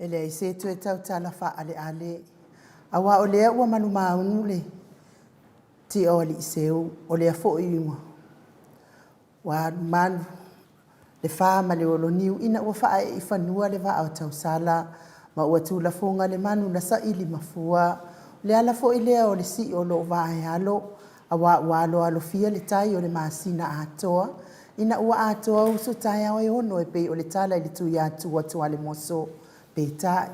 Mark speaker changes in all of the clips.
Speaker 1: E leai se toe tautala faaaleale, aua o lea ua malumaunu le tia o alii seu, o lea foi ua alumalu le fa ma le oloniu ina ua faaee i fanua le vaa o tausala, ma ua tulafoga le manu na saili mafua. O le ala foi lea o le sii o lou vaa e alo, aua ua aloalofia le tai o le masina atoa, ina ua atoa uso taeao e 6 e pei o le tala i le Tuiatua tualemoso. Peitai,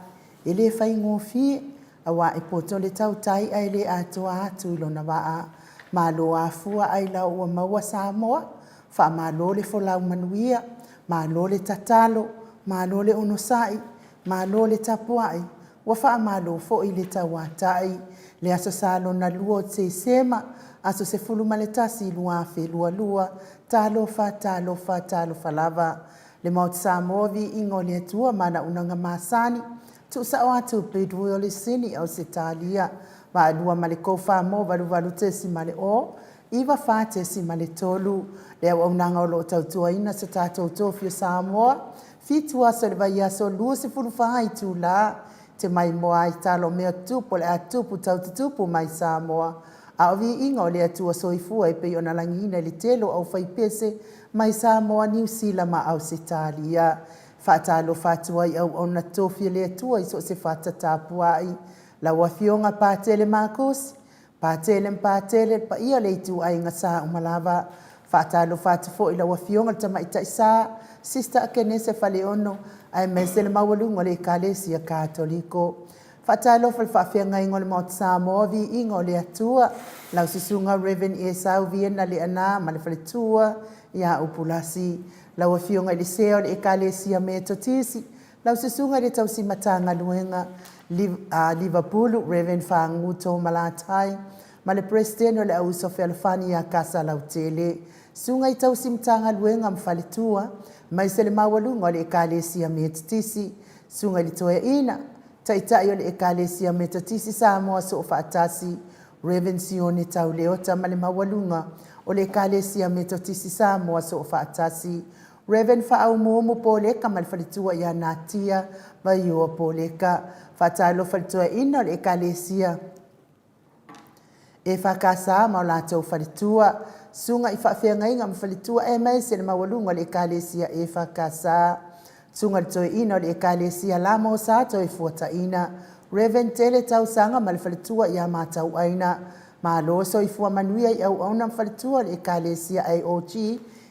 Speaker 1: e le faigofie, aua e poto le tautai ae le atoa atu i lona vaa. Malo afua ailao ua maua Samoa, faamalo le folau manuia, malo le tatalo, malo le onosai, malo le tapuai, ua faamalo foi le tauatai. Le Aso Sa lona lua o Tesema, aso 11 2022, talofa, talofa, talofa lava. Le Maota Samoa, viiga o le Atua ma ana auaunaga masani, tuusao atu Bidwell i Sini, Ausetalia, vaelua ma le K4 88.0, 94.3. Le auaunaga o lo o tautuaina so tatou tofi o Samoa, 7 aso o le vaiaso, 24 itula, te maimoa ai tala o mea tutupu o le a tutupu tau tutupu mai Samoa. A o viiga o le Atua Soifua e pei ona lagiina i le tele o aufaipese mai Samoa, Niu Sila ma Ausetalia. Faatalofa atu ai i auauna totofi a le Atua i so o se fata tapuai, lau Afioga Patele Makusi, Patele ma Patele, le paia o le ituaiga sa uma lava. Faatalofa atu foi i lau Afioga i le Tamaitai Sa, Sister Akenese Faleono, aemaise le maualuga o le Ekalesia Katoliko. Faatalofa i le faafeagaiga o le Maota Samoa, viiga o le Atua, lau susuga Reverend Esau Viena Leaana ma le faletua ia Upulasi, lau Afioga i le Sea o le Ekalesia Metotisi, lau susuga i le tausi Matagaluega Livapulu Reverend Fagutu Malatai, ma le Peresetene o le Au Uso Fealofani ia Kasa Lautele, susuga i tausi Matagaluega ma faletua, aemaise le maualuga o le Ekalesia Metotisi, susuga i le Toeaina, Taitai o le Ekalesia Metotisi Samoa Soofaatasi, Reverend Sione Tauleota ma le maualuga o le Ekalesia Metotisi Samoa Soofaatasi, Reverend Faaumuumu Poleka ma le faletua ia Natia Vaioa Poleka. Faatalofa i le toeaina o le Ekalesia EFKS ma o latou faletua, susuga i faafeagaiga ma faletua aemaise le maualuga o le Ekalesia EFKS, susuga i le toeaina o le Ekalesia Lamo Sa Toefuataina, Reverend Tele Tausaga ma le faletua ia Matauaina. Malo soifua manuia i auauna ma faletua o le Ekalesia AOG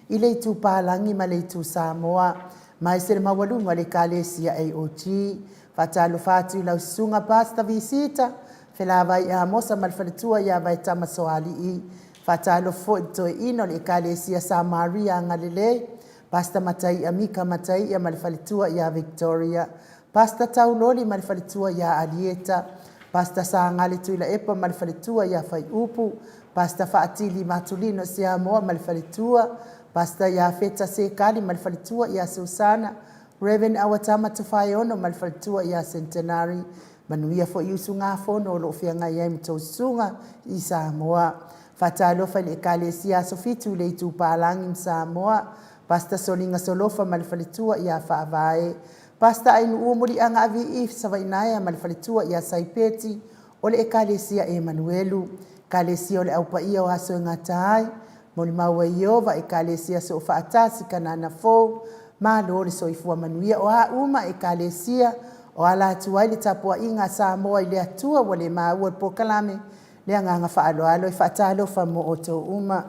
Speaker 1: i le itu Palagi ma le itu Samoa, aemaise le maualuga o le Ekalesia AOG. Faatalofa atu i lau susuga Pastor Visita Felavai Amosa ma le faletua ia Vaetama Soalii. Faatalofa foi i le toeaina o le Ekalesia Samaria Agalelei, Pastor Mataia Mika Mataia ma le faletua ia Victoria, Pastor Tauloli ma le faletua ia Alieta, Pastor Sagale Tuilaepa ma le faletua ia Faiupu, Pastor Faatili Matulino Siamoa ma le faletua, Pastor Iafeta Sekali ma le faletua ia Susana, Rev. Awatama Tofaeono ma le faletua ia Centenary. Manuia foi usugafono o lo o feagai ai ma tou susuga i Samoa. Faatalofa i le Ekalesia Aso Fitu i le Itu Palagi ma Samoa, Pastor Soliga Solofa ma le faletua ia Faavae, Pastor Ainu'u Muliaga Avii Savainaea ma le faletua ia Saipeti o le Ekalesia Emanuelu, Ekalesia o le Au Paia o Aso e Gata ai, Molimau a Ieova, Ekalesia Soofaatasi, Kanana Fou, Malo le soifua manuia. O a uma Ekalesia o ala atu ai le tapuaiga a Samoa i le Atua ua le maua i le polokalame, le agaga faaaloalo e faatalofa mo outou uma.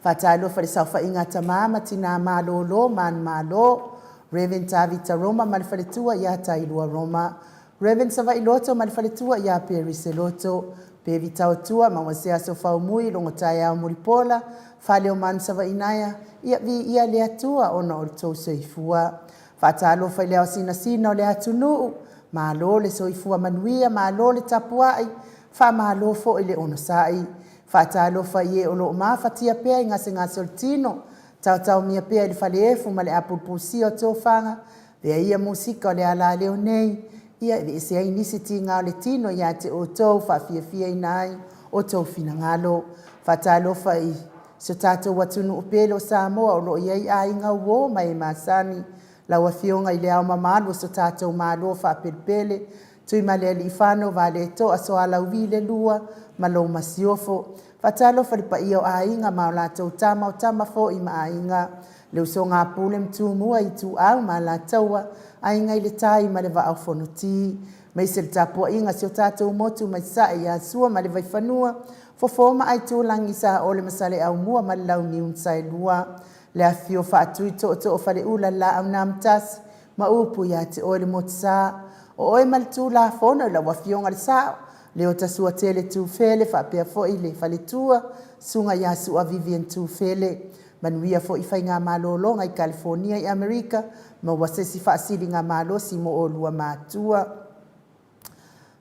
Speaker 1: Faatalofa i le saofaiga a tama ma tina malolo manumalo, Rev. Tavita Roma ma le faletua ia Tailua Roma, Rev. Savailoto ma le faletua ia Perry Seloto, Pevi Taotua, maua se aso faumui, logo taeao mulipola, fale o manu Savainaea, ia viia le Atua ona o le tou soifua. Faatalofa i le ao sinasina o le atunuu, malo le soifua manuia, malo le tapuai, faamalo foi le onosai. Faatalofa i e o lo o mafatia pea i gasegase o le tino, taotaomia pea i le faleefu ma le apulupusia o tofaga, avea ia musika o le alaleo nei, ia aveese ai nisi tiga o le tino ia te outou, faafiafiaina ai outou finagalo. Faatalofa i si o tatou atunuu pele o Samoa o lo o i ai aiga uo ma e masani. Lau Afioga i Le Ao Mamalu o so tatou Malo faapelepele, Tuimalealiifano Vaaletoa Sualauvi II ma lou Masiofo. Faatalofa i le paia o Aiga ma latou Tama, o Tama foi ma Aiga, le usoga a Pule ma Tumua, Ituau ma Alataua, Aiga i le Tai ma le Vaa o Fonoti, aemaise le tapuaiga a si o tatou motu mai Sasae ia Sua ma le Vaifanua, Fofo ma Aitulagi, Saole ma Saleaaumua ma le Launiu na Saelua, le afifio o Faatui Tootoo o Faleula le Laau na Amotasi ma upu ia te oe le Motusa. O oe ma le Tulafono i lau Afioga i le Sao, Leota Suatele Tufele faapea foi le faletua, Susuga ia Sua Vivian Tufele. Manuia foi faiga malologa i Kalifonia i Amerika, maua se isi faasiligamalosi mo oulua matua.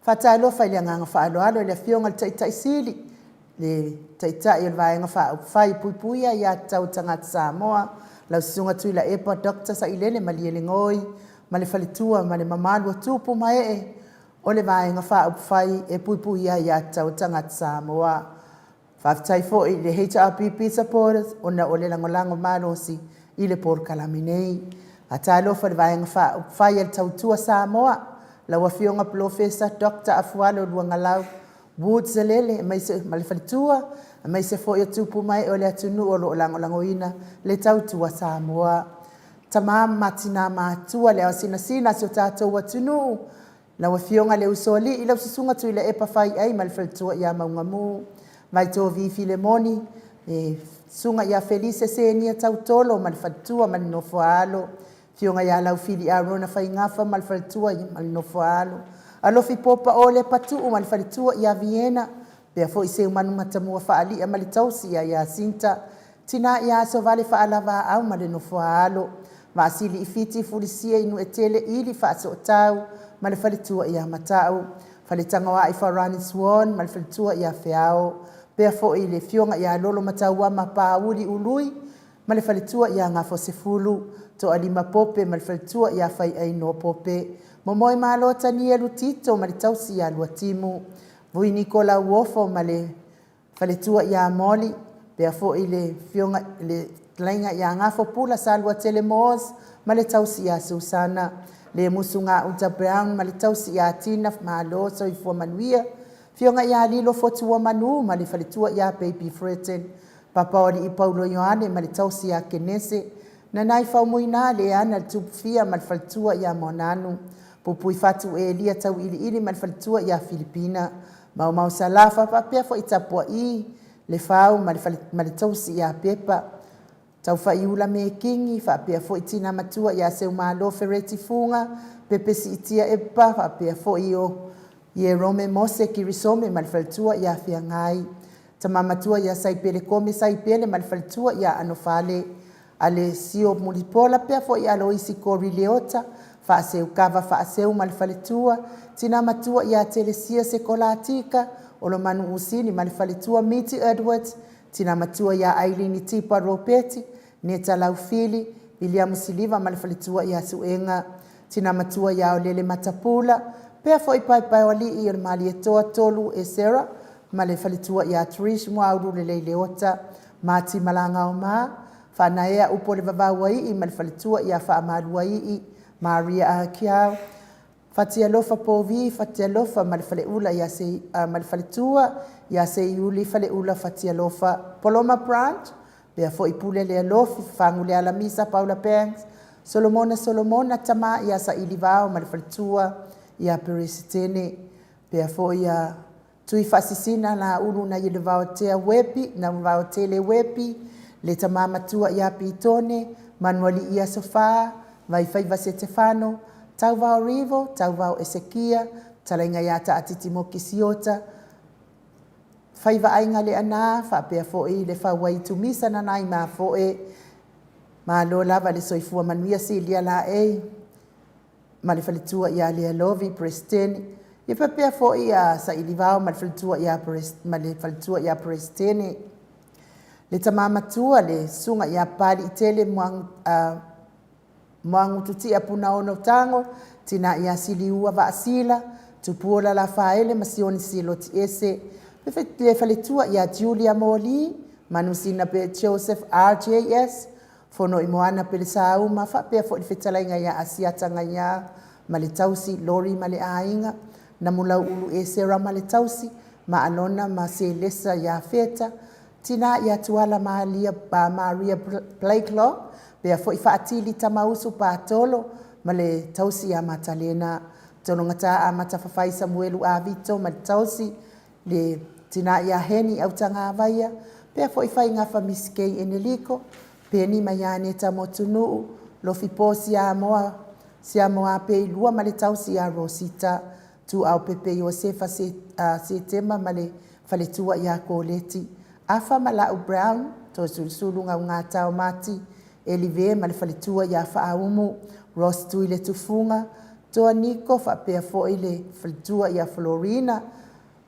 Speaker 1: Faatalofa i le agaga faaaloalo i le Afioga i le Taitai Sili, le Taitai o le Vaega Faaupufai e Puipuia Aia Tatau a Tagata Samoa, lau Susuga Tuilaepa Dr. Sailele Malielegaoi ma le faletua ma le mamalu o tupu ma ee o le Vaega Faaupufai e Puipuia Aia Tatau a Tagata Samoa. Faafetai foi i le HRPP supporters ona o le lagolago malosi i le polokalame nei. Faatalofa i le Vaega Faaupufai a le Tautua Samoa, lau Afioga Polofesa Dr. Afualo Luagalau Woods Alele aemaise ma le faletua, aemaise foi o tupu ma ee o le atunuu o lo o lagolagoina le Tautua Samoa. Tama ma tina matutua, le aosinasina o si o tatou atunuu, lau Afioga i le Usoalii, lau Susuga Tuilaepa Faiai ma le faletua ia Maugamu, Vaitovi Filemoni, le Susuga ia Felise Senia Tautolo ma le faletua ma le nofo a alo, Afioga ia Laufili Arona Faigafa ma le faletua ma le nofo a alo, Alofi Popa Ole Patuu ma le faletua ia Viena, faapea foi Seumanu Matamua Faalia ma le tausi ia Iasinta, Tina ia Asovale Faalavaau ma le nofo a alo, Vaasili Ifiti Fulisia Inuetele Ili Faasootau ma le faletua ia Matau, Faletagoai Farani Swan ma le faletua ia Feao, faapea foi le Afioga ia Lolomatauama Pauli Ului ma le faletua ia Gafosefulu, Toalima Pope ma le faletua ia Faiainoa Pope, Momoemalo Tanielu Tito ma le tausi ia Luatimu, Vui Niko Lauofo ma le faletua ia Moli, faapea foi le Afioga le Fetalaiga ia Gafo Pula Saluatele Moss ma le tausi ia Susana, le Musu Gauta Brown ma le tausi ia Tina, malo soifua manuia. Afioga ia Lilo Fotuamanu ma le faletua ia Baby Fredden, Papaoalii Paulo Ioane ma le tausi ia Kenese, Nanai Faumuina Leana le Tupufia ma le faletua ia Moananu, Pupui Fatu Elia Tauiliili ma le faletua ia Filipina, Maumau Salafa faapea foi Tapua'i le Fau ma le, ma le tausi ia Pepa, Taufaiula Mekini faapea foi Tina Matua ia Seumalo Fereti Fuga, Pepe Siitia Epa faapea foi o Ierome Mose Kirisome ma le faletua ia Feagai, Tama Matua ia Saipele Kome Saipele ma le faletua ia Anofale, Alesio Mulipola pea foi Aloisi Kori Leota, Faaseu Kava Faaseu ma le faletua, Tina Matua ia Telesia Sekolatika, Olomanu Usini ma le faletua Miti Edwards, Tina Matua ia Ailini Tipa Ropeti, Neta Laufili, Viliamu Siliva ma le faletua ia Suega, Tina Matua ia Olele Matapula, pea foi Paepaeoalii o le Malietoa Tolu Esera ma le faletua ia Trish Muaululelei Leota, Mati Malagaoma, Faanaea upu o le Vavauaii ma le faletua ia Faamaluaii Maria Akiau, Fatialofa Povi Fatialofa ma le faleula ia Se, ma le faletua ia Seiuli Faleula Fatialofa, Poloma Branch, pea foi Pule Lealofi Faguleala Misa Paula Banks, Solomona Solomona Tama ia Sailivao ma le faletua ia Peresitene, pea foi ia Tui Faasisina Laulu nai le Vaotea Wepi, na Vaotele Wepi, le tama matua ia Pitone, Manualii Aso Fa, Vaifaiva Setefano, Tauvao Rivo, Tauvao Esekia, Talaiga ia Taatiti Moki Siota, Faiva Aiga Leaana, faapea foi le Fauai Tumisa na nai mafoe. Malo lava le soifua manuia Silia Laei ma le faletua ia Lealovi Peresetene. Ia faapea foi ia Sailivao ma le faletua ia ma le faletua ia Peresetene. Le tama matua le susuga ia Papaliitele Muagututia Punaono Tago, tina ia Siliua Vaasila, Tupuola Lafaele ma Sioni Silotiese, le faletua ia Julia Moli, Manusina Pe Joseph RJS, Fonoimoana Pelesauma, faapea foi le fetalaiga ia Asiata Gaia ma le tausi Lori ma le aiga, Namulauulu Esera ma le tausi, ma Alona ma Selesa ia Feta, tina ia Tuala Maria, Maria Blakelaw, pea foi Faatili Tamausu Patolo ma le tausi ia Matalena, Tologata Amata Fafai Samuelu Avito ma le tausi, le tina ia Heni Autagavaia, pea foi Faigafa Misikei Eneliko, Peni ma Ianeta Motunuu, Lofipo Siamoa, Siamoa Peilua ma le tausi ia Rosita, Tuau Pepe Iosefa Setema ma le faletua ia Koleti, Afa ma Lau Brown, Toesulusulu Gaugata o Mati, Elive ma le faletua ia Faaumu, Ross Tui le Tufuga, Toa Niko faapea foi le faletua ia Florina,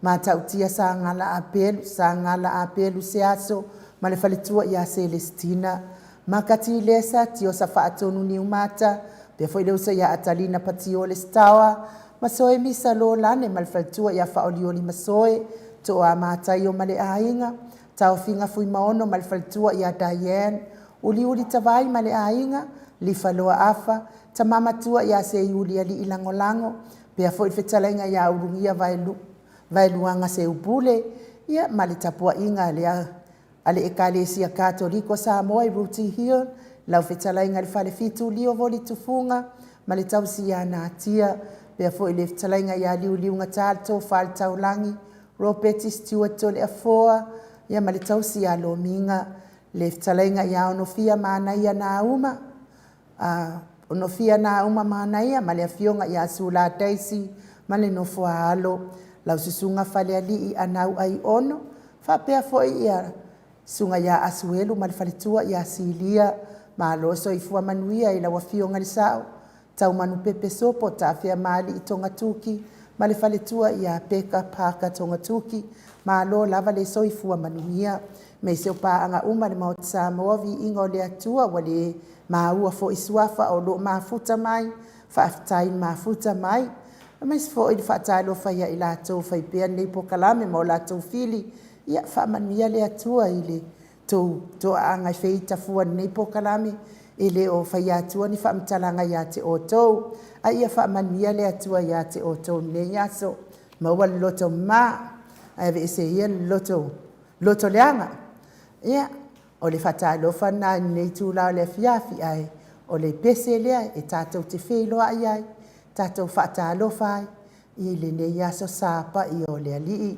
Speaker 1: Matautia Sagala Apelu, Sagala Apelu Seaso ma le faletua ia Celestina, Makati Lesa, Tiosa Faatonu Niumata, pea foi le uso ia Atalina Patiole Stawa, Masoe Misa Lolane ma le faletua ia Faolioli Masoe, Toa Mataio ma le aiga, Taofiga Fuimaono ma le faletua ia Diane, Uliuli Tavai ma le aiga, Lifaloa Afa, Tama Matua ia Seiuli Alii Lagolago, pea foi le fetalaiga ia Ulugia Vaeluaga Seupule, ia ma le tapuaiga a le Ekalesia Katoliko Samoa i Rooty Hill, lau fetalaiga i le Falefitu Lio Voli Tufuga ma le tausi ia Natia, pea foi le fetalaiga ia Liuliugata le Tofa i le Taulagi, Ropeti Stewart Toleafoa, ia ma le tausi ia Lomiga, le fetalaiga ia Onofia Manaia Nauma, Onofia Nauma Manaia ma le afioga ia Sula Daisy ma le nofo a alo, lau susuga Falealii Anau Aiono, faapea foi ia susuga ia Asuelu ma le faletua ia Silia. Malo soifua manuia i lau afioga i le Sao, Taumanu Pepe Sopo Tafea Maali'i Togatuki ma le faletua ia Peka Parker Togatuki, malo lava le soifua manuia. Aemaise o paaga uma a le Maota Samoa, viiga o le Atua ua le maua foi suafa o lo o mafuta mai, faafetai mafuta mai. Aemaise foi le faatalofa ia i latou o faipea lenei polokalame ma o latou fili, ia faamanuia le Atua i le tou toaaga e feita fua i lenei polokalame, e le o faia atua ni faamatalaga ia te outou, a ia faamanuia le Atua ia te outou i lenei aso. Maua le loto mama, ae aveese ia le loto leaga. Ia, o le faatalofa lena i lenei itula o le afiafi, ae o le pese lea e tatou te feiloai ai, tatou faatalofa ai i lenei aso Sapai o le Alii.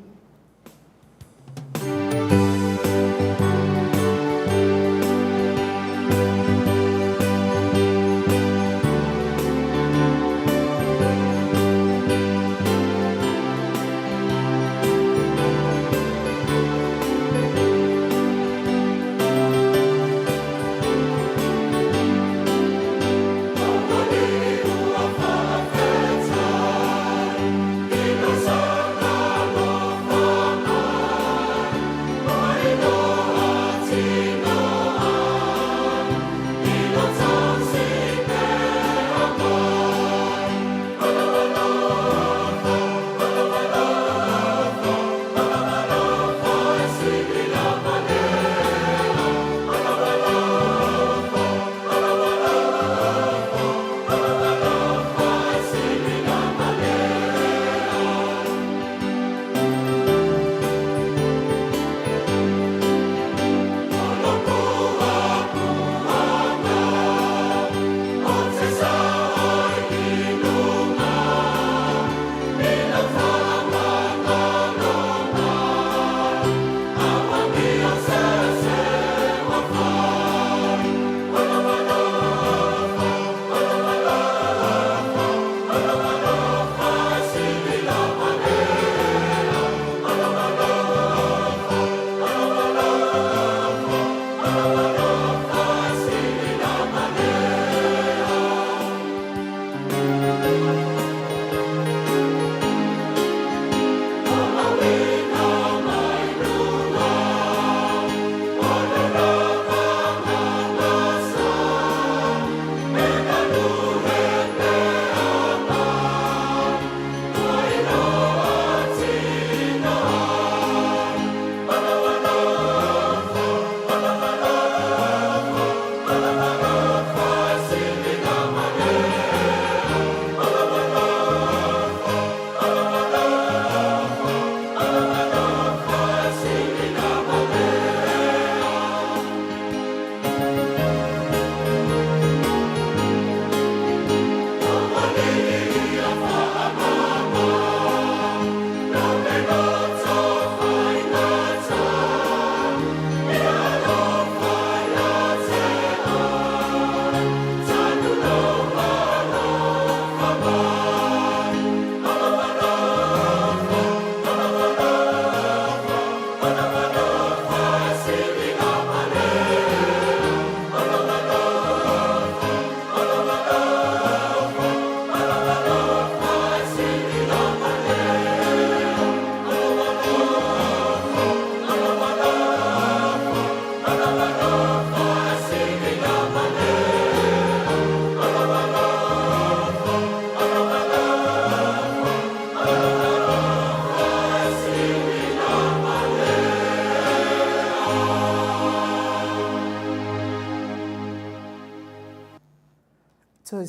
Speaker 1: Toe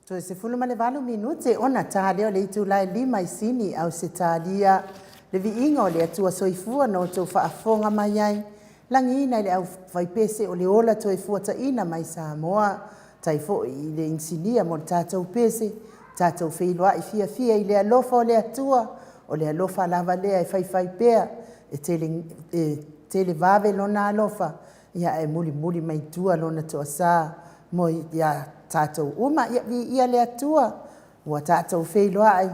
Speaker 1: 18 minute ona ta lea o le itula e 5 i Sini, Ausetalia. Le viiga o le Atua soifua na outou faafofoga mai ai, lagiina i le aufaipese o le ola toe fuataina mai Samoa. Tai foi i le inisinia mo le tatou pese, tatou feiloai fiafia i le alofa o le Atua, o le alofa lava lea e faifai pea, e tele, e televave lona alofa, ia ae mulimuli mai tua lona toasa mo ia tatou uma. Ia viia le Atua ua tatou feiloai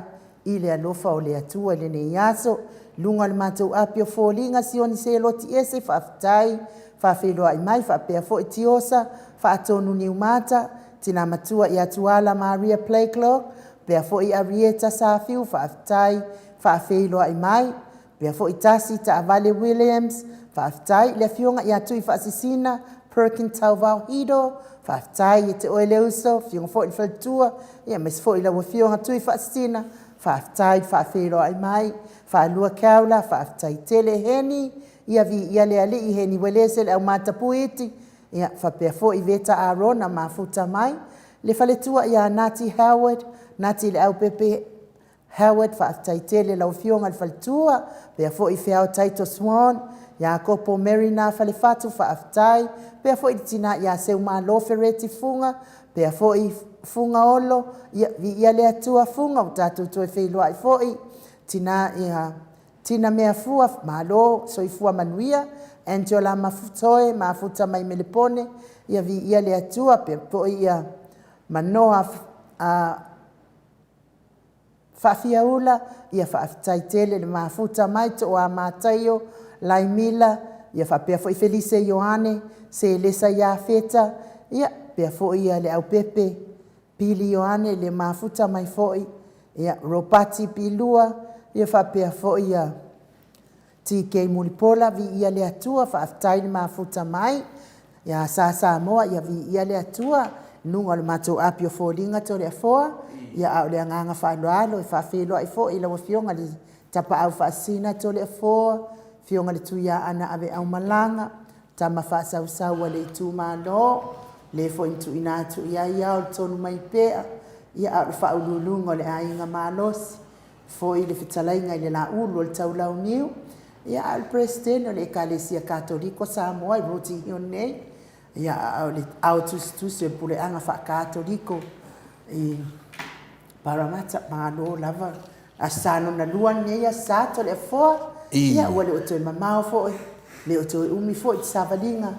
Speaker 1: i le alofa o le Atua i lenei aso. I luga o le matou api o foliga Sioni Seloti ese faafetai, faafeiloai mai faapea foi Tiosa, Faatonu Niumata, Tina Matua ia Tuala Maria Blacklock, pea foi Arieta Safiu, faafetai, faafeiloai mai. Pea foi Tasi Taavale Williams, faafetai. Le afioga ia Tui Faasisina Perkin Tauvao Hido, faafetai e te oe le uso, afioga foi le faletua, ia aemaise foi lau afioga Tui Faasisina, faafetai faafeiloai mai. Faalua Keaula, faafetai tele. Heni, ia viia le Alii, Heni Uelese le aumata Puiti, ia faapea foi Veta Arona mafuta mai. Le faletua ia Nati Howard, Nati le Aupepe Howard, faafetai tele lau afioga i le faletua, pea foi Feao Taito Swan, Iakopo Mary na Falefatu, faafetai, pea foi le tina ia Seumalo Fereti Fuga, pea foi Fuga Olo, ia viia le Atua Fuga ua tatou toe feiloai foi, tina ia Tina Meafua, malo, soifua manuia. Angela Mafutoe, mafuta mai Melepone, ia viia le Atua, pea foi ia Manoa Faafiaula, ia faafetai tele le mafuta mai, Toa Mataio, Laimila, ia faapea foi Felise Ioane, Selesa Iafeta, ia pea foi ia Leaupepe, Pili Ioane le mafuta mai foi, ia Ropati Pilua, ia faapea foi ia TK Mulipola, viia le Atua, faafetai le mafuta mai. Ia Sa Samoa, ia viia le Atua, luga o le matou api o foliga Toleafoa, ia a o le agaga faaaloalo e faafeiloai foi i lau Afioga i le Tapaau Faasisina Toleafoa, Afioga i le Tuiaana Aveaumalaga, Tama Faasausau a le itumalo, le foi na tuuina atu i ai ao le Tonumaipea, ia a o le faauluuluga o le Aiga Malosi, foi le fetalaiga i le Laulu o le Taulauniu, ia a o le Peresetene o le Ekalesia Katoliko Samoa i Roti Hill nei, ia a o le ao tusitusi o le Puleaga Faakatoliko i Paramata. Malo lava. Aso Sa lona lua lenei Aso Sa Toleafoa, ia ua le o toe mamao foi, le o toe umi foi le savaliga,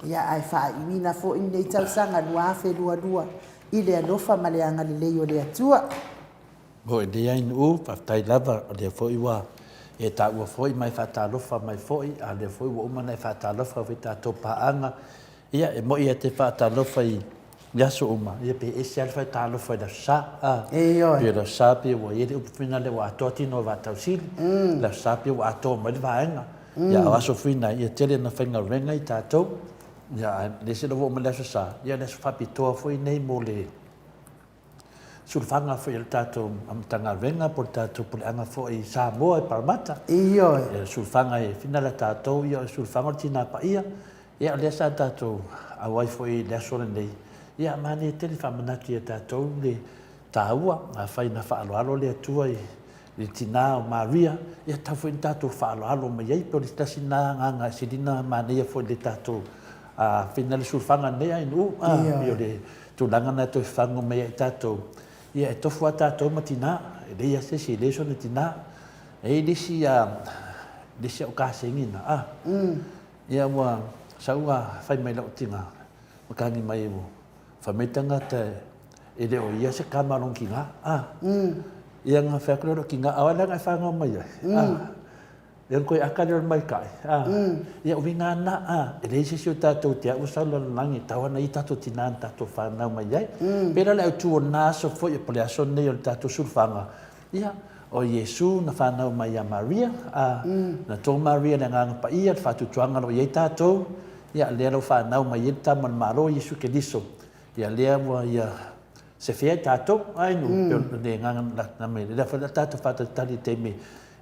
Speaker 1: ia ae faaiuina foi lenei tausaga 2022 i le alofa ma le agalelei o le Atua.
Speaker 2: Mo e lea Nu'u, faafetai lava, o lea foi ua e taua foi ma e faatalofa mai foi, a o lea foi ua uma ona e faatalofa foi i tatou paaga. Ia, e moni e te faatalofa i aso uma, ia pe ese lava le faatalofa i le Aso Sa. A,
Speaker 1: Ioe.
Speaker 2: Pei o le Aso Sa pei ua i ai le upu foi lea ua atoa tino o vaatausili. Le Aso Sa pei ua atoa mai le vaega. Ia, a o aso foi na, ia tele ina faigaluega i tatou. Ia, ae le ese lava ua oo mai le Aso Sa, ia o le aso faapitoa foi lenei mo le sulufaga foi a le tatou Matagaluega po o le tatou puleaga foi i Samoa i Paramata.
Speaker 1: Ioe.
Speaker 2: Ia, sulufaga e finala tatou, ia o le sulufaga o le Tina Paia. Ia, o lea sa tatou auai foi i le aso lenei. Ia, manaia tele faamanatu ia tatou le taua, afai na faaaloalo le Atua i le tina o Maria, ia tatau foi ona tatou faaaloalo mai ai. Pei o le tasi lena agaga e sili ona manaia foi i le tatou faiga le sulufaga lenei a Nu'u, pei o le tulaga lena e toe fafagu mai ai i tatou, ia e tofu lava tatou ma tina, e leai lava se isi e le sona tina. E i ai le isi, le isi au kasegi na, ia ua sau a fai mai lau tina, matagi mai ua fai mai tagata e le o ia se tama lona tina, a. Ia na fai atu lea o lou tina, a o ai la na e fanau mai ai, a. Ia ona toe ata lea o le maita'i, a. Ia o uiga lava na, a. E leai se isi o tatou te au ua sau le lalolagi e tatau lava ona i ai tatou tina na tatou fanau mai ai. Pei la o le autu o lena aso foi po o le aso lenei o le tatou sulufaga, Ia, o Iesu na fanau mai ia Maria, a, na to Maria i le Agaga Paia, le faatuatuaga o lo o i ai tatou, ia, lea la ua fanau mai ai le Tama o le Malo, Iesu Keriso, ia, lea ua ia sefea ai tatou, ai no, pei o le agaga na mai, lea foi la tatou faatalitali i le taimi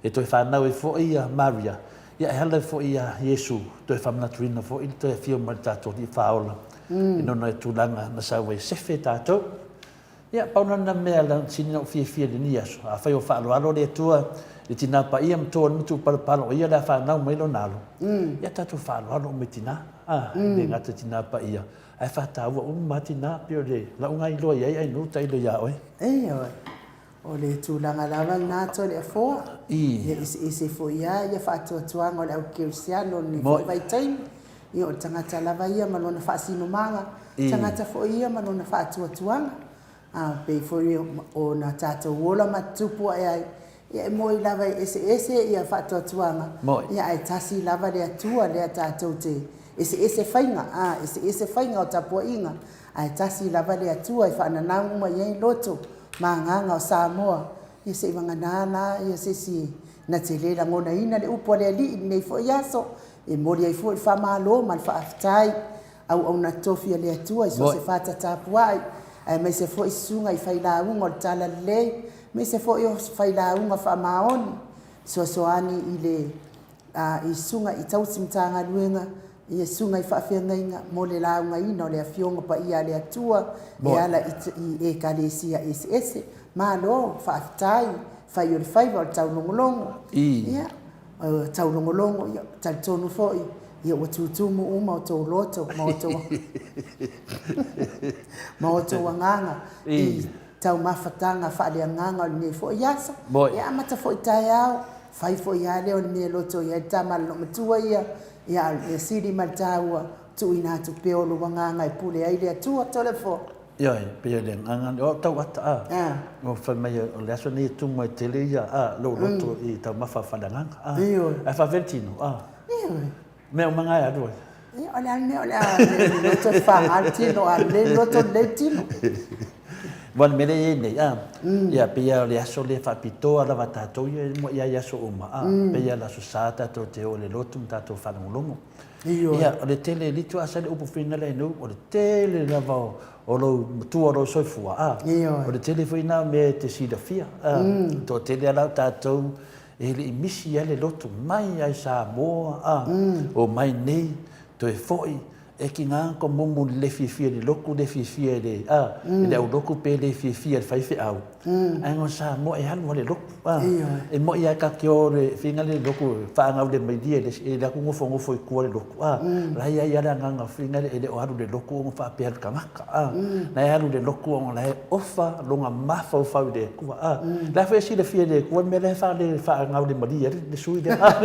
Speaker 2: e toe fanau ai foi ia Maria, ia, e ala ai foi ia Iesu toe faamanatuina foi le toe afio mai o le tatou Alii Faaola, i lona tulaga na sau ai e sefe tatou. Ia, pau lena mea la sili ona ou fiafia i lenei aso, afai o faaaloalo le Atua i le Tina Paia ma Toa ma Tuupalepale o Ia o le a fanau mai Lona Alo, ia tatou faaaloalo uma i tina, a, e le gata i Tina Paia, ae faataua uma lava tina, pei o le lau lena iloa i ai Ainuu tailo ia oe.
Speaker 1: Ioe, o le tulaga lava lena Toleafoa, ia eseese foi lava ia faatuatuaga o le au kerisiano i lenei foi vaitaimi, ia o le tagata lava ia ma lona faasinomaga, tagata foi ia ma lona faatuatuaga. A pei foi ona tatou ola ma tutupu ae ai, ia e moi lava e eseese ia faatuatuaga, ia ae tasi lava le Atua lea tatou te eseese faiga, a, eseese faiga o tapuaiga, ae tasi lava le Atua e faananau uma i ai loto ma agaga o Samoa, ia seivagana la ia se isi na te le lagonaina le upu a le Alii i lenei foi aso, e momoli ai foi le faamalo ma le faafetai. Auauna tofi a le Atua i so o se fata tapuai, aemaise foi susuga i failauga o le Talalelei, aemaise foi o failauga faamaoni, fesoasoani i le i susuga i tausi Matagaluega, ia susuga i faafeagaiga mo le laugaina o le Afioga Paia a le Atua e ala i Ekalesia eseese. Malo faafetai, fai o le faiva o le taulogologo. Ia, taulogologo, ia, talitonu foi, ia ua tutumu uma outou loto ma outou ma outou agaga i taumafataga faaleagaga o lenei foi aso. E amata foi taeao, fai foi lava lea o le mea e loto i ai le tama a le loomatua ia, ia a o le mea sili ma le taua, tuuina atu pea o lou agaga e pule ai le Atua. Toleafoa.
Speaker 2: Ioe, pei o le agaga lea, o au tau ata, a, ua fai mai o le aso lenei e tumu ai tele ia, a, lou loto i taumafa faaleagaga, a, ae faafefea le tino, a, mea uma na e alu ai.
Speaker 1: Ia, o le a le mea o le a le loto e faga le tino, a lelei le loto, lelei le tino.
Speaker 2: Aua o le mea lea e i ai nei, a, ia, pei lava o le aso lea faapitoa lava a tatou ia, e muai lava i aso uma, a, pei lava o le aso Sa tatou te o i le lotu ma tatou faalogologo. Ia, o le tele, e litu asa le upu fina lea nu, o le tele lava o lou matua o lou soifua, a, o le tele foi na mea e te silafia, a, mm. toatele ala o tatou e le i misi ai le lotu mai ai Samoa, a, mm. o mai nei, toe foi, e ki ngā ko mumu le fiafia le loku, le fiafia i le, a, mm. le au loku pe le fiafia le faifeau. Mm. Ae ngo Samoa e alu ale loku. Ah, e moi ai ka ke o le finga le loku whaangau le mai lia le e le aku ngofo ngofo i kua le loku. Ah, mm. la ia ia le anganga finga le ele o alu le loku o whaapea le kangaka. Ah, mm. la alu le loku o la e ofa longa mafa o fau le kua. Ah, mm. la fe si le fia le kua me le wha le whaangau le maria le sui le. Ah.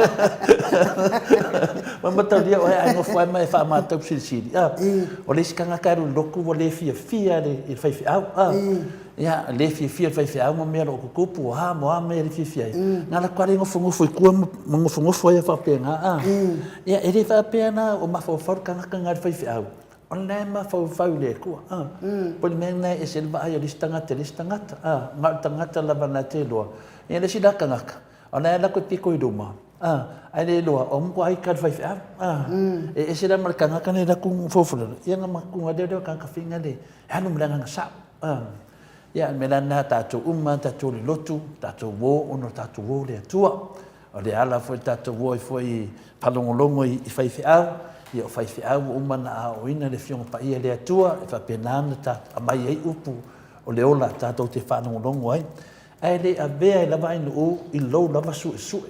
Speaker 2: Ma mataulia o he ai ngofo ai mai wha mātau silisili. Ah, o le isi kangaka alu le loku o le fia fia le i whaiwhi au. Ah, mm. Ia, le fiafia le faifeau ma mea o lo o tutupu, o a ma o a mea e le fiafia ai. Na ala kare nofonofo i tua ma nofonofo ai a faapena, a. Ia, e le faapea na o mafaufau le tagata na i le faifeau, o lena e mafaufau i le Atua, a. Po o le mea lena e ese ai le vaai a le isi tagata i le isi tagata, a. Na o le tagata lava na te iloa. Ia, le isi la tagata, o lena e alu atu e pito i luma, a, ae le iloa, o matua ai ka le faifeau, a. E ese la ma le tagata na e alu atu nofonofo i lalo, ia na matua lea o le tagata faiga le, e alu ma le agaga sao. Ia, le mea la lena, tatou uma, tatou le lotu, tatou uo ona o tatou uo le Atua. O le ala foi tatou uo ai foi i faalogologo i faifeau, ia o faifeau ua uma ona aoaoina le Afioga Paia i le Atua, e faapena ona aumai ai upu o le ola tatou te faalogologo ai. Ae le avea ai lava ainuu i lou lava suesue.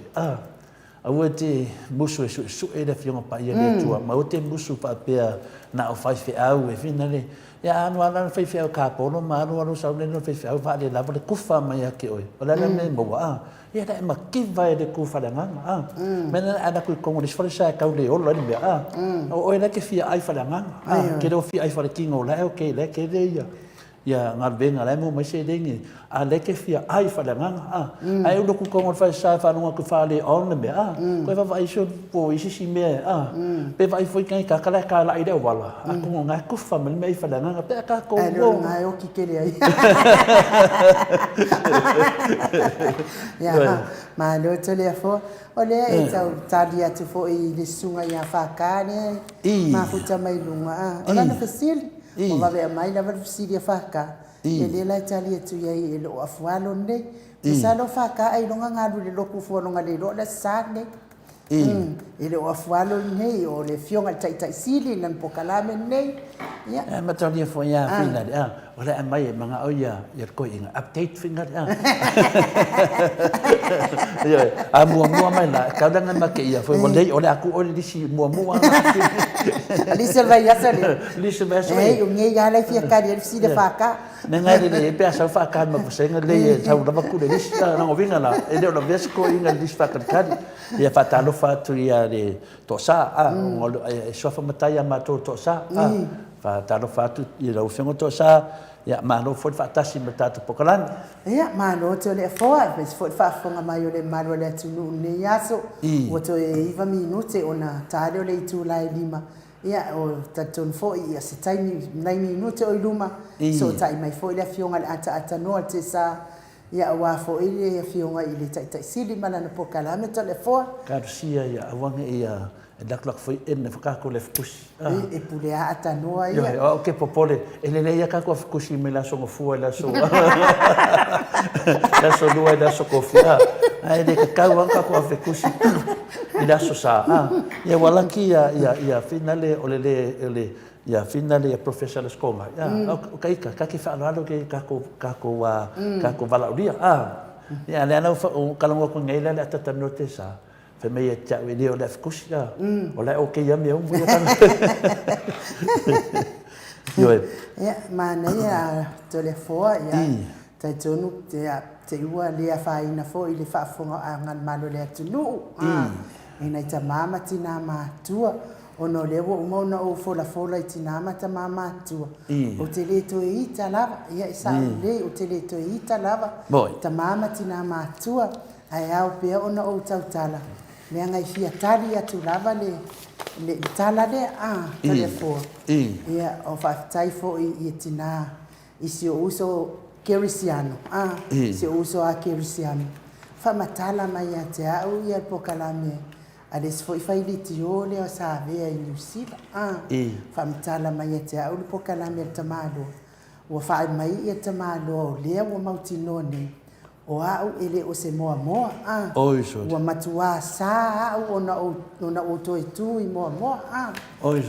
Speaker 2: Aua e te musu e suesue le Afioga Paia i le Atua, ma aua e te musu faapea na o faifeau e fina le, ia alu lava le faifeau kapolo ma alu alu sau le faifeau faale lava le kufa mai ia te oe. O le a le mea e maua, a? Ia la e mativa e le ku faaleagaga, a? Mea lena a alu atu i totonu o le isi falesa e tau le ola ai le mea, a? O oe la e te fia ai faaleagaga, a? Ke le o fia ai faletino la e okay, la e tele ia. Ia galuega la e maua mai seleni, a lea e te fia ai faaleagaga, a. Ae ulu atu tonu o le falesa e faalogo atu faale on le mea, a. Koe vaavaai isi po o isi isi mea, a. Pe vaai foi kai kaka la e kalai i le auala, atonu o na e kufa mai le mea i faaleagaga, pe a tatou
Speaker 1: Ae le o lena e oki tele ai. Ia, malo Toleafoa. O lea e tau tali atu foi i le susuga ia Faka lea e mafuta mai luga, a. O lana fesili, Ua vave aumai lava le fesili a FK, ia lea la e tali atu i ai e lou afualo lenei. Masalo FK ailoga na alu i le lotu fua longa le iloa o le Aso Sa lenei. E le o afualo lenei, o le Afioga i le Taitai Sili i lana polokalame lenei. Ia.
Speaker 2: E mataulia foi a finale, a, o le aumai e manao ia le toeaina, update finale, a. Ioe, a muamua mai la, e tau la ona mateia foi, ua lei, o le a tuu oe i le lisi muamua.
Speaker 1: Lisi o le vaiaso lea.
Speaker 2: Lisi o le vaiaso lea.
Speaker 1: E, o nei lava la e fia tali ai le fesili a FK.
Speaker 2: Mea e lelei ai pe a sau FK ma vasega lelei e sau lava tu le lisi. A, lona uiga la, e le o lavea se toeaina i le lisi faatalitali. Ia faatalofa atu ia le Toasa, a, e suafa matai ia matou o Toasa, a, faatalofa atu i lau Afioga Toasa, ia malo foi le faatasi ma le tatou polokalame.
Speaker 1: Ia, malo Toleafoa, aemaise foi le faafofoga mai o le mamalu o le atunuu i lenei aso. Ua toe 9 minute ona ta lea o le itula e 5. Ia, o talitonu foi, ia se taimi, nai minute o i luma, fesootai mai foi le Afioga i le Ataatanoa o le TSA, Ia aua foi le Afioga i le Taitai Sili ma lana polokalame Toleafoa.
Speaker 2: Talosia ia aua ne i lakolako foi ene fo tatou le afikusi.
Speaker 1: E pule a atanoa ia.
Speaker 2: Ioe, o au ke popole, e lelei a tatou afikusi mai le aso Gafua i le aso le aso Lua i le aso Kofi, a, ae le tatau a ona tatou afekusi i le aso Sa, a. Ia ua laki ia, ia, ia finale o le le, o le Ia finale ia Professor le Score mai. Ah, o ka ika, ka ke whaaloalo ke kako, kako, a, kako valaaulia. Ah, ia, le ana o kalongo aku nei le le atata no te sa. Fai mai e te au e leo le afikusi. Ah, o le o ke ia mea umu ia tanga. Ioe.
Speaker 1: Ia, manaia Toleafoa, ia, talitonu te, te ua le afaina foi i le faafofoga a Galemalo le atunuu. Ah, e nai tamā ma tinā matua. Ona o lea ua uma ona ou folafola i tinā ma tamā matua, ou te le toe ita lava, ia e sao lelei, ou te le toe ita lava, tamā ma tinā matua, ae ao pea ona ou tautala, leaga e fia tali atu lava le, le tala lea, a, Toleafoa. Ia, o faafetai foi i tinā, i si ou uso Kerisiano, a, si ou uso a Kerisiano, faamatala mai ia te au ia le polokalame A le isi foi failitio lea o sa avea i Niu Sila, a faamatala mai ia te au le polokalame a le tamaloa, ua faai mai ia le tamaloa o lea ua mautinoa nei, o au e le o se moamoa, a ua matuā sa au ona ou ona ou toe tu i moamoa, a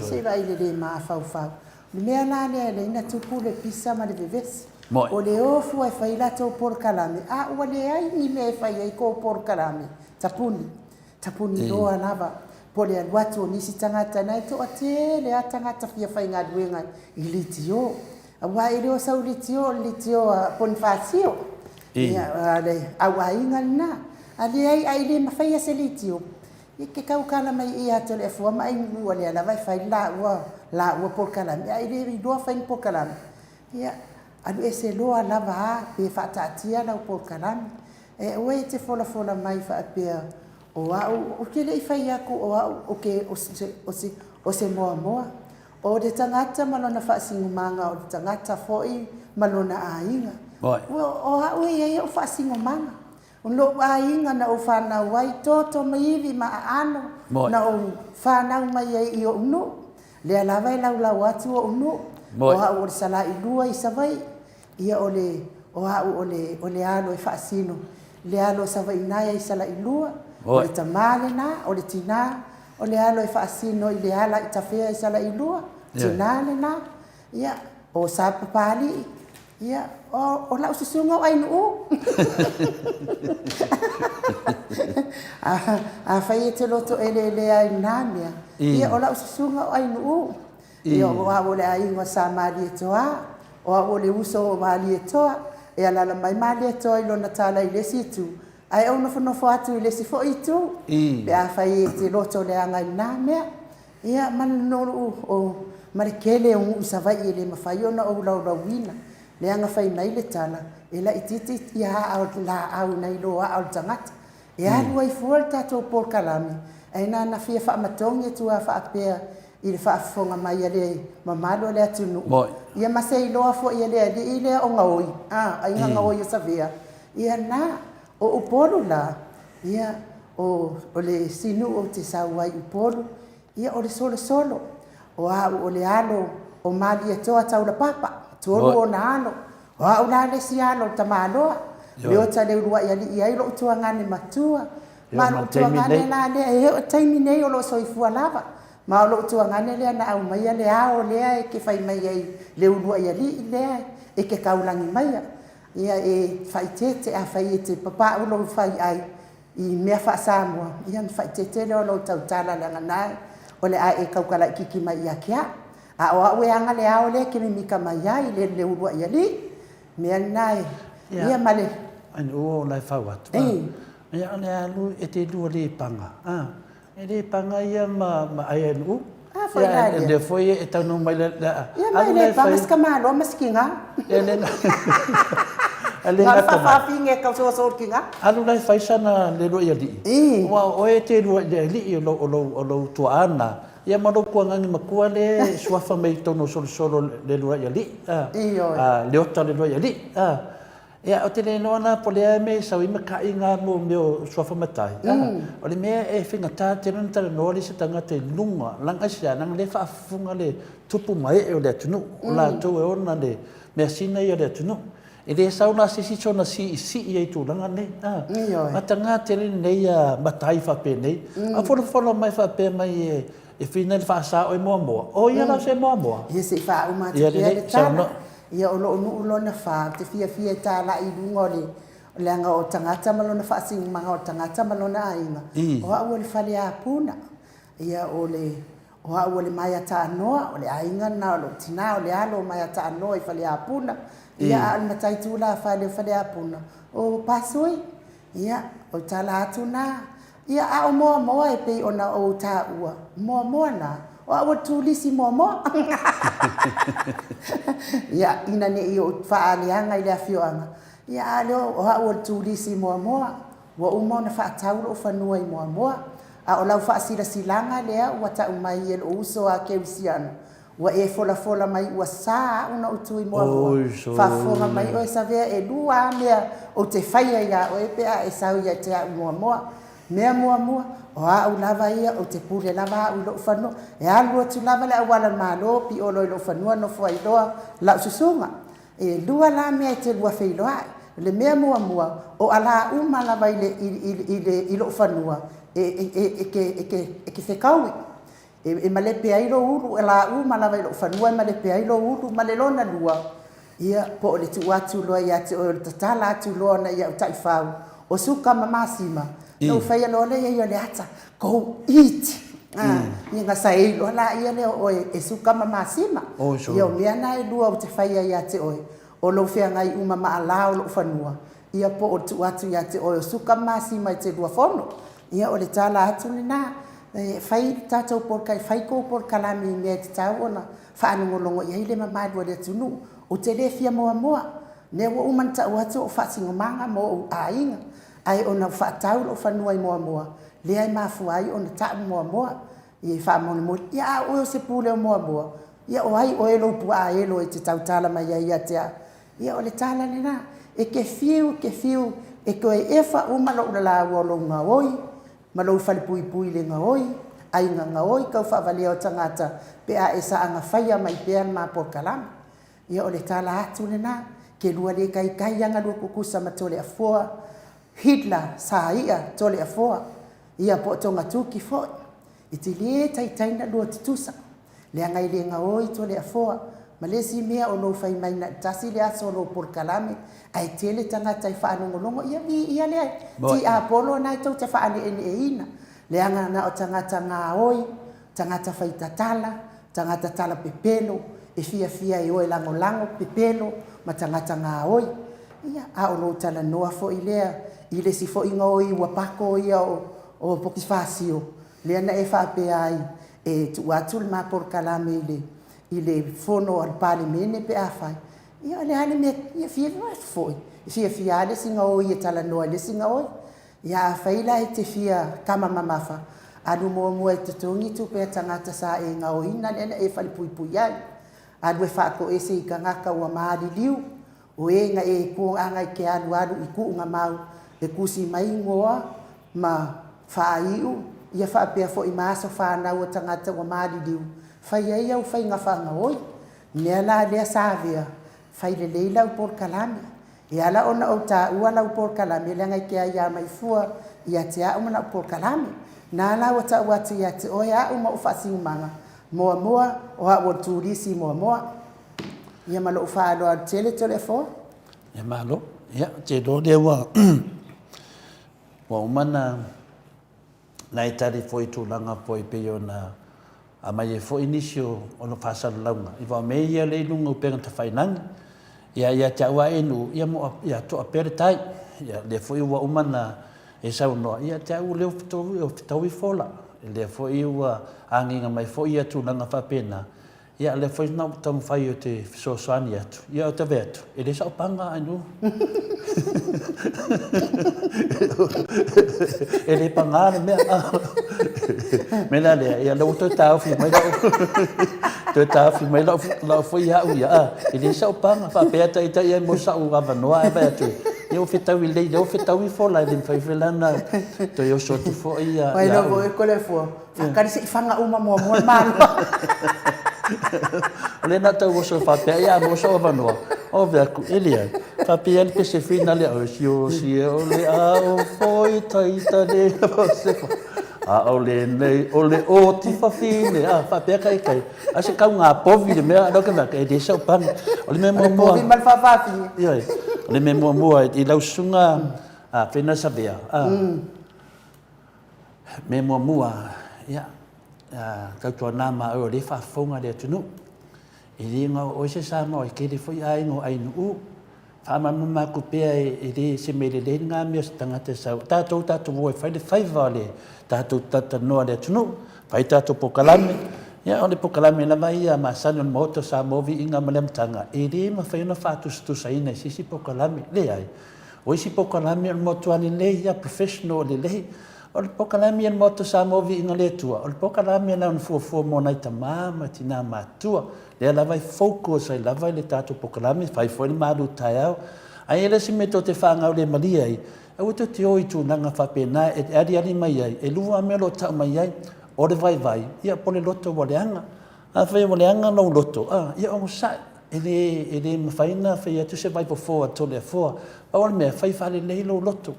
Speaker 1: se i vaai i le le mafaufau. O le mea la lea e alai na tupu le pisa ma le vevesi, o le o fua e fai latou polokalame, a ua leai ni mea e fai ai kou polokalame, tapuni. Tapuni loa lava po le alu atu o nisi tagata na e toatele a tagata fia faigaluega i litio. Aua e le o sau litio o le litio a Ponifasio. Ia, le au aiga lena. A leai a i le mafaia se litio, ia ke taukala mai ia Toleafua ma Ainuu ua lea lava e fai le laua, laua polokalame, a i le iloa fai ni polokalame, ia, alu ese loa lava a pe faataatia lau polokalame. E aua e te folafola mai faapea, O au, ou te le i fai atu o au o ke, o se, o se, o se moamoa. O le tagata ma lona faasinomaga, o le tagata foi ma lona aiga. Ua, o au e i ai ou faasinomaga. O lou aiga na ou fanau ai, toto ma ivi ma aano, na ou fanau mai ai i ou nuu. Lea lava e laulau atu ou nuu. O au o le Salailua i Savaii. Ia o le, o au o le, o le alo e faasino, le alo o Savainaea i Salailua, o le tamā lenā, o le tinā, o le alo e faasino i le ala i Tafea i Salailua, tinā lenā, ia, o Sapapalii, ia, o, o lau susuga o Ainu'u. A, afai e te loto eleelea i na mea, ia, o lau susuga o Ainu'u. Ia, o au o le aiga o Sa Malietoa, o au o le uso o Malietoa, e alaala mai Malietoa i lona tala i le isi itu, ae ou nofonofo atu i le isi foi itu, pe afai e te loto leaga i lena mea. Ia, ma le nuu o, ma le tele o nuu i Savaii e le mafai ona ou laulauina, leaga fai mai le tala, e laitiiti ia aa o le laau nai lo aa o le tagata. E alu ai fua le tatou polokalame, ae na ona fia faamatogi atu lava faapea i le faafofoga mai a le mamalu o le atunuu, ia ma se iloa foi e le alii lea o Gaoi, a, aiga Gaoi o Savea, ia na, o Upolu la, ia, o, o le isi nuu ou te sau ai i Upolu, ia o le Solosolo, o au o le alo o Malietoa Taulapapa, tolu ona alo, O au la le isi alo o le tamaloa, leota le uluai alii ai lou tuagane matua.
Speaker 2: E oo
Speaker 1: Ma
Speaker 2: mai
Speaker 1: lou
Speaker 2: le taimi
Speaker 1: tuagane
Speaker 2: lenei.
Speaker 1: la lea, e oo i le taimi nei o lo o soifua lava. Ma o lou tuagane lea na aumaia le ao lea e te fai mai ai le uluai alii lea e te taulagi maia. Ia e faaeteete, afai e te papau lou faiai i mea faa-Samoa, ia ona faaeteete lea o lou tautala leaga o lena o le a e tautala laitiiti mai ia te au. A o au e ana le ao lea e te mimita mai ai i le uluai alii. O le mea lena e, ia ma le.
Speaker 2: Ia, o la e fau atu. Ia, o le alu e te lua le paga, a. E le paga ia ma ma ANU.
Speaker 1: A foi la
Speaker 2: lea. Lea foi e taunuu mai le
Speaker 1: Ia ma e le paga si tamaloa ma si tiga.
Speaker 2: E le
Speaker 1: Na o le faafaafine e tausoasoa i le tiga.
Speaker 2: Alu la e fai sana le lua i alii. Aua o oe e te lua i le alii o lou o lou o lou tuaa na. Ia ma lou tuagani matua lea e suafa mai i totonu o Solosolo le lua i alii.
Speaker 1: Ioe.
Speaker 2: Leota le lua i alii. Ia, ou te le iloa la po o le a le mea e sau ai matai na mo mea o suafa matai. O le mea e faigata tele ona talanoa le isi tagata i luga, leaga aisea? Leaga o lea e faafofoga le tupu ma ee o le atunuu, o latou e ona le measina ia o le atunuu. E le sau la se isi soona siisii ai i tulaga nei. Mataga tele lenei matai faapenei. A folafola mai faapea mai e finai le faasa oe Moamoa, o ia la o se Moamoa?
Speaker 1: Ia se i faauma atu pea le tala. Ia o lou nuu lona fa, ou te fiafia e talai i luga o le leaga o tagata ma lona faasinomaga o le tagata ma lona aiga. O au o le Faleapuna, ia o le o au o le Maiataanoa, o le aiga lena o lou tina, o le alo o Maiataanoa i Faleapuna. Ia a o le matai tulafale o Faleapuna, o Pasui. Ia, o le tala atu lena. Ia, a o Moamoa e pei ona ou taua, o Moamoa na, o au o le turisi Moamoa. Ia, ina ne i ou faaleaga i le afioaga, ia a o lea o au o le turisi Moamoa. Ua uma ona faatau lou fanua i Moamoa, a o lau faasilasilaga lea ua tau mai e lou uso a kerisiano, Ua e folafola mai ua sa au na ou tu i Moamoa. Faafofoga mai oe Savea e lua a mea ou te faia ia oe pe a e sau ia te au i Moamoa. Mea muamua, o au lava ia ou te pule lava au i lou fanua. E alu atu lava le auala Malo piolo i lou fanua nofo ai loa lau susuga. E lua la mea e te lua feiloai. O le mea muamua, o alā uma lava i le i le i lou fanua e e e te e te fetaui. E malepe ai lou ulu, e lauu uma lava i lou fanua e malepe ai lou ulu. Ma le lona lua, ia, po o le tuu atu loa ia te oe o le tatala atu loa ona i au taifau, o suka ma masima, ona ou faia loa lea i ai o le ata, go eat! A, ia ona saei loa laia lea o oe e suka ma masima. Ia o mea na e lua ou te faia ia te oe, o lou feagai uma ma alā o lou fanua, Ia po o tuu atu ia te oe o suka ma masima i te lua fono. Ia o le tala atu lena. E fai le tatou poloka, fai kou polokalame i mea e tatau ona faalogologo i ai le mamalu o le atunuu. Ou te le fia moamoa. Lea ua uma ona tau atu ou faasinomaga mo ou aiga. Ae ona ua faatau lou fanua i Moamoa, lea e mafua ai ona tau Moamoa. Ia faamolemole, ia a o oe o se pule o Moamoa, ia o ai oe lou puaa elo e te tautala mai ai ia te au? Ia o le tala lena, e te fiu, e te fiu e toe efa uma lou lalaua o lou gaoi ma lou falepuipui i le gaoi, aiga gaoi tau faavalea o tagata pe a e saga faia mai pea le ma polokalame. Ia o le tala atu lena, ke lua le taitai aga lua tutusa ma Toleafoa, Hitler sa ia Toleafoa, ia po o Togatuki foi. E te le taitai na lua tutusa, leaga e le gaoi Toleafoa, ma le isi mea o lou fai mai na o le tasi le aso o lou polokalame, ae tele tagata e faalogologo, ia viia lea tiapolo na e tou te faaneeneeina, leaga na o tagata gaoi, tagata fai tatala, tagata tala pepelo, e fiafia e o e lagolago pepelo ma tagata gaoi. Ia, a o lou talanoa foi lea i le isi foi gaoi ua pako ia o Potifasio, lea na e faapea ai e tuu atu le ma polokalame i le i le fono a le Palemene pe afai, ia o le a le mea, ia fiafia foi, e fiafia lava le isi gaoi e talanoa i le isi gaoi. Ia afai la e te fia tama mamafa, alu muamua e totogi tupe a tagata sa e gaoina lea na e falepuipui ai. Alu e faatoese i tagata ua maliliu, O e na e kuaaga i ke alualu i kuuga mau e kusi mai igoa ma faaiu ia faapea foi ma aso fanau o tagata ua maliliu, fai ai au faiga faagaoi. Mea la lea Savea, fai lelei lau polokalame. E ala ona ou taua lau polokalame leaga e te aia mai fua ia te a'u ma la'u polokalame. Na la ua ta'u atu ia te oe a'u ma o'u fa'asiumaga muamua, o a'u o le turisi muamua. Ia ma lo'u fa'aaloalo tele Toleafoa.
Speaker 2: Ia malo. Ia, ou te iloa lea ua ua uma na na e tali foi i tulaga foi pei ona aumai ai foi nisi o o faasalalauga i vao mea ia lea i luga o upega tafailagi. Ia ia te au lava e nuu, ia moa ia toa pea le tai. Ia lea foi ua uma ona e saunoa, ia te au lea ua fetaui fola. Lea foi ua agiga mai foi ia tulaga faapena. Ia o lea foi na ou taumafai ou te fesoasoani atu, ia ou te ave atu, e le sao paga ai no. E le paga le mea. Me la lea, ia lea ua toe taofi mai lau, toe taofi mai lau, lau foi au ia, a, e le sao paga, faapea taitai ai mo sau avanoa ae vaai atu, ia ua fetaui lelei, lea ua fetaui fola, e le mafai foi la ona toe oso atu foi ia, ia au.
Speaker 1: Mai lava Faatali se i faga uma muamua le Malo.
Speaker 2: O lea na tau oso faapea, ia a maua sou avanoa, ove aku, e leai. Faapea le pese fina lea, o si o si e o le a o foi taita le a o le nei o le o tifafine, a faapea kai kai. A se kau ngā povi le mea, lau ke mea, e le sau panga. O le mea muamua.
Speaker 1: O le povi ma le faafafine.
Speaker 2: Ioe. O le mea muamua i lau susuga a Fena Savea, a. Mea muamua, ia, tautuana ma oe o lea e faafofoga le atunuu. E le gao oe se Samoa, e tele foi aiga o Ainuu. Faamalamalama atu pea e le se mea lelei lena mea o se tagata e sau. O tatou, tatou o e fai le faiva o le tatou talatalanoa i le atunuu, fai tatou polokalame. Ia, o le polokalame lava ia masani o le Maota o Samoa, Viiga ma le Amataga, e le mafai ona faatusatusaina i se isi polokalame. Leai. O isi polokalame o le matua lelei ia, professional lelei. O le polokalame a le Maota Samoa Viiga le Atua, o le polokalame na ona fuafua mo nai tama ma tina matutua. Lea lava e focus ai lava i le tatou polokalame, fai foi le malu taeao. Ae i ai le isi mea tou te faagaulemalie ai, aua tou te o i tulaga faapena e aliali mai ai, e lua lava mea o lo o tau mai ai, o le vaivai, ia po o le loto ua leaga. Afai ua leaga lou loto, a, ia onosai, e le, e le mafai ona fai atu se vaifofo a Toleafoa. Pau o le mea, fai faalelei lou loto.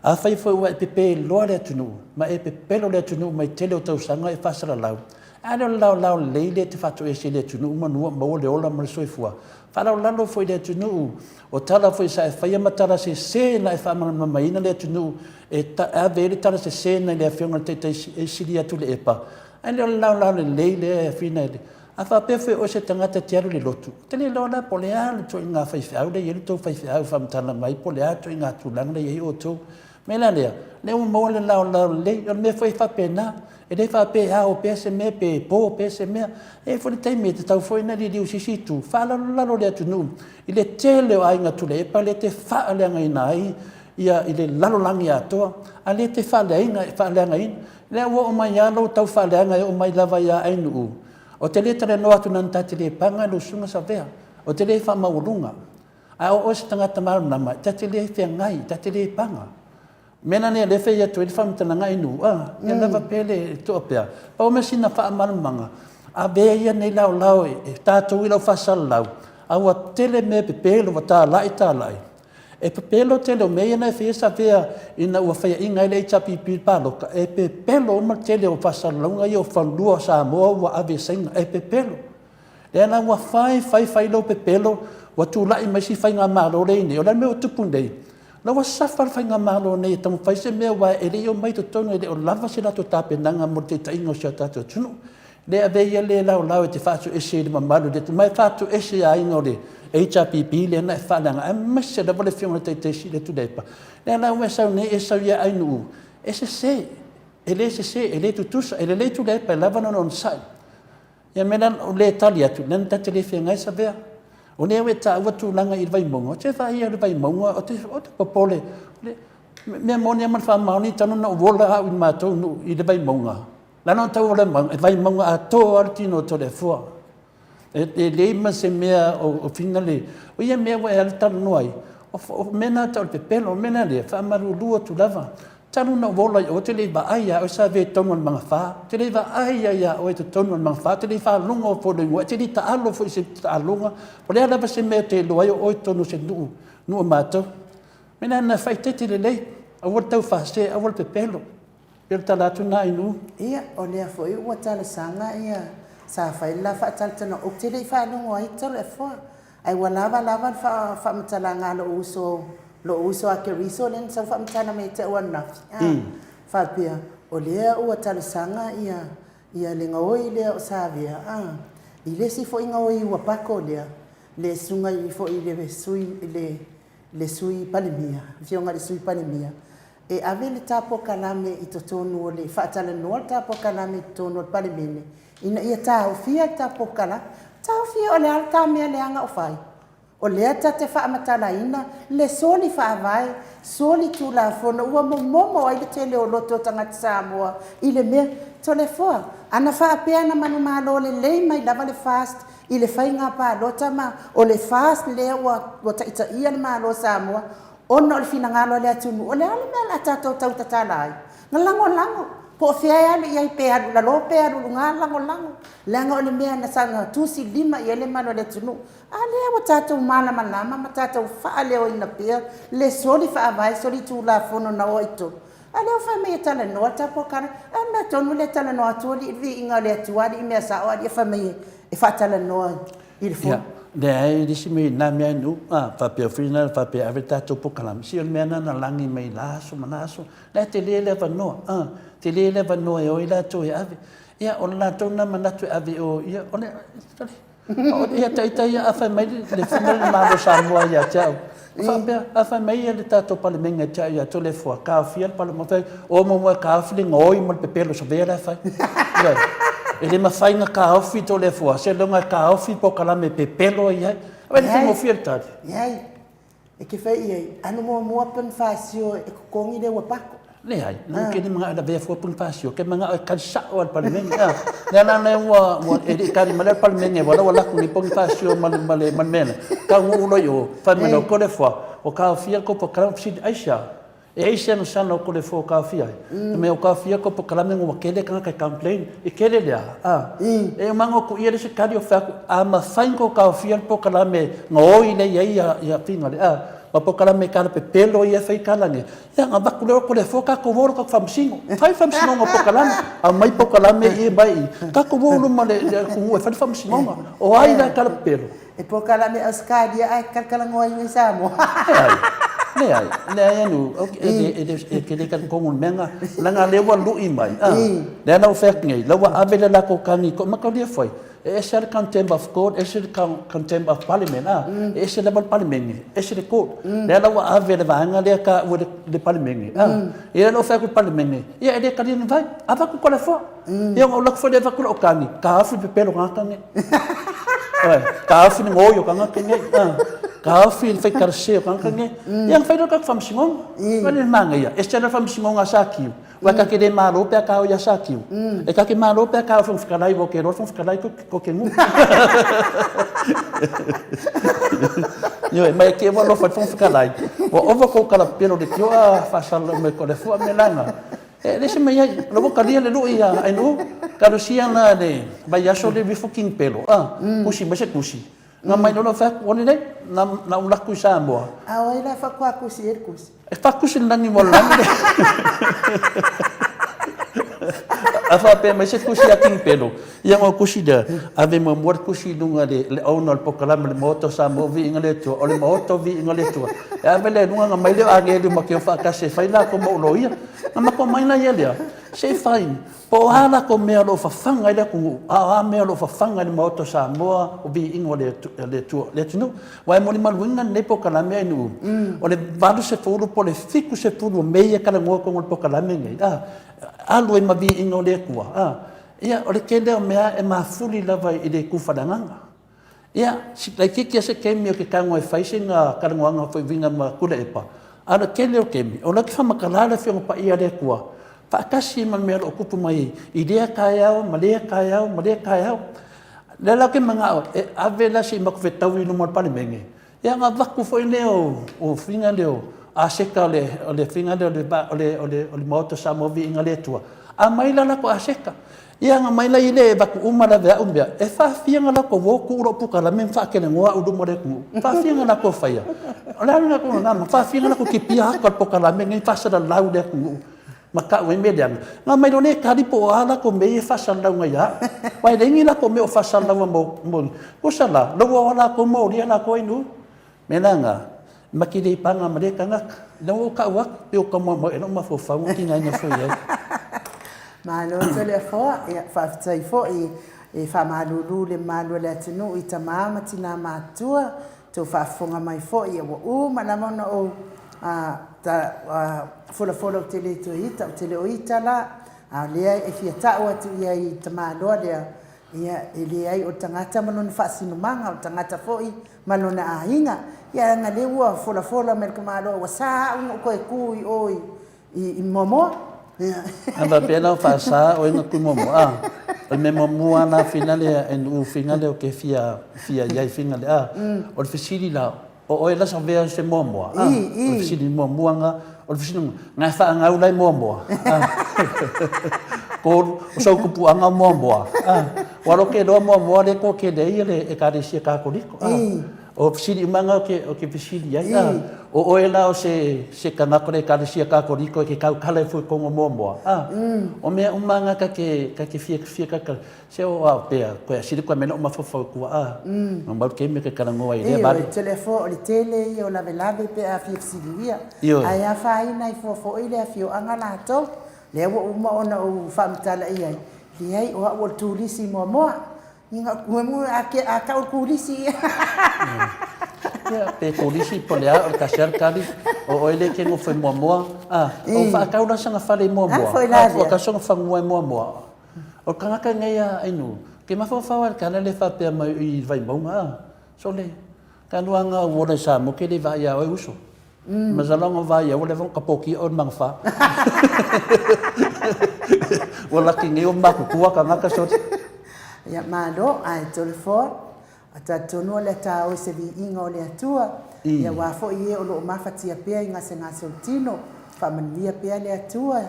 Speaker 2: Afai foi ua e pepe loa le atunuu, ma e pepelo le atunuu mai tele o tausaga e faasalalau, a lea o le laolao lelei lea e te faatoese i le atunuu manu ua maua le ola ma le soifua. Faalaolalo foi i le atunuu, o tala foi sa e faia ma tala sese na e faamalamalamaina le atunuu e ave ai le tala sese na i le Afioga i le Taitai e sili atu le epa, Ae le o le laolao lelei lea e afina i le. A faapea foi o oe se tagata e te alu i le lotu, ou te le iloa la po o le a le ituaiga faifeau lea e i ai le tou faifeau e faamatala mai po o le a le ituaiga tulaga lea e i ai outou. O le mea la lea, o lea ua maua le laolao lelei. O le mea foi e faapena, e le faapea e ao pea se mea pe po pea se mea. E i ai foi le taimi e tatau foi ona liliu i se isi itu, faalalolalo le atunuu i le tele o aiga Tuilaepa lea e te faaleagaina ai ia i le lalolagi atoa, a lea e te faaleagaina. Lea ua oo mai lava lou tau faaleaga e oo mai lava ia Ainuu. Ou te le talanoa atu leaga ta te le paga lou susuga Savea. Ou te le faamaualuga. Ae o oe se tagata malamalama, ta te le feagai, ta te le paga. O mea la nei o lea e fai atu ai le faamatalaga Ainuu, a, ia lava pea le toa pea. Pau mea sina faamalamalamaga, avea ia nei laolao e tatou i lau faasalalau, a ua tele mea pepelo ua talai talai. E pepelo tele o mea ia na e faia Savea ina ua faiaina ai le HRPP i le palota, e pepelo uma le tele o faasalalauga ia o fanua o Samoa ua ave e Saina, e pepelo. Lea la ua fai fai fai lou pepelo, ua tulai mai si faigamalo lea e i ai nei. O le a le mea ua tupu nei? La ua suffer le faigamalo nei e taumafai se mea aua e le i omai i totonu, e le o lava se latou tapenaga mo le taitaiga o si o tatou atunuu. Le avea ia le laolao e te faatoese i le mamalu i le atunuu, ma e faatoese i aiga o le HRPP lea na e faaleaga, aemaise lava le afioga i le Taitai Sili o Tuilaepa. Lea la ua e sau nei e sau ia Ainuu, e sese, e le sese, e le tutusa, e lelei Tuilaepa e lava lona onosai. Ia mea la o le tali atu, leaga ta te le feagai Savea. O lea ua e taua tulaga i le Vaimauga, ou te vaai i le Vaimauga, ou te popole, mea moni lava ma le faamaoni, talu ona ou ola au i le matou nuu i le Vaimauga, Lana o tau o le mauga, e vaimauga atoa lava le tino o Toleafoa. E leai ma se mea o fina le... O ia mea ua e alu talanoa ai, o mea na tau o le pepelo, o le mea la lea, e faamalulu atu lava. Talu ona ou ola i o, ou te le i vaai ia oe Save i totonu o le magafa, ou te le i vaai lava ia oe i totonu o le magafa, ou te le i faalogo foi i lou igoa, e te le i taalo foi i se taaloga, o le a lava se mea ou te iloa ai o oe i totonu o se nuu, nuu o matou. O le mea lena, faaeteete lelei. Aua le taufase, aua le pepelo. Pei o le tala atu lena Ainuu.
Speaker 1: Ia, o lea foi ua talosaga ia, sa fai le la faatalatalanoaga, ou te le i faalogo ai Toleafoa, ae ua lava lava le faamatalaga a lou uso, lou uso a Keriso lea na sau faamatala mai ia te au ananafi, a faapea, o lea ua talosaga ia ia le gaoi lea o Savea, a, i le isi foi gaoi ua pako lea, le susuga foi i le sui, le le Sui Palemia, Afioga i le Sui Palemia, e ave le ta polokalame i totonu o le, faatalanoa le ta polokalame i totonu o le Palemene, ina ia taofia le ta polokalame. Taofia o le a le ta mea leaga o fai? O lea ta te faamatalaina le soli faavae, soli tulafono ua momomo ai le tele o loto o tagata Samoa i le mea. Toleafoa, ana faapea na manumalo lelei mai lava le FAST i le faiga palota ma o le FAST lea ua taitaia le Malo o Samoa ona o le finagalo a le atunuu, o le a le mea o le a tatou tau tatala ai? Na lagolago, po o fea e alu i ai, pe alu i lalo pe alu i luga, lagolago, leaga o le mea na saga tusilima i ai le mamalu o le atunuu. A lea ua tatou malamalama ma tatou faaleoina pea le soli faavae, soli tulafono na o ai i totonu. A lea ua fai mai e talanoa le ta polokalame. O le a le mea tonu lea e talanoa atu alii le viiga o le Atua alii mea sao alii e fai mai e faatalanoa i le fono.
Speaker 2: Ia, leai le isi mea i na mea nuu, a faapea foi na faapea e ave le tatou polokalame, se o le mea lena na lagi mai la aso ma la aso, la e tele le avanoa, a, tele le avanoa e o ai latou e ave. Ia, o le latou lena manatu e ave i o, ia, o le, Ia ita ia a fai mai le fina le Malo o Samoa ia te au. Faapea, a fai mai ia le tatou Palemene ia te au ia Toleafoa, taofia le Palemene, o muamua e taofi le gaoi ma le pepelo sovea la e fai. Ioe. E le mafai ona taofi Toleafoa, seiloga e taofi polokalame pepelo ai ai. Vaai le faigofie le tali.
Speaker 1: Leai. E te fai i ai, alu muamua Ponifasio e totogi le ua pako.
Speaker 2: Leai, ou te le manao e lavea fua Ponifasio, ou te manao e tali sao lava i le Palemene. A, lea la lea ua, ua, e le i tali mai la le Palemene, ua la ua alu atu nei Ponifasio ma le, ma le, ma le mea lea. Taunuu loa i o, fai mai loa, Toleafoa, ua taofia le tou polokalame, ou fesili, aisea? E ai se agasala o Toleafoa ua taofia ai? Fai mai, ua taofia le tou polokalame ona ua tele tagata e complain. E tele le a? A, e uma ona tuu i ai le isi tali, ou fai atu, a mafai ona tou taofia le polokalame gaoi lea e i ai ia Finagale, a, ma polokalame talapepelo ia e fai tala nei, ia ona avatu lea o Toleafoa tatou o i le tatou faamasino. Fai le faamasinoga o polokalame, aumai polokalame ia mai i i, tatou o i luma o le atunuu e fai le faamasinoga. O ai la e talapepelo?
Speaker 1: E polokalame Ausetalia ae talatalanoaina i Samoa.
Speaker 2: Leai, leai, leai anu, e te le talitonu i le mea lena, leaga lea ua lui mai, a, lea la ua fai atu nei, la ua ave le latou tagi i Mataulia foi, e ese lava le contempt of court, ese le contempt of parliament, a, e ese lava le Palemene, ese le court. Lea la ua ave le vaega lea taua e le Palemene, a, ia lea la ua fai atu le Palemene, ia e le talia ni vai, avatu Toleafoa. Ia ona ou alu atu foi lea avatu lau tagi, taofi le pepelo o tagata nei. Oi, taofi le gaoi o tagata nei. Taofi le faitalasē o tagata nei. Ia ona fai lea o le tatou faamasinoga. Vaai le manaia, ese lava le faamasinoga a Satiu, aua ta te le malo pe a ta o ia Satiu. E ta te malo pe a ta o i le Fofoga Fetalai, aua ou te iloa le Fofoga Fetalai ko te nuu. Ioe, ma e te ua alofa i le Fofoga Fetalai, ua ova kou talapepelo leitioa faasalalau mai Toleafoa, mea la na. E le se mai ai, la ua talia le lui a Ainuu, talosia la le vaiaso le rifo King Pelo, a, tusi mai se tusi. Na mai loa fai atu, ua lelei, na, na ou laku i Samoa.
Speaker 1: A o ai la e faatoa tusi ai le tusi?
Speaker 2: E faatusi le lagi mo le lagi le. A faapea mai se tusi a King Pelo, ia ona tusi lea, ave muamua le tusi i luga le, le owner o le polokalame o le Maota o Samoa Viiga le Atua, o le Maota o Viiga le Atua. E ave lea i luga ona mai lea o agelu ma keu faatasi e fai latou ma ou loia. Na matou mai la ia lea, se i fai, po o a latou mea o lo o fafaga ai le atunuu, a o a mea o lo o fafaga ai le Maota o Samoa, o viiga o le Atua, le atunuu. Aua e molimauina lenei polokalame a nuu, o le 80 po o le 70 o mea ia e talanoa i totonu o le polokalame lenei, a, alu ai ma viiga o le Atua, a, ia, o le tele o mea e mafuli lava i le itu faaleagaga. Ia, si laitiiti lava se taimi ou te tago e fai sina talanoaga foi uiga ma Tuilaepa, a o le tele o taimi, o la e faamatala le Afioga Paia a le Atua, faatasi ma le mea o lo o tupu mai i lea taeao ma lea taeao ma lea taeao. O lea la ou te manao e ave la se i matou fetaui i luma o le Palemene, ia ona avatu foi lea o faiga lea o aseta o le faiga lea o le Maota o Samoa Viiga i le Atua, aumai la latou aseta. Ia aga mai la i le avatu uma lava e a'u mea, e faafia na latou o tuu lo'u pukalame ma faatelegoa a'u i luma o le atunuu? Faafia na latou faia? O le a le latou lagona? Faafia na latou kipia ata o le pokalame lenei ma faasalalau i le atunuu ma ta'u ai mea leaga? Na aumai loa lea e tali po o a latou mea ia e faasalalau nei ia a'u. Aua e leai ni latou mea o faasalalau mo Tusa la, lou ao a latou molia latou ai nuu. Mea la na, ma te le paga ma lea tagata. Ina ua ou tau atu, pei ua tau moemoe lou mafaufau na tigaina foi ai.
Speaker 1: Malo Toleafoa, ia faafetai foi e faamalulu le mamalu o le atunuu i tama ma tina matutua, tou faafofoga mai foi ua uma lava ona ou folafola ou te le toe ita, ou te le o ita la, a o lea e fia tau atu i ai i le tamaloa lea, Ia, e leai o le tagata ma lona faasinomaga, o le tagata foi ma lona aiga. Ia, leaga lea ua folafola mai le tamaloa, ua sa au ona ou toe tu i o i Moamoa. Ia.
Speaker 2: A faapea la o faasa oe na tu muamua, a, o le mea muamua lava la finale e nuu finale o ke fia fia iai finale, a, o le fesili la, O oe la savea se muamua, a? O le fesili muamua na, o le fesili na e faagau la e muamua, a? Kolu, o sou tupuaga o muamua, a? Ua lo ke loa muamua le ko ke lei le Ekalesia Katoliko, a? O fesili uma na o ke fesili ai, a? O oe la o se se kanaka o le Ekalesia Katoliko e ke kaukala e fue kongo muamua, a? O mea uma na ka ke ka ke fia fia ka Se o ao pea, koe a sili koe me noʻu mafaufau i kua a, no mau ke me ke kalangoa i lea vale.
Speaker 1: Ioe, tele fo o le tele ia o lawelawe pe a fia fesiligia. Ioe. Ae afaina ai fua foi le afioaga latou, lea ua uma ona ou faamatala i ai, leai o au o le turisi muamua. A tau le turisi ia.
Speaker 2: Ia, pe turisi po o le a, o le tasi lava le tali, o oe lea e te nofo i muamua, a, o faatau la sana fale i muamua, a, faatau sona fanua i muamua. O le tagata lenei a Ainu, ke mafaufau a le tala le faapea mai i Vaimauga a, sole, talu a na ou ola i Samoa ke le vaai ia oe uso. Masalo na vaai ia ua leva ona kapoki oe i le magafa. Ua laki nei ua matutua tagata sole.
Speaker 1: Ia malo, ae Toleafoa, A talitonu o le a ta oe se viiga o le Atua, ia aua foi e o lo o mafatia pea i gasegase o le tino, faamanuia pea le Atua i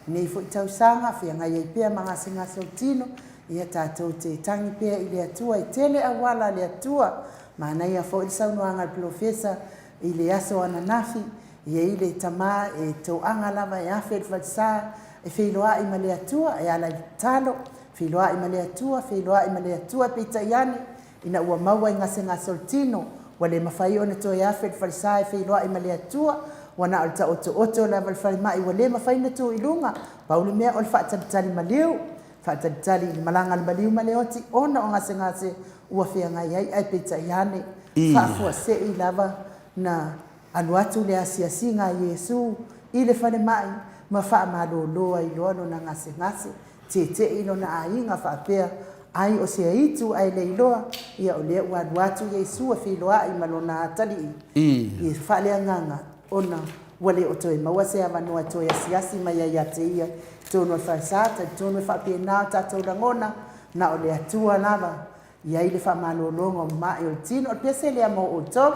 Speaker 1: lenei foi tausaga, feagai ai pea ma gasegase o le tino, ia tatou te tangi pea i le Atua, e tele auala a le Atua. Manaia foi le saunoaga a le Polofesa i le aso ananafi, e i ai le tama e toaga lava e afe i le falesa, e feiloai ma le Atua, e ala i le tatalo, Feiloai ma le Atua, feiloai ma le Atua, peitai ane, ina ua maua i gasegase o le tino, ua le mafai ona toe afe i le falesa e feiloai ma le Atua, ua na o le taotooto lava i le falemai ua le mafai ona tu i luga, pau le mea o le faatalitali maliu, faatalitali i le malaga a le maliu ma le oti ona o gasegase ua feagai ai, ae peitai ane, faafuasei lava na alu atu le asiasiga a Iesu i le falemai ma faamalolo ai loa lona gasegase. Tete'i lona aiga faapea, Ai o se aitu ae le iloa, ia o lea ua alu atu Iesu e feiloa'i ma lona atalii i faaleagaga, ona ua le o toe maua se avanoa e toe asiasi mai ai ia te ia i totonu o le falesa. Talitonu e faapena o tatou lagona, na o le Atua lava i ai le faamalologa o ma'i o le tino. O le pese lea mo outou.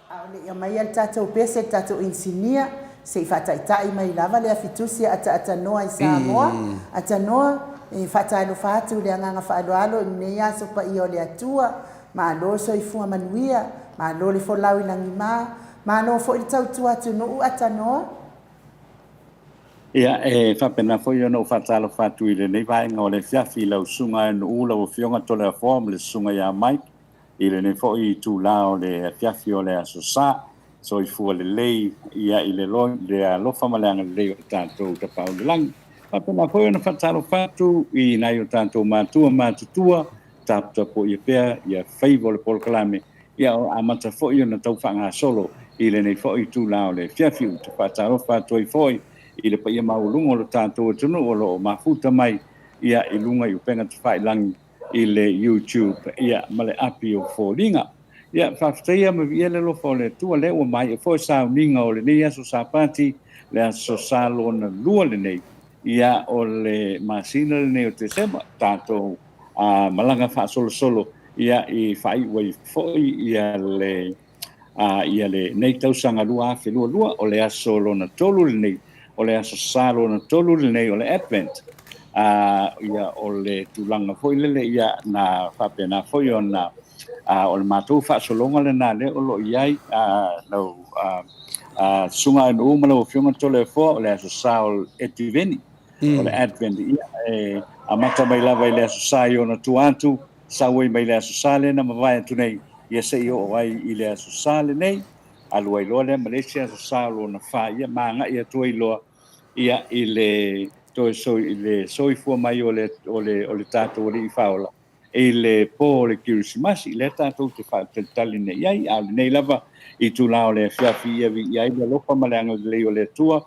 Speaker 1: A o le i aumaia le tatou pese le tatou inisinia, se i faataitai mai lava le afitusi a Ataatanoa i Samoa. Atanoa, e faatalofa atu i le agaga faaaloalo i lenei aso paia o le Atua. Malo soifua manuia, malo le folau i lagima, malo foi le tautua atunuu Atanoa.
Speaker 3: Ia, e faapena foi ona ou faatalofa atu i lenei vaega o le afiafi i lau Susuga Nu'u, lau Afioga Toleafoa ma le Susuga ia Mike i lenei foi itula o le afiafi o le Aso Sa. Soifua lelei ia i le alofa ma le agalelei o le tatou Tapaau i le Lagi. Faapena foi ona faatalofa atu i nai o tatou matua matutua taputapuaia pea ia faiva o le polokalame, ia o amata foi ona tau faagasolo i lenei foi itula o le afiafi. Ou te faatalofa atu ai foi i le paia maualuga o lo tatou atunuu o lo o mafuta mai ia i luga i upega tafailagi i le YouTube ia ma le api o foliga. Ia, faafetaia ma viia le alofa o le Atua lea ua maea foi sauniga o lenei aso Sapati, le aso Sa lona lua lenei. Ia, o le masina lenei o Tesema, tatou malaga faasolosolo, ia, i faaiu ai foi ia le ia lenei tausaga 2022, o le aso lona tolu lenei, o le aso Sa lona tolu lenei o le Advent. Ia, o le tulaga foi lele, ia, na faapena foi ona o le matou faasologa lena lea o lo o i ai lau Susuga Aunuu ma lau Afioga Toleafoa, o le aso Sa o le Etiveni, o le Advent, ia, e amata mai lava i le aso Sa i ona tua atu, sau ai mai le aso Sa lea na mavae atu nei, ia se i oo ai i le aso Sa lenei, alu ai loa lea ma le isi aso Sa lona fa, ia ma agai atu ai loa ia i le toe soi, i le soifua mai o le, o le, o le tatou Alii Faaola i le pō o le Kerisimasi, lea tatou te faatalitali nei i ai, a o lenei lava itula o le afiafi ia viia ai le alofa ma le agalelei o le Atua,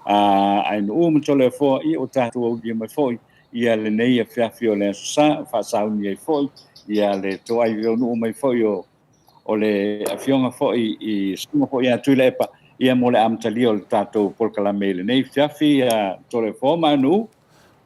Speaker 3: ae nuu ma Toleafoa, ia ua tatou aulia mai foi ia lenei afiafi o le Aso Sa, faasauni ai foi ia le toai mai foi o o le afioga foi i susuga foi ia Tuilaepa, ia mo le amatalia o le tatou polokalame i lenei afiafi, Toleafoa ma Aunuu.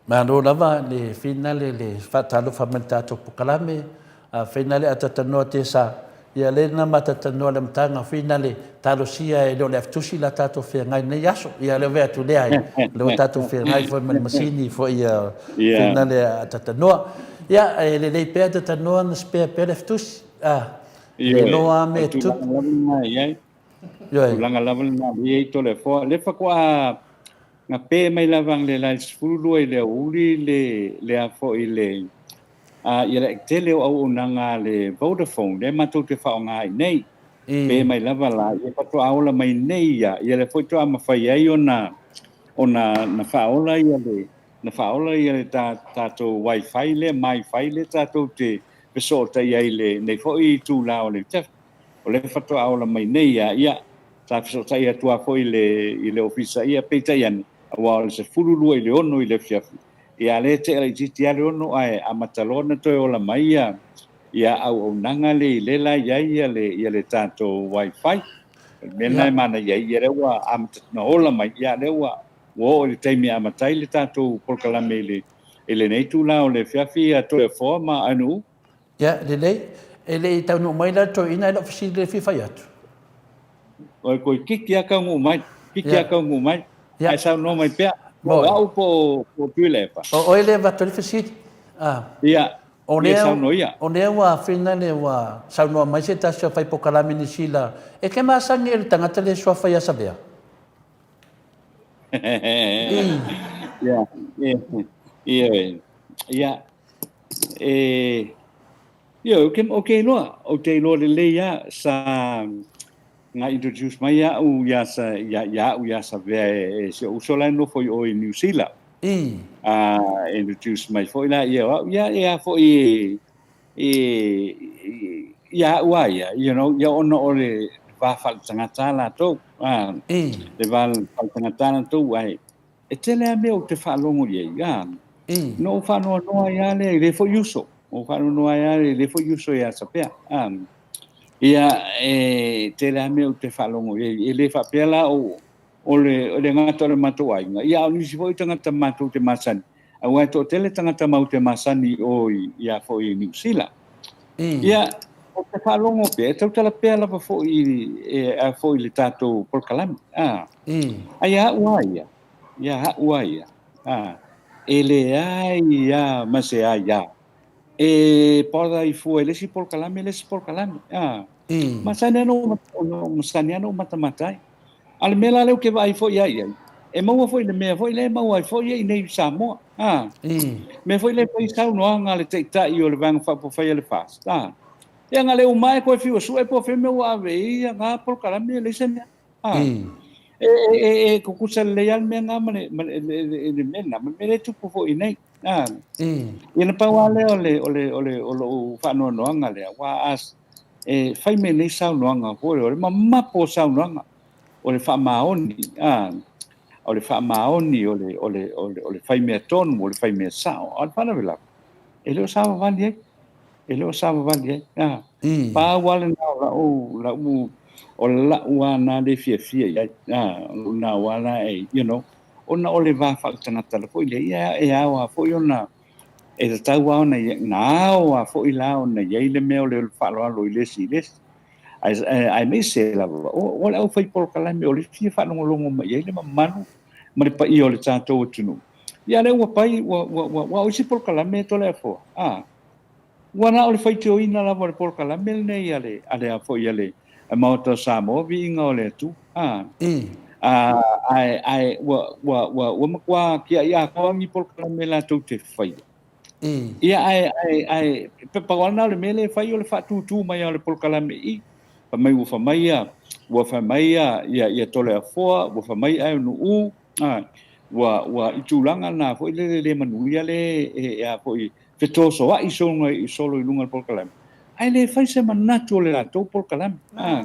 Speaker 2: Malo lava le finale le faatalofa mai le tatou polokalame. A finale a tatanoa te sa, ia le na matatanoa le amataga finale talosia e le o le afitusi la tatou feagai nei aso. Ia le vea atu lea ai, le o tatou feagai foi ma le masini foi ia finale a tatanoa. Ia e lelei pea tatanoa na spare pea le afitusi. A le loa me tupu.
Speaker 3: Ioe. Tulaga lava lena i ai Toleafoa. Le faatoa gape mai lava le la i le 12 i le aoauli le le a foi le a ia le tele o auaunaga a le Vodafone lea matou te faaaoga ai nei. Pe mai lava la ia faatoa ola mai nei ia ia le foi toa mafai ai ona ona na faaola ia le na faaola ia le tatou wifi lea MiFi lea tatou te fesootai ai le nei foi itula o le o lea faatoa ola mai nei ia, ia sa fesootai atu lava foi i le, i le ofisa, ia peitai ane, aua o le 12 i le 6 i le afiafi, ia a lea e tea laitiiti lava le 6 ae amata loa ona toe ola mai ia, ia auaunaga le i le la i ai ia le, ia le tatou wifi. O le mea lena e manaia ai, ia lea ua amata ona ola mai, ia lea ua, ua oo i le taimi e amata ai le tatou polokalame i le, i lenei itula o le afiafi, ia Toleafoa ma Aunuu.
Speaker 2: Ia, lelei. E le i taunuu mai la le toeaina, e le o fesili le fia fai atu.
Speaker 3: Oi, toeitiiti lava taunuu mai, toeitiiti lava taunuu mai. Ae saunoa mai pea, po o au po o Tuilaepa.
Speaker 2: O oe lea e avatu ai le fesili.
Speaker 3: Ia, ia saunoa ia.
Speaker 2: O lea ua finale ua saunoa mai se tasi o fai polokalame Niu Sila, e te masani e le tagata le suafa ia Savea?
Speaker 3: Ia, ia, ia. E, ia, ou te, ou te iloa, ou te iloa lelei lava, sa na introduce mai au ia sa, ia, ia au ia Savea e, e si ou uso la e nofo i o i Niu Sila. Introduce mai foi la ia o au, ia, e a foi e, e, ia au a ia, you know, ia ona o le va faaletagata latou, le va faaletagata latou, ai, E tele lava mea ou te faalogo i ai, a, na ou faanoanoa ai lava lea i lea foi uso, ou faanoanoa ai lava i lea foi uso ia Sapea. A, ia, e tele lava mea ou te faalogo i ai, e le faapea la o, o le, o le gata o le matou aiga, ia, a o nisi foi tagata matou te masani, aua e toatele tagata matou te masani i o i, ia foi i Niu Sila. Ia, ou te faalogo pea, e tautala pea lava foi i, e, a foi i le tatou polokalame. A, Ai ia au a ia, ia au a ia, a, e leai a ma se aiā e bother ai fua i le isi polokalame le isi polokalame. A, masani lava ona ou, masani lava ona ou matamata ai. A o le mea la lea ou te vaai foi ai i ai, e maua foi i le mea foi lea e maua ai foi ia i inei i Samoa. A, mea foi lea e fai saunoaga a le Taitai o le Vaega Faaupufai a le FAST. A, ia na le uma lava e toe fiu e sue po o fea mea ua ave i ai ia na polokalame e leai se mea. A, e, e, e, e tutusa lelei lava le mea lena ma le, ma le, le, le, le mea lena, ma le mea lea e tupu foi i inei. A, ia na pau lava lea o le, o le, o le, o lou faanoanoaga lea, aua a, e fai mai nei saunoaga foi, o le mamapo o saunoaga, o le faamaoni, a, o le faamaoni, o le, o le, o le, o le fai mea tonu, o le fai mea sao, a o le faalavelave, e le o savavali ai. E le o savavali ai. A, pau lava lena o lau, lau, o lau lava na le fiafia i ai. A, o lou na lava la e, you know, ona o le va faaletagata foi lea, ia e ao lava foi ona e tatau lava ona na ao lava foi la ona i ai le mea o le faaaloalo i le isi i le isi. Aemaise lava o le aufai polokalame o le fia faalogologo mai i ai le mamalu ma le paia o le tatou atunuu. Ia lea ua pai, ua, ua, ua, ua o isi polokalame e Toleafoa, a, ua na o le faitioina lava o le polokalame lenei a le, a le, a foi a le Maota o Samoa, viiga o le Atua, a, a, ae, ae ua, ua, ua, ua matua kia'i atoa ni polokalame latou te faia. Ia, ae, ae, ae, pau lava lena o le mea lea e fai o le faatūtū mai lava o le polokalame i i. Fai mai ua fai mai ia, ua fai mai ia, ia, ia Toleafoa, ua fai mai Aenuuu, a, ua, ua, i tulaga na foi lele le manuia le e, e a foi, fetosoa'i solo, solo i luga o le polokalame, ae le fai se manatu o le latou polokalame. A,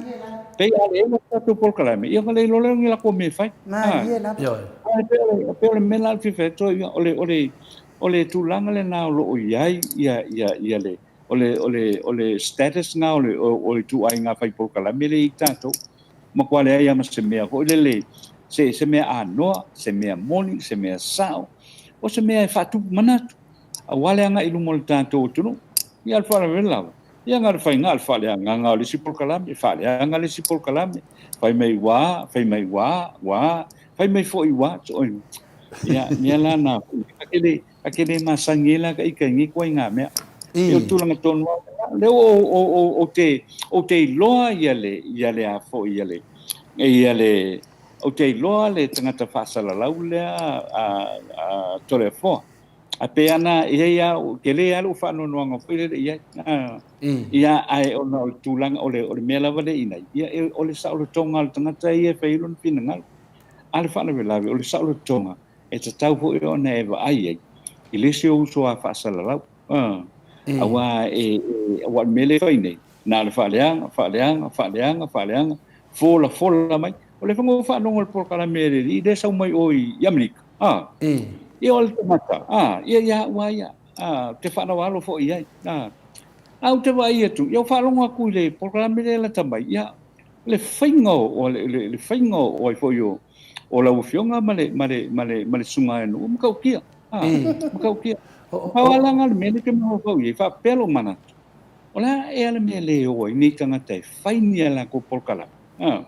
Speaker 3: pei a le ela le tatou polokalame, ia ona le iloa lea o ni latou mea e fai. A, ae pei o le, pei o le mea la o le fia fai atu ai, o le, o le, o le tulaga lena o lo o i ai ia, ia, ia le, o le, o le, o le status na o le, o, o le ituaiga fai polokalame lea i tatou. Matua leai lava ma se mea foi lele, se, se mea anoa, se mea moni, se mea sao, o se mea e faatupu manatu, aua le agai i luma o le tatou atunuu. Ia, o le faalavelave lava, ia na o le faiga o le faaleagaga o le isi polokalame, faaleaga le isi polokalame, fai mai ua a, fai mai ua a, ua a, fai mai foi ua a. Ia, mea la na, ta te le, ta te le masani ai la ta ita i nei ituaiga mea. Ia o le tulaga tonu lava lena. Lea ua ou, ou, ou, ou te, ou te iloa ia le, ia le a foi, ia le, ia le, ou te iloa le tagata faasalalau lea a, a Toleafoa. Ae pei lava na, e i ai lava, e tele lava lou faanoanoaga foi lele i ai. Ia, ae ona o le tulaga, o le, o le mea lava lea i inei, ia, o le saolotoga o le tagata ia e fai ai lona finagalo. A o le faalavelave, o le saolotoga e tatau foi ona e vaai ai i le isi ou uso a faasalalau. Aua e, aua o le mea lea e fai nei, na o le faaleaga, faaleaga, faaleaga, faaleaga, folafola mai. O le fai faalogo i le polokalame a le alii lea e sau mai o i Amerika. Ia o le tagata, ia ia au lava ia, ou te faaaloalo foi i ai. Ae ou te vaai atu, ia ou faalogo atu i le polokalame lea e lata mai, ia le faiga o le, le, le faiga o ai foi o, o lau afioga ma le, ma le, ma le, ma le susuga ia Nu'u, matautia. Ah, matautia. Pau lava la le mea lea ou te mafaufau i ai, faapea lou manatu, o le a ea le mea le o ai nei tagata e fai ni a latou polokalame? Ah,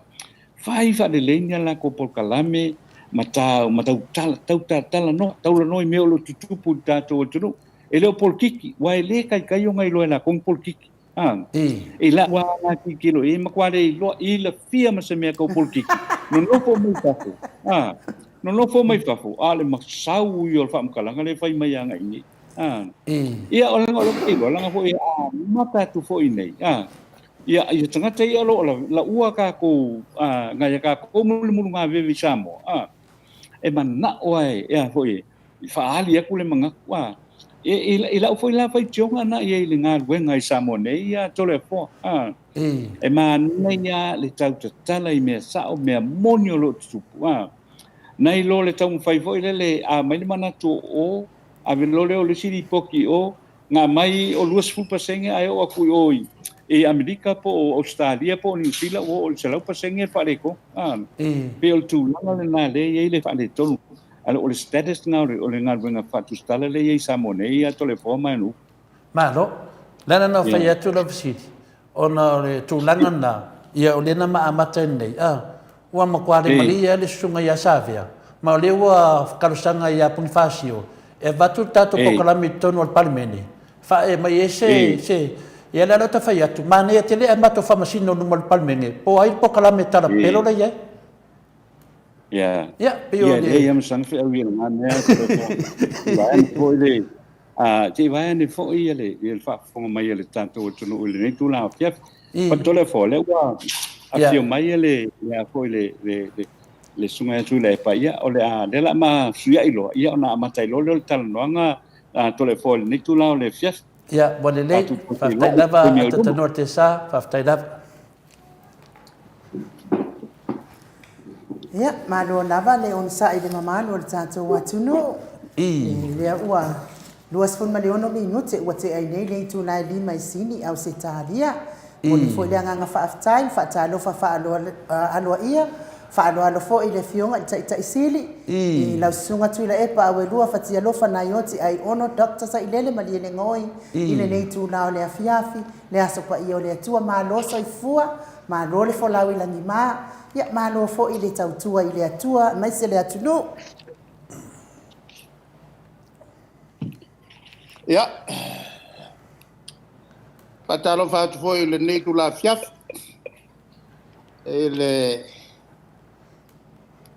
Speaker 3: fai faalelei ni a latou polokalame ma ta, ma tau tala, tau talanoa, taulanoa i mea o lo o tutupu i le tatou atunuu. E le o polokiki, aua e le taitai ona iloa e latou ni polokiki. A, i lau lava tilotilo i ai, matua le iloa ilafia ma se mea tau polokiki. Nonofo mai fafo, a, nonofo mai fafo, a o le masau ia o le faamatalaga lea e fai mai agai nei. A, ia, o leaga o lea ou te iloa, leaga foi e amata atu foi nei, a, ia, ia tagata ia o lo o laua tatou, a, nai a tatou mulumulugaveve i Samoa, a, e manao lava e, e a foi e, i faaali atu le manatu, a, e, i, i lau foi la faitioga na i ai i le galuega i Samoa nei, ia Toleafoa, a, e manaia le tau tatala i mea sao, mea moni o lo o tutupu, a, nai lo le taumafai foi lele, a aumai le manatu o o, ave loa lea o le isi lipoti i o, na aumai o 20% ae oo atu i o i, i Amerika po o Ausetalia po o Niu Sila ua oo i le 100% le faaletonu. A, pei o le tulaga lena lea e i ai le faaletonu. A o le status lena o le galuega faatusitala lea e i ai i Samoa nei ia Toleafoa ma Nu'u.
Speaker 2: Malo. O le ala lena ua fai atu lau fesili, ona o le tulaga lena, ia o lea na ma amata ai nei, a, ua matua le malie lava le susuga ia Savea, ma o lea ua talosaga ia Ponifasio e avatu le tatou polokalame i totonu o le Palemene, faaee mai ai se, se, ia le ala o ta fai atu, manaia tele ae matou faamasino i luma o le Palemene, po o ai le polokalame talapelo la e i ai.
Speaker 3: Ia.
Speaker 2: Ia, pei o
Speaker 3: le... Ia, leai lava ma sana feau i lena mea, Vae ane foi le, se i vae ane foi ia le, ia le faafofoga mai a le tatou atunuu i lenei tulaga afiafi. Toleafoa, lea ua afio mai le, le a foi le, le, le, le susuga ia Tuilaepa, ia, o le a, lea o le a ma fesuiai loa, ia ona amata ai loa lea o le talanoaga a Toleafoa i lenei tulaga o le afiafi.
Speaker 2: Ia, ua lelei, faafetai lava Atatanoa Tesa, faafetai lava.
Speaker 1: Ia, malo lava le onosai i le mamalu o le tatou atunuu. I. Lea ua 26 minute ua tea ai nei le itula e 5 i Sini, Ausetalia. Momoli foi le agaga faafetai ma faatalofa faaloaia Faaaloalo foi i le Afioga i le Taitai Sili, i lau Susuga Tuilaepa Auelua Fatialofa Naioti Aiono Doctor Sailele Malielegaoi i lenei itula o le afiafi, le Aso Paia o le Atua. Malo soifua, malo le folau i lagima, ia malo foi le tautua i le Atua aemaise le atunuu.
Speaker 4: Ia, faatalofa atu foi i lenei itula afiafi i le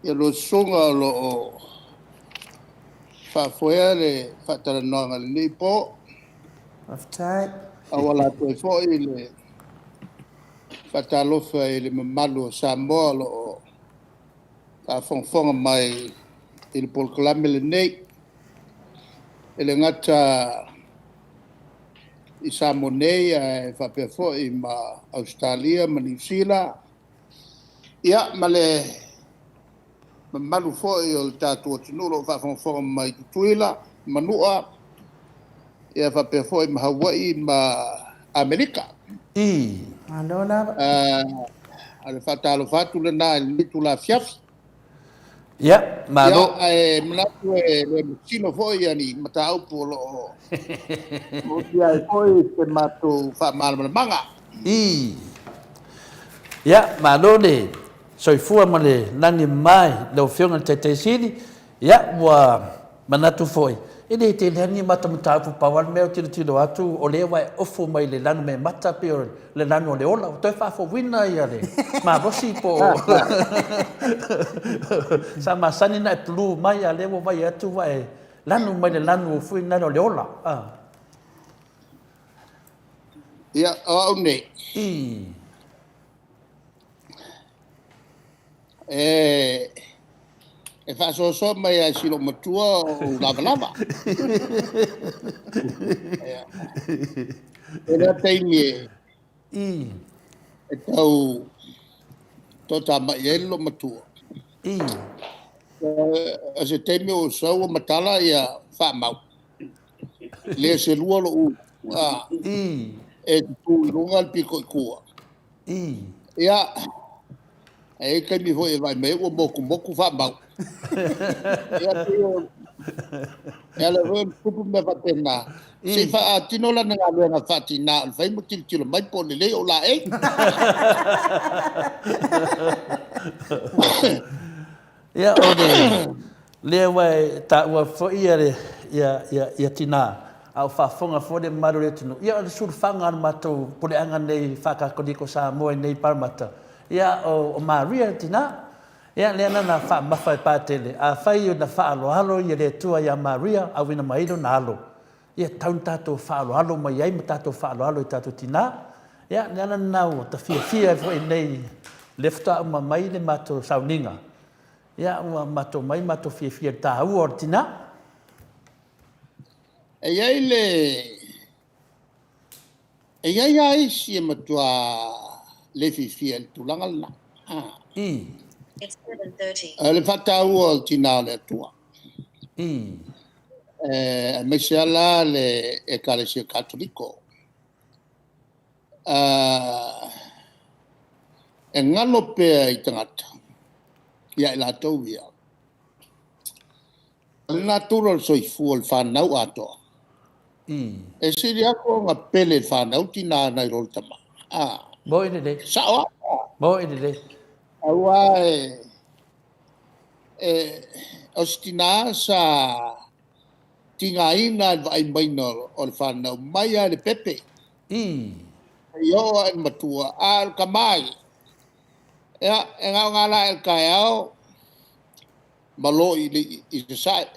Speaker 4: lua susuga o lo o faafoea le faatalanoaga i lenei po.
Speaker 1: Faafetai.
Speaker 4: Auala atu ai foi le faatalofa i le mamalu o Samoa o lo o faafogafoga mai i le polokalame lenei. E le gata i Samoa nei ae faapea foi ma Ausetalia ma Niu Sila, ia ma le mamalu foi o le tatou atunuu o lo o faafogafoga mai i Tutuila, Manua, ia faapea foi ma Hawaii ma Amerika.
Speaker 1: Malo lava.
Speaker 4: O le faatalofa atu lena i lenei itula afiafi.
Speaker 2: Ia, malo.
Speaker 4: Ia, ae manatu e le masino foi ni mataupu o lo o moomia ai foi se matou faamalamalamaga.
Speaker 2: Ia, malo le soifua ma le lagi mama i lau Afioga i le Taitai Sili. Ia, ua manatu foi, e le tele lava ni matou mataupu, pau lava le mea o tilotilo atu, o lea ua e ofu mai i le lanu meamata pei o le lanu o le ola, ua toe faafouina le malosi po o sa masani ona e pulu mai, a o lea ua vaai atu ua e lanu mai le lanu foi lea o le ola.
Speaker 4: Ia, o au nei, e faasoasoa mai lava i si loomatua o ou lavalava. E lea taimi e tau toatamai ai le loomatua. O se taimi ua sau ua matala ia faamau, le selua lou e tutu i luga le pito i tua. Ia, e i ai taimi foi e vaai mai ai ua motumotu faamau. Ia, pei o e ala foi ona tutupu mea faapena, se i faatino lana galuega faatina o le fai ma tilotilo mai po o lelei ou laei.
Speaker 2: Ia, o le lea ua e taua foi ia tina, a o faafofoga foi le mamalu o le atunuu, ia o le sulufaga o le matou puleaga nei faa-Katoliko Samoa i nei Parramatta, ia o Maria le tina. Ia lea na ona faamamafa e Patele, afai na faaaloalo le Atua ia Maria auina mai ai lona alo, ia tatau ona tatou faaaloalo mai ai ma tatou faaaloalo i tatou tina. Ia o le ala lena ua ta fiafia ai foi nei, lea faatoa uma mai le matou sauniga, ia ua matou omai matou fiafia i le taua o le tina.
Speaker 4: E i ai le E i ai lava isi e matua le fiafia i le tulaga lena. O le faataua o le tina o le Atua. Aemaise lava la le Ekalesia Katoliko. E galo pea i tagata ia i latou ia, o le natura o le soifua o le fanau atoa, e sili atu ona pele i le fanau tina nai lo le tama.
Speaker 2: Moi lelei.
Speaker 4: Sao lava.
Speaker 2: Moi lelei.
Speaker 4: Aua o se tina sa tigaina i le vaai maiga o le fanau mai lava i le pepe. Seia oo lava i le matua. A o le tama ia, ia, e na ona ala ae i le taeao, malo i sasae,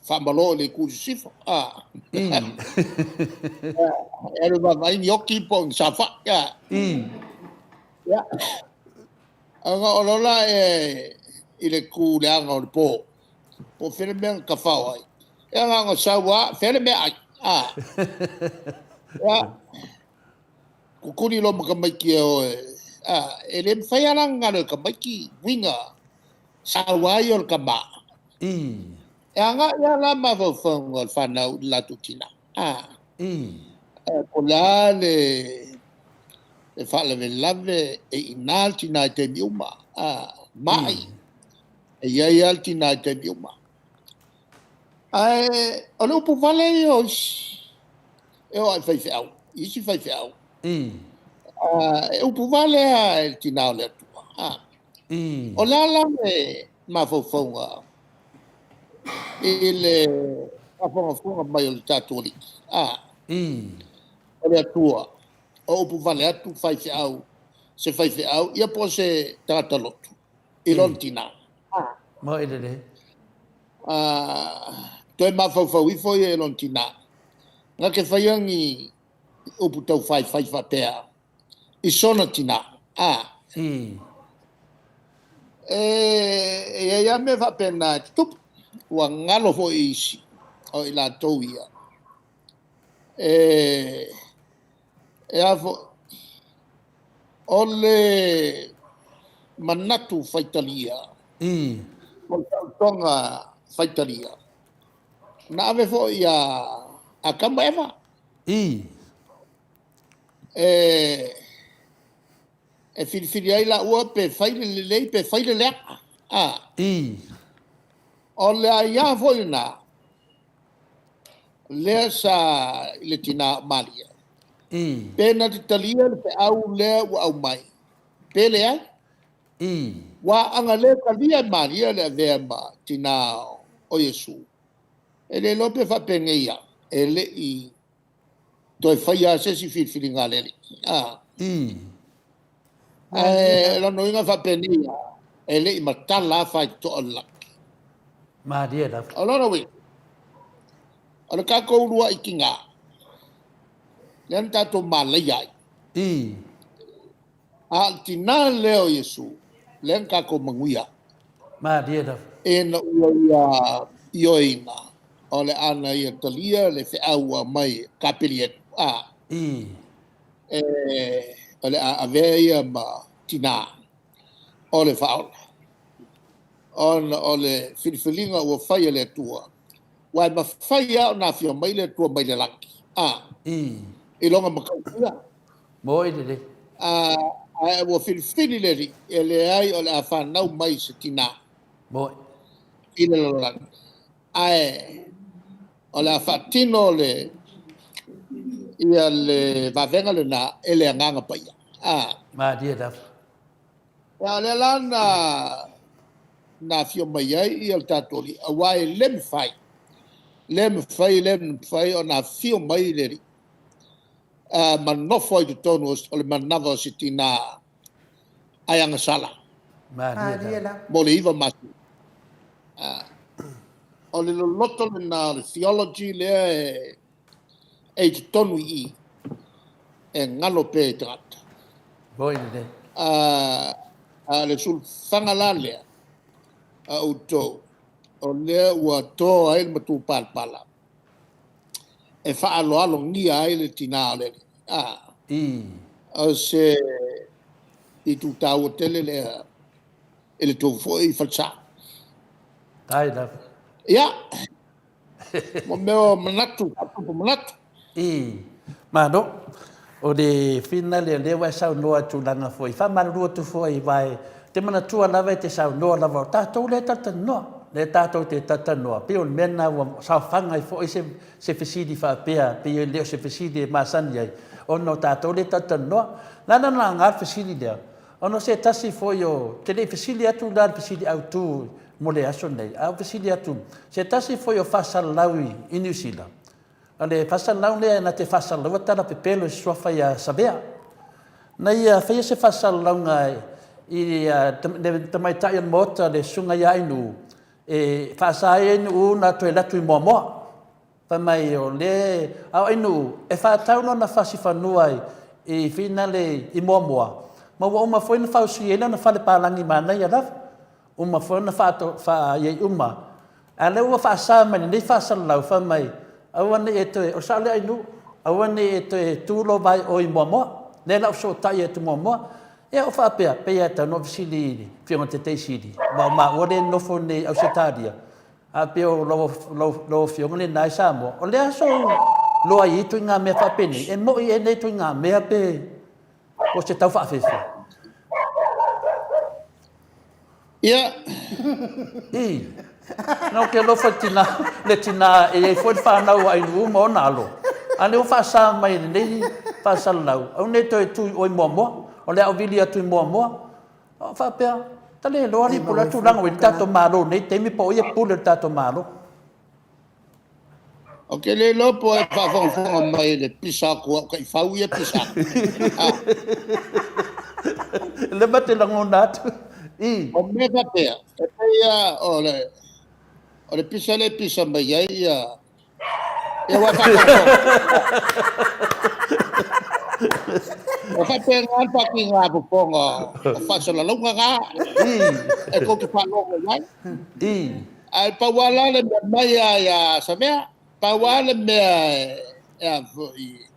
Speaker 4: faamalo i le itu i sisifo. E alu e vaavaai ni oti po o ni saofai. Ia, ona oo loa lea i le tu i le aga o le po, po o fea le mea na tafao ai, ia na ona sau lava, fea le meaai? Ia, tutuli loa ma tamaiti e o e... E le mafai lava la ona galo e tamaiti uiga saua ia o le tama. E agai lava la mafaufauga o le fanau i le latou tina. Po o le a le faalavelave, e i ina le tina i taimi uma. Ma'i, e i ai lava le tina i taimi uma. Ae o le upu vale ia o isi e oo lava i faifeau, i isi faifeau, e upu vale lava i le tina o le Atua. O le a la le mafaufauga i le faafogafoga mai o le tatou Alii, o le Atua, o upu vale atu faifeau, se faifeau, ia po o se tagata lotu i lona tina.
Speaker 2: Moi lelei.
Speaker 4: Toe mafaufau ifo ia i lona tina, na te faia ni upu taufaifai faapea i sona tina. E i ai lava mea faapena e tutupu, ua galo foi i isi o i latou ia, e a foi, o le manatu faitalia, po o le taotoga faitalia, na ave foi ia Atamu ma Eva. E filifili ai laua pe fai le lelei pe fai le leaga. O le aia foi lena, lea sa i le tina o Maria, pe na te talia le feau lea ua aumai, pe leai. Aua a na le talia e Maria le avea ma tina o Iesu, e le iloa pe faapenei lava, e le i toe faia lava se isi filifiliga a le Alii. Ae o lona uiga faapenei lava, e le i matala lava faitotoa o le lagi.
Speaker 2: Malie lava.
Speaker 4: O lona uiga, o le tatou uluai tina, lea na tatou malaia ai. A o le tina lea o Iesu, lea na tatou manuia.
Speaker 2: Malie lava.
Speaker 4: Ina ua ia ioeina, o le a na ia talia le feau ua aumai e Kapelielu, o le a avea ia ma tina o le Faaola, ona o le filifiliga ua fai e le Atua, aua e mafai lava ona afio mai le Atua mai le lagi, i lona matautia.
Speaker 2: Moi lelei.
Speaker 4: Ae ua filifili le Alii, e leai o le a fanau mai se tina
Speaker 2: Moi.
Speaker 4: i le lalolagi, ae o le a faatino le ia le vavega lena e le Agaga Paia.
Speaker 2: Malie lava.
Speaker 4: Ia, o lea la na afio mai ai ia le tatou Alii, aua e le mafai, le mafai, le mafai ona afio mai le Alii ma nofo ai i totonu o le manava o se tina ae agasala.
Speaker 2: Malie lava.
Speaker 4: Mo le 9 masina. O le loloto lena o le theology lea e i totonu i i, e galo pea i tagata.
Speaker 2: Moi lelei.
Speaker 4: A le sulufaga la lea a outou, o lea ua to ai le matupalapala e faaaloalogia ai le tina o le Alii. O se itu taua tele lea i le tou foi falesa.
Speaker 2: Tai lava.
Speaker 4: Ia, mo mea o manatu, faatupu manatu.
Speaker 2: Malo. O le finale o lea ua e saunoa i tulaga foi, faamalulu atu foi aua e te manatua lava e te saunoa lava, o tatou lea e talatalanoa, lea tatou te talatalanoa, pei o le mea lena ua saofaga ai foi se fesili faapea, pei e le o se fesili e masani ai, ona o tatou lea e talatalanoa. O le a la ona laga le fesili lea? Ona o se tasi foi o, ou te le i fesili atu la i le fesili autu mo le aso lenei, a ou fesili atu, se tasi foi o faasalalau i Niu Sila, o le faasalalau lea na te faasalalaua tala pepelo i se suafa ia Savea. Na ia faia se faasalalauga i le tamaitai o le Maota, le Susuga ia Ainuu, e faasa ai Ainuu ona toe alu atu i Moamoa. Fai mai o lea, a o Ainuu, e faatau lona fasi fanua i Finale i Moamoa, ma ua uma foi ona fausia ai lona fale palagi manaia lava. Uma foi ona faaiai uma. A o lea ua faasa mai i lenei faasalalau, fai mai, aua ne i e toe, o le sao lea Ainuu, aua ne i e toe tu lou vae i o i Moamoa. Lea o le a ou fesootai atu i Moamoa. Ia ou faapea, pei lava e tatau ona ou fesili i le Afioga i le Taitaifono, aua o maua lea e nonofo nei i Ausetalia, ae pei o lau Afioga lena e i Samoa. O le a sou iloa i ia ituaiga mea faapenei? E moni ea nei ituaiga mea pe o se tau faafefe?
Speaker 4: Ia.
Speaker 2: I. Na ou te alofa i le tina, le tina e i ai foi le fanau a Ainuu ma ona alo, a o lea ua faasa mai e lenei faasalalau, aua ne i toe tu i o i Moamoa, o le a ou vili atu i Moamoa. Ou faapea, ta le iloa alii po o le a le tulaga ua i ai le tatou Malo i lenei taimi po o ai e pule i le tatou Malo.
Speaker 4: Ou te le iloa po o e faafogafoga mai i le pisa atu a au taifau ia e pisa atu.
Speaker 2: Le ma te lagona atu. I.
Speaker 4: O mea faapea, e pei lava o le, o le pisa lea e pisa mai ai ia, ia ua faafogafoga. E faapena le faatiga fofoga o faasalalauga na e tou te faalogo i ai.
Speaker 2: I.
Speaker 4: Ae pau lava la le mea mai lava ia Savea, pau lava le mea e a foi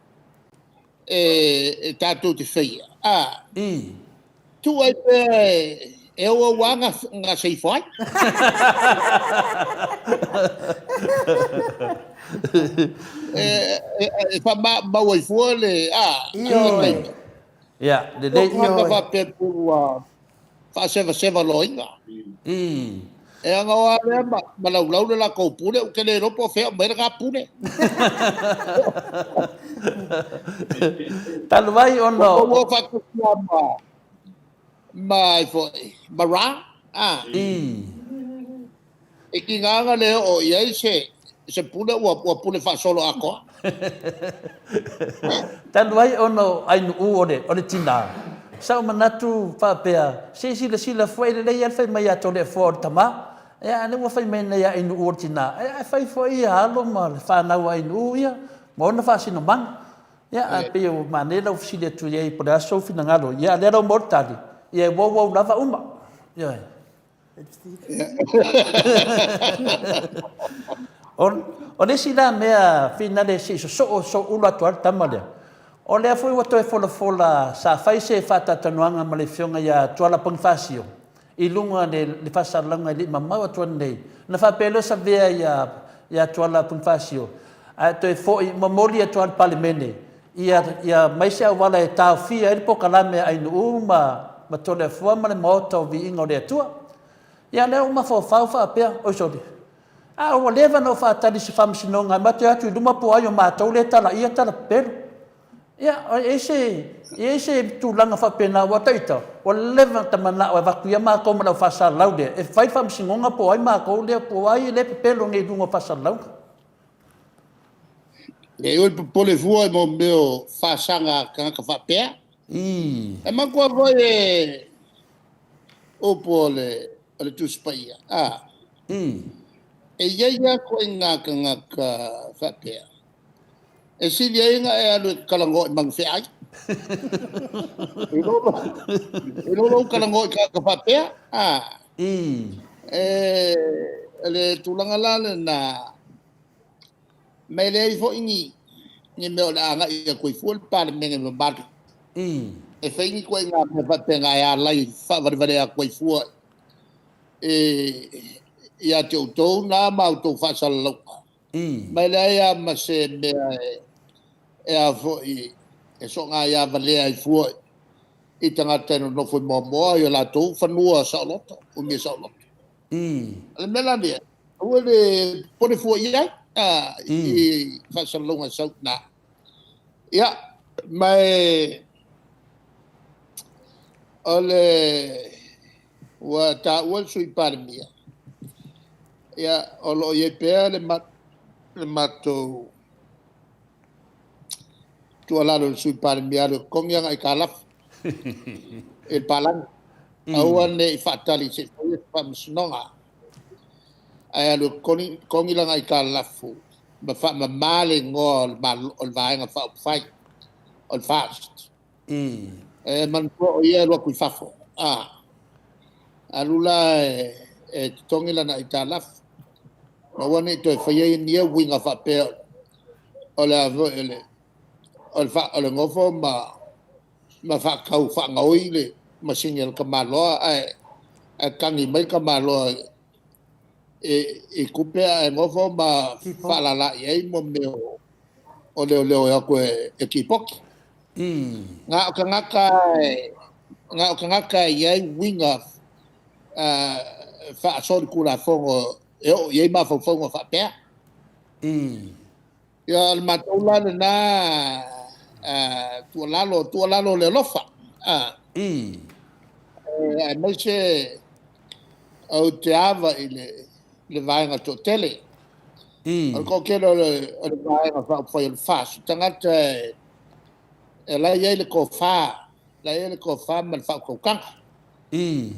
Speaker 4: e tatou te faia, a, tuu ai pea e auau lava gase ifo ai. E faamaumau ai fua le, a,
Speaker 1: Ioe.
Speaker 2: Ia, lelei.
Speaker 4: Ioe. Faapea ua faasevaseva loaina.
Speaker 2: I.
Speaker 4: E ana o a lea ma, ma laulau le latou pule, ou te le iloa po o fea o mai lena pule.
Speaker 2: Talu ai ona
Speaker 4: o... Ua faatusia ma, ma ai foi, ma Ra, a.
Speaker 2: I.
Speaker 4: E tiga na le oo i ai se, se pule ua, ua pule faasolo atoa.
Speaker 2: Talu ai ona o Ainuu o le, o le tina, sa ou manatu faapea, se i silasila foi, e lelei lava le fai mai ia Toleafoa o le tama, ia a o lea ua fai mai nei ia Ainuu o le tina, ia ae fai foi ia alo ma le fanau a Ainuu ia, ma ona faasinomaga. Ia, ae pei ua manaia lau fesili atu i ai po o le a sou finagalo, ia a o lea la ua maua le tali, ia e uauau lava uma. Ioe. O le isi la mea finale se i sosoo sooulu atu lava le tama lea, o lea foi ua toe folafola sa fai se faatalatalanoaga ma le Afioga ia Tuala Ponifasio i luga o le faasalalauga e le i mamao atu nei. Ona faapea lea o Savea ia Tuala Ponifasio, ae toe foi momoli atu lava i le Palemene ia mai se auala e taofia ai le polokalame a Ainuu ma Toleafoa ma le Maota o Viiga o le Atua. Ia lea ua mafaufau faapea, oi sole, a ua leva ona ou faatali i se faamasinoga e matou te o atu i luma po o ai o matou lea e talaia tala pepelo. Ia, e i ai se tulaga faapena, aua o ita, ua leva ona ta manao e avatu ia matou ma le au faasalalau lea e fai le faamasinoga po o ai matou lea, po o ai lea e pepelo nei i luga o faasalalauga.
Speaker 4: E oi popole fua i mo mea o fasaga a tagata faapea.
Speaker 2: Ii.
Speaker 4: E manatua foi e upu o le, o le Tusi Paia, a.
Speaker 2: Ii.
Speaker 4: E i ai lava ituaiga tagata faapea, e sili ai ona e alu e talanoa i manufeai. I lo i lo lou talanoa i tagata faapea, a.
Speaker 2: Ii.
Speaker 4: E, le tulaga la lena, ma e leai foi ni, ni mea o le a agai atu ai fua le Palemene mamalu.
Speaker 2: Ii.
Speaker 4: E fai ni ituaiga mea faapena e alai faavalevalea atu ai fua e, ia te outou na ma outou faasalalauga.
Speaker 2: Ii.
Speaker 4: Ma e leai lava ma se mea e, e a foi, e soona ia valea ai fua i tagata e nonofo i Moamoa i o latou fanua saoloto, umia saoloto.
Speaker 2: Ii.
Speaker 4: O le mea la lea, aua le popole fua i ai, a, i faasalalauga e sau i ina. Ia, ma e, o le, ua taua le Sui Palemia, ia, o lo o i ai pea le, ma, le matou tuualalo i le Sui Palemia alu e totogi ana aitalafu i le palagi. Aua ne i faatali se i faia se faamasinoga, ae alu e totogi lana aitalafu ma faamama le igoa o le, o le Vaega Faaupufai, o le FAST. E manatua o ia e alu atu i fafo, a alu la e totogi lana aitalafu, ma aua ne i toe faia ia uiga faapea o le a foi o le, o le, o le nofo ma, ma faatau faagaoi le masini a le tamaloa, ae, ae tagi mai le tamaloa e, i tupe ae nofo ma faalala i ai mo mea o, o leoleo e o atu e, e tipoti. Na o tagata e, na o tagata e i ai uiga faasolitulafono e oo i ai mafaufauga faapea.
Speaker 2: Ii.
Speaker 4: Ia, o le matou la lena tuualalo, tuualalo o le alofa.
Speaker 2: Ii.
Speaker 4: Aemaise ou te ava i le vaega toatele.
Speaker 2: Ii.
Speaker 4: O le toatele o le vaega faaupufai o le FAST, o tagata e la e i ai le tofa, la e i ai le tofa ma le faautautaga.
Speaker 2: Ii.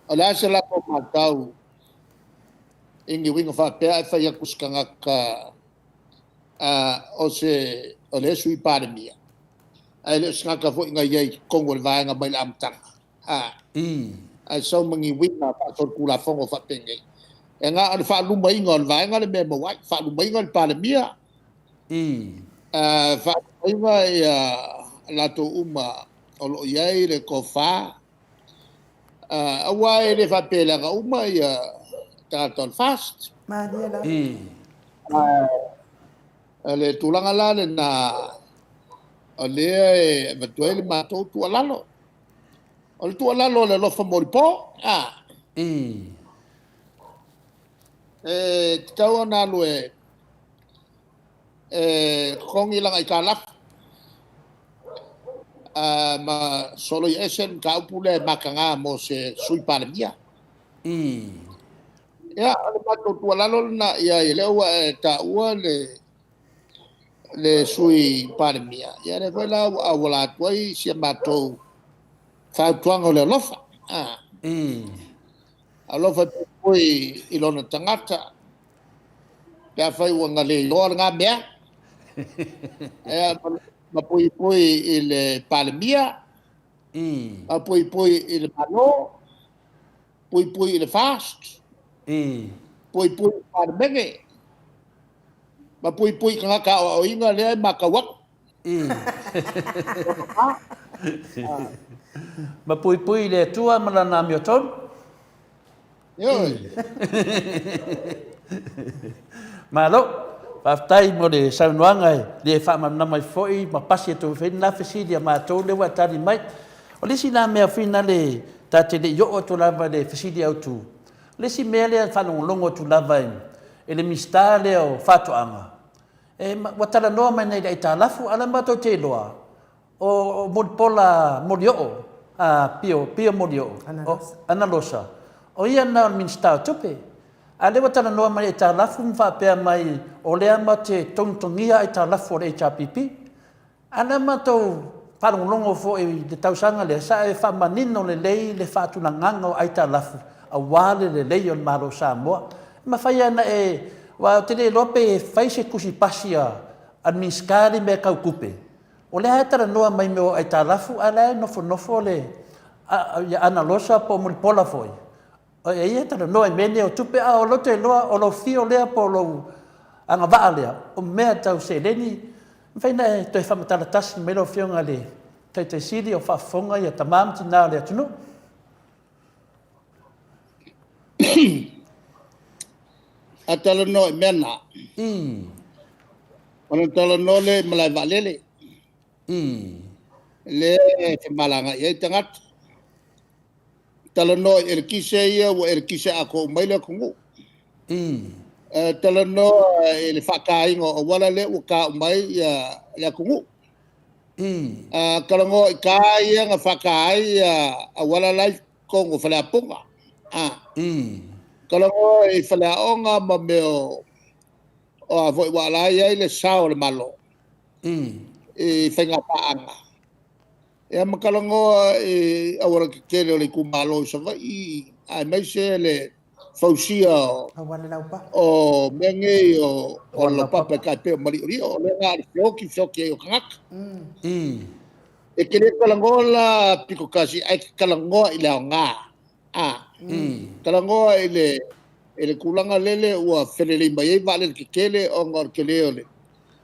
Speaker 4: O le a se latou matau i ni uiga faapea ae fai atu se tagata o se o le Sui Palemia, ae le o se tagata foi na i ai i totonu o le vaega mai le amataga.
Speaker 2: Ii.
Speaker 4: Ae sau ma ni uiga faasolitulafono faapenei. E na o le faalumaina o le vaega le mea e maua ai, faalumaina le Palemia,
Speaker 2: Ii.
Speaker 4: Faalumaina ia latou uma o lo o i ai le tofa, aua e le faapea e leaga uma ia tagata o le FAST.
Speaker 1: Malie lava.
Speaker 2: Ii.
Speaker 4: O le tulaga la lena o lea e avatu ai le matou tuualalo. O le tuualalo o le alofa molipo.
Speaker 2: Ii.
Speaker 4: E tatau ona alu e totogi lana aitalafu ma soloia ese le mataupu lea e mataga mo se Sui Palemia.
Speaker 2: Ii.
Speaker 4: Ia, o le matou tuualalo lena i ai, lea ua e taua le Sui Palemia, ia lea foi la ua auala atu ai si a matou fautuaga o le alofa.
Speaker 2: Ii.
Speaker 4: Alofa e puipui i lona tagata, pe afai ua na le iloa lena mea. Ma puipui i le Palemia,
Speaker 2: Ii.
Speaker 4: ma puipui i le Malo, puipui i le FAST,
Speaker 2: Ii.
Speaker 4: puipui i le Palemene, ma puipui i tagata aoaoina lea e matau atu.
Speaker 2: Ii. Ma puipui i le Atua ma lana amiotonu.
Speaker 4: Ioe.
Speaker 2: Malo, faafetai mo le saunoaga e le faamalamalama ai foi ma pasi atu foi lena fesili a matou lea ua e tali mai. O le isi la mea foi lea ta te le i oo atu lava i le fesili autu, o le isi mea lea e faalogologo atu lava i le Minisita lea o Faatoaga, ua talanoa mai nei i le aitalafu, a o lea matou te iloa, O Mulipola Molioo, Pio, Pio Molioo, Analosa, o ia lena o le Minisita o Tupe. A o lea ua talanoa mai i aitalafu ma faapea mai o lea matou te togitogia aitalafu a le HRPP. A o lea matou faalogologo foi i le tausaga lea, sa e faamanino lelei le faatulagaga o aitalafu aua le lelei o le Malo o Samoa. E mafai lava ona e, aua ou te le iloa pe fai se tusi pasi a le Minisita lea i mea tau tupe, O lea e talanoa mai mea o aitalafu ae la e nofonofo le ia Analosa po o Mulipola foi e ia e talanoa i mea nei o tupe a o lou te iloa o lou fio lea po o lou agavaa lea o mea tau seleni. E mafai ona e toe faamatala tasi mai lau Afioga i le Taitai Sili o faafofoga ia tama ma tina o le atunuu.
Speaker 4: A talanoa i mea na.
Speaker 2: Ii.
Speaker 4: Ona talanoa lea i malae vaalele.
Speaker 2: Ii.
Speaker 4: Lea e femalagaai ai tagata. Talanoa i elekise ia ua elekise atoa uma ai le atunuu.
Speaker 2: Ii.
Speaker 4: Talanoa i le faataina o auala lea ua ta uma ai le atunuu.
Speaker 2: Ii.
Speaker 4: Talanoa i ta ia na faata ai auala la i totonu o Faleapuga.
Speaker 2: Ii.
Speaker 4: Talanoa i faleaoga ma mea o a foi ua ala ai ai le sao o le Malo
Speaker 2: Ii.
Speaker 4: i faiga paaga. Ia ma talanoa i auala tetele o le itumalo i Savaii, aemaise le fausia o
Speaker 1: Auala laupapa.
Speaker 4: O mea nei o laupapa e tai pei o Maliolio, o lea na o le feoti feoti ai o tagata.
Speaker 2: Ii.
Speaker 4: E te le talanoa la pito tasi, ae te talanoa i le aoga.
Speaker 2: Ii.
Speaker 4: Talanoa i le tulaga lele ua felelei mai ai vaalele tetele ona o le tele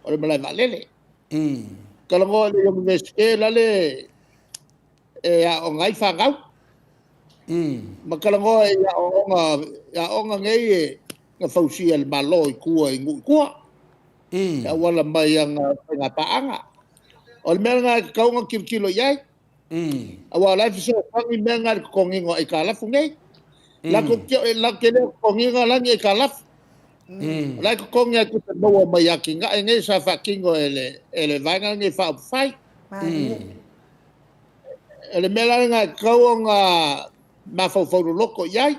Speaker 4: o le malae vaalele.
Speaker 2: Ii.
Speaker 4: Talanoa i le Iunivesite lale e aoga ai fanau.
Speaker 2: Ii.
Speaker 4: Ma talanoa i aoga nei e na fausia e le Malo i tua i nuu i tua.
Speaker 2: Ii.
Speaker 4: E auala mai ana faiga paaga. O le mea lena e tatau ona tilotilo i ai.
Speaker 2: Ii.
Speaker 4: Aua o la e fesoasoani mea na i le totogiina o aitalafu nei. Latou te latou te le o totogiina la ni aitalafu. O la e totogi lava i tupe maua mai atinae nei sa faatino e le e le Vaega lenei Faaupufai. O le mea la lena e tatau ona mafaufau loloto i ai.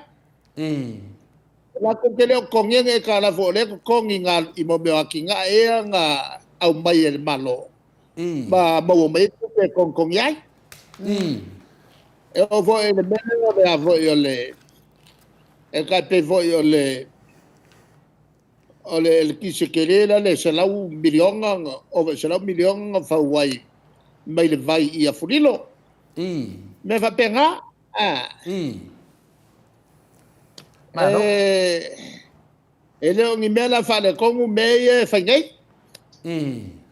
Speaker 4: Latou te le o totogia ni aitalafu o lea e totogi i mea o atinae ia na aumai e le Malo ma maua mai ai tupe e togitogi ai. E oo foi i le mea lea o le a foi o le e tai pei foi o le o le eletise tele la le $100 miliona, ova i le $100 miliona na fau ai mai le vai i Afulilo. Mea faapena.
Speaker 2: Malo.
Speaker 4: E le o ni mea la faaletonu mea ia e fai nei.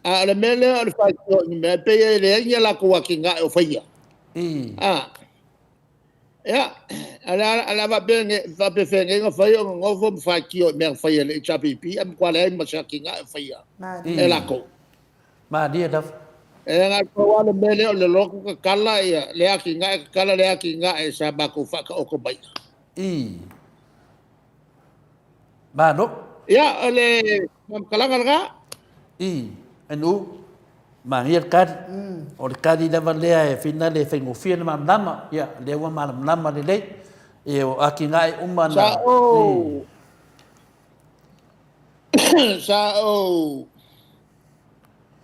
Speaker 4: A o le mea lea o le faitio i ni mea, e pei e leai ni a latou atinae o faia. Ia, a o le a faapefea nei ona fai ona nofo ma faitio i mea na faia e le HRPP ae matua leai ma se atinae o faia e latou.
Speaker 2: Malie lava.
Speaker 4: E na o le pau lava le mea lea o le alu atu tatala lea atinae, tatala lea atinae sa matou faataoto maia.
Speaker 2: Malo.
Speaker 4: Ia, o le faamatalaga lena.
Speaker 2: NU, manaia le tali. O le tali lava lea e finale e faigofie ona malamalama. Ia, lea ua malamalama lelei. E o atinae uma na...
Speaker 4: Sa ou... Sa ou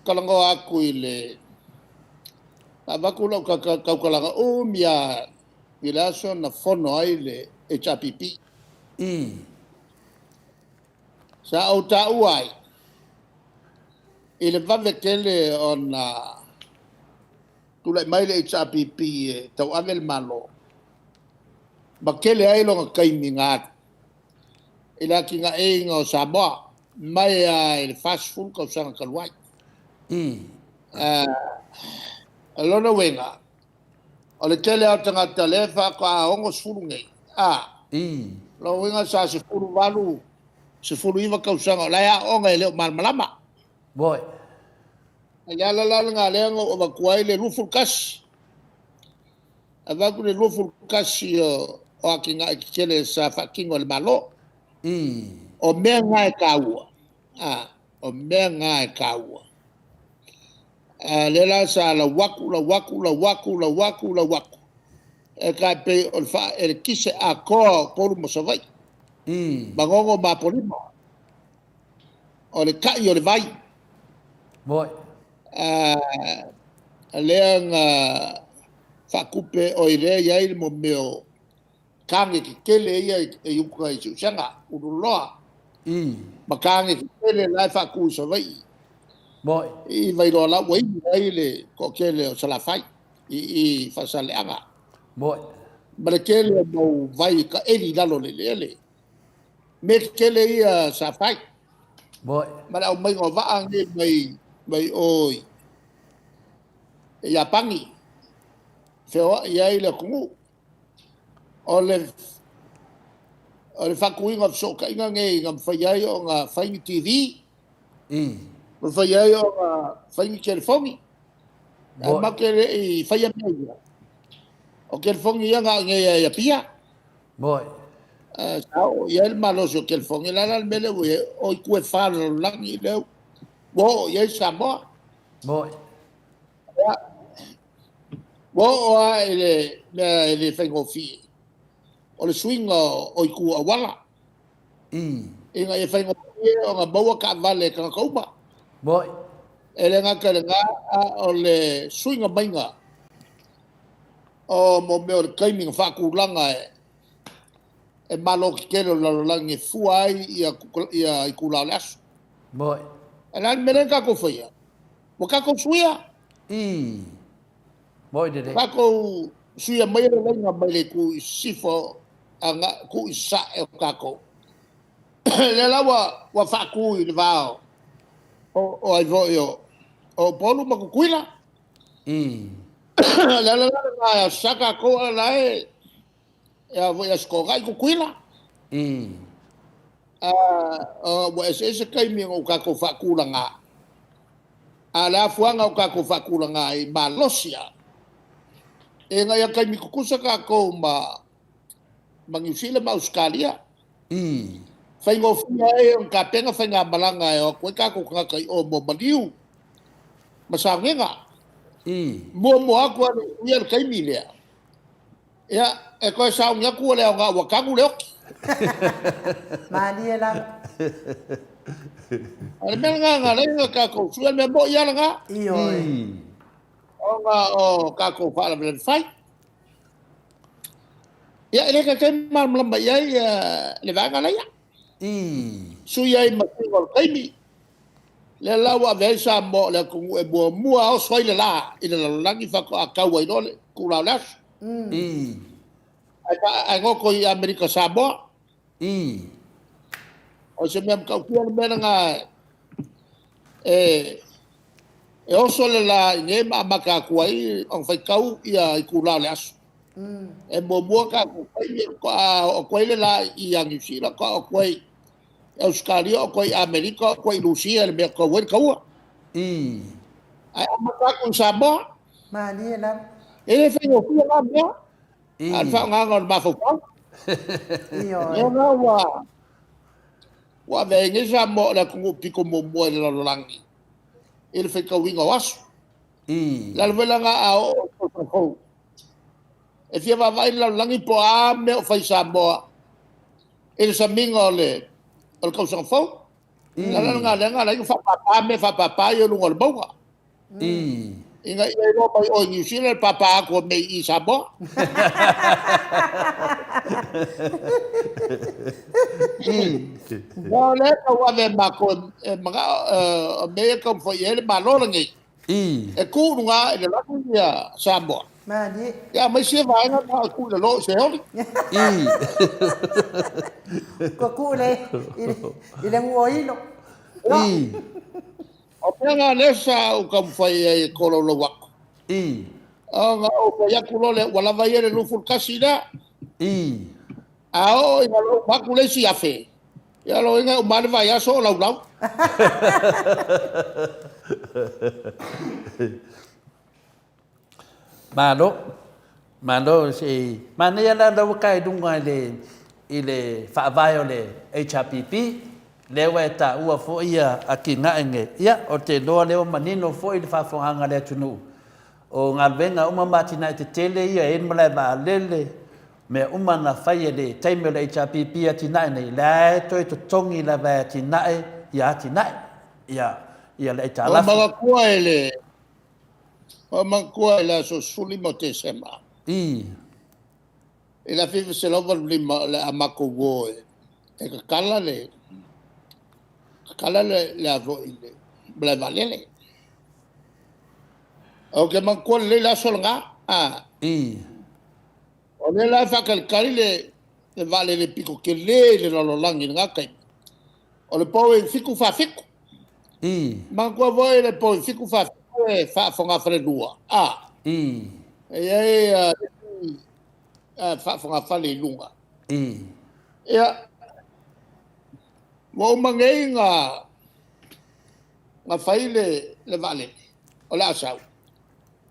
Speaker 4: talanoa atu i le... avatu lau tautalaga umi lava i le aso na fono ai le HRPP. Sa ou taua ai i le vave tele ona tulai mai le HRPP e tauave le Malo, ma tele ai lona taimi na alu i le atinaeina o Samoa, mai lava i le 40 tausaga talu ai. O lona uiga, o le tele lava o tagata lea faatoa 60 nei, o lona uiga sa 18, 19 tausaga o la e aooga e le o malamalama.
Speaker 2: Moi.
Speaker 4: O le ala la lena lea na ou avatua ai le 21, avatu le 21 o atinae tetele sa faatino e le Malo. O mea na e taua, o mea na e taua. A lea la sa lau atu, lau atu, lau atu, lau atu, lau atu, e tai pei o le faaeletise atoa o Upolu ma Savaii, Manono ma Apolima, o le tai o le vai.
Speaker 2: Moi.
Speaker 4: Lea na faatupe, oi lea e i ai le mea o tane tetele ia e i uta i Siusega, Ululoloa, ma tane tetele la e faatu i Savaii.
Speaker 2: Moi.
Speaker 4: I Vailoa la ua inu ai le toatele o Salafai i Faasaleleaga.
Speaker 2: Moi.
Speaker 4: Ma le tele o mau vai taeli i lalo o le eleele. Mea tetele ia sa fai.
Speaker 2: Moi.
Speaker 4: Ma le aumaiga o vaa nei mai mai o i Iapani, feoai ai le atunuu. O le faatuina o fesootaiga nei na mafai ai ona fai ni TV, mafai ai ona fai ni telefoni. Ae matou te le i faia mea ia. O telefoni ia na o i inei i Apia.
Speaker 2: Moi.
Speaker 4: Sa oo i ai le malosi o telefoni. O le a la le mea lea ua i ai? O itu e fa o le lalolagi lea ua oo i ai Samoa.
Speaker 2: Moi.
Speaker 4: Ua oo lava i le mea e le faigofie, o le suiga o itu auala. Ina ia faigofie ona maua taavale e tagata uma.
Speaker 2: Moi.
Speaker 4: E le gata i lena, a o le suiga maiga o mo mea o le taimi na faatulaga e malo tetele o le lalolagi e fua ai ia itula o le aso.
Speaker 2: Moi.
Speaker 4: O le a le mea lea na tatou faia? Ua tatou suia.
Speaker 2: Moi lelei.
Speaker 4: Tatou suia mai le laina mai le itu i sisifo aga tu i sasae o tatou. Lea la ua faatu i le va o ai foi o Upolu ma Tutuila. O le ala la lena e sa tatou a la e a foi Aso Toonai Tutuila. Ua eseese taimi na o tatou faatulaga. A o le afuaga o tatou faatulaga ai malosi lava, ina ia taimi tutusa tatou ma ma Niu Sila ma Ausetalia.
Speaker 2: Ii.
Speaker 4: Faigofie ai ona tapena faigamalaga e o atu ai tatou tagata i o mo maliu ma sauniga.
Speaker 2: Ii.
Speaker 4: Muamua atu lava le uia le taimi lea, ia, e toe sauni atu ua le aoga ua tanu le oti.
Speaker 1: Malie lava.
Speaker 4: O le mea lena na ala ai ona tatou sue, o le mea moni lava lena.
Speaker 1: Ioe.
Speaker 2: Ii.
Speaker 4: Ona o tatou faalavelave fai. Ia, e le taitai malamalama i ai le vaega lea.
Speaker 2: Ii.
Speaker 4: Sui ai ma suiga o le taimi. Lea la ua ave ai Samoa o le atunuu e muamua oso ai le la i le lalolagi faatoa tau ai loa le itula o le aso.
Speaker 2: Ii.
Speaker 4: Ae goto i Amerika Samoa.
Speaker 2: Ii.
Speaker 4: O se mea matautia le mea lena e e oso le la i inei ma amata atu ai ona faitau ia itula o le aso. E muamua tatou taimi faatoa oo atu ai le la ia Niu Sila, faatoa oo atu ai i Ausetalia, oo atu ai i Amerika, oo atu ai i Rusia i le mea e tau ai le taua.
Speaker 2: Ii.
Speaker 4: Ae amata atu i Samoa.
Speaker 1: Malie lava.
Speaker 4: E le faigofie na mea.
Speaker 2: Ii.
Speaker 4: A o le faaaogaina o le mafaufau.
Speaker 1: Ioe.
Speaker 4: Lea la ua ua ave ai nei Samoa o le atunuu pito muamua i le lalolagi i le faitauina o aso.
Speaker 2: Ii.
Speaker 4: O le ala foi lena a oo i le tausaga fou, e fia vaavaai le lalolagi po o a mea o fai i Samoa i le samiga o le o le tausaga fou. O le ala lena lea na ala ai ona faapapa mea faapapa ia i luga o le mauga.
Speaker 2: Ii.
Speaker 4: Ina ia iloa mai oe i Niu Sila le pāpā atu o mea i Samoa. O lea e tau ave e matou e manao o mea ia e taumafai i ai le Malo lenei. E tu i luga i le lagi ia Samoa.
Speaker 1: Malie.
Speaker 4: Ia aumai sia vaega na o tu i lalo i Seoli.
Speaker 1: Kua tu le i le nuoilo.
Speaker 4: O mea na lea sa ou taumafai ai e tolaulau atu. Ona ou fai atu loa lea, ua lava ia le 21 lea. A oo ina loa uma atu le isi 1000, ia lona uiga e uma lava le vaiaso o laulau.
Speaker 2: Malo, malo se i manaia la lau ka i luga i le i le faavae o le HRPP, lea ua e taua foi ia atinae nei. Ia, ou te iloa lea ua manino foi le faafofogaaga a le atunuu, o galuega uma ma atinae tetele ia e i ai le malae vaalele, mea uma na fai e le taimi o le HRPP i atinae nei, la e toe totogi lava e atinae ia atinae, ia, ia le aitalafu.
Speaker 4: Ua manatua e le Ua manatua i le aso 15 o Tesema. I le 1985 o le a matou o e tatala le tatala le le a foi le malae vaalele. Ou te manatua lelei le aso lena. A. O lea la e faatalitali le le vaalele pito tele i le lalolagi i lena taimi. O le Boeing 747. Manatua foi le Boeing 747 e faa-fogafalelua. A. E i ai isi faa-fogafale i luga. Ia, ua uma nei na na fai le le vaalele o le a sau.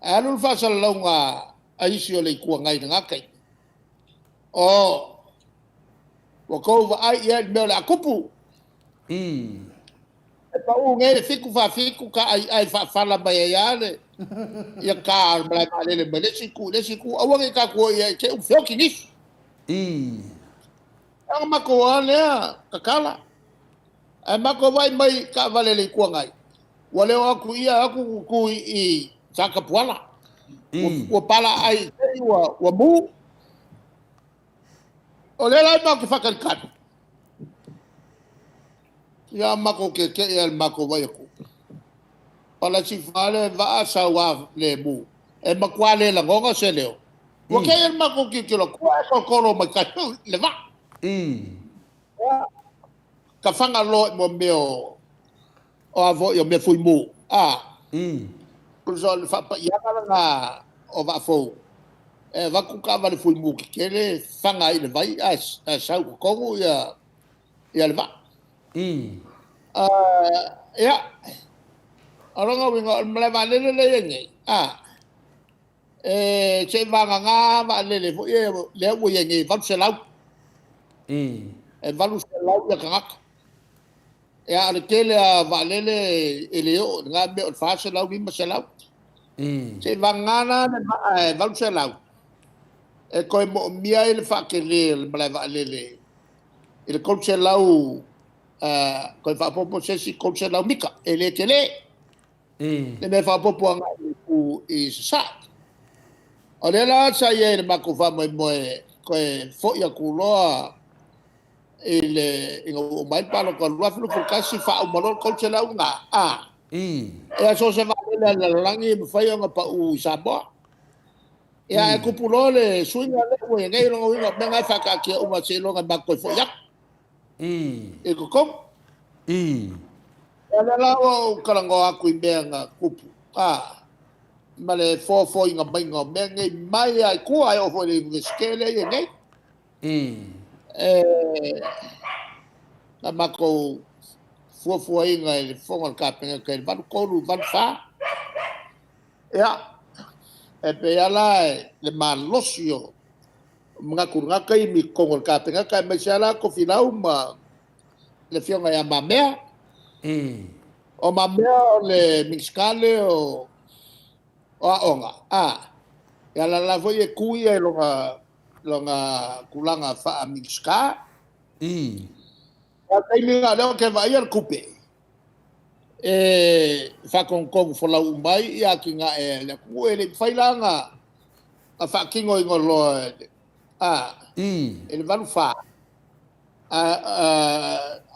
Speaker 4: Ae alu le faasalalauga a isi o le Itu Agai i lena taimi, Oh, ua tou vaai i ai i le mea o le a tupu. E pau nei le 747 ka aiai faafala mai ai lava le ia ka o le malae vaalele mai le isi itu i le isi itu. Aua ne i tatou o i ai i te i ua feoti nisi. Ona matou o lava lea tatala. Ae matou vaai mai i taavale a le Itu Agai, ua le o atu i ia, o atu tutu i Satapuala. Ua pala ai i te i ua mu. O lea la matou te faatalitali. Ia matou keke'i lava i le matou vaai atu. Pala sifa le vaa sau a le mu. E matua le lagona se leo. Ua ke'i le matou tilotilo atu ae tolotolo mai tai le vaa. Ia, ka Fagaloa i mea o o a foi o mea fuimu, a. Tusa o le faapaiaga lena o vaa fou, e avatu taavale fuimu tetele faga ai i le vai ae sau i totonu ia ia le vaa. Ia, o lona uiga o le malae vaalele lea e i ai nei, a, e seivagana vaalele foi ia lea ua i ai nei e 800. E 800 ia tagata. Ia, a o le tele lava o vaalele e le oo i lena mea o le 400, 500. Seiavagana la le vaa e 800 e toe moomia ai le faatele o le malae vaalele i le 300, toe faaopoopo se isi 300 mita, e le tele. Le mea e faaopoopo agai i le itu i Sasae. O lea la sa i ai le matou faamoemoe toe foi atu loa i le ina ua uma ai le palota o le 2021 faauma loa le 300 lena, a. Ia so o se vaalele a le lalolagi e mafai ona pau i Samoa. Ia ae tupu loa le suiga lea ua i ai nei, o lona uiga o mea na e faataatia uma seiloga e matou toe foi atu i totonu. Ia lea la ua ou talanoa atu i mea na tupu, a, ma le foafoaina maiga o mea nei mai lava i tua e oo foi i le Iunivesite lea e i ai nei. E na matou fuafuaina i le fofoga o le Kapeneta i le 83, 84. Ia, e pei lava la le malosi o manatu i lena taimi i totonu o le Kapeneta, aemaise lava la Tofilau ma le Afioga ia Mamea. O Mamea o le Minisita lea o Aoga, a, ia la la foi e tu ia i lona lona tulaga faa-Minisita. A o le taimi lena o lea ou te vaaia le tupe e faatonutonu folau uma ai ia atinae a le atunuu. E le i mafai la ona faatinoina loa a, i le 84,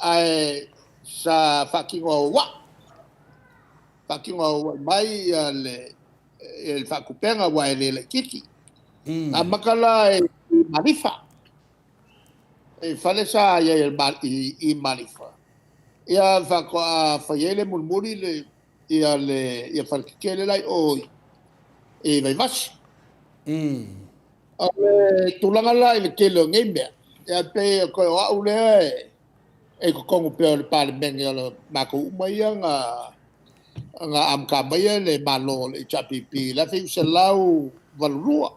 Speaker 4: ae sa faatino auauai, faatino auauai mai ia le faatupega aua e le laitiiti. Na amata la i Malifa, i fale sa i ai i Malifa, ia faatoa fai ai le mulimuli le ia le ia fale tetele la i o i Vaivase. O le tulaga la i le tele o nei mea, ia pei o toe o au lea e i totonu pea o le Palemene, o le matou uma ia na amata maia le Malo o le HRPP i le 1982.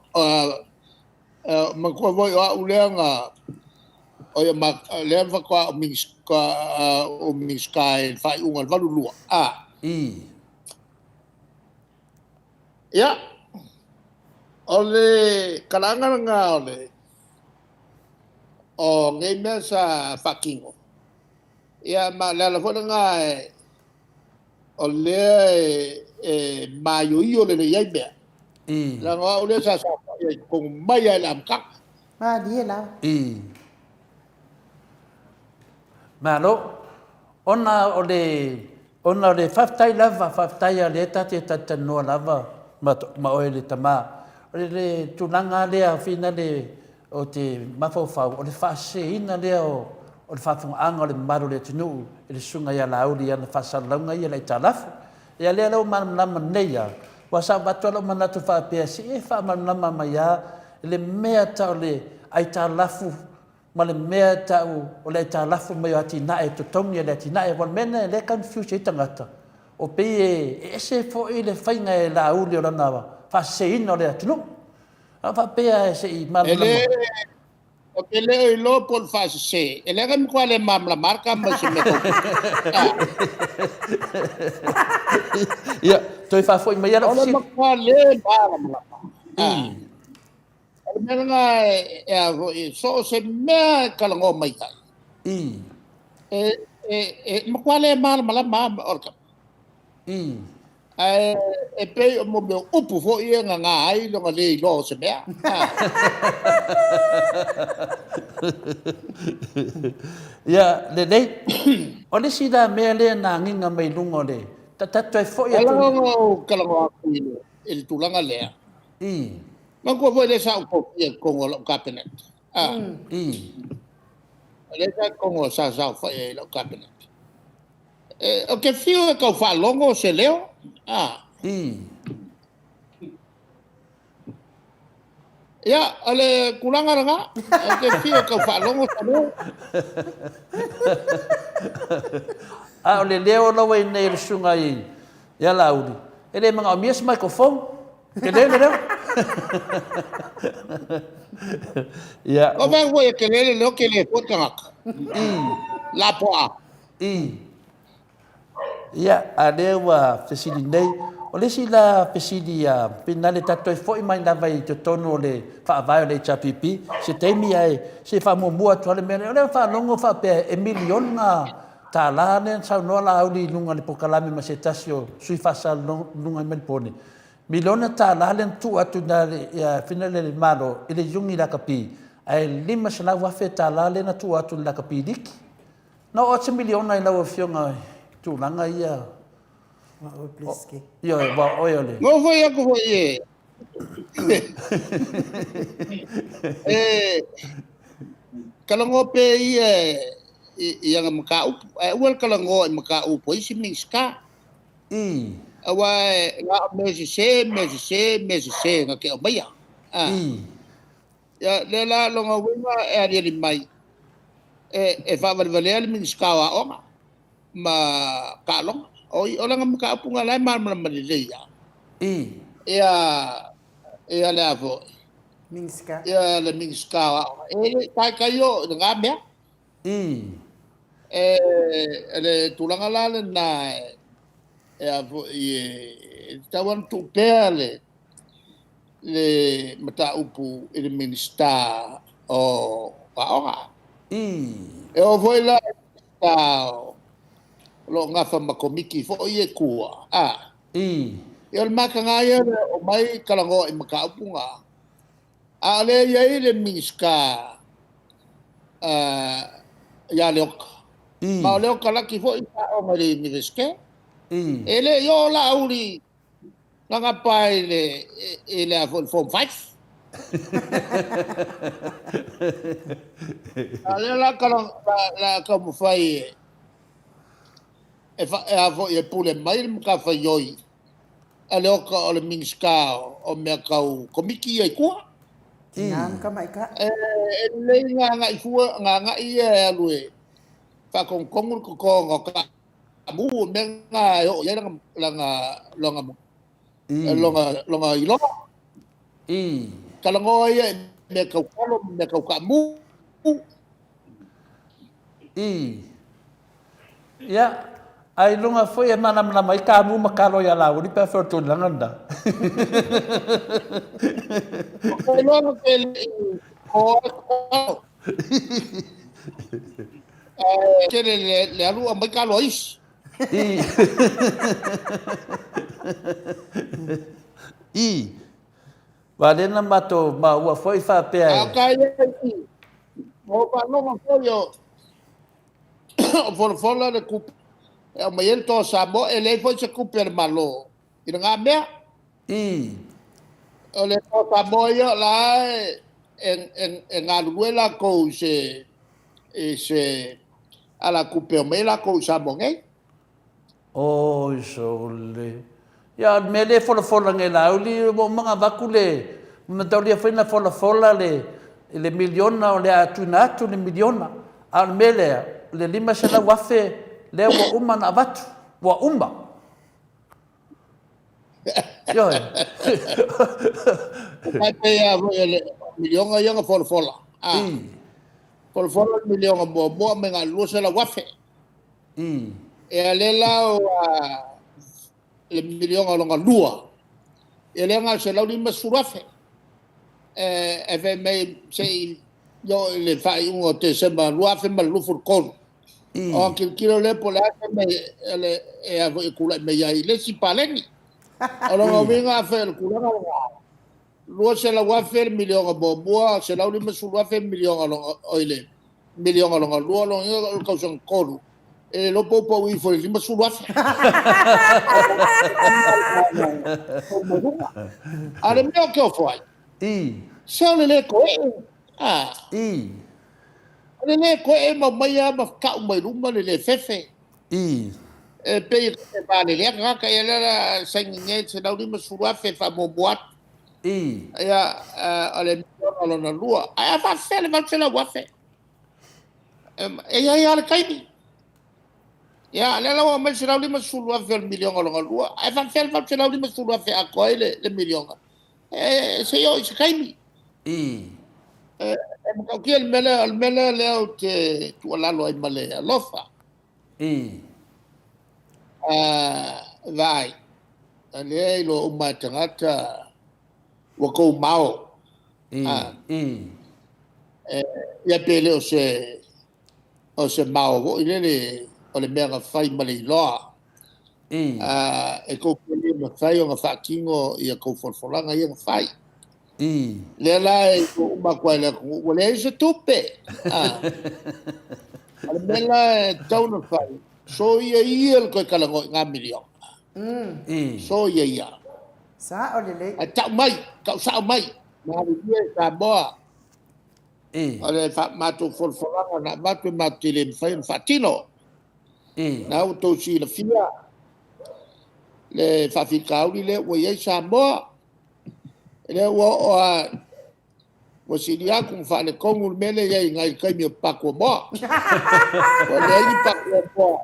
Speaker 4: Manatua foi o au lea na o lea faatoa ou Minisita i le faaiuga o le 82. Ia, o le talaaga lena o le o nei mea sa faatino, ia ma o le ala foi lena o lea e maioio lelei ai mea, leaga o au lea sa saofai ai i totonu mai lava i le amataga.
Speaker 1: Malie lava.
Speaker 2: Malo. Ona o le, ona o le faafetai lava, faafetai lava o lea ta te talatalanoa lava ma, ma oe le tama. O le, le tulaga lea fina le, ou te mafaufau, o le faaseseina lea o, o le faafofogaaga o le mamalu o le atunuu i le susuga ia Laauli i ana faasalalauga ia i le aitalafu. Ia lea la ua malamalama nei lava, aua sa avatu lava lou manatu faapea, se i e faamalamalama mai lava le mea tau le aitalafu ma le mea tau o le aitalafu mai o atinae e totogi e le atinae. Aua o le mea lena o lea e confuse ai tagata, o pei e ese foi le faiga e Laauli o lana faaseseina o le atunuu. A faapea se i malamalama.
Speaker 4: E le, ou te le o iloa po o le faasese, e leaga e matua le malamalama lava le tama i se mea tau tupe.
Speaker 2: Ia, toe faafoi mai lava lau
Speaker 4: fesili. O le matua le malamalama. O le mea lena e a foi, so o se mea e talanoa mai ai, e matua le malamalama lava o le tama. Ae e pei o mea o upu foi ia e gagā ai lona le iloa o se mea.
Speaker 2: Ia, lelei. O le isi la mea lea na agiga mai i luga o le... Ta tatou toe foi
Speaker 4: atu... E ala ona ou talanoa atu i le tulaga lea. Manatua foi lea sa ou tofia i totonu o lau Kapeneta. O lea sa i totonu sa saofai ai i lau Kapeneta. Ou te fiu e tau faalogo se leo. A. Ia, o le tulaga lena. Ou te fiu e tau faalogo se leo.
Speaker 2: A o le leo la ua i nei o le susuga ia Laauli, e le manaomia se microphone. Tele le leo. Ia.
Speaker 4: O fai foi e tele le leo tele foi tagata. Lapoa.
Speaker 2: I. Ia, a lea ua fesili nei. O le isi la fesili a pei na le tatou toe foi mai lava i totonu o le faavae o le HRPP, se taimi ae se i faamuamua atu lava le mea lea. O lea ua faalogo faapea e miliona tala lea na saunoa Laauli i luga o le polokalame ma se tasi o sui faasaluluga mai le po nei. Miliona tala lea na tuu atu i le Malo i le Iuni Lakapi, ae $500,000 tala lea na tuu atu i le Lakapi Liki. Na oo atu se miliona i lau Afioga i tulaga ia. Ioe, aua o oe o le.
Speaker 4: Na ou fai atu foi e e talanoa pea ia i ana mataupu, ae aua le talanoa i mataupu a isi Minisita.
Speaker 2: I.
Speaker 4: Aua na o mea sese, mea sese, mea sese na te aumaia.
Speaker 2: I.
Speaker 4: Ia, lea la lona uiga e aliali mai e faavalevalea le Minisita o Aoga ma Taaloga. O o lana mataupu lena la e malamalama lelei lava.
Speaker 2: I.
Speaker 4: Ia, ia le a foi?
Speaker 1: Minisita.
Speaker 4: Ia le Minisita o Aoga. E le i taitai oo i lena mea.
Speaker 2: I.
Speaker 4: E, le tulaga la lena e a foi e tatau ona tuu pea le le mataupu i le Minisita o Aoga.
Speaker 2: I.
Speaker 4: E oo foi la i le Minisita o lo o nafa ma Komiti foi ia i tua, a.
Speaker 2: I.
Speaker 4: Ia o le mataga ia o le omai talanoa i mataupu na, a o lea e i ai le Minisita ia Leota.
Speaker 2: I.
Speaker 4: Ma o Leota laki foi sa aoga i le Iunivesite.
Speaker 2: I.
Speaker 4: E le i oo Laauli na gapa i le i le a foi le Form 5. A o lea la la taumafai e e fa, e a foi e pule mai le matafaioi a Leota o le Minisita o mea tau Komiti ia i tua.
Speaker 1: Tina ma tamaitai.
Speaker 4: E lelei na agai fua, na agai ia e alu e faatonutonu le totoga o kaamu, o mea na e oo i ai lana lana lona lona iloa. Talanoa ia i mea tau kalo ma mea tau kaamu.
Speaker 2: Ia, a i luga foi e malamalama ai kamu ma kalo ia Laauli pe afai o le tulaga lena.
Speaker 4: O ke iloa na te le i o ai kalo. Ae tele le alu aumai kalo a isi.
Speaker 2: I. Aua lea na matou maua foi faapea e.
Speaker 4: A o ka ia i, o faalogo foi o o folafola le tupe e aumai ai le Toa Samoa, e leai foi se tupe a le Malo i lena mea.
Speaker 2: I.
Speaker 4: O le Toa Samoa ia o la e galulue latou i se i se alatupe e omai ai latou i Samoa nei.
Speaker 2: Oi sole. Ia, o le mea lea e folafola nei e Laauli, ua uma ona avatu le, mataulia foi na folafola le, le miliona o le a tuuina atu le miliona. A o le mea lea, o le $500,000 lea ua uma ona avatu. Ua uma. Ioe.
Speaker 4: E pei lava foi o le miliona ia na folafola. Folafola le miliona muamua aumai na o le $200,000. Ia lea la ua le miliona lona lua, ia lea na o le $150,000. E fai mai se i oo i le faaiuga o Tesema 2023, ona tilotilo lea po o le a se mea e tulai mai ai i le isi paleni. O lona uiga afai o le tulaga lena, $200,000 le miliona muamua, $150,000 le miliona lona, oi le miliona lona lua, lona uiga o le tausaga tolu, e le iloa po o pau ifo i le $50,000. A o le mea ou te ofo ai, se o le lē toe'e, a. O le lē toe'e ma omai lava ma tau mai luma le lē fefe. E pei e valelea tagata, ia lea o le a saini nei le $150,000 e faamuamua atu. Ia, o le miliona lona lua. Ae a faafefea le $800,000? E i ai lava le taimi. Ia, lea la ua aumai le $150,000 o le miliona lona lua, ae faafefea le $850,000 e atoa ai le miliona? E se i oo i se taimi. E matautia le mea lea, o le mea lea lea ou te tuualalo ai ma le alofa. Vaai, o lea e iloa uma e tagata ua tou mao. Ia pe le o se o se mao foi lele o le mea na fai ma le iloa. E tou te le mafai ona faatino ia tou folafolaga ia na fai. Lea la e iloa uma atu lava e le atunuu ua leai se tupe. O le mea la e tatau ona fai, soia ia le toe talanoa i na miliona. Soia ia.
Speaker 1: Sao lelei.
Speaker 4: Ae tau mai, tau sao mai, malilie Samoa. O le matou folafolaga na avatu e matou te le mafai ona faatino. Na ua outou silafia le faafitauli lea ua i ai Samoa. O lea ua oo lava ua sili atu ona faaletonu le mea lea e i ai nai le taimi o Pakuamoa. Ua leai ni Pakuamoa.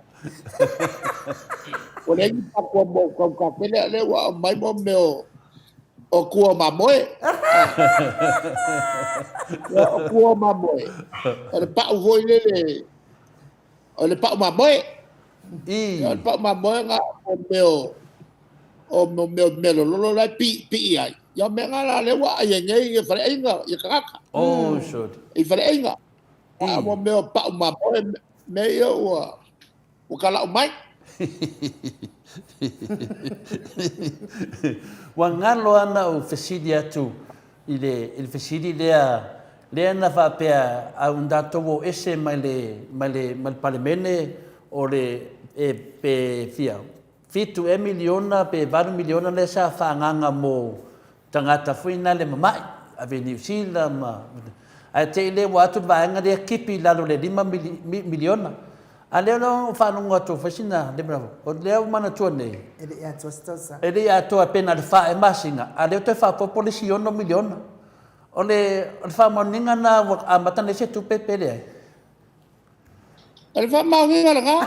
Speaker 4: Ua leai ni Pakuamoa o tautatele, a o lea ua aumai mo mea o tua o mamoe. O tua o mamoe, o le pau foi lele, o le pau mamoe. O le pau mamoe na o mea o mea o mealololo la e pii ai. Ia o mea na la lea ua aai ai nei i faleaiga, i tagata.
Speaker 2: Oh, sure.
Speaker 4: I faleaiga. A mo mea o pau mamoe, mea ia ua talau mai.
Speaker 2: Ua galo lava na ou fesili atu i le fesili lea, lea na faapea a ua tatou o ese mai le, mai le, mai le Palemene, o le, e, pe fia, 7 ea miliona pe 8 miliona lea sa faaagaaga mo tagata foi na le mama'i, ave i Niu Sila ma, ae te i lea ua atu le vaega lea kipi i lalo i le 5 miliona. A lea la ua faalogo atu ua fai sina o lea ua manatua nei,
Speaker 1: E le i atoa se tausaga.
Speaker 2: E le i atoa pe na o le fa ea masina, a lea ua toe faaopoopo le isi 6 miliona. O le faamaoniga lena ua amata nei se tupe pe leai?
Speaker 4: O le faamaoniga lena.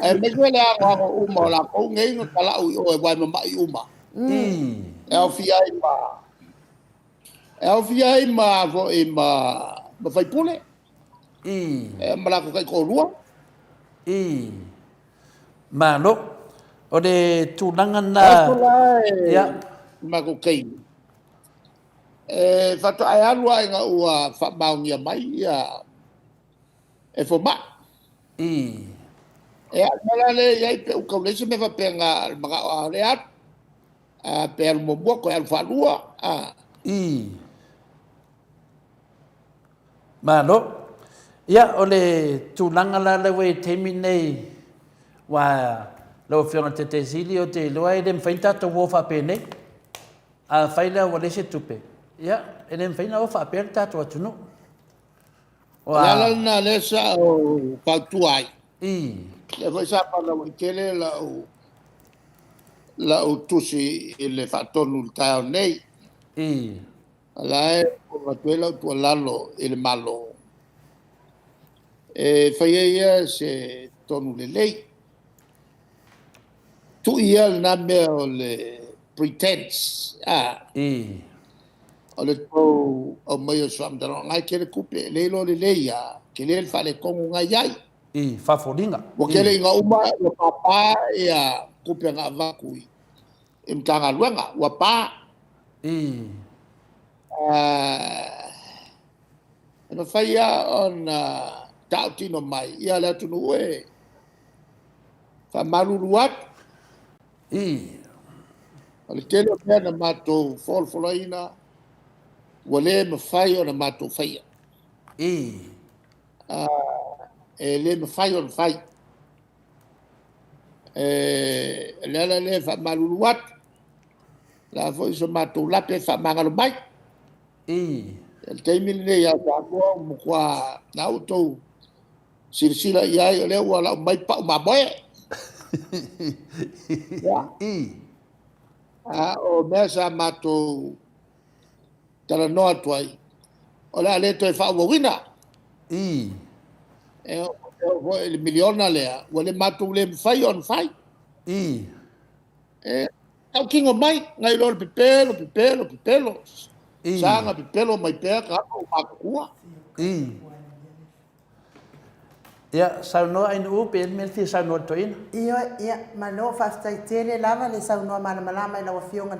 Speaker 4: Aemaise le anoano uma o latou nei na talau i o e wae mama'i uma. E aofia ai ma e aofia ai ma foi ma ma faipule. Ma latou taitoalua.
Speaker 2: Malo. O le tulaga lena.
Speaker 4: O aso la e matou taimi. E faatoa e alu lava ina ua faamaonia mai ia e fomai. Ia, o le mea la lea e i ai pe ua tau leai se mea faapena, o le manao lava o lea e alu. A pe alu muamua toe alu faalua. A.
Speaker 2: Malo. Ia, o le tulaga la lea ua i ai i le taimi lenei, aua lau Afioga i le Taitaifono, ou te iloa e le mafai ona tatou o faapenei. Afai la ua leai se tupe, ia, e le mafai ona o faapea le tatou atunuu.
Speaker 4: O le ala lena lea sa ou fautua ai. Lea foi sa faalauaitele lau lau tusi i le faatonu i le taeao nei. O la e avatu ai lau tuualalo i le Malo e faia ia se tonu lelei. Tuu ia lena mea o le pretense, a. O le tou aumaia o se faamatalaga, o lena e tele tupe, e le iloa lelei lava, tele le faaletonu lena e i ai.
Speaker 2: Faafoliga.
Speaker 4: Ua tele ina uma ua papa ia tupe na avatu i Matagaluega, ua pa. E mafai lava ona tautino mai ia le atunuu e faamalulu atu. O le tele o mea na matou folafolaina ua le mafai ona matou faia. E le mafai ona fai. O le ala lea e faamalulu atu, o le a foi so matou lape e faamagalo mai. O le taimi lenei ia Samoa ua matua, na ua outou silasila i ai, o lea ua lau mai pau mamoe. A o mea sa matou talanoa atu ai, o le a le toe faaauauina. E oo foi i le miliona lea, ua le matou le mafai ona fai. E tautino mai, nai lo le pepelo, pepelo, pepelo. Sa na pepelo mai pea tagata ua matutua.
Speaker 2: Ia, saunoa Ainuu pe i ai le mea e fia saunoa i le toeaina.
Speaker 1: Ioe, ia, malo, faafetai tele lava le saunoa malamalama i lau Afioga.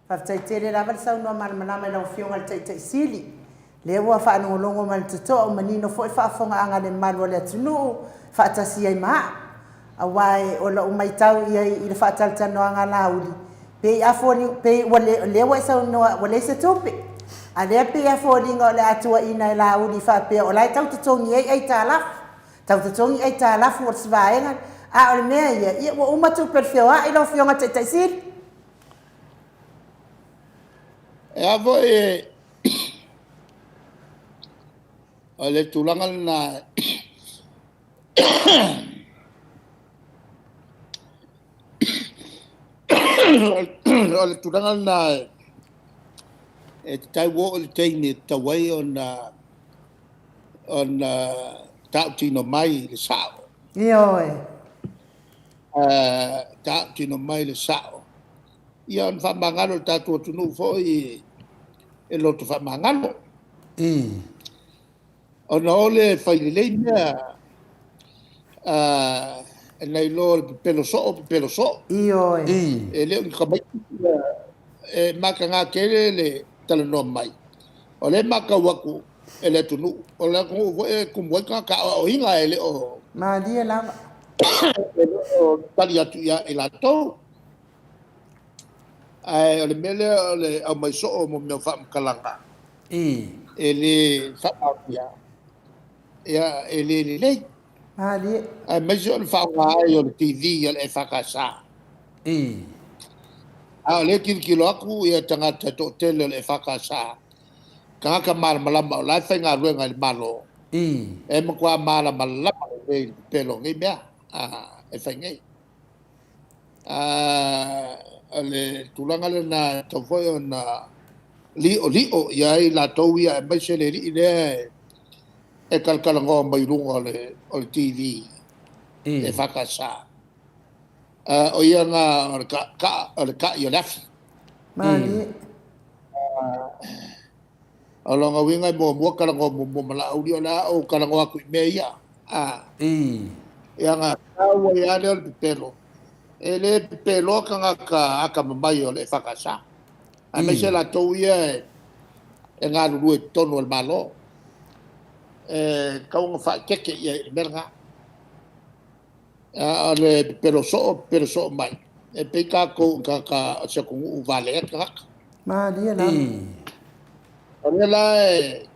Speaker 1: Faafetai tele lava le saunoa malamalama i lau Afioga i le Taitai Sili. Lea ua faalogologo ma le totoa ua manino foi le faafofogaaga a le mamalu o le atunuu faatasi ai ma a'u. Aua e o la'u maitau i ai i le faatalatalanoaga a Laauli, pei a foliga, pei ua le, lea ua e saunoa ua leai se tupe. A lea pei a foliga o le a tuuaina e Laauli faapea o la e tau totogi ai aitalafu. Tau totogi aitalafu o se vaega, a o le mea ia, ia ua uma tupe o le feoai lau Afioga i le Taitai Sili.
Speaker 4: E a foi o le tulaga lena o le tulaga lena e tatau oo i le taimi e tatau ai ona ona tautino mai le sao.
Speaker 1: Ioe.
Speaker 4: Tautino mai le sao, ia ona faamagalo le tatou atunuu foi e loto faamagalo. Ona o lea e fai lelei mea nai lo le pepelo soo, pepelo soo.
Speaker 1: Ioe.
Speaker 4: E le o ni tamaiti e mataga tele le talanoa mai. O lea e matau atu e le atunuu, o le atunuu foi e tumu ai tagata aoaoina e le o
Speaker 1: Malie lava.
Speaker 4: E le o tali atu ia i latou. Ae o le mea lea o le aumai soo mo mea o faamatalaga e le faamaonia, ia, e le lelei.
Speaker 1: Malie.
Speaker 4: Aemaise o le faaaoga ai o le TV a le EFKS. A o lea e tilotilo atu ia tagata e toatele o le EFKS, tagata malamalama o la e faigaluega i le Malo, e matua malamalama lelei i le pepelo o nei mea e fai nei. O le tulaga lena e tatau foi ona li'oli'o i ai latou ia, aemaise le alii lea e talatalanoa mai luga o le TV EFKS. O ia na o le ta'i o le afi.
Speaker 1: Malie.
Speaker 4: O lona uiga e muamua talanoa muamua ma Laauli, o le a ou talanoa atu i mea ia. Ia na tau ai lava lea o le pepelo. E le pepeloa tagata atamamai o le EFKS. Aemaise latou ia e galulue i totonu o le Malo. E tatau ona faaeteete i ai i le mea lena. A o le pepelo soo, pepelo soo mai. E pei tatou i tagata o se atunuu valea tagata.
Speaker 1: Malie lava.
Speaker 4: O lea la e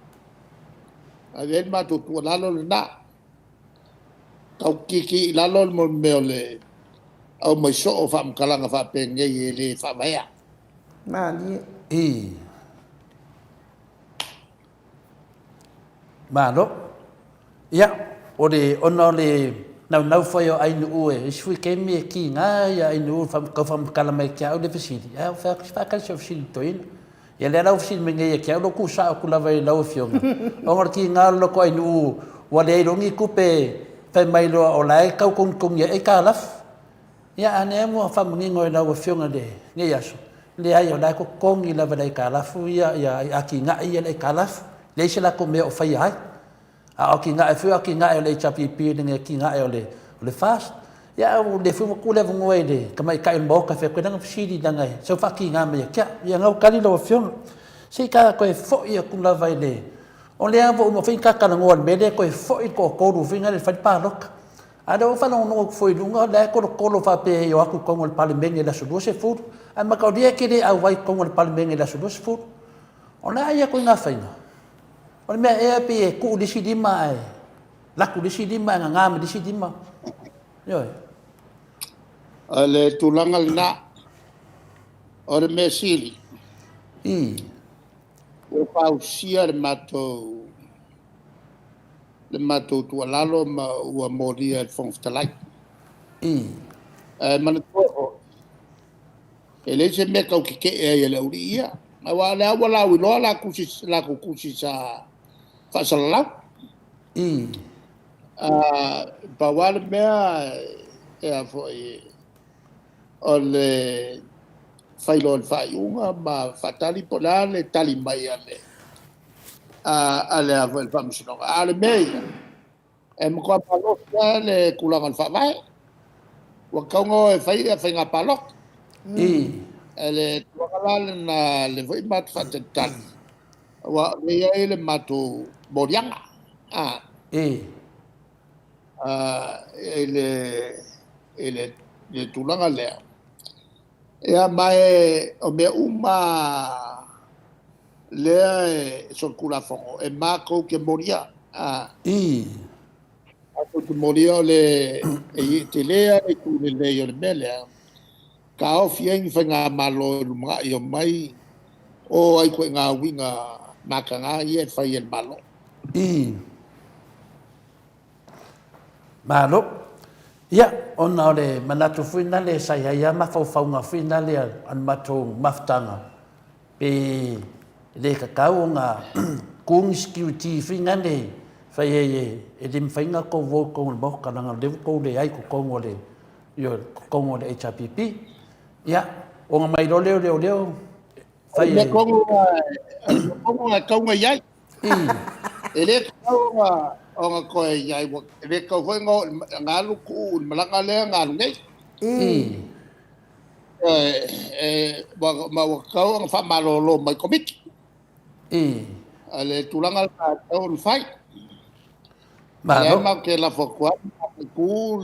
Speaker 4: ave ai le matou tuualalo lena. Tau kiki i lalo le mea o le aumai soo o faamatalaga faapenei e le faavaea.
Speaker 1: Malie.
Speaker 2: Malo. Ia, o le, ona o le naunau foi o Ainuu e isi foi taimi e kiga ia Ainuu tau faamatala mai ia te au le fesili, ae ou fai atu, se faatali si au fesili i le toeaina. Ia lea la ua fesili mai nei ia te au, lea ua tuusao atu lava i lau Afioga, ona o le kiga o le loto Ainuu ua leai loa ni tupe, fai mai loa o la e tau togitogi ai aitalafu. Ia, a lea ua faamanino e lau Afioga i lenei aso, leai o la e totogi lava e le aitalafu ia atinae ia i le aitalafu, leai se latou mea o faia ai. A o atinae foi o atinae o le HRPP e le atinae o le FAST. Ia, a o lea foi ua tuu le avanoa i le tamaitai o le Maota e fai atu ai lana fesili leaga e sau faatiga mai ia te au. Ia, na ua tali lau Afioga. Se i ta toe foi atu lava i le... O lea ua uma foi ona ta talanoa i le mea lea toe foi le toatolu foi lea e fai le palota. A o lea ua ou faalogologo atu foi i luga o la e tolotolo faapea e o atu i totonu o le Palemene i le aso 20, ae mataulia e te le auai i totonu o le Palemene i le aso 20. O le a ia ituaiga faiga? O le mea ea pei e tuu le isi lima ae laku le isi lima ae gaga ma le isi lima. Ioe.
Speaker 4: O le tulaga lena, o le mea sili, ua fausia le matou le matou tuualalo ma ua molia e le Fofoga Fetalai. Ae manatua foi, e leai se mea e tau tetee ai e le aualii ia, aua o lea ua lauiloa latou tusi sa faasalalau. Pau lava le mea, e a foi, O le fai loa o le faaiuga ma faatali po o le a le tali mai a le a le a foi le Faamasinoga. A o le mea ia, e matua malosi lava le tulaga o le Faavae. Ua tatau ona o e fai faiga palota. Le tulaga la lena lea foi matou te faatalitali, aua o lea e i ai le matou moliaga i le tulaga lea. Ia, ma o mea uma lava lea e solitulafono, e matou te molia. Matou te molia o le tele lava le itu lelei o le mea lea, taofi ai ni faigamalo i le lumanai e omai o ai i ituaiga uiga mataga ia e fai e le Malo.
Speaker 2: Malo. Ia, ona o le manatu foi lale sa i ai lava mafaufauga foi lale a le matou mafutaga, pe le tatau ona tu ni security foi lale fai ai e le mafai ona outou o i totonu o le Maota leaga o lea ua outou leai i totonu o le, ioe, totonu o le HRPP. Ia, ona omai loa lea o leoleo
Speaker 4: fai ai. O le mea tonu lava e tatau ona i ai. E le tatau ona toe i ai, e le tatau foi ona alu tuu i le malaga lea na alu nei. Ma ua tatau ona faamalolo mai Komiti. O le tulaga lena e tatau ona fai. O lea matou te lafo atu ai, mataitu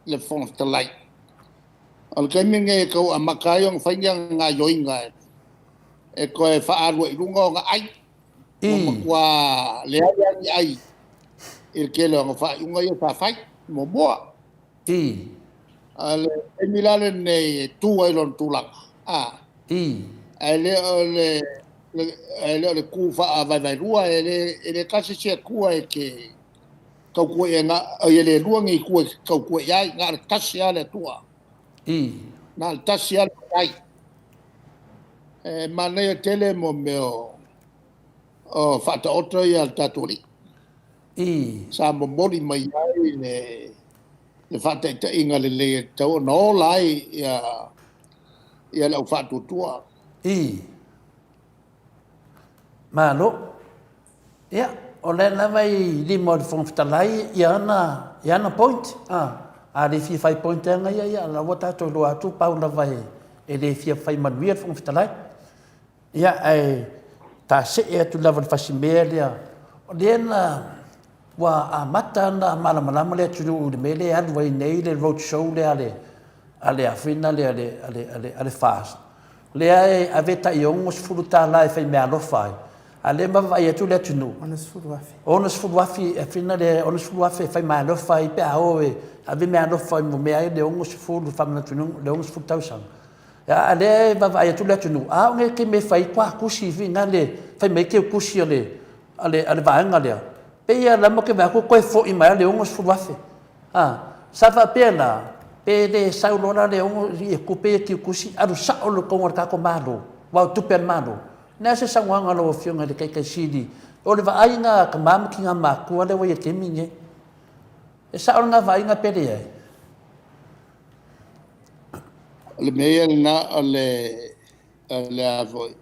Speaker 4: le Fofoga Fetalai. O le taimi lenei e tau amata ai ona fai ni ana gaoioiga e toe faaalu ai i luga ona ai. Ua matua leai lava ni ai i le tele o ana faaiuga ia sa fai muamua. O le taimi la lenei e tu ai i lona tulaga, ae le o le, ae le o le tu faavaevaelua, e le tasi se Atua e te tautua i ai, e le lua ni Atua e te tautua i ai, na o le tasi lava le Atua. Na o le tasi lava le Matai. E manaia tele mo mea o faataoto ia a le tatou Alii. Sa momoli mai ai le faataitaiga lelei e tatau ona ola ai le au faatuatua.
Speaker 2: Malo. Ia, o lea lava i lima o le Fofoga Fetalai ia ana point. A le fia fai point aga ia, ia, la ua tatou iloa atu pau lava e le fia fai manuia le Fofoga Fetalai. Ia, ae tasee atu lava i le fasimea lea, o lea na ua amata ona malamalama le atunuu i le mea lea e alu ai nei le road show lea a le afina lea a le FAST. Lea e ave tai $60 e fai meaalofa ai, a lea ma vaavaai atu le atunuu.
Speaker 1: 60,000.
Speaker 2: 60,000, afina le 60,000 e fai meaalofa ai pe a o e ave meaalofa ai mo mea ai le 60 faamanatuina le 60 tausaga. A lea e vaavaai atu le atunuu, a o ke mea fai tusi fi le fai mai ke tusi a le vaega lea. Pe ia la mo ke vai atu toe foi mai le 60,000. Sa faapea la, pe le sau loa la le ono ia tupe ia kiukusi, alu sao le totonu o le tatou Malo, aua o tupe a le Malo. Ne se saunoaga a lau Afioga i le Taitaisili, o le vaaiga a tama ma tina matua lea ua i le taimi lenei. E sao lena vaaiga pe leai?
Speaker 4: O le mea ia lena o le a foi,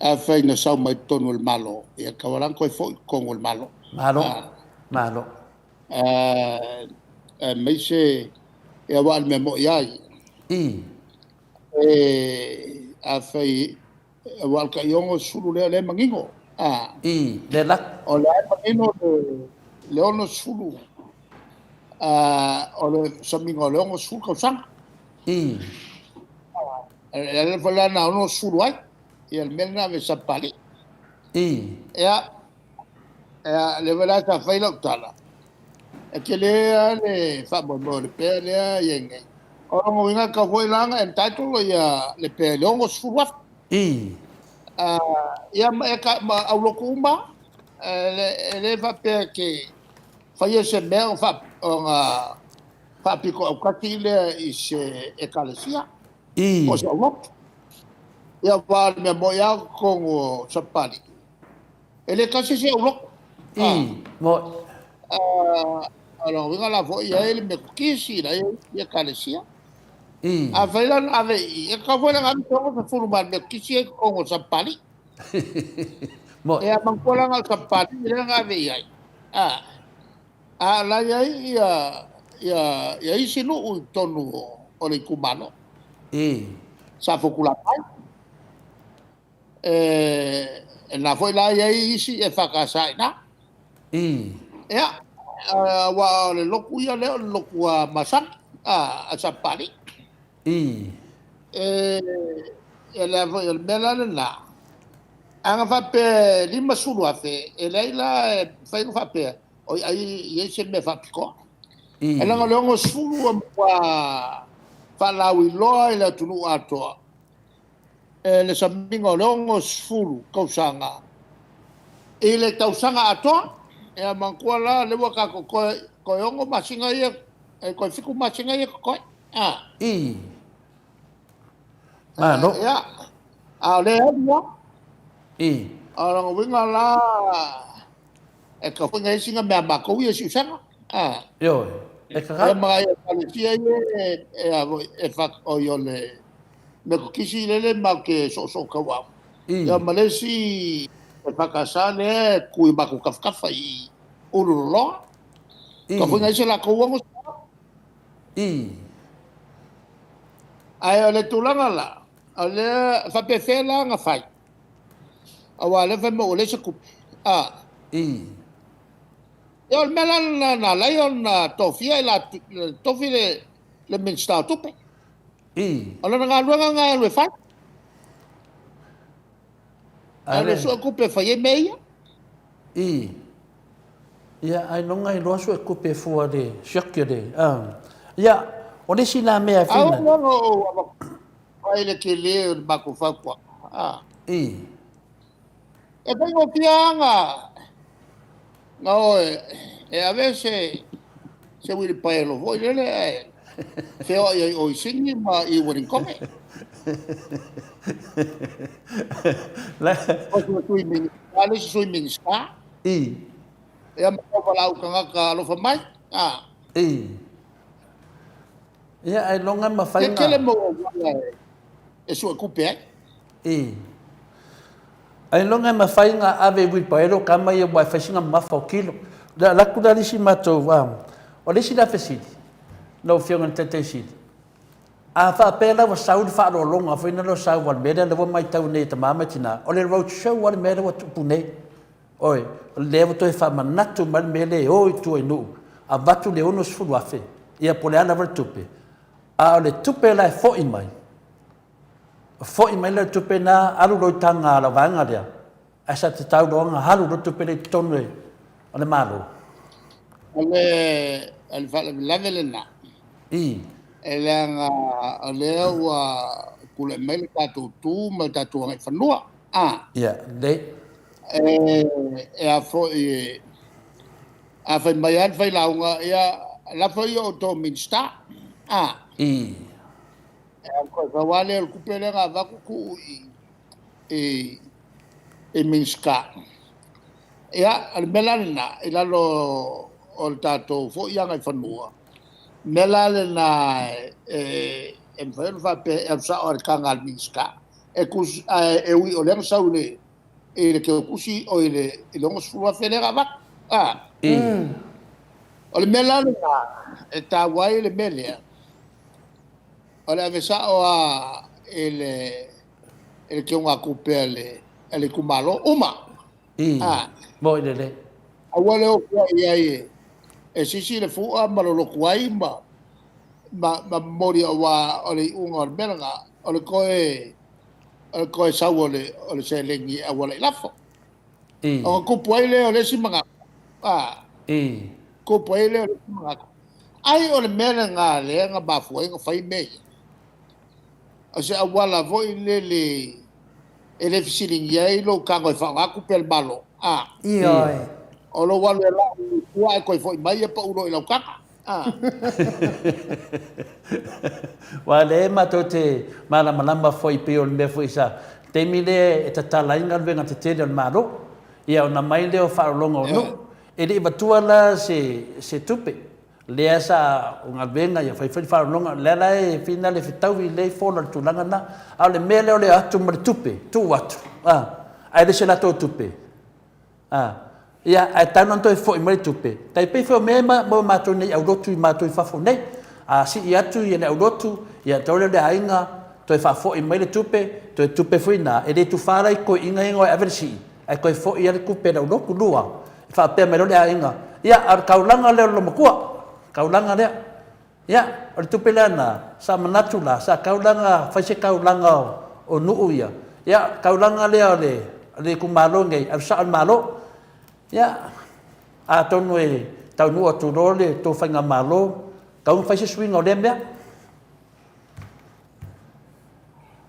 Speaker 4: afai na sau mai totonu o le Malo, ia tatau lava la ona toe foi i totonu o le Malo.
Speaker 2: Malo, malo.
Speaker 4: Aemaise aua o le mea moi lava ia, afai, aua o le tai 60 lea o lea e manino.
Speaker 2: Le la.
Speaker 4: O lea e manino le 60, o le samiga o le 60 tausaga. E ala foi la na 60 ai, ia le mea lena ave e Sapapalii. Ia, lea foi la sa fai lau tala, e tele lava le faamoemoe o le pea lea e i ai nei. O lona uiga e tatau foi la ona entitle ia le pea i le 60,000. Ia ma, ma aulotu uma, e le faapea te faia se mea ona faapito autasi lea i se ekalesia po o se aulotu. Ia, aua o le mea moi lava o totonu o Sapapalii, e le tasi se aulotu.
Speaker 2: Mo.
Speaker 4: O lona uiga la foi e i ai le Metotisi, la e i ai ekalesia. Afai la na ave i i, e tatau foi la ona ave se 60 ma le Metotisi ia i totonu o Sapapalii. Ia manatua la na o Sapapalii lea na ave i ai, a, a o la e i ai ia, ia, ia isi nuu i totonu o le itumalo. Safotulafai. E na foi la e i ai isi EFKS i ina. Ia, aua o le lotu ia lea o le lotu a masani, a Sapapalii. E, e le foi o le mea la lena, a na faapea e 50,000, e leai la e mafai ona faapea, oi ai e i ai se mea faapitoa. Ae leaga o le 60 ua matua faalauiloa i le atunuu atoa, e le samiga o le 60 tausaga i le tausaga atoa. Ia manatua la lea ua tatou toe toe 6 masina ia, toe 7 masina ia totoe. A.
Speaker 2: I. Malo.
Speaker 4: Ia, a o lea e alu lava.
Speaker 2: I.
Speaker 4: O lona uiga la, e tatau foi ona i ai sina mea a matou ia i Siusaga. A.
Speaker 2: Ioe. E
Speaker 4: tatau. Ia ma ekalesia ia e a foi, e fa, oi o le Metotisi lele matou te soosoo tauau. Ia ma le isi EFKS lea e tu i matou tafatafa i Ululoloa. Tatau foi ona i ai se latou 600. Ae o le tulaga la, o lea faapefea la ona fai? Aua o lea fai mai ua leai se tupe. A. Ia o le mea la lena na ala ai ona tofia i latou, tofi le Minisita o Tupe. O lana galuega lena e alu e fai. E alu e sue tupe e fai ai mea ia.
Speaker 2: Ia, ailoga iloa sue tupe e fua le siaki o le... Ia, o le isi la mea e
Speaker 4: fina... Aua la ou avatu ai le tele o le matou fautuaga. E faigofie lava na o e ave se se uilipaelo foi lele ae feoai ai o i Sydney ma i Ueligitone. O le Sui Minisita, le isi Sui Minisita. Ia ma tau valaau tagata alofa mai.
Speaker 2: Ia, ailoga e mafai
Speaker 4: na... E tele mau auala e suetupe ai.
Speaker 2: Ailoga e mafai na ave i uilipaelo tama ia aua e fai sina mamafa o kilo. Le alu atu la le isi matou, o le isi la fesili, lau Afioga i le Taitai Sili, a faapea la ua sau le faaaloaloga foi lea ua sau aua o le mea lea ua matau nei e tama ma tina, o le road show lava le mea lea ua tupu nei. Oi, o lea ua toe faamanatu mai le mea lea e o i tua i nuu, avatu le $60,000, ia po o le a lava le tupe, a o le tupe la e foi mai, foi mai la le tupe lena, alu loa i taga a lau vaega lea, ae sa tatau loa ona alu loa le tupe lea i totonu o le Malo.
Speaker 4: O le faalavelave lena. E leaga o lea ua tulai mai le tatou tu ma le tatou agaifanua.
Speaker 2: A. Ia, lelei.
Speaker 4: E a foi, a fai mai lava le failauga, ia, lafo ia outou Minisita. A. E toe sau lava lea o le tupe lea na avatu tuu i i Minisita. Ia, o le mea la lena, i lalo o le tatou foi agaifanua, o le mea la lena e mafai ona faapea e alu sao lava i le taga a le Minisita. Ae e ui o lea na sau i le teutusi, oi i le $60,000 lea na avatu. O le mea la lena e taua ai le mea lea, o le ave sao lava i le teugatupe a le itumalo uma.
Speaker 2: Moni lelei.
Speaker 4: Aua le o i ai e sisi le fua ma lolotu ai ma momoli aua o le iuga o le mea lena, o le toe sau o le seleni e auala i lafo. Ona tupu ai lea o le isi manatu. Tupu ai lea o le isi manatu. Ai o le mea lena lea na mafua ai ona fai mea ia. O se auala foi lele e le fesiligia ai lou tago e faaaoga tupe a le Malo.
Speaker 1: Ioe.
Speaker 4: O lou alu e lau i tua ae toe foi mai e pau loa i lau taga.
Speaker 2: Aua o lea matou te malamalama foi pei o le mea foi sa taimi lea e tatala ai galuega tetele a le Malo, ia ona aumai lea o faaaloaloga o nuu. E le i avatua la se tupe. Lea sa o galuega ia fai foi le faalogologa, lea la e finale e fetaui lelei fola i le tulaga lena. A o le mea lea o le o atu ma le tupe, tuu atu, a, ae le se latou tupe, a, ia, ae talu ona toe foi mai le tupe, tai pei foi o mea ia mo matou nei aulotu i matou i fafo nei. A sii atu ia le aulotu, ia tau lea o le aiga toe faafoi mai le tupe, toe tupe foi na, e le tufa la i toeaiina ia na o e ave le sii, ae toe foi lava le tupe a le aulotu. Lua, e faapea mai loa le aiga, ia, a o le taulaga lea o le loomatua, taulaga lea. Ia, o le tupe lea na, sa manatu la, sa tatau la ona fai se taulaga o nuu ia, ia, taulaga lea o le, o le itumalo lenei, alu sao i le Malo. Ia, atonu e taunuu atu loa le tou faigamalo, tatau ona fai se suiga o lea mea.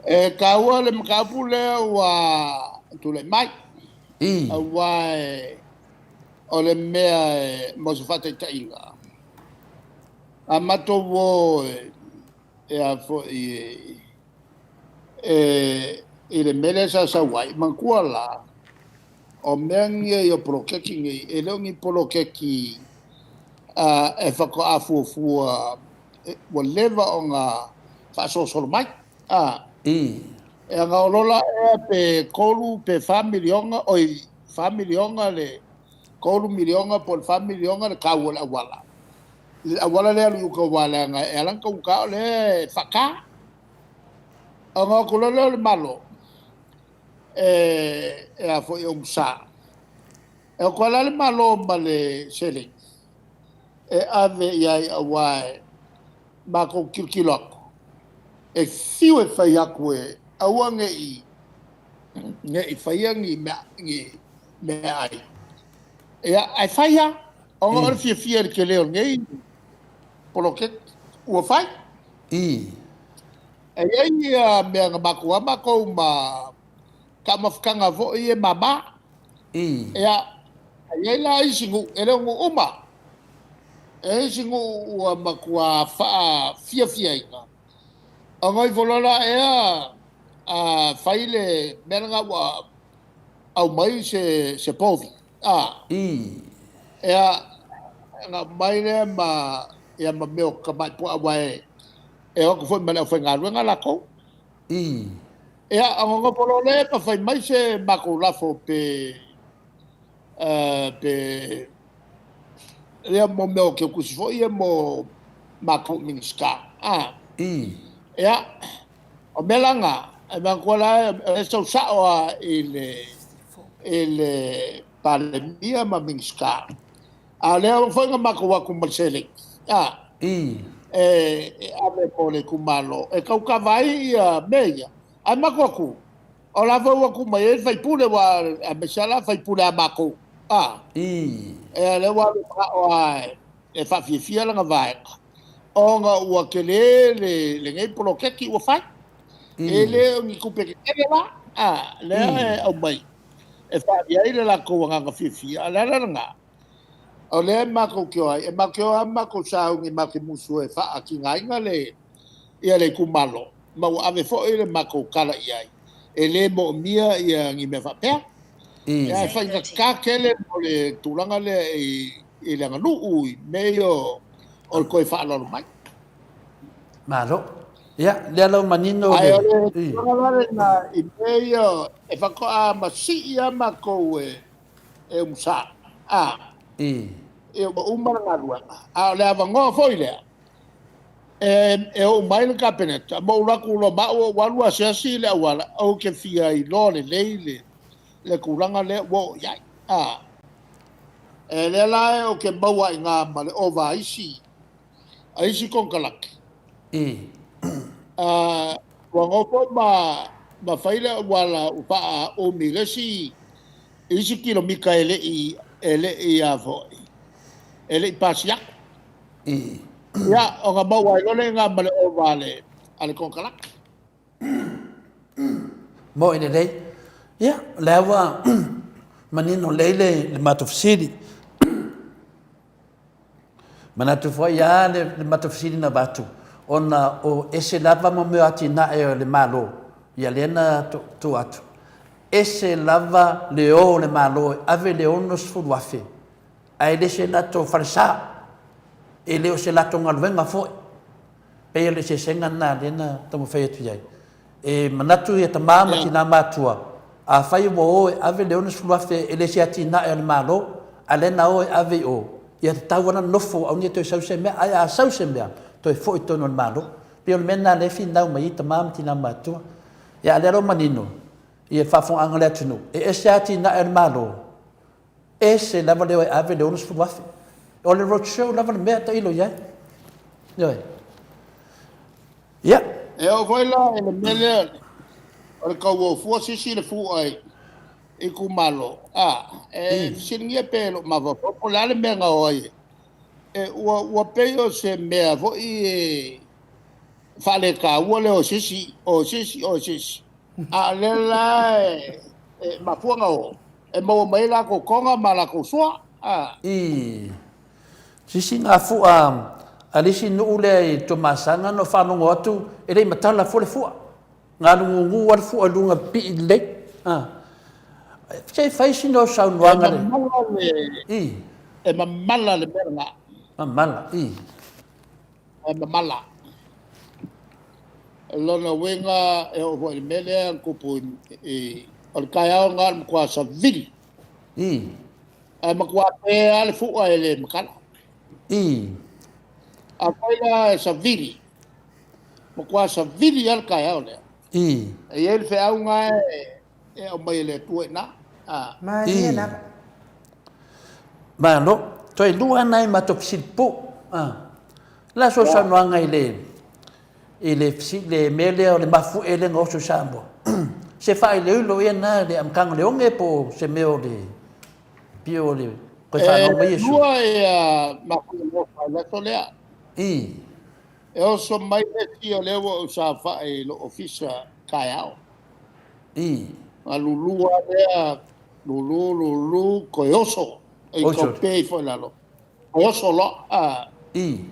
Speaker 4: E taua le mataupu lea ua tulai mai, aua o le mea mo se faataitaiga, a matou o e a foi e i le mea lea sa sau ai, manatua la, o mea nei o poloketi nei, e le o ni poloketi e faatoa fuafua ua leva ona faasolosolo mai. A.
Speaker 2: I.
Speaker 4: E ana o lola ea pe 3 pe 4 miliona, oi, 4 miliona le 3 miliona po o le 4 miliona le tau o le auala. Le auala lea alu i uka aua leaga e ala ona taugata o lea e faata. Ona o atu loa lea o le Malo e e a foi e umusa. E o atu lava la le Malo ma le seleni e ave i ai aua e matou tilotilo atu, e fiu e fai atu e aua ne i ne i faia ni mea ni meaai, ia ae fai lava ona o le fiafia i le tele o lenei poloketi ua fai. E i ai ia mea na matua matou ma taumafataga foi e mama. Ia, e i ai la isi nuu, e le o nuu uma, e i ai isi nuu ua matua faafiafiaina, ona ifo loa la ea a fai le mea lena ua aumai se, se povi, a. Ia, ona aumai lea ma, ia ma mea o tamai puaa, aua e, e o atu foi ma le aufaigaluega latou. Ia, ona nofo loa lea ma fai mai se matou lafo pe, pe, ia mo mea o teutusi foi ia mo matou Minisita. A. Ia, o mea la na, e manatua la e sau sao lava i le, i le Palemia ma Minisita. A o lea foi na matou o atu ma le seleni, a, e ave mo le itumalo e tau kava ai ia mea ia. Ae matou atu, o la foi ua tuu mai ai le sui usufono, aua aemaise lava la sui usufono a matou, a, ia lea ua alu e manao lava e faafiafia lana vaega, ona ua tele lenei poloketi ua fai. E le o ni tupe tetele la, a, lea e aumai e faaali ai le latou agaga fiafia, a o le ala lena, o lea matou te o ai, e matou te o lava ma matou sauni matou te musu e faatigaina le, ia le itumalo, ma ua ave foi le matou tala i ai, e le moomia ia ni mea faapea. Ia, e faigata tele mo le tulaga lea i, i le aganuu, i mea ia o, o le toe faaaloalo mai.
Speaker 2: Malo. Ia, lea la ua manino
Speaker 4: le... Ae o le tulaga la lena i mea ia, e faatoa masii lava matou e, e umusa. A. Ia ua uma le galuega. A o le avanoa foi lea, e, e oo mai le Kapeneta, ma ou alu atu loa ma au ou alu asiasi i le auala, ou te fia iloa lelei le, le tulaga lea ua oo i ai. A. E lea la ou te maua ai i ina ma le ova a isi a isi konekarate. Ua nofo ma ma fai le auala ua faaumi i le isi i isi kilomita e le i e le i a foi e le i pasi atu. Ia ona maua ai loa lea i ina ma le ova a le a le konekarate.
Speaker 2: Mo'i lelei. Ia, o lea ua manino lelei le le matou fesili. Manatu foi a le matou fesili na avatu, ona o ese lava mo mea o atinae o le Malo, ia lea na tuu atu, ese lava le o o le Malo e ave le 60,000 ae le se latou falesa. E le o se latou galuega foi. Pei o le eseesega lena lea na taumafai atu i ai. E manatu ia tama ma tina matua, afai ua o e ave le $60,000 e le se atinae a le Malo, a lea na o e ave i o, ia tatau lava ona nofo aua ne i toe sau se mea, ae a sau se mea, toe foi i totonu o le Malo. E pei o le mea lena o lea e finau mai ai tama ma tina matua. Ia a o lea la ua manino i le faafofogaaga a le atunuu, e ese atinae a le Malo, ese lava le o e ave le $60,000. O le road show lava le mea tailo i ai. Ioe. Ia.
Speaker 4: E oo foi la i le mea lea o le tauofua sisi le fua i itumalo, a, e fesiligia pea e lou mafaufau po o le a le mea na o ai e, ua pei o se mea foi e faaletaua le o se isi, o se isi, o se isi. A o lea la e mafua ona o, e maua mai ai latou toga ma latou sua. A.
Speaker 2: I sisi gafu'a a le isi nuu lea i Tuamasaga na ou faalogo atu e le i matala fua le fua. Galugugu lava le fua i luga pipii lelei. A. Se i fai sina o saunoaga
Speaker 4: le. I. E mamala le mea lena.
Speaker 2: Mamala, i.
Speaker 4: E mamala. O lona uiga e oo foi i le mea lea na tupu i, o le taeao lena o le matua savili.
Speaker 2: I.
Speaker 4: Ae matua pe lava le fua e le matala.
Speaker 2: I.
Speaker 4: Afai la e savili, matua savili lava le taeao lea.
Speaker 2: I.
Speaker 4: E i ai le feau lena e aumai e le Atua i ina.
Speaker 1: A. Malie lava.
Speaker 2: Malo. Toe lua nai matou fesili pupuu. A. Le a sou saunoaga i le i le le mea lea o le mafuie lea na oso i Samoa? Se faailoilo ia na le amataga o le oge po o se mea o le pio o le koe fanau mai
Speaker 4: Iesu? E lua ia mafuie na oso ai i le aso lea.
Speaker 2: I.
Speaker 4: E oso mai le isi o lea ua ou saofai i lou ofisa taeao.
Speaker 2: I.
Speaker 4: Na lulu lava lea, lulu, lulu, toe oso. E taupe ifo i lalo. Toe oso loa. A.
Speaker 2: I.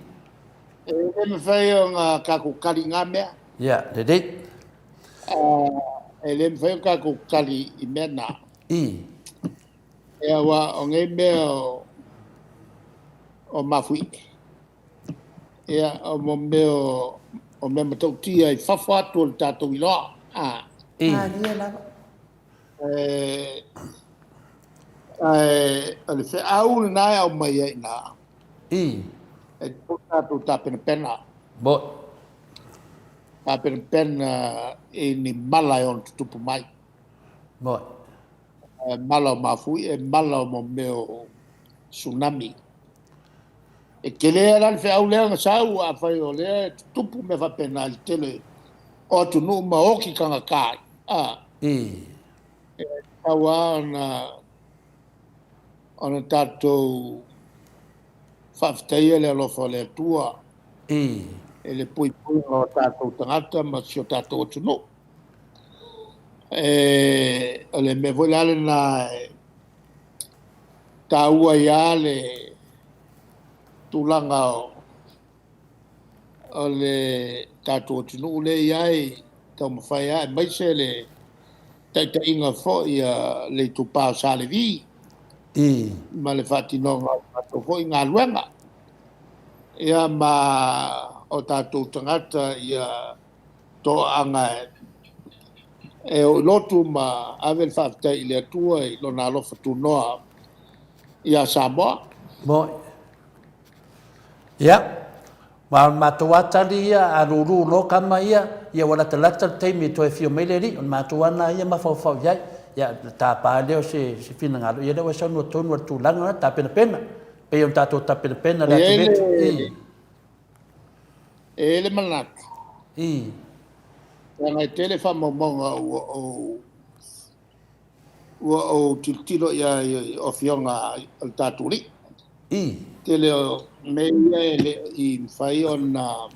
Speaker 4: E le mafai ona tatou tali i na mea.
Speaker 2: Ia, lelei.
Speaker 4: E le mafai ona tatou tali i mea na.
Speaker 2: I.
Speaker 4: Ia, aua o nei mea o mafuie. Ia, o mo mea o, o mea matautia i fafo atu o le tatou iloa. A.
Speaker 2: I.
Speaker 1: Malie lava.
Speaker 4: E, ae, o le feau lena e aumai ai i ina.
Speaker 2: I.
Speaker 4: E tatau ona tatou tapenapena.
Speaker 2: Mo.
Speaker 4: Tapenapena i ni mala e ono tutupu mai.
Speaker 2: Mo.
Speaker 4: E mala o mafuie, mala o mo mea o tsunami. E tele la le feau lea na sau, afai o lea e tutupu mea faapena i le tele o atunuu ma oti tagata ai. A.
Speaker 2: I.
Speaker 4: E tatau lava ona, ona tatou faafetaia le alofa o le Atua.
Speaker 2: I.
Speaker 4: I le puipuiga o tatou tagata ma si o tatou atunuu. E, o le mea foi la lena e taua ai lava le tulaga o le tatou atunuu lea e i ai, taumafai lava aemaise le taitaiga foi a le itupa o Sa Levi ma le faatinoga o tatou foi galuega. Ia ma o tatou tagata ia toaaga e o i lotu ma ave le faafetai i le Atua i lona alofa tunoa ia Samoa.
Speaker 2: Moi. Ia, ma o le matou lava tali ia, a lulu loa kama ia, ia ua latalata le taimi e toe afio mai le alii, o le matou lava lena ia mafaufau i ai. Ia, tapa lea o se finagalo, ia lea ua e saunoa tonu i le tulaga lena, tapenapena, pei ona tatou tapenapena le
Speaker 4: E i ai
Speaker 2: atu
Speaker 4: le,
Speaker 2: i.
Speaker 4: e i ai le manatu.
Speaker 2: I.
Speaker 4: Leaga e tele faamaumauga ua ou ua ou tilotilo i ai i afioga o le tatou alii.
Speaker 2: I.
Speaker 4: Tele o mea ia e le i mafai ona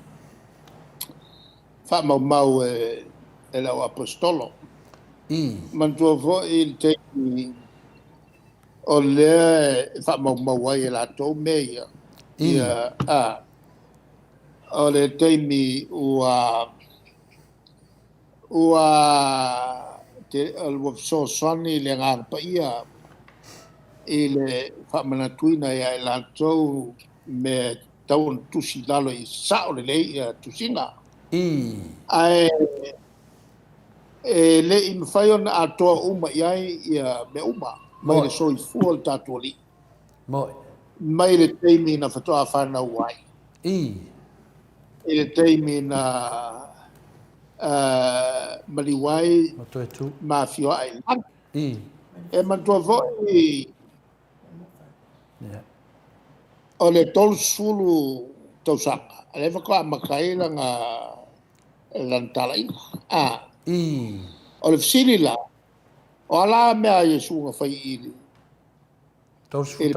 Speaker 4: faamaumau e e le au aposetolo.
Speaker 2: I.
Speaker 4: Manatua foi le taimi o lea e faamaumau ai e latou mea ia.
Speaker 2: I.
Speaker 4: Ia, a, o le taimi ua ua te, ua fesoasoani le Agaga Paia i le faamanatuina ia i latou mea tatau ona tusi i lalo ia sao lelei ia tusiga. Ae e le i mafai ona atoa uma i ai ia mea uma mai le soifua o le tatou Alii. Mai le taimi na faatoa fanau ai. I le taimi na maliu ai ma afioa'i i lagi. E manatua foi o le 30 tausaga lea faatoa amata ai lana talaiga. O le fesili la, o a la mea a Iesu na fai i le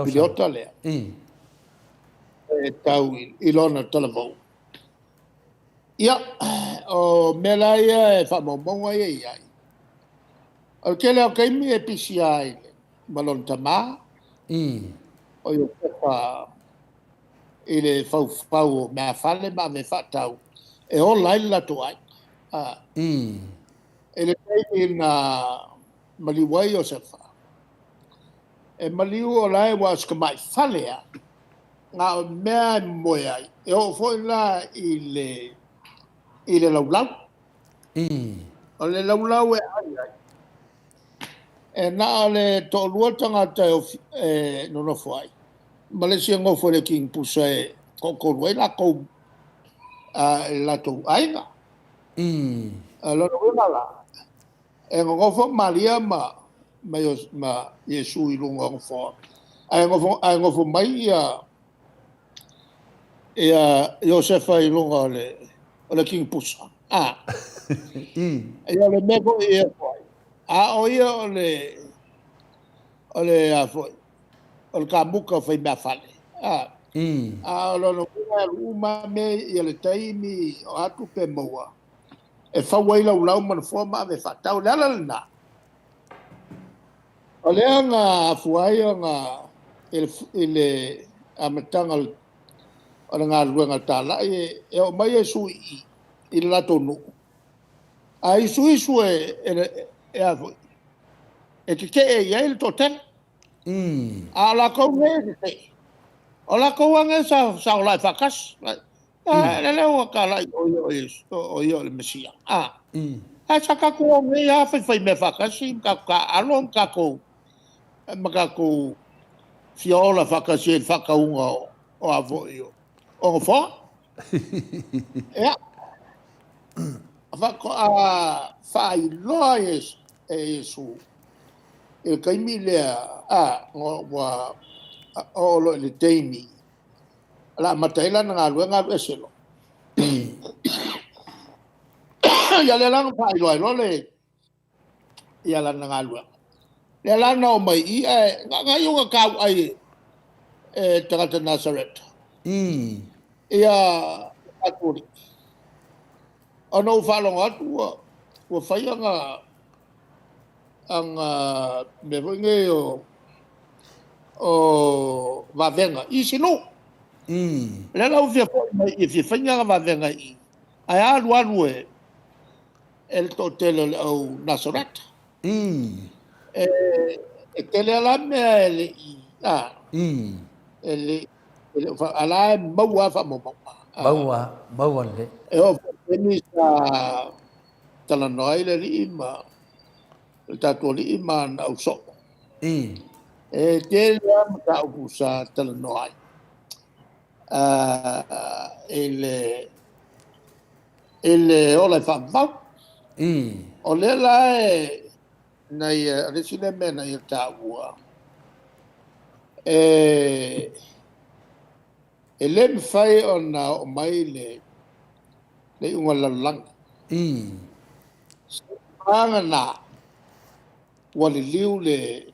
Speaker 4: piliota lea e tau i lona talavou? Ia, o mea la ia e faamaumauga ia e i ai, o le tele lava o taimi e pisi lava ma lona tama, o Iosefa i le faufau o meafale ma ave e faatau e ola ai le latou aiga. I le taimi na maliu ai Iosefa, e maliu o la e ua o si tamai fale lava, na o mea e momoe ai, e oo foi la i le laulau. O le laulau e aai ai, e na o le toalua tagata e nonofo ai, ma le isi e nofo i le kinipusa e toatolu ai latou i le latou aiga. O lona uiga la, e nonofo Maria ma Iesu i luga o nofoa, ae nofo mai Iosefa i luga o le kinipusa. Ia o le mea foi e ofo ai, a o ia o le a foi, o le kamuta fai meafale. A o lona uiga e alu uma lava mea ia le taimi o a tupe maua, e fau ai laulau ma nofoa ma ave e faatau. O le ala lena, o lea na afua ai ona i le amataga o le galuega talai e oo mai Iesu i i le latou nuu, a isuisu e tetee i ai le toatele. A o latou nei e tetee, o latou lava nei sa olai faatasi. O lea ua talai o ia o le Mesia. Ae sa tatou o nei lava faifaimea faatasi ma tatou taaalo ma tatou fia ola faatasi ai i le faatauga o a foi o nofoa. Ia, faatoa faailoa e Iesu i le taimi lea ua oo loa i le taimi o le a amata ai lana galuega alu ese loa. Ia lea la na faailoa ai loa lana galuega. Lea la na omai i i, ae na iu ina tauai e tagata Nasareta ia tatou Alii. Ona ou faalogo atu ua fai ana mea foi nei o vavega i isi nuu. O lea la ua fia foi mai i e fia fai ni ana vavega i i, ae alu alu e le toatele o le au Nasareta. E tele lava la mea e le i, e le o, a o la e maua lava faamaumauga.
Speaker 2: Maua, maua lelei.
Speaker 4: E oo foi i le taimi sa talanoa ai le Alii ma le tatou Alii ma ana ausoo. E tele lava mataupu sa talanoa ai i le ola e faavavau. O lea la e, na ia, o le isi lea mea na ia taua, e le mafai ona oo mai le iuga o le lalolagi. Seiavagana ua liliu le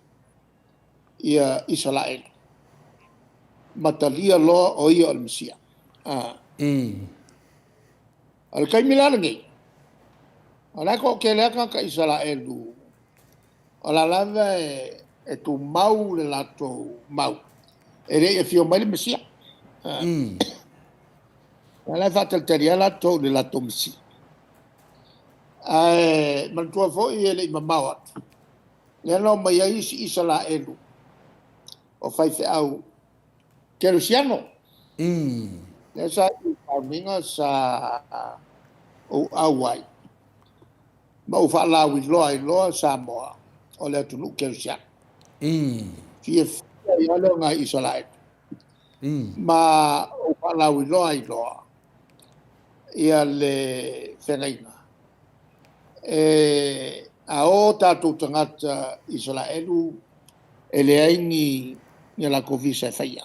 Speaker 4: ia Isaraelu ma talia loa o ia o le Mesia. O le taimi la lenei, o la e toatele lava tagata Isaraelu o la lava e tumau le latou mau, e le i afio mai le Mesia. O la e faatalitali lava latou i le latou Mesia. Ae manatua foi e le i mamao atu, lea na omai ai isi Isaraelu o faifeau kerisiano. Lea sa iu i faaumiga sa ou auai ma ou faalauiloa ai loa Samoa o le atunuu kerisiano. Fiafia ai lava le ogai Isaraelu ma ou faalauiloa ai loa ia le feagaiga. E a o tatou tagata Isaraelu e leai ni a latou visa e faia.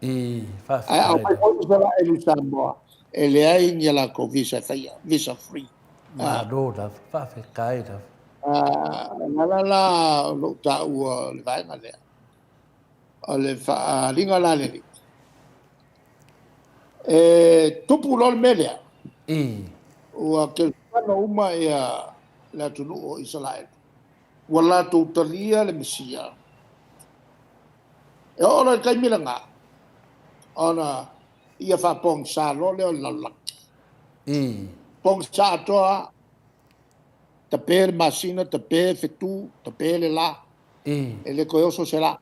Speaker 4: Ae a omai foi Isaraelu i Samoa, e leai ni a latou visa e faia, visa free.
Speaker 2: Malo lava, faafetai lava.
Speaker 4: O le ala la o lou taua o le vaega lea, o le faaaliga la a le Alii, e tupu loa le mea lea, ua kerisiano uma ia le atunuu o Isaraelu, ua latou talia le Mesia. E oo loa i le taimi lena, ona ia faapogisa loa lea o le lalolagi. Pogisa atoa lava, tape le masina, tape fetu, tape le la, e le toe oso se la.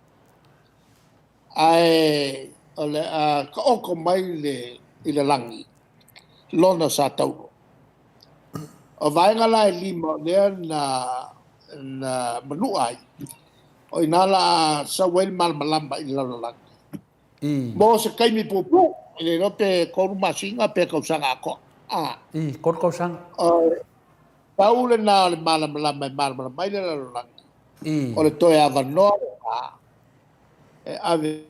Speaker 4: Ae o le a taoto mai i le lagi lona sa tauro. O vaega la e 5 o lea na manua ai, o i ina o le a sau ai le malamalama i le lalolagi mo se taimi puupuu, e le iloa pe 3 masina pe tausaga atoa.
Speaker 2: 3 tausaga.
Speaker 4: Pau lena o le malamalama e malamalama ai le lalolagi, o le toe avanoa lena e ave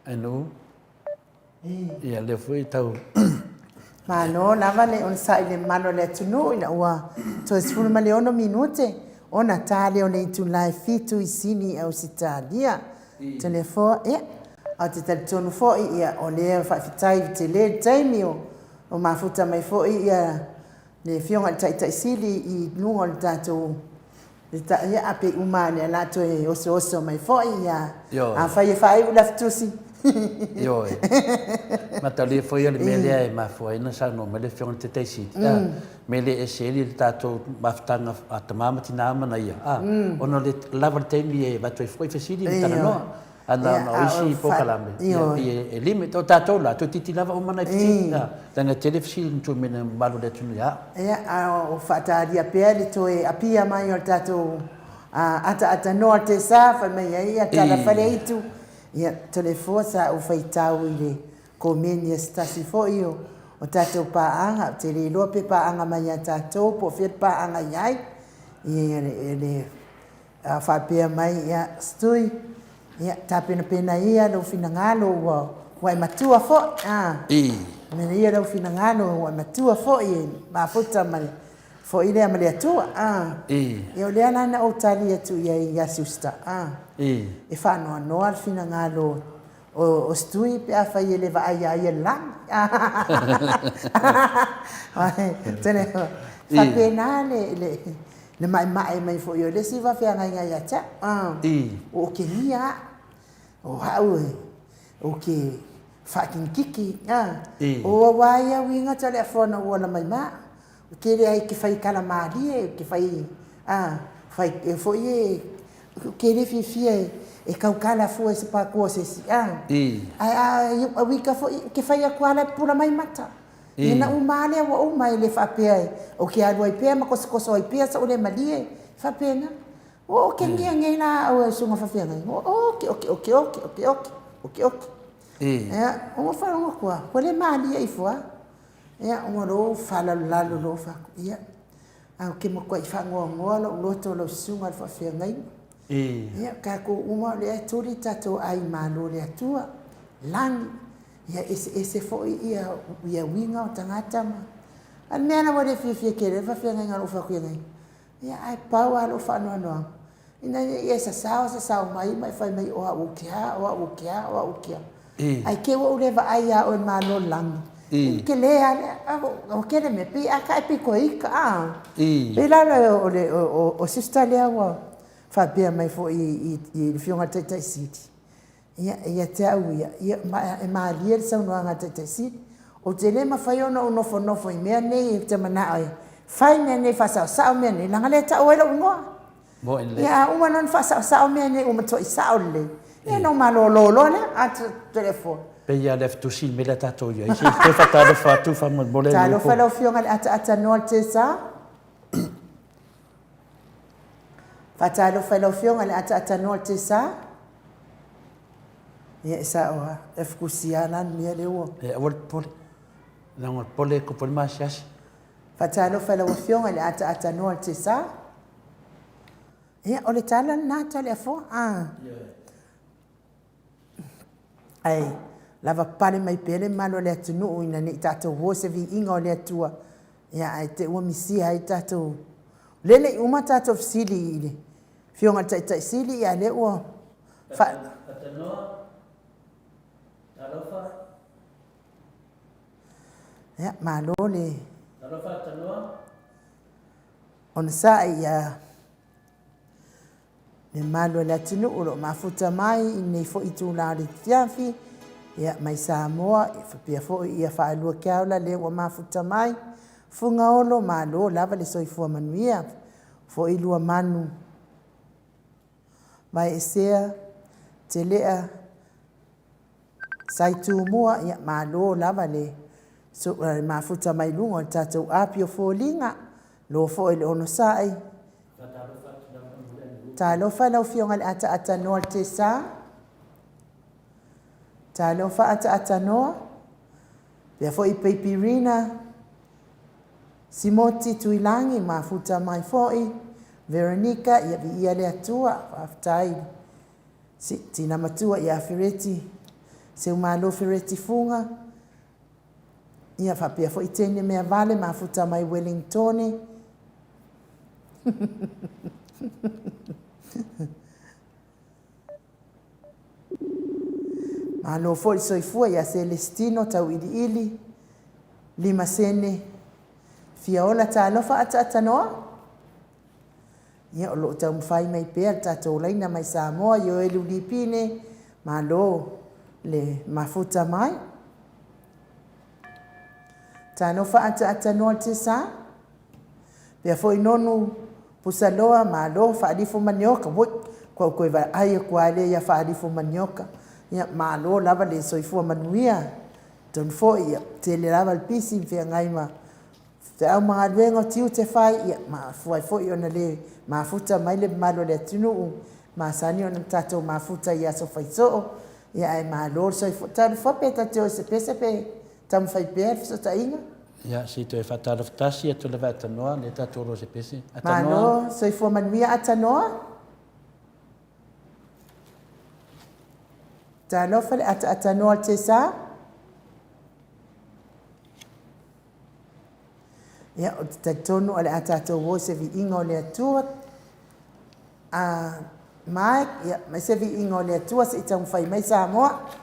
Speaker 2: Anu. Ia lea foi tau.
Speaker 1: Malo lava le onosai i le mamalu o le atunuu ina ua toe 16 minute ona ta lea o le itula e 7 i Sini, Ausetalia. Toleafoa, ia, ae ou te talitonu foi, ia, o lea faafetai tele le taimi o mafuta mai foi ia le Afioga i le Taitai Sili i luga o le tatou ia, a pei uma lava o lea o le a toe osooso mai foi, ia, afai e faaiu le Afe Tusi.
Speaker 2: Ioe. Matalie foi o le mea lea e mafua ai ona saunoa mai le Afioga i le Taitai Sili, mea lea e ese ai le tatou mafutaga a tama ma tina ma naia, ona o le lava o le taimi e avatu ai foi fesili ma talanoa. A na ona o isi polokalame, ia, pei e limit. O tatou la, toeitiiti lava uma nai fesili, leaga e tele fesili na tuu mai e le mamalu o le atunuu ia au.
Speaker 1: Ia, a o faatalia pea le toe apia mai o le tatou ataatanoa o le tesa, fai mai ai ia tala faleaitu. Ia, Toleafoa, sa ou faitau i le komeni a se tasi foi o tatou paaga, ou te le iloa pe paaga mai ia tatou po o fea le paaga i ai, ia, le A faapea mai, ia, Stui, ia, tapenapena ia lou finagalo ua, ua e matua foi, a. Mea ia lou finagalo ua e matua foi e mafuta ma le foi lea ma le Atua, a. Ia, o lea la na ou tali atu i ai ia Sister, a. E faanoanoa le finagalo o Stui pe afai e le vaai ia ia le lagi. Faapena le, le, Le maemae mai foi o le isi faafeagaiga ia te au. Ua okegia au, o au e, ou te faakikikiki. O aua ia uiga Toleafoa na ou ala mai ma au. Ou te leai ke fai tala malie, ou te fai, fai foi e, ou te le fiafia e tautala fua i se pākua o se isi. Ae a uika foi, ou te fai atu lava la e pupula mai mata. Ina uma lava lea ua uma, e le faapea ou te alu ai pea ma kosokoso ai pea so'u le malie, e faapena. Ua okegia nei la au e susuga faafeagaiga, ua oke, oke, oke, oke, oke, oke, oke, oke. Ia, ua faalogo atu lava, ua le malie ifo lava. Ia, ua lou faalalolalo loa faaku, ia, ae ou te matuai faanoanoa lou loto lau susuga i le faafeagaiga. Ia, tatou uma o lea e tuli tatou ai malo i le Atua, lagi, Ia eseese foi ia ia uiga o tagata ma a o le mea la ua le fiafia tele ai le faafeagaiga o lou faafeagaiga, ia ae pau lava lou faanoanoaga ina ne i e sasao sasao mai ma e fai mai o au ou te a, o au ou te a, o au ou te a. Ae te i ua ou le vaai ia oe malo lagi, e tele lava le, ua tele mea, pei a tae pei toe ita a. Pei la o le o sister lea ua faapea mai foi i le Afioga i le Taitai Sili, Ia, ia te au ia, ia, e malie le saunoaga a le Taitai Sili. Ou te le mafai ona ou nofonofo i mea nei ou te manao e fai mea nei, faasaosao mea nei, leaga o lea e tau ai lou igoa. Ia, a uma loa ona faasaosao mea nei ua matuai sao lelei, ia ona ou malolo loa lea, a Toleafoa.
Speaker 2: Pei lava o le afitusi le mea lea tatou i ai, se i toe faatalofa atu faamolemole.
Speaker 1: Talofa i lau Afioga i le ataata noa o le Tesa. Faatalofa i lau Afioga i le ataata noa o le Tesa. Ia e sao lava, e afukusi lava la le mea lea ua.
Speaker 2: E aua le popole, leaga o le popole e tupu ai le maasiasi.
Speaker 1: Faatalofa i lau Afioga i le ataata noa o le Tesa. Ia, o le tala lena Toleafoa. Ah. Ae lava pale mai pea le mamalu o le atunuu ina ne i tatou o se viiga o le Atua, ia ae te ua misia ai tatou. Lea le i uma tatou fesili i le Afioga i le Taitai Sili, ia lea ua
Speaker 2: fa... Fatanoa, talofa.
Speaker 1: Ia, malo le...
Speaker 2: Talofa Tanoa.
Speaker 1: Onosai ia le mamalu o le atunuu o lo o mafuta mai i lenei foi itula o le afiafi, ia, mai Samoa, ia faapea foi ia Faalua Keaola lea ua mafuta mai, Fugaolo, malo lava le soifua manuia, foi lua manu, Vaeesea, Telea, Saitumua, ia malo lava le mafuta mai luga o le tatou api o foliga, lo foi le onosai. Talofa lau Afioga i le ataata noa o le Tesa. Talofa ataata noa. Pea foi Baby Rina, Simoti Tuilangi, mafuta mai foi. Veronica, ia viia le Atua, faafetai. Si, tina matua ia Fereti, Seumalo Fereti Fuga, ia faapea foi tene mea vale mafuta mai Wellingtone. Malo foi le soifua ia Celestino Tauiliili, Limasene, Fiaola, talofa ataatanoa. Ia, o lo o taumafai mai pea le tatou laina mai Samoa, Ioelu Lipine, malo le mafuta mai. Talofa ataatanoa le Tesa. Pea foi nonu Pusaloa, malo, faalifo manioka, woi, kua koe vaai aku a lea ia faalifo manioka. Ia, malo lava le soifua manuia. Tonu foi, ia, tele lava le pisi, feagai ma feau ma galuega o tiute fai, ia, mafua ai foi ona le mafuta mai le mamalu o le atunuu, masani ona tatou mafuta i aso faisoo, ia ae malo le soifua. Talofa pe ta te o i se pese pe taumafai pea le fesootaiga.
Speaker 2: Ia, se i toe faatalofa tasi atu lava e Atanoa, lea tatou o se pese.
Speaker 1: Atanoa. Malo, soifua manuia Atanoa. Talofa le ataatanoa o le Tesa. Ia, o te talitonu o le a tatou o i se viiga o le Atua. A Mike, ia, mai se viiga o le Atua se i taumafai mai Samoa.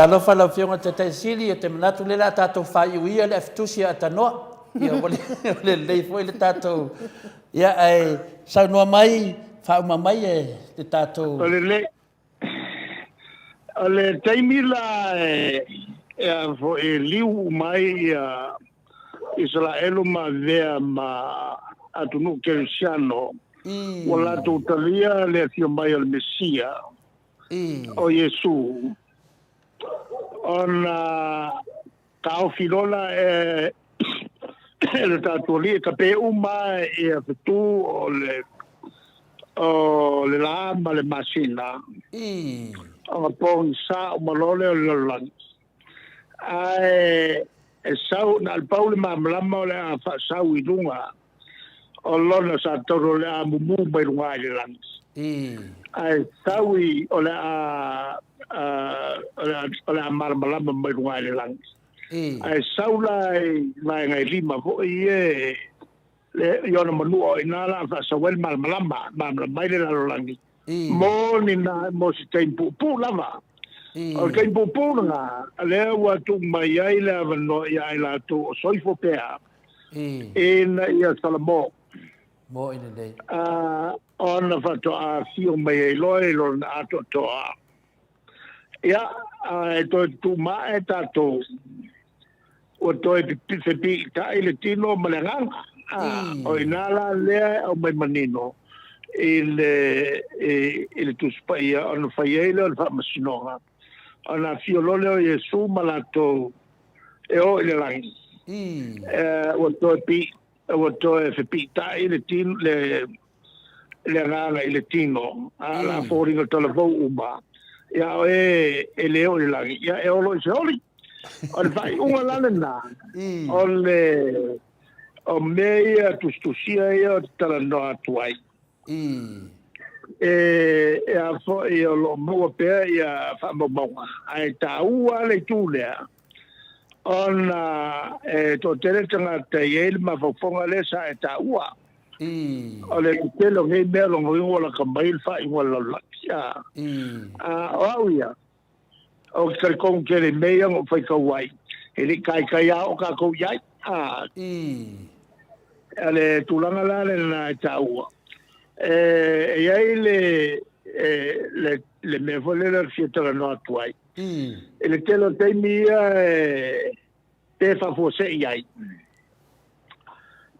Speaker 2: Talofa lau Afioga i le Taitai Sili, ou te manatu o lea o le a tatou faaiu ia le afitusi a Tanoa. Ia ua lelei foi le tatou... Ia ae saunoa mai, faauma mai e le tatou...
Speaker 4: O lelei. O le taimi la e a foi e liu uma ai ia Isaraelu ma avea ma atunuu kerisiano, ua latou talia le afio mai o le Mesia, o Iesu, ona taofi loa la e e le tatou Alii e tape uma ia fetu o le o le la ma le masina, ona pogisa uma loa lea o le lalolagi. Ae e sau na o le pau le malamalama o le a faasau i luga o lona satolo o le a mumu mai luga i le lagi. Ae sau i o le a o le a malamalama mai luga i le lagi. Ae sau la i vaega e lima foi ia le i ona manua o i ina la a faasau ai le malamalama, malamalama ai le lalolagi. Mo ni na, mo se taimi puupuu lava. O le taimi puupuu lena, lea ua tuu mai ai le avanoa ia i latou o soifua pea, ina ia salamo.
Speaker 2: Mo i lelei.
Speaker 4: Ona faatoa afio mai ai loa i lona atoatoa. Ia, ae toe tutumae tatou, ua toe fepiitai le tino ma le agaga. O i ina la lea e aumai manino i le, i le Tusi Paia ona fai ai lea o le faamasinoga, ona afio loa lea o Iesu ma latou e o i le lagi. Ua toe pi, ua toe fepiitai le tino, le, le agaga i le tino, a la foliga talavou uma, ia o e e le oo i le lagi, ia e olo i se oli. O le faaiuga la lena, o le o mea ia tusitusia ia ou te talanoa atu ai. E, e a foi o lo o maua pea ia faamaumauga, ae taua le itu lea, ona e toatele tagata e i ai le mafaufauga lea sa e taua. O le tele o nei mea lona uiga ua lata mai le faaiuga o le lalolagi. A o au ia, ou te talitonu tele i mea ia na ou faitau ai, e le i taitai lava oo tatou i ai. O le tulaga la lena e taua, e i ai le, le, le mea foi lele o le fia talanoa atu ai. I le tele o taimi ia e pe faafuasei ai.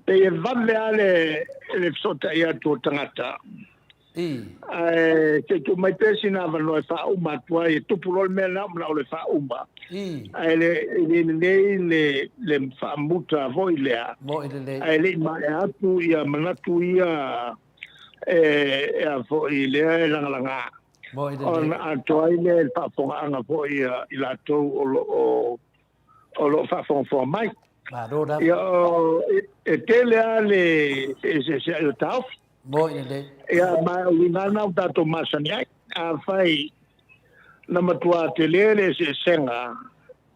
Speaker 4: Pei e vave lava le, le fesootai atu o tagata. Ae se i tuu mai pea sina avanoa e faauma atu ai, e tupu loa le mea lena ua manao loa e faauma. Ae le, e le lelei le, le faamuta foi lea. Ae le i maea atu ia manatu ia e, e a foi lea e lagalaga. Ona atoa ai lea i le faafofogaaga foi a i latou o lo o o lo o faafogafoga mai.
Speaker 2: Malo lava.
Speaker 4: Ia, o, e tele lava le feeseeseai o taofi.
Speaker 2: Moi lelei.
Speaker 4: Ia, ma o uiga lena ua tatou masani ai. Afai na matua tele le eseesega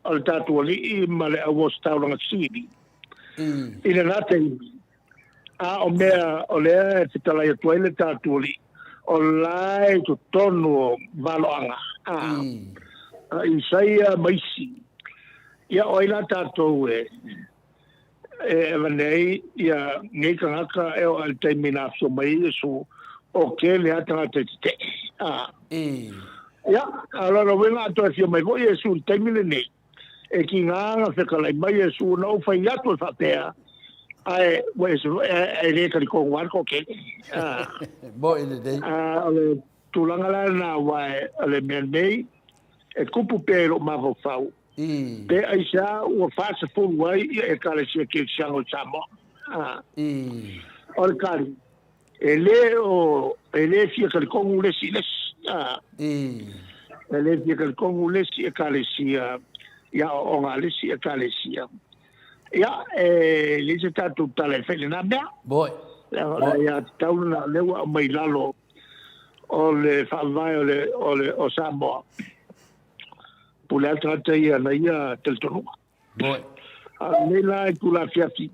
Speaker 4: o le tatou alii ma le auositaulaga sili i lena taimi, a o mea o lea e fetalai atu ai le tatou Alii, o la e i totonu o valoaga a a Isaia ma isi. Ia, o ai la tatou e e avane ai ia nei tagata e oo i le taimi na afio mai ai Iesu, o tele lava tagata e tetee. A. Ia, a o lona uiga a toe afio mai foi Iesu i le taimi lenei, E tiga na fetalai mai Iesu, na ou fai atu e faapea, ae ua ese foi, ae le talitonu lava le toatele.
Speaker 2: Moi lelei.
Speaker 4: O le tulaga la lena, aua o le mea nei, e tupu pea i lou mafaufau, pe aisea ua 40 ai ia Ekalesia Kerisiano i Samoa. O le tali, e le o, e le fia talitonu le isi i le isi. E le fia talitonu le isi Ekalesia i aoaoga a le isi Ekalesia. Ia, e leai se tatou tala e fai i lena mea.
Speaker 2: Moi.
Speaker 4: Leaga o le aiatatau lena o lea ua aumai i lalo o le faavae o le, o le, o Samoa. Pule lava le tagata ia na ia talitonuga.
Speaker 2: Moi.
Speaker 4: A o lenei la itula afiafi,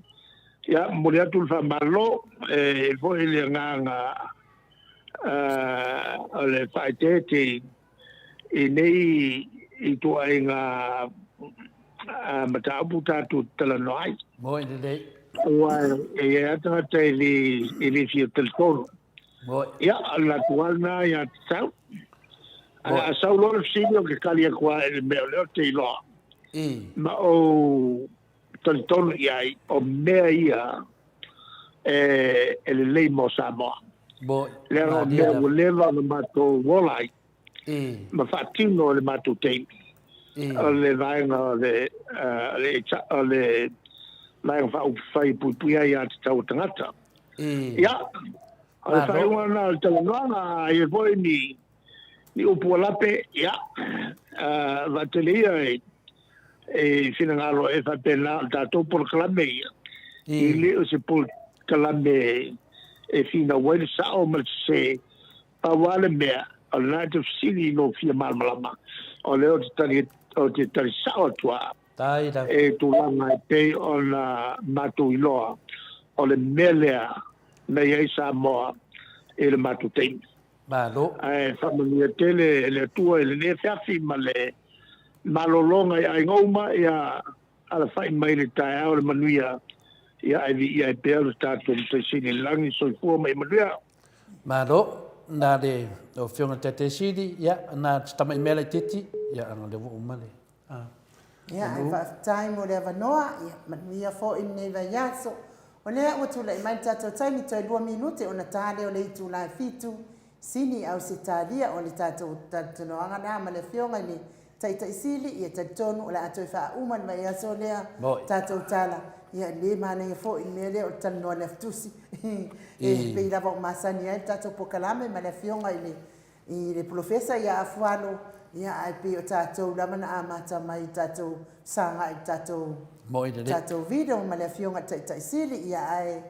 Speaker 4: ia, momoli atu le faamalo, e i ai foi le agaga o le faaeteete i nei ituaiga mataupu tatou te talanoa ai.
Speaker 2: Moe lelei.
Speaker 4: Aua e i ai lava tagata e le, e le fia talitonu.
Speaker 2: Moe.
Speaker 4: Ia, o le latou lava lena ia tatau. Ae a sau loa le fesili, ou te tali atu lava i le mea o lea ou te iloa. Ma ou talitonu i ai, o mea ia e, e lelei mo Samoa.
Speaker 2: Moe.
Speaker 4: Leaga o mea ua leva ona matou ola ai. Ma faatino i le matou taimi. O le vaega o le, o le Vaega Faaupufai e Puipuia ai Aiatatau a Tagata. Ia, o le faaiuga lena o le talanoaga, a i ai foi ni, ni upu ua lape, ia, vaatele ia i finagalo e faapena o le tatou polokalame ia, e le o se polokalame e finau ai le sao ma le sese. Pau lava le mea, o lena e te fesili i lou fia malamalama, o lea ou te tali, ou te tali sao atu lava i tulaga e pei ona matou iloa, o le mea lea na i ai Samoa i le matou taimi.
Speaker 2: Malo.
Speaker 4: Ae faamanuia tele le Atua i lenei afiafi ma le malologa i aiga uma, ia alafai mai le taeao le manuia, ia ae viia ai pea lo tatou Matai Sili i le Lagi. Soifua ma ia manuia.
Speaker 2: Malo, na le lau Afioga i le Taitai Sili, ia, na se tamai mea laitiiti, ia, ana o lea ua uma le, a.
Speaker 1: Ia, ae faafetai mo le avanoa, ia, manuia foi lenei vaiaso. O lea ua tulai mai le tatou taimi, toe 2 minute ona ta lea o le itula e 7, Sini Ausetalia, o le tatou talitonoaga lena ma le Afioga i le Taitai Sili, ia talitonu o le a toe faauma le vaiaso lea tatou tala. Ia, e le manaia foi le mea lea o le talanoa i le afitusi. E pei lava o masani ai le tatou polokalame ma le Afioga i le i le Polofesa ia Afualo, ia ae pei o tatou lava na amata mai i tatou sagai i le tatou tatou video ma le Afioga i le Taitai Sili, ia ae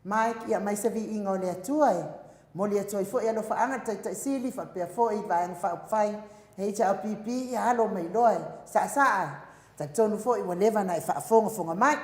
Speaker 1: Mike, ia aumai se viiga o le Atua e momoli atu ai foi alofaaga i le Taitai Sili faapea foi i Vaega Faaupufai HRPP, ia alo mai loa e saasaa e talitonu foi ua leva ona e faafogafoga mai.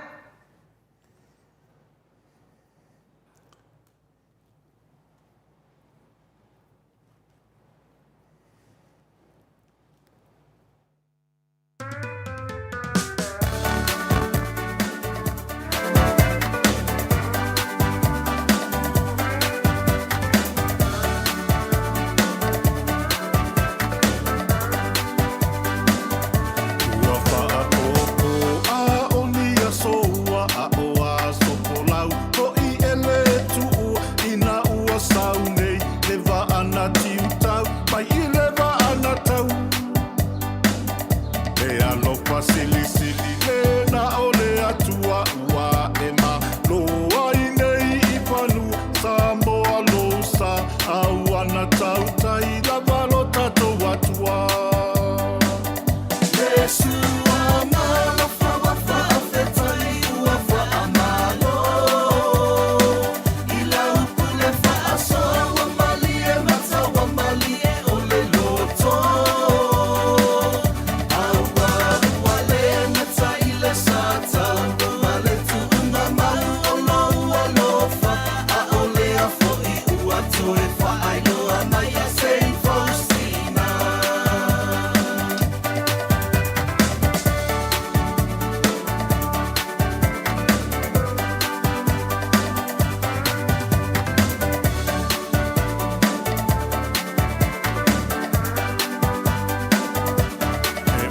Speaker 5: Ua faapopo a o ni aso ua aʻo aso folau hoʻi e le tuua ina ua sau nei le waa na tiutau mai i le waa na tau. E alofa silisili le na o le Atua ua e malo ai nei i fanua Samoa lou sa a ua na tautai lava lo tatou Atua. E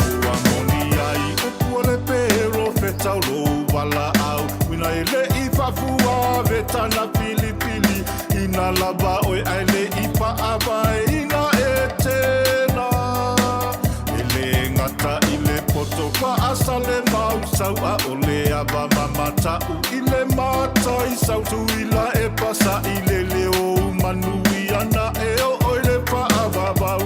Speaker 5: ua moni ai upu o le perofeta o lou valaau Uina e le i faafua vetana filifili Ina lava oe ae le i faavaeina e tena E le gata i le poto faasale mausau Aʻole ava mamatau i le mataisau Tuila e pasaʻi le leo manuia na e oo i le faavavau.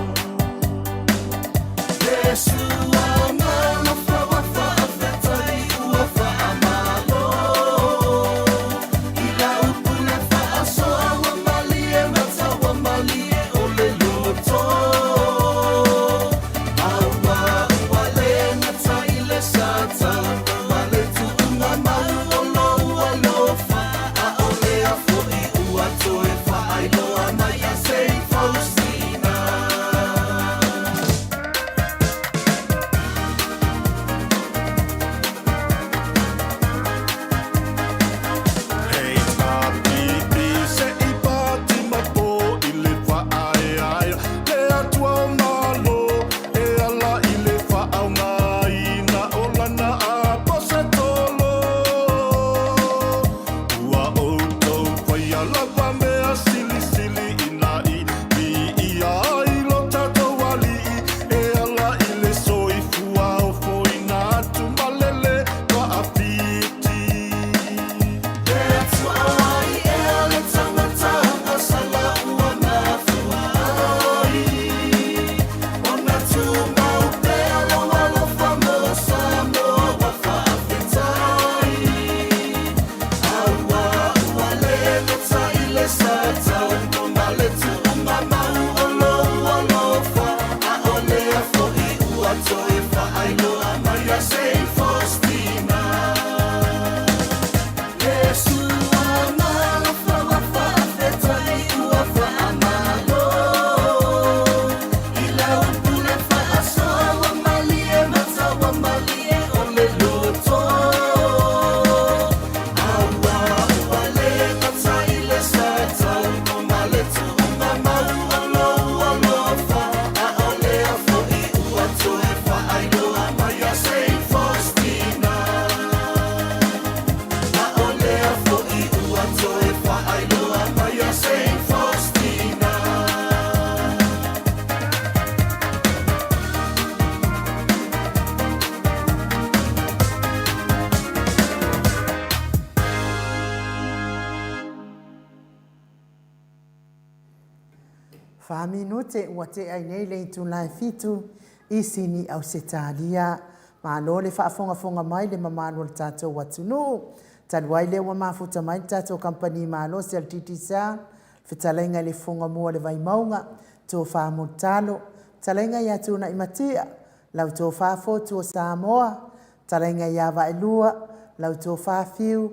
Speaker 1: Minute ua tea ai nei le itula e fitu i Sini Ausetalia. Malo le faafogafoga mai le mamalu o le tatou atunuu. Talu ai lea ua mafuta mai le tatou kamupani malosi a le Digicel, fetalaiga i le Fofoga Mua o le Vaimauga, Tofa Mulitalo, fetalaiga ia Tuunaimatia, lau Tofa Fotu o Samoa, Talaiga ia Vaelua, lau Tofa Fiu,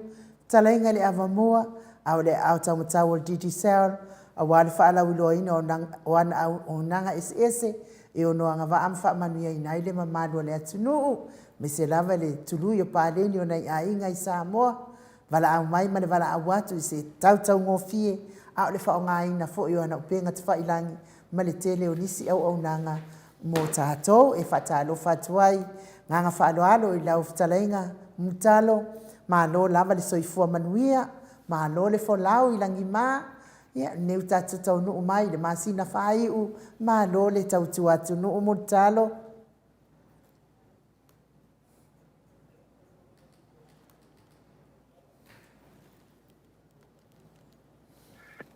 Speaker 1: Talaiga i le Avamua, a o le aao taumatau o le Digicel, aua le faalauiloaina o ana auaunaga eseese e ono agavaa ma faamanuiaina ai le mamalu o le atunuu, aemaise lava i le tului o paleni o nai aiga i Samoa, valaau mai ma le valaau atu i se tautaugofie, a o le faaaogaina foi o ana upega tafailagi ma le tele o nisi auaunaga mo tatou. E faatalofa atu ai agaga faaaloalo i lau fetalaiga Mulitalo, malo lava le soifua manuia, malo le folau i lagima, ia lenei ua tatou taunuu mai i le masina faaiu, malo le tautua atunuu Mulitalo.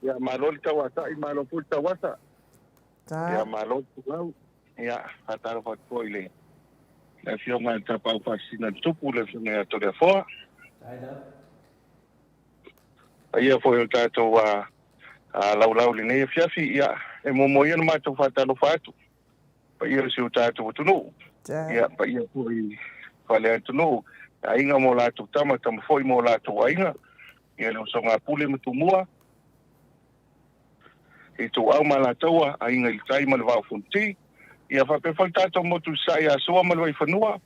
Speaker 6: Ia, malo le tauatai, malo foi le tauasa. Ia, malo le pulau. Ia, faatalofa atu foi i le le Afioga i le Tapaau Faasisina le Tupu, le Afioga ia Toleafoa. Paia foi o le tatou laulau i lenei afiafi. Ia, e muamua ia ona matou faatalofa atu paia o si o tatou atunuu, ia paia foi faale-atunuu, aiga ma o latou tama, tama foi ma o latou aiga, ia le usoga a Pule ma Tumua, Ituau ma Alataua, Aiga i le Tai ma le Vaa o Fonoti, ia faapea foi le tatou motu i Sasae ia Sua ma le Vaifanua,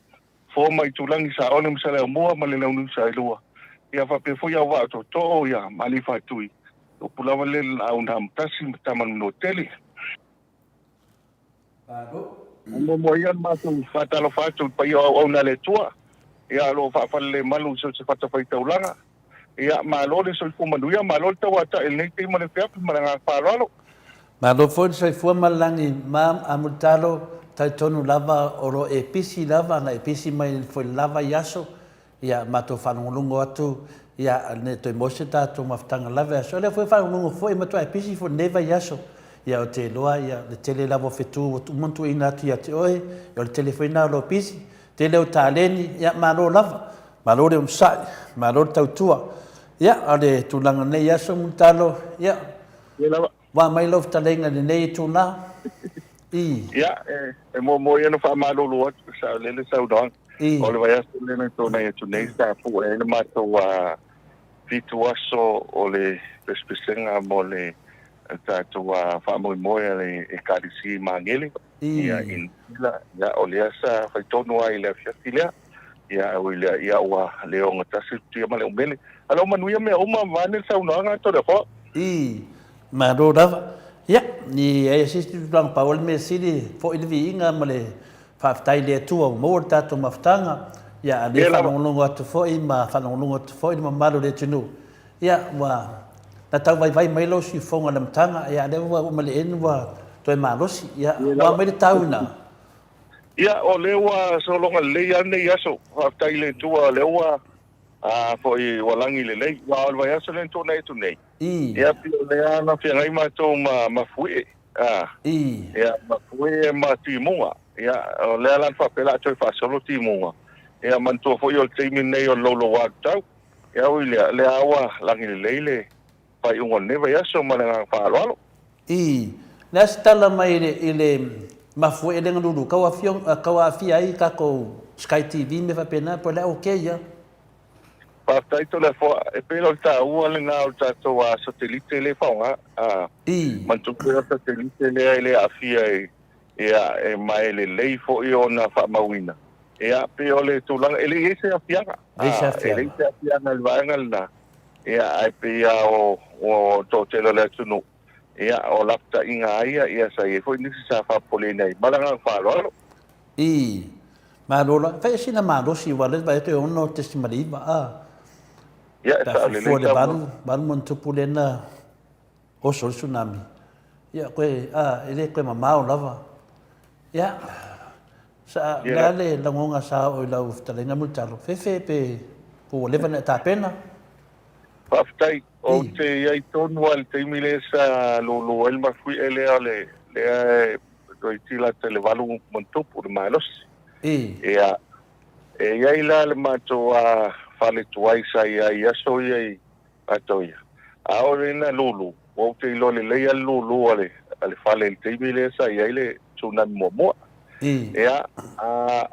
Speaker 6: Fofo ma Aitulagi, Saole ma Saleaaumua ma le Launiu Saelua, ia faapea foi Auvaa o Tootoo ia ma Alii Faatui, upu lava lea i le Laau na Amotasi ma Tama na Manuatele. Muamua ia ona matou faatalofa atu i le paia o auauna a le Atua, ia o lo o faafalelemalu i so o se fatafaitaulaga. Ia, malo le soifua manuia, malo le tauatai i lenei taimi o le afiafi ma le agaga faaaloalo.
Speaker 2: Malo foi le soifua ma le lagi ma Amulitalo, talitonu lava o lo o e pisi lava, na e pisi mai foi lava i aso, Ia, matou faalogologo atu, ia, ne i toe maua se tatou mafutaga lava i aso. O lea foi e faalogologo foi, e matuai pisi foi i lenei vaiaso. Ia, ou te iloa, ia, le tele lava o fetu ua uma ona tuuina atu ia te oe, ia, o le tele foi lena o lou pisi. Tele ou taleni, ia, malo lava. Malo le onosai, malo le tautua. Ia, o le tulaga o lenei aso, Mulitalo, ia, Ua aumai lau fetalaiga i lenei itula i.
Speaker 6: Ia, e muamua ia ona faamalulu atu, e saolele le saunoaga.
Speaker 2: I.
Speaker 6: O le vaiaso lea na tuanai atu nei sa pue ai le matou fitu aso o le pesepesega mo le tatou faamoemoe a le Ekalesia i Magele,
Speaker 2: I.
Speaker 6: ia, i Niu Sila. Ia, o lea sa fai tonu lava i le afiafi lea. Ia, ae ui i lea, ia ua le ogatasi le futia ma le umele. A o lo o manuia mea uma, vaeane le saunoaga a Toleafoa.
Speaker 2: I, malo lava. Ia, i ai se isi tulaga pau o le mea sili, foi le viiga ma le faafetai i le Atua ua maua le tatou mafutaga. Ia, a o lea e faalogologo atu foi ma faalogologo atu foi le mamalu o le atunuu, ia, ua na tau vaivai mai lou siufofoga i le amataga, ia, a o lea ua uma i le end ua toe malosi. Ia, ua aumai le tau i ina.
Speaker 6: Ia, o lea ua sologa lelei lava lenei aso. Faafetai i le Atua o lea ua a foi ua lagi lelei. Aua o le vaiaso lea na tuanai atu nei, ia pei o lea na feagai matou ma mafuie, a, ia, mafuie ma timuga. Ia, o lea la na faapea o le a toe faasolo timuga. Ia, manatua foi o le taimi lenei o le louloua atu tau. Ia, ui lea, o lea lava ua lagi lelei le faaiuga o lenei vaiaso ma le agaga faaaloalo.
Speaker 2: Ii, Le a se tala mai i le mafuie lea na lulu kau kau aafia ai tatou Sky TV mea faapena po o le a ok ia?
Speaker 6: Faafetai Toleafoa, e pei o le taua lena o le tatou satelite lea e faaaoga.
Speaker 2: Ii.
Speaker 6: Manatua pea o le satelite lea e le aafia i, ia, e, ma e lelei foi ona faamauina. Ia, pei o le tulaga, e le i i ai se aafiaga.
Speaker 2: Leai se
Speaker 6: E leai se aafiaga i le vaega lena. Ia, ae pei lava o, o toatele o le atunuu, ia, o lapataiga lava ia, ia, sa i ai foi nisi sa faapopoleina ai ma le agaga faaaloalo.
Speaker 2: Ii, Malo la, fai sina malosi aua o lea e vaai atu e 6.9 a.
Speaker 6: Ia, e
Speaker 2: Pe a
Speaker 6: saolelei
Speaker 2: fuafua i le
Speaker 6: saunoaga.
Speaker 2: 8, 8 ma ona tupu lea na oso ai le tsunami. Ia, koe, a, e le toe mamao lava. Ia, sa, o le a le lagona sa oo i lau fetalaiga Mulitalo? Fefe pe, po ua leva ona e tapena?
Speaker 6: Faafetai. Ou te i ai tonu lava i le taimi lea sa lulu ai le mafuie lea o le lea e toeitiiti lata i le valu ma ona tupu le malosi. Ia, e i ai la le matou fale tuai sa i ai i aso ia i ato ia. A oo lea ina lulu, ua ou te iloa lelei lava le lulu a le a le fale i le taimi lea sa i ai le tsunami muamua. Ia, a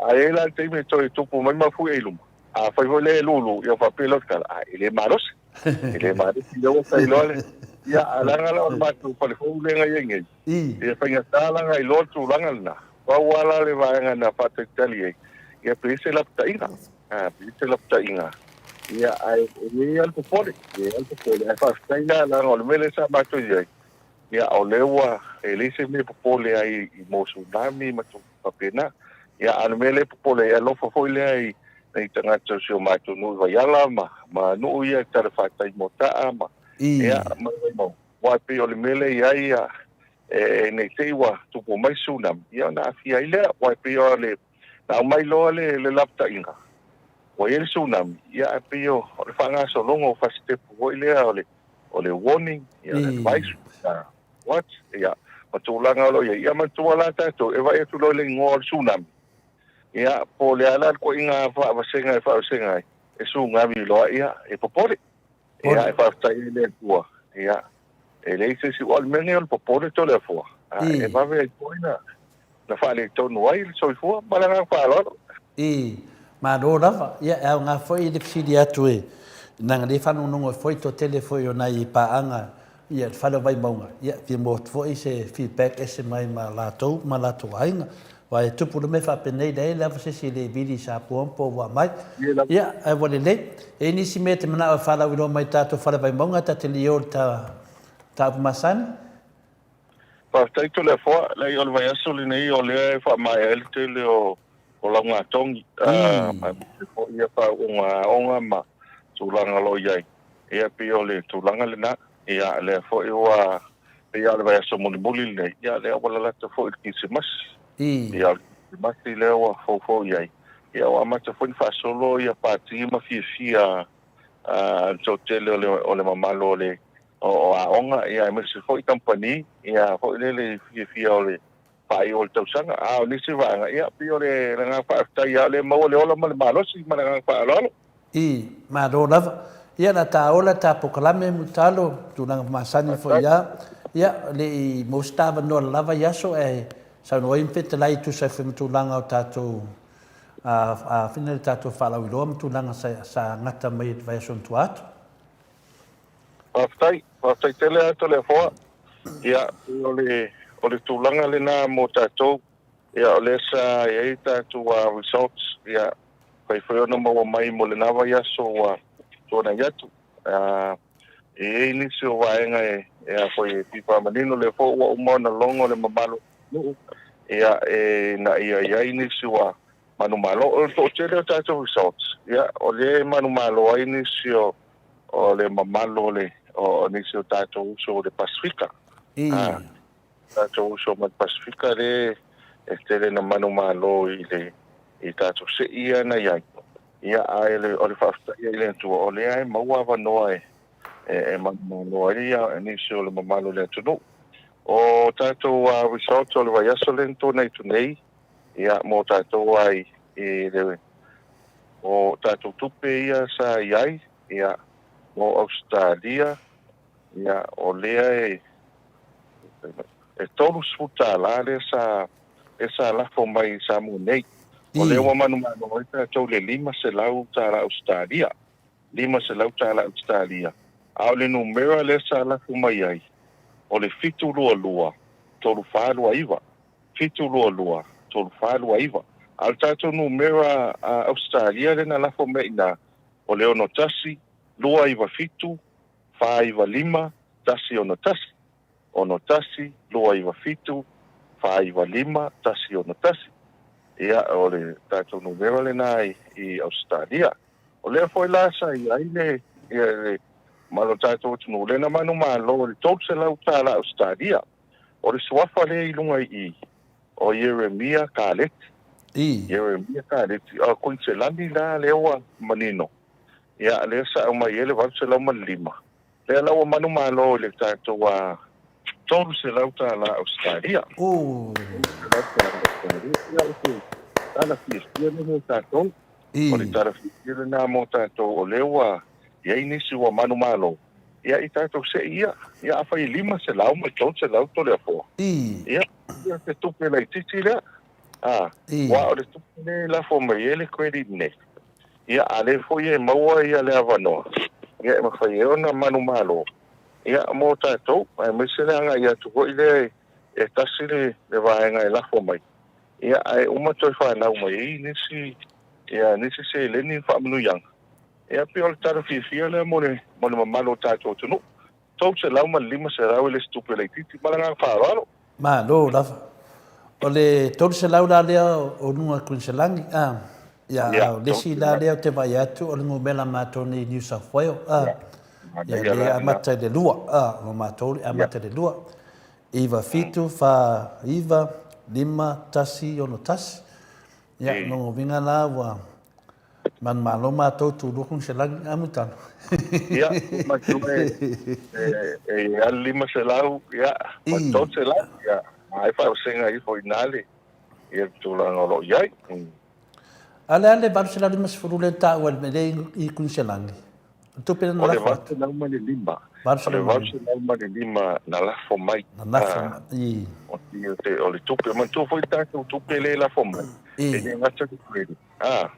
Speaker 6: a i ai la le taimi e toe tupu mai mafuie i luma, Afai foi lea e lulu, ia faapea loa le tala, a, e le malosi. E le malosi, lea ua tailoa le... Ia, a leaga la o le matou fale fou lea na i ai nei, ia faigata la na iloa le tulaga lena. Pau lava la le vaega na faatalitali ai, ia pe i ai se lapataiga. A, pe i ai se lapataiga. Ia, ae e i ai lava le popole, e i ai lava le popole. Ae faafetai la, leaga o le mea lea sa matou i ai, ia, o lea ua, e leai se mea e popole ai i mea o tsunami ma tulaga faapena. Ia, a o le mea lea e popole ai, e alofa foi lea i nai tagata o si o matou nuu i Vaiala ma, ma nuu ia i talafatai Moataa ma, ia, ma Vaimauga. Aua e pei o le mea lea e i ai, ia, e, ne i te i ua tupu mai se tsunami, ia ona aafia ai lea. Aua e pei o le, na aumai loa le, le lapataiga, ua i ai le tsunami, ia ae pei o, o le faagasologa o fasitepu foi lea o le, o le warning, ia, o le advice, ia, What? Ia, ma tulaga o lo o i ai. Ia manatua la tatou, e vaai atu loa i le igoa o le tsunami, ia, po o le a la le ituaiga faavasega e faavasega ai, e tsunami loa, ia, e popole. Ia, e faafetai ai i le Atua, ia, e leai se isi, aua o le mea lenei o le popole Toleafoa, e vave ai foi na, na faaletonu ai le soifua. Ma le agaga faaaloalo.
Speaker 2: I, malo lava. Ia, e aoga foi le fesili atu e leaga lea e faalogologo ai foi toatele foi o nai paaga ia le fale o Vaimauga, ia fia maua atu foi se feedback ese mai ma latou ma latou aiga. Aua e tupu le mea faapenei, leai lava se isi e le vili i Sapoa ma Poua mai. Ia, ae ua lelei. E i ai nisi mea e te manao e faalauiloa mai i tatou fale Vaimauga, ta te lio i le ta mataupu masani.
Speaker 6: Faafetai Toleafoa, leai o le vaiaso lenei o lea e faamaea ai le tele o laugatogi, aemaise foi ia faauuga aoga ma tulaga o lo o i ai. Ia pei o le tulaga lena. Ia lea foi ua pei lava o le vaiaso mulimuli lenei, ia lea ua lalata foi i le Kirisimasi. Ia o le Kirisimasi lea ua foufou i ai. Ia ua amata foi ona faasolo ia pati ma fiafia a le toatele o le mamalu o le o aoga, ia aemaise foi kamupani, ia foi lele i fiafia o le faaiu o le tausaga. A o nisi vaega, ia pei o le agaga faafetai lava o lea e maua le ola ma le malosi ma le agaga faaaloalo.
Speaker 2: I, malo lava. Ia na ta ola ta polokalame Mulitalo, tulaga masani foi ia. Ia, le i maua se ta avanoa lava i aso ae saunoa ai ma fetalai e tusa ai foi ma tulaga o tatou a, a, le tatou faalauiloa ma tulaga sa, sa gata mai i le vaiaso na tua atu.
Speaker 6: Faafetai, faafetai tele lava Toleafoa. Ia, o le, o le tulaga lena mo tatou, ia, o lea sa i ai tatou results, ia, fai foi ona maua mai mo lena vaiaso ua tuanai atu. E i ai nisi o vaega e, e a foi e fia faamanino, lea foi ua uma ona logo le mamalu o le nuu, ia, e, ina ia i ai nisi ua manumalo. O le toatele o tatou results, ia, o lea e manumalo ai nisi o, o le mamalu o le o nisi o tatou uso o le Pasifika. A, tatou uso mai le Pasifika le e tele na manumalo i le i tatou se'i ia na i ai. Ia, a le, o le faafetai i le Atua, o lea e maua avanoa e, e, e manumalo ai ia nisi o le mamalu o le atunuu. O tatou uh, results o le vaiaso lea na tuanai atu nei, ia, mo tatou ai i le O tatou tupe ia sa i ai, ia, mo Ausetalia, ia, o lea e, e $30 lea sa, lea sa lafo mai i Samoa nei. O lea ua manumanu ai tatou i le $500 Ausetalia, $500 Ausetalia. A o le numera lea sa lafo mai ai, o le 722 3429. 722 3429. A o le tatou numera Ausetalia lea na lafo mai i ina, o le 61 297 495 161. 61 297 495 161. Ia, o le tatou numera lena i Ausetalia. O lea foi la sa i ai le, ia, le mamalu o le tatou atunuu, lea na manumalo i le $300 Ausetalia. O le suafa lea i luga i i, o Ieremia Kaleti. Ieremia Kaleti. O Kuiniselani la lea ua manino. Ia, lea sa aumai ai le 805, lea la ua manumalo i le tatou $300 tala Ausetalia. $300 tala Ausetalia. Ia, o se tala fiafia lea mo tatou. O le tala fiafia lena mo tatou o lea ua i ai nisi ua manumalo, ia i tatou sei ia. Ia, afai e 500 ma le 300 Toleafoa, ia, ia se tupe laitiiti lea. Aua o le tupe lea e lafo mai ai le credit nei, Ia, a lea foi e maua ia le avanoa, ia e mafai ai ona manumalo, ia, mo tatou, aemaise le agai atu foi lea e tasi le vaega e lafo mai, ia, ae uma toe fanau mai ai nisi, ia, nisi seleni ma faamanuiaga. Ia, pei o le tala fiafia lea mo le, mo le mamalu o tatou atunuu. $300 ma le $500 e le o se tupe laitiiti. Ma le agaga faaaloalo.
Speaker 2: Malo lava. O le 300 la lea o luga Kuiniselani a? Ia, a o le isi la lea ou te vaai atu o le numera matou nei i New South Wales a? Ia, lea e amata i le lua a, o matou e amata i le lua. 9, 7, 4, 9, 5, 1, 6, 1. Ia, lona uiga la ua Manumalo matou tulua Koneselani a Mulitalo.
Speaker 6: Ia, matou e e alu 500, ia, ma 300, ia, ma ai faavasega ifo i ina le ia le tulaga o lo o i ai.
Speaker 2: A o le a le 850 lea na taua i le mea lea i Koneselani? O le tupe lea na lafo atu?
Speaker 6: O le 805. O le 805 na lafo mai.
Speaker 2: Na lafo mai.
Speaker 6: O le tupe, manatua foi le tatou tupe lea e lafo mai, e le gata le credit. A,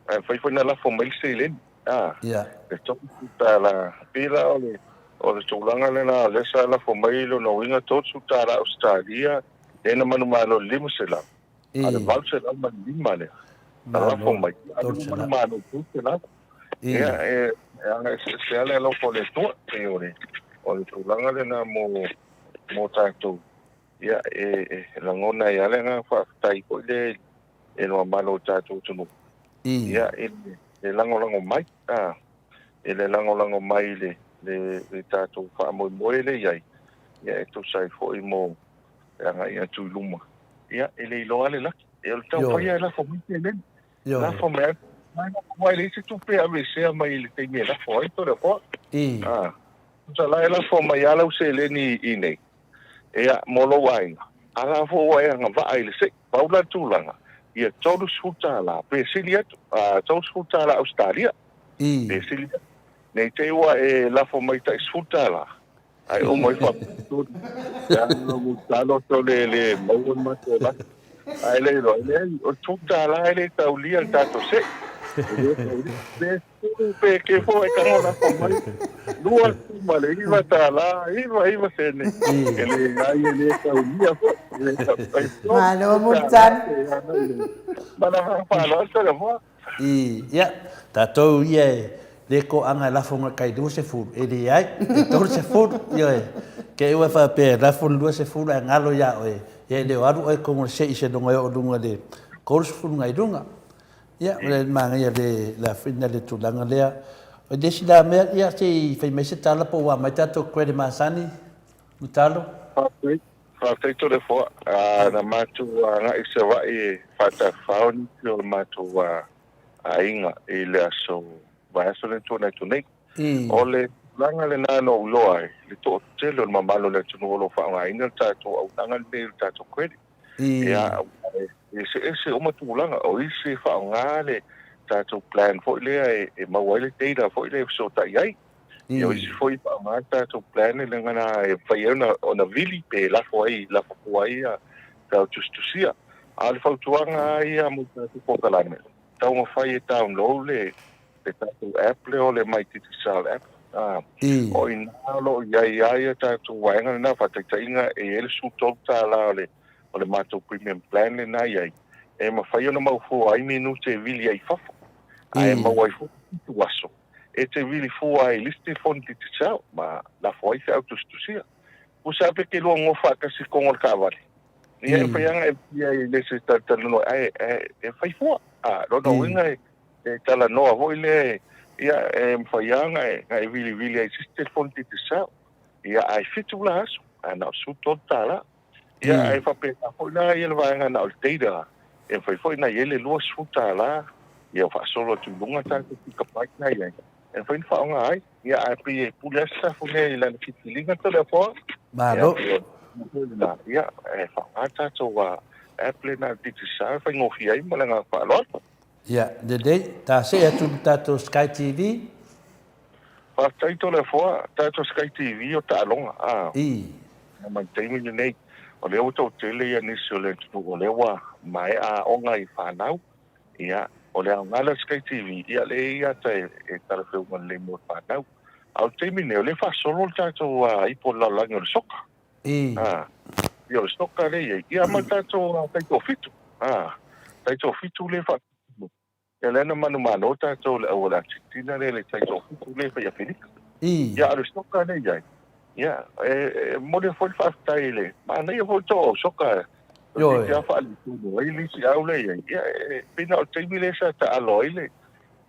Speaker 6: ae mafai foi ona lafo mai le seleni. A, e $30. E pei la o le, o le tulaga lena o lea sa lafo mai lona uiga $30 Ausetalia lea na manumalo i le 500, a o le 805 lea na lafo mai, a o lea ua manumalo i le $300. Ia, e, e aga eseese lava le alofa o le Atua, pei o le, o le tulaga lena mo, mo tatou. Ia, e lagona ai lava le agaga faafetai foi lea i le mamalu o le tatou atunuu, ia, i le lagolago mai, a, i le lagolago mai i le, le tatou faamoemoe lea e i ai, ia, e tusa ai foi mo le agai atu i luma. Ia, e le iloa lava le laki. Ia, o le taumafai lava e lafo mai seleni. Lafo mai aua e leai se tupe e aveesea mai i le taimi e lafo ai Toleafoa. A, tusa la e lafo mai lava lau seleni i inei, Ia, mo lou aiga, a la foi ua e agavaa i le sei, pau la le tulaga, ia $30 pe sili atu, $30 Ausetalia, pe sili atu. Ne i te i ua e lafo mai tai $10, ae uma ifo faapea, ia, ua taloto le le maua le matou laki. Ae le iloa, e leai, o le $10 e le taulia le tatou sei. E le taulia. Pe Ulu pe ke fo e kaha lafo mai. $29 99 sene. E le ai e le taulia foi. E le tau ai fo.
Speaker 1: Malo Mulitalo.
Speaker 6: Mana whakawhānau atu le hoa.
Speaker 2: I, ia, tatou ia e le koaga e lafo ngai kai 20, e leai, e 30, ioe. Ke ua faapea e lafo le 20 ae galo ia oe, ia e le o alu oe kogo le sei se luga e oo luga le 30 ngai luga. Ia, o le manaia le le afina le tulaga lea. O le isi la mea, ia se i fai mai se tala po ua aumai tatou credit masani, Lutalo.
Speaker 6: Faafetai, faafetai Toleafoa. Na matou agai i Savaii e faatafafao nisi o le matou aiga i le aso vaiaso lea na tuanai atu nei. O le tulaga lena na ou iloa ai le toatele o le mamalu o le atunuu o lo o faaaogaina le tatou auaunaga lenei o le tatou credit. Ia, e eseese uma tulaga, o isi e faaaoga le tatou plan foi lea e maua ai le data foi lea e fesootai ai. Ia, o isi foi e faaaoga le tatou plan lea e mafai ai ona vili pe lafo ai, lafo fua ai ia tau tusitusia. A o le fautuaga lava ia mo le tatou polokalame, taumafai e download le le tatou app lea o le My Digicel app. O i ina o lo o i ai lava ia tatou vaega lena, faataitaiga e i ai le $13 o le o le matou premium plan lena e i ai, e mafai ona mau fua ai minute e vili ai i fafo, ae maua ai foi fitu aso e te vili fua ai i le isi telefoni Digicel ma lafo ai feau tusitusia. Pusa pe ke lua gofa faatasi i kogo o le taavale. Ia e fai lava e ia i le se talanoa ae e fai fua. A lona uiga e e talanoa foi lea ia e mafai lava ona e vilivili ai i se isi telefoni Digicel. Ia ae 7 la aso, ae na o le $13. Ia ae faapena foi la ia le vaega na o le data e mafai foi ona i ai le $20. Ia ua faasolo atu i luga tatou gigabyte na i ai e mafai ona faaaoga ai. Ia ae pei e pule lava se safune i lana filifiliga Toleafoa.
Speaker 2: Malo.
Speaker 6: Ia pei o le lena, ia e faaaoga tatou app lena a le Digicel e faigofie ai ma le agaga faaaloalo.
Speaker 2: Ia, lelei, ta see atu i le tatou Sky TV.
Speaker 6: Faafetai Toleafoa, tatou Sky TV o taaloga, a.
Speaker 2: I.
Speaker 6: Ma le taimi lenei, o lea ua toatele ia nisi o le atunuu o lea ua maea aoga i fanau. Ia, o le aoga lea o le Sky TV, ia lea e i ai ata e talafeuga lelei mo le fanau. A o le taimi lenei, o lea e faasolo le tatou ipu o le lalolagi o le soka. Ia, o le soka lea e i ai, ia ma le tatou taitoafitu. Taitoafitu lea e faatino. Ia lea na manumalo tatou i le auala Argentina lea i le taitoafitu lea e fai i Afelika. Ia, a o le soka lea e i ai, Ia, e momoli foi le faafetai i le manaia foi to au soka. Ioe. Ia faaletonu ai le isi au lea i ai. Ia, e pei na o le taimi lea sa taalo ai le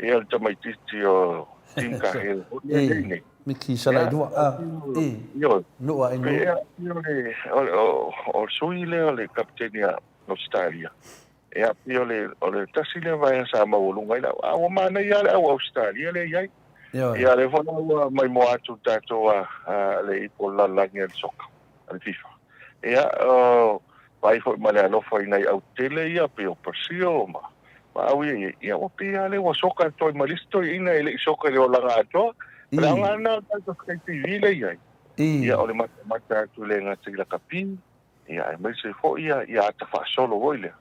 Speaker 6: ia le tamaitiiti o Tim Cahill foi lea e nei.
Speaker 2: Miki Salailua. Ah, i.
Speaker 6: Ioe.
Speaker 2: Nuu a i nuu.
Speaker 6: Ia, o le o le sui lea o le kapiteni a Ausetalia. Ia, pei o le o le tasi lea vaega sa maualuga ai lau, a ua manaia lava le au Ausetalia lea i ai.
Speaker 2: Ioe.
Speaker 6: Ia, lea foi la ua maimoa atu le tatou a, a, le ipu o le lalolagi a le soka, a le FIFA. Ia, o, vaai foi ma le alofa i nai au tetele ia, pei o Brazil ma, ma au ia i ai, ia ua pei lava lea ua soka atu ai ma le isi toeaina e le i soka i le olaga atoa. O le aoga lena o le tatou Sky TV lea i ai. Ia, o le matamata atu e le gata i lakapi, Ia, aemaise foi ia, ia ata faasolo foi lea.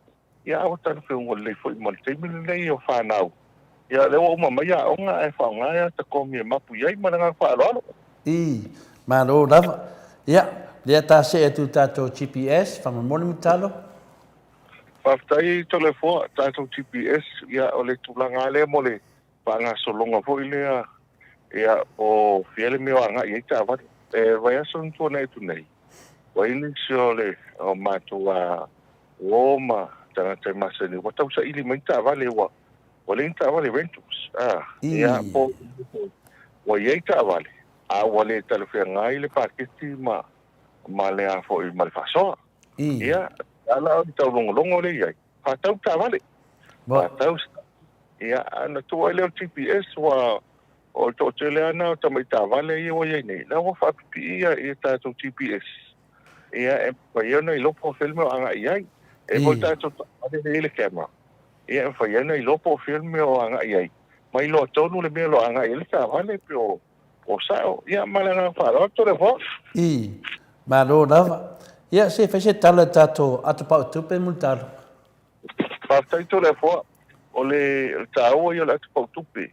Speaker 6: Ia, a ua talafeauga lelei foi ma le taimi lenei o fanau. Ia, lea ua uma mai aoga ae faaaoga e ata komi e mapu i ai ma le agaga faaaloalo.
Speaker 2: Ii, Malo lava. Ia, lea ta see atu i tatou GPS, faamolemole Mutalo.
Speaker 6: Faafetai Toleafoa, tatou GPS, ia o le tulaga lava lea mo le faagasologa foi lea, ia, po o fea le mea o agai i ai taavale. E vaiaso na tuanai atu nei, ua i ai nisi o le o matou a uo ma tagata e masani, ua tausaili mai ni taavale, ua ua leai ni taavale rentals. A, ia, po ua i ai taavale, a ua le talafeagai le paketi ma ma le a foi ma le faasoa. Ia, a la o le taulogologo lea i ai, faatau taavale. Faatau. Ia, ona tuu ai lea o le GPS, ua o le toatele lava na o tamai taavale ia ua i ai nei, la ua faapipii ia i tatou GPS. Ia, e mafai ai ona iloa po o fea le mea o agai i ai. E foi tatou taavale lea e i ai le camera, ia e mafai ai ona iloa po o fea le mea o agai i ai, ma iloa tonu le mea o lo o agai i ai le taavale, pe o o sao. Ia, ma le agaga faaaloalo, Toleafoa.
Speaker 2: I, malo lava. Ia, se i fai se tala i le tatou atopautupe, Mulitalo.
Speaker 6: Faafetai Toleafoa. O le taua ia o le atopautupe.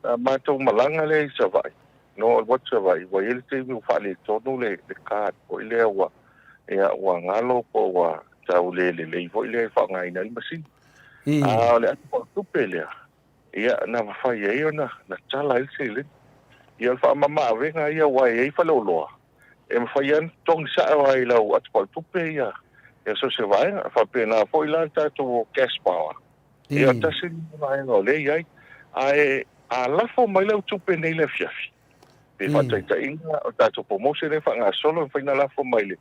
Speaker 6: A matou malaga lea i Savaii, no alu atu Savaii, ua i ai le taimi ua faaletonu le card foi lea ua, ia, ua galo po ua tau le lelei foi lea e faaaogaina ai le masini. A o le atopautupe lea, ia, na mafai ai ona tala ai le seleni. Ia, o le faamama avega ia aua e i ai faleoloa, e mafai lava ona totogi sao lava i lau atopautupe ia so o se vaega. E faapena foi la le tatou cash power, ia, tasi lena vaega o lea e i ai. Ae a lafo mai lau tupe nei i le afiafi, pe faataitaiga o le tatou promotion lea e faagasolo, e mafai ona lafo mai le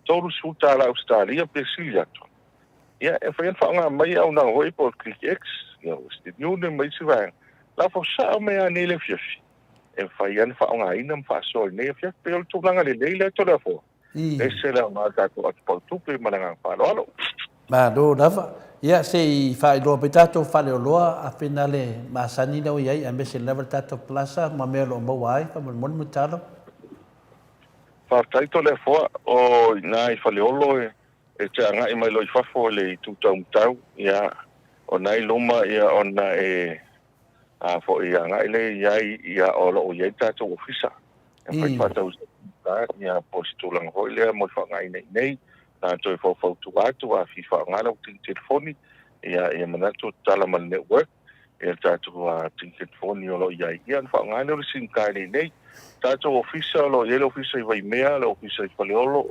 Speaker 6: $30 Ausetalia pe sili atu, Ia, e mafai ona faaaoga mai auaunaga foi po o le Click X, ia, Western Union ma isi vaega. Lafo sao mai lava nei i le afiafi, e mafai lava ona faaaogaina ma faasoa i lenei afiafi. Pei o le tulaga lelei lea Toleafoa, ese le aoga o le tatou atupau tupe ma le agaga faaaloalo.
Speaker 2: Malo lava. Ia, se i faailoa mai tatou faleoloa a finale masani lea ua i ai, aemaise lava le tatou plaza ma mea o lo o maua ai. Faamolemole Mulitalo.
Speaker 6: Faafetai Toleafoa, o i ina i Faleolo e E te agai mai loa i fafo i le itu taumatau, ia, o na i luma, ia, ona e, a foi, agai lea i ai, ia, o lo o i ai le tatou ofisa, e mafai faatau ia, po o se tulaga foi lea mo le faaaogaina i inei, na toe faufautua atu, a fia faaaoga lau telefoni, ia, ia manatu tatala ma le network, ia le tatou telefoni o lo o i ai, ia ona faaaoga lea o le sim card i inei. Tatou ofisa o lo o i ai le ofisa i Vaimea, le ofisa i Faleolo,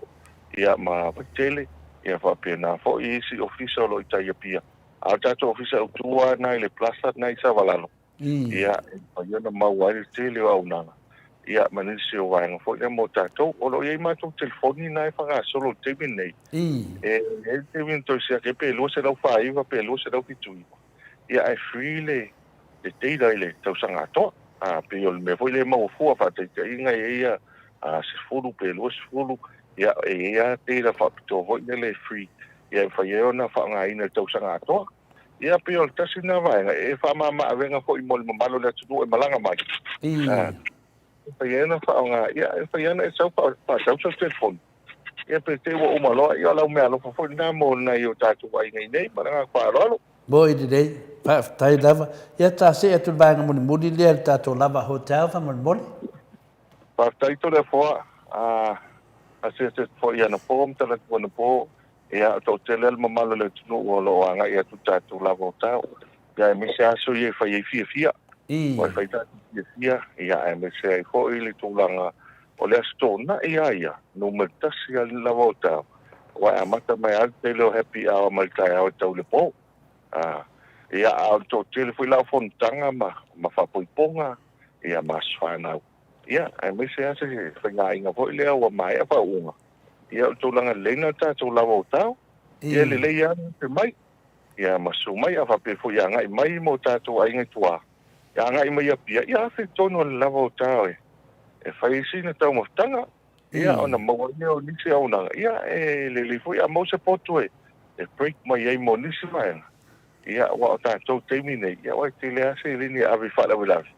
Speaker 6: ia ma Vaitele, ia faapena foi isi ofisa o lo o i tai Apia. A o le tatou ofisa autu lava lena i le plaza lena i Savalalo, ia e mafai ona maua ai le tele o auaunaga, ia ma nisi o vaega foi lea mo tatou. O lo o i ai matou telefoni na e faagasolo i le taimi lenei, e i ai le taimi na toe siaki ai pe 249 pe 279. Ia ae free le le data i le tausaga atoa. A pei o le mea foi lea e maua fua faataitaiga e i ai a 10 pe 20, ia e i ai lava data faapitoa foi lele e free, ia e mafai ai ona faaaogaina i le tausaga atoa. Ia pei o le tasi lena vaega e faamama avega foi mo le mamalu o le atunuu e malaga mai. E mafai ai ona faaaoga, ia e mafai lava ona e sau faatau sau telefoni. Ia pe te i ua uma loa, ia o lau meaalofa foi lena mo nai o tatou aiga i nei ma le agaga faaaloalo.
Speaker 2: Moi lelei, faafetai lava. Ia ta see atu i le vaega mulimuli lea i le tatou Lava Hotel faamolemole.
Speaker 6: Faafetai Toleafoa, a asiasi atu foi i anapo ma talaatu anapo, ia toatele lava le mamalu o le atunuu o lo o agai atu i le tatou Lava Hotel, ia aemaise aso ia e fai ai fiafia. Aua e fai tatou fiafia, ia aemaise ai foi le tulaga o le Aso Toonai lava ia, numera tasi lava le Lava Hotel, aua e amata mai lava le tele o happy hour mai le taeao e tau i le po. Ia, a o le toatele foi la o fonotaga ma ma faapoipoga, ia ma aso fanau, ia, aemaise lava se faigaaiga foi lea ua maea faauuga, ia o le tulaga lelei lena o le tatou lava o tao, ia lelei lava le afe mai, ia ma susu mai, a faapea foi e agai mai mo tatou aiga i tua, e agai mai i Apia, ia afe i totonu o le lava o tao e fai ai sina taumafataga. Ia, ona maua ai lea o nisi auaunaga, ia, e lelei foi a maua se potu e break mai ai mo nisi vaega. Ia, aua o tatou taimi nei, ia, aua e tele lava seleni e ave i faalavelave.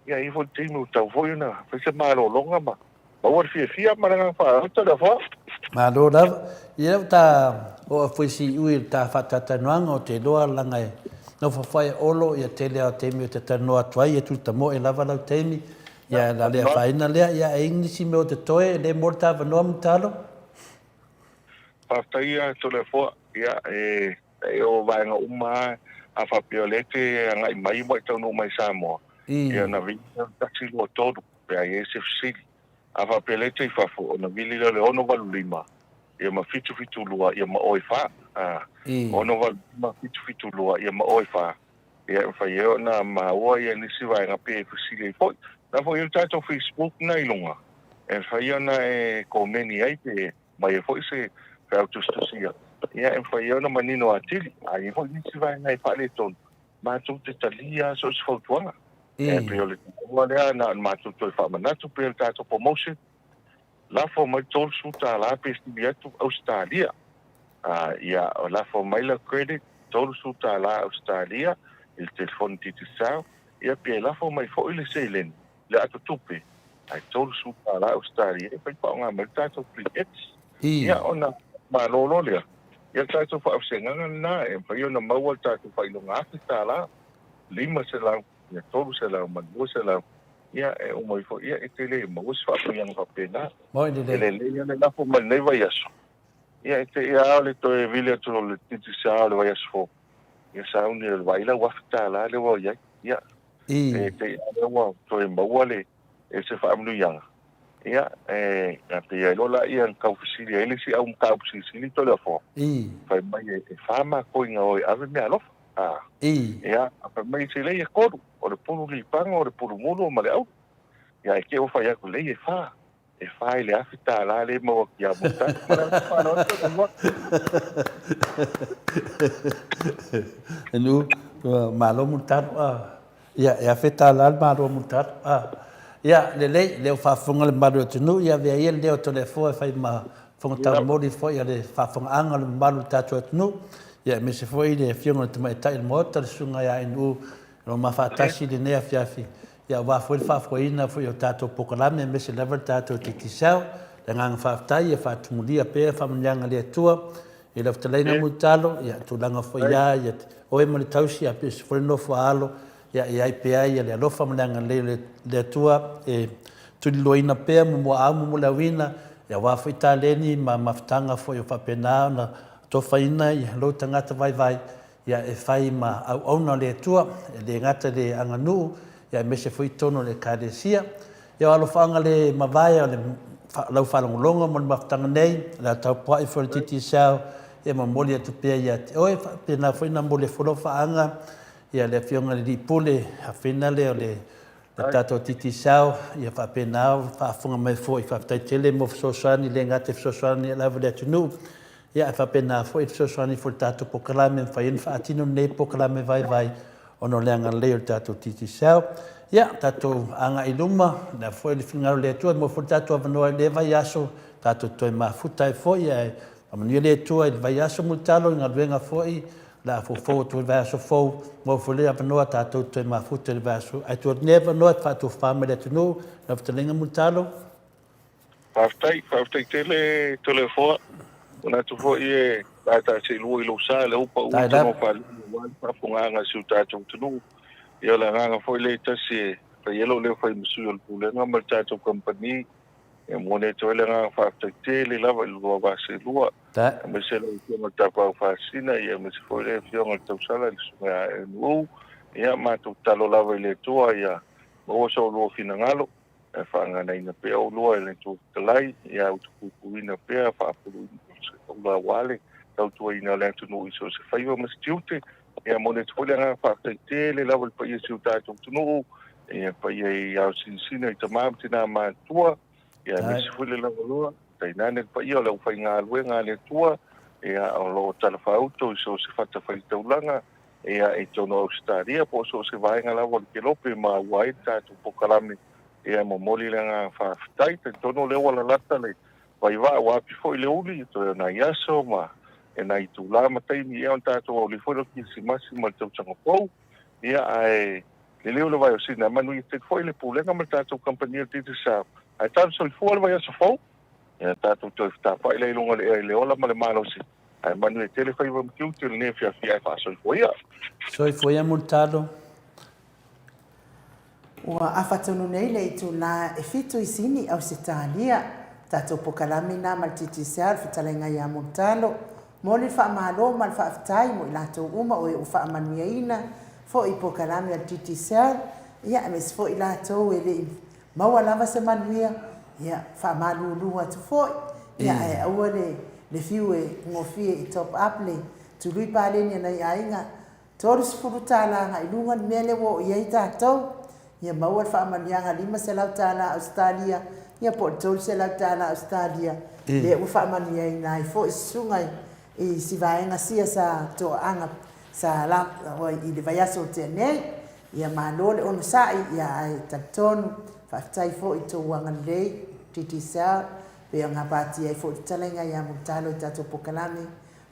Speaker 6: Ia, e i ai foi le taimi ua tatau foi ona fai se malologa ma maua le fiafia ma le agaga faaaloalo. Talofa!
Speaker 2: Malo lava. Ia ua ta oo foi i siui i le ta faatalatalanoaga, ou te iloa leaga e nofo foi e Olo ia tele lava o taimi ou te talanoa atu ai, ia tulitamoe lava lau taimi. Ia, na le afaina lea, ia, e i ai nisi mea o totoe, e le mo le ta avanoa Mulitalo?
Speaker 6: Faafetai ia Toleafoa, ia, e, e o vaega uma lava, a faapea o lea e te agai mai ma e taunuu mai i Samoa, ia ona vili lea o le 1, 2, 3, pe a i ai se fesili. A faapea o lea e te i fafo, ona vili lea o le 685, ia ma 772, ia ma o e 4. A, 685, 772, ia ma o e 4. Ia e mafai ai ona maua ia nisi vaega pe fesili ai foi. Na foi i ai le tatou Facebook na i luga, e mafai ona e komeni ai pe aumai ai foi se feau tusitusia, ia e mafai ai ona manino atili. A i ai foi nisi vaega e faaletonu, matou te talia lava so o se fautuaga. E pei o le taua lea na ona matou toe faamanatu pei o le tatou promotion, lafo mai $30 pe sili atu Ausetalia. Ia, lafo mai lau credit $30 Ausetalia i le telefoni Digicel, ia pe lafo mai foi le seleni, le ato tupe, ae $30 Ausetalia e fai faaaoga mai le tatou 3X. Ia ona malolo lea, ia le tatou faavasegaga lena e mafai ona maua le tatou faailoga $1,000, $500, ia $300 ma le $200, ia e uma ifo, ia e te le maua se faamanuiaga faapena. E lelei lava le lafo mai lenei vaiaso. Ia e te i a o le toe vili atu o le Digicel o le vaiaso fou, ia sauni o le vaai lau $1,000 lea ua i ai. Ia, e te i a lea ua toe maua le e se faamanuiaga. Ia, e a pei ai loa laia na tau fesili ai le isi au mataupu silisili Toleafoa, fai mai e fa makoiga o e ave meaalofa. A, ia, fai mai se lei e tolu, o le pulu lipaga, o le pulu mulu ma le aulu. Ia, e te ua fai atu lei e fa. E fa i le $1,000 lea e maua atu ia Mulitalo. Ma le agaga faaaloalo tau lua.
Speaker 2: Enu, malo Mulitalo. Ia, e $1,000 le malo Mulitalo. Ia, lelei, lea ua faafofoga le mamalu o le atunuu, ia avea ia le leo o Toleafoa e fai ma fofoga taumoli foi a le faafofogaaga o le mamalu o le tatou atunuu, ia aemaise foi le Afioga i le Tamaitai o le Maota, le Susuga ia NU, o lo o ma faatasi i lenei afiafi. Ia aua foi le faafoeina foi o tatou polokalame aemaise lava le tatou Digicel. Le agaga faafetai ia faatumulia pea faamanuiaga a le Atua i lau fetalaiga Mulitalo, ia tulaga foi ia ia oe ma le tausi a pese foi le nofo a alo, ia i ai pea ia le alofa ma le agalelei o le Atua e tuliloaina pea mo muaau ma mo le auina, ia aua foi taleni ma mafutaga foi o faapena ona atofaina ia lou tagata vaivai ia e fai ma auauna o le Atua, e le gata i le aganuu, ia aemaise foi totonu o le Ekalesia. Ia o alofaaga le mavae o le lau faalogologo mo le mafutaga nei, o le a taupuai foi le Digicel, ia momoli atu pea ia te oe, faapena foi ona momoli atu alofaaga ia le Afioga i le Alii Pule, afena lea o le tatou Digicel, ia faapena ona faafofoga mai foi. Faafetai tele mo fesoasoani, le gata i fesoasoani lava i le atunuu, Ia, e faapena foi le fesoasoani foi i le tatou polokalame e mafai ai ona faatino lenei polokalame vaivai. ona o le agalelei o le tatou Digicel. Ia, tatou agai i luma, o le a foi le finagalo o le Atua, e maua foi le tatou avanoa i lea vaiaso, tatou toe mafuta ai foi, ae faamanuia le Atua i le vaiaso mulitalo i galuega foi, o le a foufou atu foi i le vaiaso fou, maua foi le avanoa tatou toe mafuta i le vaiaso. Ae tuu atu nei avanoa e faatofa mai le atunuu, lau fetalaiga Mulitalo.
Speaker 6: Faafetai, faafetai tele Toleafoa. Manatu foi e taitaseilua i lou sa, lea ua pau le tino faalili aua le faafofogaaga a si o tatou atunuu. Ia o le agaga foi lea e tasi e fai ai lou leo fai ma sui o le Pulega ma le tatou kamupani. E momoli atu ai le agaga faafetai tele lava i le lua va seelua, aemaise lau Afioga i le Tapaau Faasisina, ia aemaise foi le Afioga i le Tausala i le Susuga ia ANU. Ia matou tatalo lava i le Atua ia maua so oulua finagalo. Ae faaganaina pea oulua e le Atua Fetalai, ia utupuipuiina pea, faapuluina oulua aua le tautuaina o le atunuu i so o se faiva ma se tiute. Ia momoli atu foi le agaga faafetai tele lava i le paia o si o tatou atunuu, ia paia i ao sinasina i tama ma tina matutua, ia aemaise foi le lavaloa, tainane le paia o le aufaigaluega a le Atua, ia o lo o talafaauto i so o se fatafaitaulaga, ia, i totonu o Ausetalia po o so o se vaega lava o le kelope e maua ai le tatou polokalame, ia, e momoli le agaga faafetai. Talitonu o lea ua lalata le vaivaa, ua api foi le uli, toe o nai aso ma nai itula ma taimi, ia, ona tatou auli foi lea o le Kirisimasi ma le Tausaga Fou. Ia, ae lelei le vai o Sina, manuia tele foi le Pulega ma le tatou kamupani o le Digicel. Ae talo soifua le vaiaso fou, ia tatou toe fetafa'i lea i luga o le ea i le ola ma le malosi. Ae manuia tele faiva ma tiute o lenei afiafi ae faasoifua ia.
Speaker 2: Soifua ia Mulitalo.
Speaker 1: Ua afa tonu nei le itula e fitu i Sini, Ausetalia. Tatou pokalame na ma le Digicel, fetalaiga ia Mulitalo. Moli le faamalo ma le faafetai mo i latou uma o e ua faamanuiaina foi i pokalame a le Digicel, ia aemaise foi i latou e le i Maua lava se manuia, ia faamalulu atu foi, ia ae aua le le fiu e gofie i top up le tului paleni a nai aiga, 30 tala agai luga le mea lea ua oo i ai tatou, ia maua le faamanuiaga 500 tala Ausetalia, ia po o le 300 tala Ausetalia, lea ua faamanuiaina ai foi susuga i si vaega sia sa toaaga sa la i le vaiaso ua tea nei. Ia malo le onosai, ia ae talitonu, faafetai foi i tou agalelei, Digicel, pei ona gapatia ai foi le fetalaiga ia Mulitalo i tatou polokalame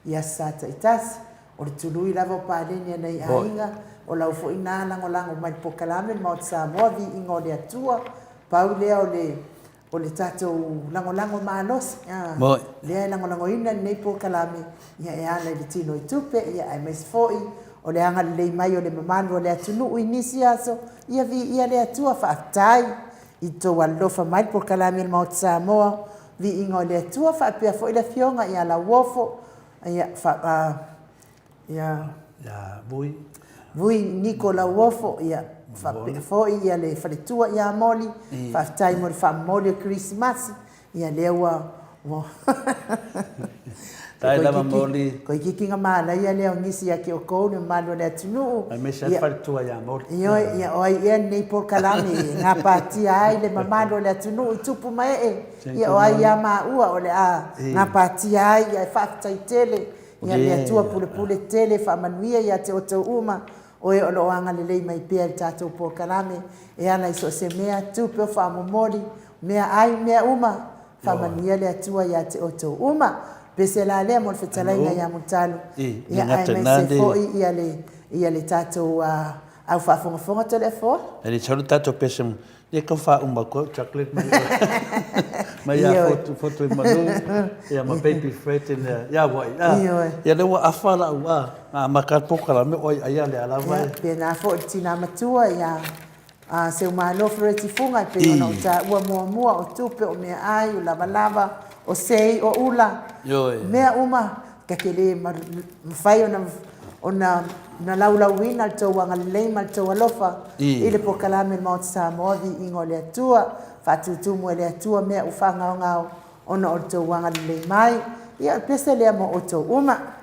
Speaker 1: i Aso Sa taitasi. O le tului lava o paleni a nai aiga, o lau foi na lagolago mai le polokalame le Maota Samoa, viiga o le Atua, pau lea o le O le tatou lagolago malosi lea e lagolagoina lenei polokalame e ala i le tino i tupe, aemaise foi o le agalelei mai o le mamalu o le atunuu i nisi aso. Ia viia le Atua, faafetai i le tou alolofa mai le polokalame a le Maota Samoa, viiga o le Atua, faapea foi le Afioga ia Lauofo, ia, ia
Speaker 2: Ia Vui.
Speaker 1: Vui Niko Lauofo, ia, faapea foi ia le faletua ia Moli, faafetai mo le faamomoli o le Kerisimasi, ia lea ua, ua
Speaker 2: Faafetai lava Moli.
Speaker 1: Toeitiiti na manaia lea o nisi ia te outou le mamalu o le atunuu.
Speaker 2: Aemaise lava le faletua ia Moli.
Speaker 1: Ioe, ia o ai ea lenei polokalame e gapatia ai le mamalu o le atunuu i tupu ma ee, ia o ai ia maua o le a gapatia ai, ae faafetai tele Ia le Atua pulepule tele faamanuia ia te outou uma, o e o lo o agalelei mai pea i le tatou polokalame e ala i so o se mea, tupe o faamomoli, mea ai, mea uma, faamanuia le Atua ia te outou uma. Pese la lea mo le fetalaiga ia Mulitalo, ia aemaise foi ia le ia le tatou au faafogafoga Toleafoa.
Speaker 2: E le sau le tatou pese Ia tau faauma atu au chocolate mai mai ia fotu fotu i manu ia ma baby fred ina ia wai a ia lea ua afa lau a na amata le polokalame o ai ai le ala
Speaker 1: vai. Ia pena foi le tina matua ia a Seumalo Fereti Fuga e pei ona ou taua muamua o tupe o meaai o lavalava o sei o ula mea uma ta te le mafai ona ona na laulauina le tou agalelei ma le tou alofa i le polokalame le Maota Samoa Viiga o le Atua faatutumu e le Atua mea ua faagaogao ona o le tou agalelei mai. Ia o le pese lea mo outou uma.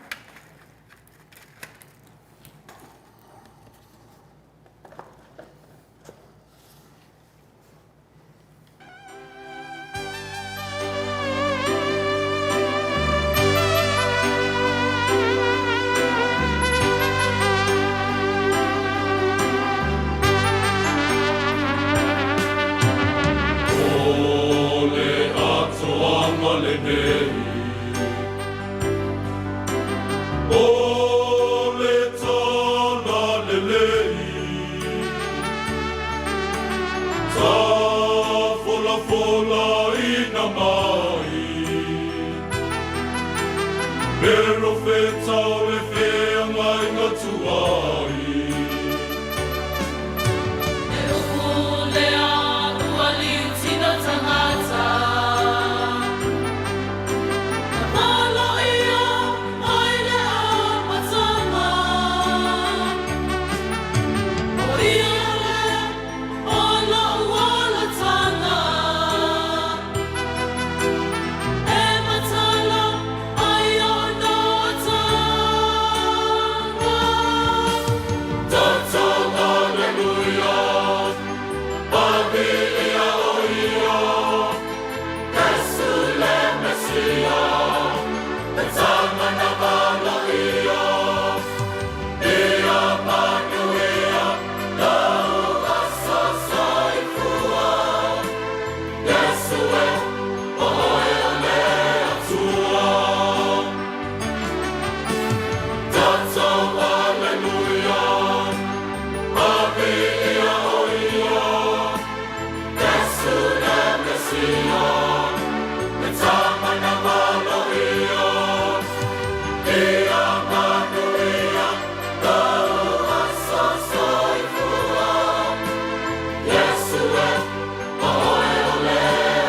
Speaker 5: lelei. O le tala lelei, sa folafolaina mai. Perofeta o le feagaiga tuai.
Speaker 7: E uku lea ua liutino tangata. Na palo ia ai le amatanga. O ia le o lo'u olatanga. E matala ai ona tanga.
Speaker 5: Toto Alleluia, Pavilia o ia, Jesu le Mesia, le tama na valoia, Ia manuia, lau aso soifua, Iesu e, o oe o le Atua. Toto Alleluia, Pavilia o ia, Jesu le Mesia, le tama na valoia, Ia manuia, lau aso soifua, Iesu e, o oe o le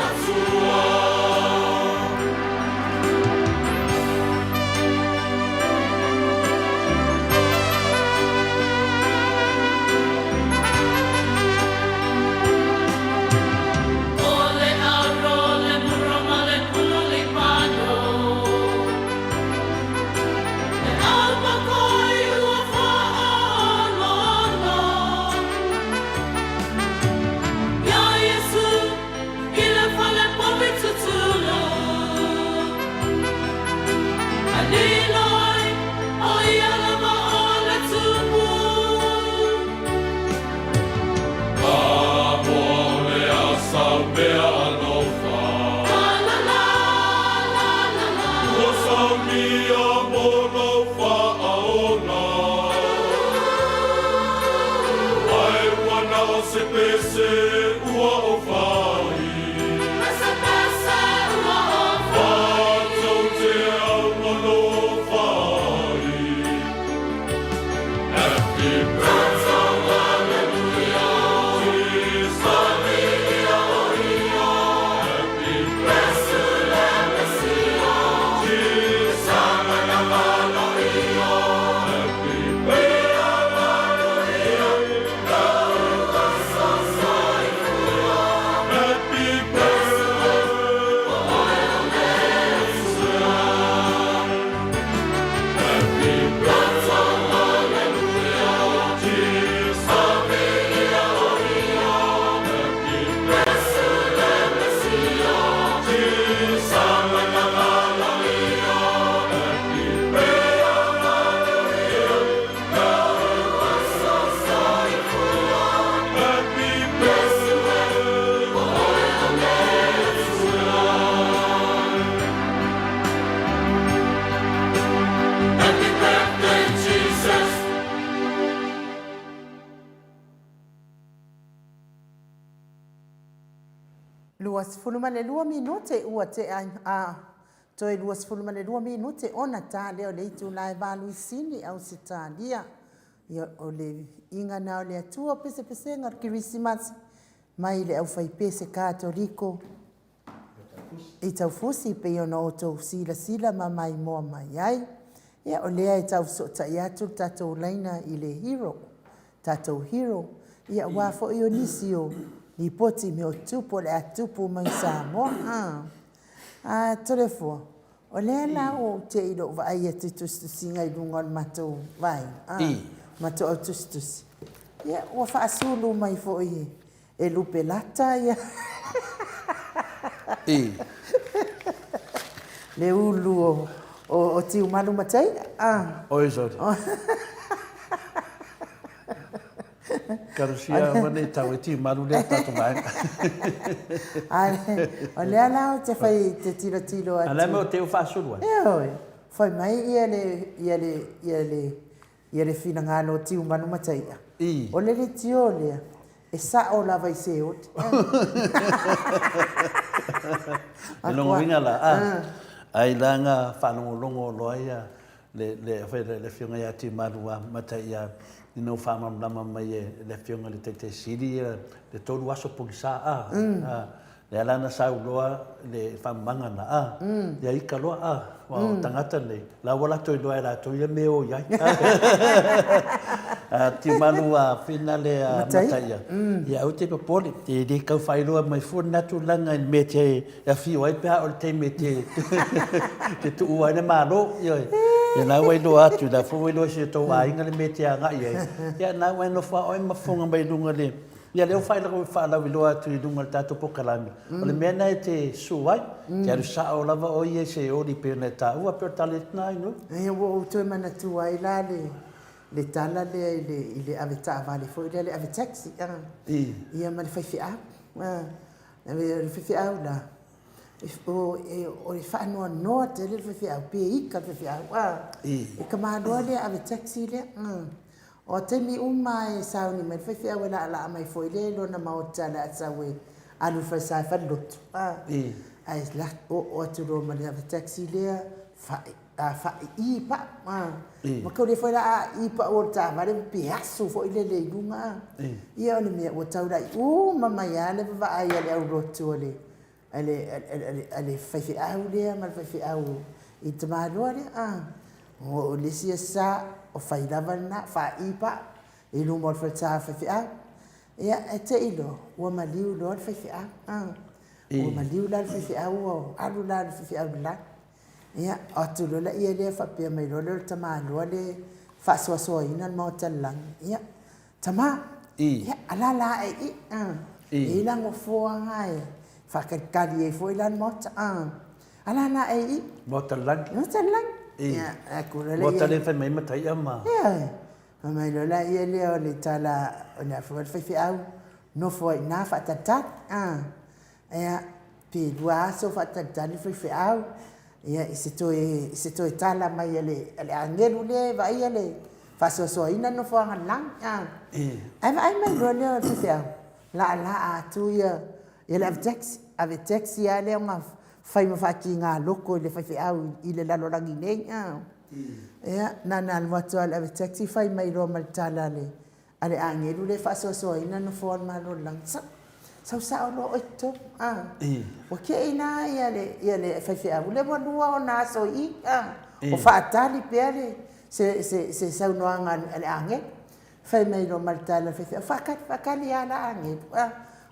Speaker 5: Atua.
Speaker 7: O le aro le mura ma le pulu lipano. Le alpakoi ua faalolo. Ia Iesu i le fale povi tutulu. A lilo ai o ia lava o le tupu.
Speaker 5: Samoa o le asaumea alofa.
Speaker 7: La la la la la la.
Speaker 5: Ua saunia mo lou faaola. Ae ua na o se pese ua ou fai.
Speaker 7: Pese pese ua o fai.
Speaker 5: Matou te augalofa ai. Happy birthday, Jesus. Happy birthday, Jesus. Happy birthday, Happy birthday. Happy birthday, Jesus. Happy birthday, Jesus. Happy Happy birthday. Happy birthday, Jesus.
Speaker 1: 22 minute ua tea a toe 22 minute ona ta lea o le itula e 8 i Sini, Ausetalia. Ia, o le viiga na o le Atua, pesepesega o le Kerisimasi mai le aufaipese Katoliko i Taufusi, pei ona outou silasila ma maimoa mai ai. Ia, o lea e taufesootai atu le tatou laina i le hero, tatou hero, ia aua foi o nisi o lipoti mea o tupu o le a tupu mai Samoa. A, a Toleafoa, o lea la ua ou te i lou vaai atu i tusitusiga i luga o le matou vaega, a, matou au tusitusi. Ia, ua faasulu mai foi e lupe lata ia le ulu o, o, o Tiumalu ma Taina. A.
Speaker 2: Oi, sorry. Karusia aua nei tau e timalu lea tatou vaega.
Speaker 1: Ae, o lea la ou te fai te tilotilo atu.
Speaker 2: A lea mea o te u faasulu ai.
Speaker 1: Ioe, fai mai ia le, ia le, ia le, ia le finagalo o Tiumanu ma Tai'a.
Speaker 2: I.
Speaker 1: O le leitio lea, e sa'o lava i Seoli.
Speaker 2: Le lona uiga la, a, ai la nga faalogologo loa ia le, le, le Afioga ia Timalu a ma Tai'a ina ua faamalamalama mai e le Afioga i le Taitai Sili le tolu aso pogisa, a, a, Lea la na sau loa le faamamaga na, a, ia ika loa, a, aua o tagata nei, la ua latou iloa e latou ia mea e o i ai. A, tiumalu a whina le a Mataia, ia aua te popole, e le tau faailoa mai fua lena tulaga i le mea e te afio ai pe a oo i le taimi e te te tuua ai le Malo, ioe. Ia la ua iloa atu, la foi ua iloa e si o tou aiga le mea e te agai i ai, ia na ua e nofo lava oe ma fofoga mai luga o le Ia lea ua faalauiloa atu i luga o le tatou polokalame, o le mea lena e te susu ai, te alu sao lava oe ia i se oli pei ona e taua, pei o le tala lena ai Nuu.
Speaker 1: Ia ua ou toe manatua ai la le tala lea i le ave taavale foi lea, le ave taxi ia ma le faifeau. O le faifeau la, o le faanoanoa tele le faifeau, pe ika le faifeau, e tamaloa lea ave taxi lea. O taimi uma e sauni mai le faifeau e laalaa mai foi lea i lona maota o le a sau e alu i le falesa e falilotu a, ae oo atu loa ma le ave taxi lea faai'i pa'u a, ma tau le foi la a'i pa'u o le taavale pe asu foi lele i luga a. Ia o le mea ua taulai uma mai lava le vaavaai a le aulotu a le a le, a le faifeau lea ma le faifeau i le tamaloa lea, a. O le isi aso sa, o fai lava lena, faai pau i luma o le falesa o le faifeau. Ia, e te i loa, ua maliu loa le faifeau, a. Ua maliu la le faifeau ua alu la le faifeau i le lagi. Ia, o atu loa laia lea faapea mai loa lea o le tamaloa le faasoasoaina le maota o le lagi. Ia, Tama, ia, alaala ae i i, e i ai la nofoa na e faatalitali ai foi la le Maota, alaala ae i i.
Speaker 2: Maota le lagi.
Speaker 1: Maota le lagi. Ia, aku loa lea.
Speaker 2: Maota lea e fai mai ai Mataia ma.
Speaker 1: Ioe. Fai mai loa laia lea o le tala o le a foi le faifeau, nofo ai i ina faatalitali. Ia, pe lua aso faatalitali le faifeau, ia, i se toe, i se toe tala mai a le, a le agelu lea e vaaia le faasoasoaina le nofoaga lagi. A. Ae vaai mai loa lea o le faifeau, laalaa atu ia, ia le ave taxi, ave taxi lava lea ona fai ma faatiga loto i le faifeau i le lalolagi nei. A. Ia, na ona alu atu lava o le ave taxi fai mai loa ma le tala a le, A le agelu lea e faasoasoaina nofoa o le Malo o le Lagi, sau, sau sao loa oe i totonu, a. Ua te i la ia le, ia le faifeau, lea ua lua ona aso i i, a. O faatali pea le, se, se, se saunoaga a le agelu. Fai mai loa ma le tala a le faifeau, faatali, faatali lava la agelu, a.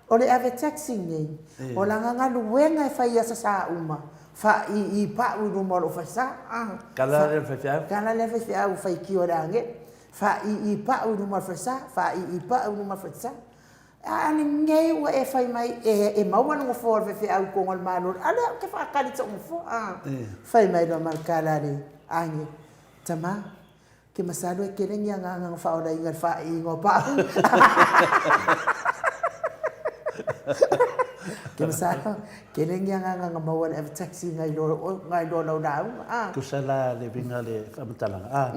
Speaker 1: O le ave taxi nei, o lana galuega e fai i aso sa uma, faaiii pau i luma o lou falesa, a.
Speaker 2: Tala lea a le faifeau.
Speaker 1: Tala lea a le faifeau, faitio a le agelu. Faaiii pau i luma o le falesa, faaiii pau i luma o le falesa. A lenei ua e fai mai e maua le nofoa o le faifeau i totonu o le Malo, a lea ou te faatali i so'u nofoa. A fai mai loa ma le tala a le agelu, Tama, ou te masalo e tele ni agaga na faaolaina i le faaiiga o pau. Ou te masalo Tele ni agaga na maua e le ave taxi nai loa lau lauga a.
Speaker 2: Tusa la le uiga o le faamatalaga a,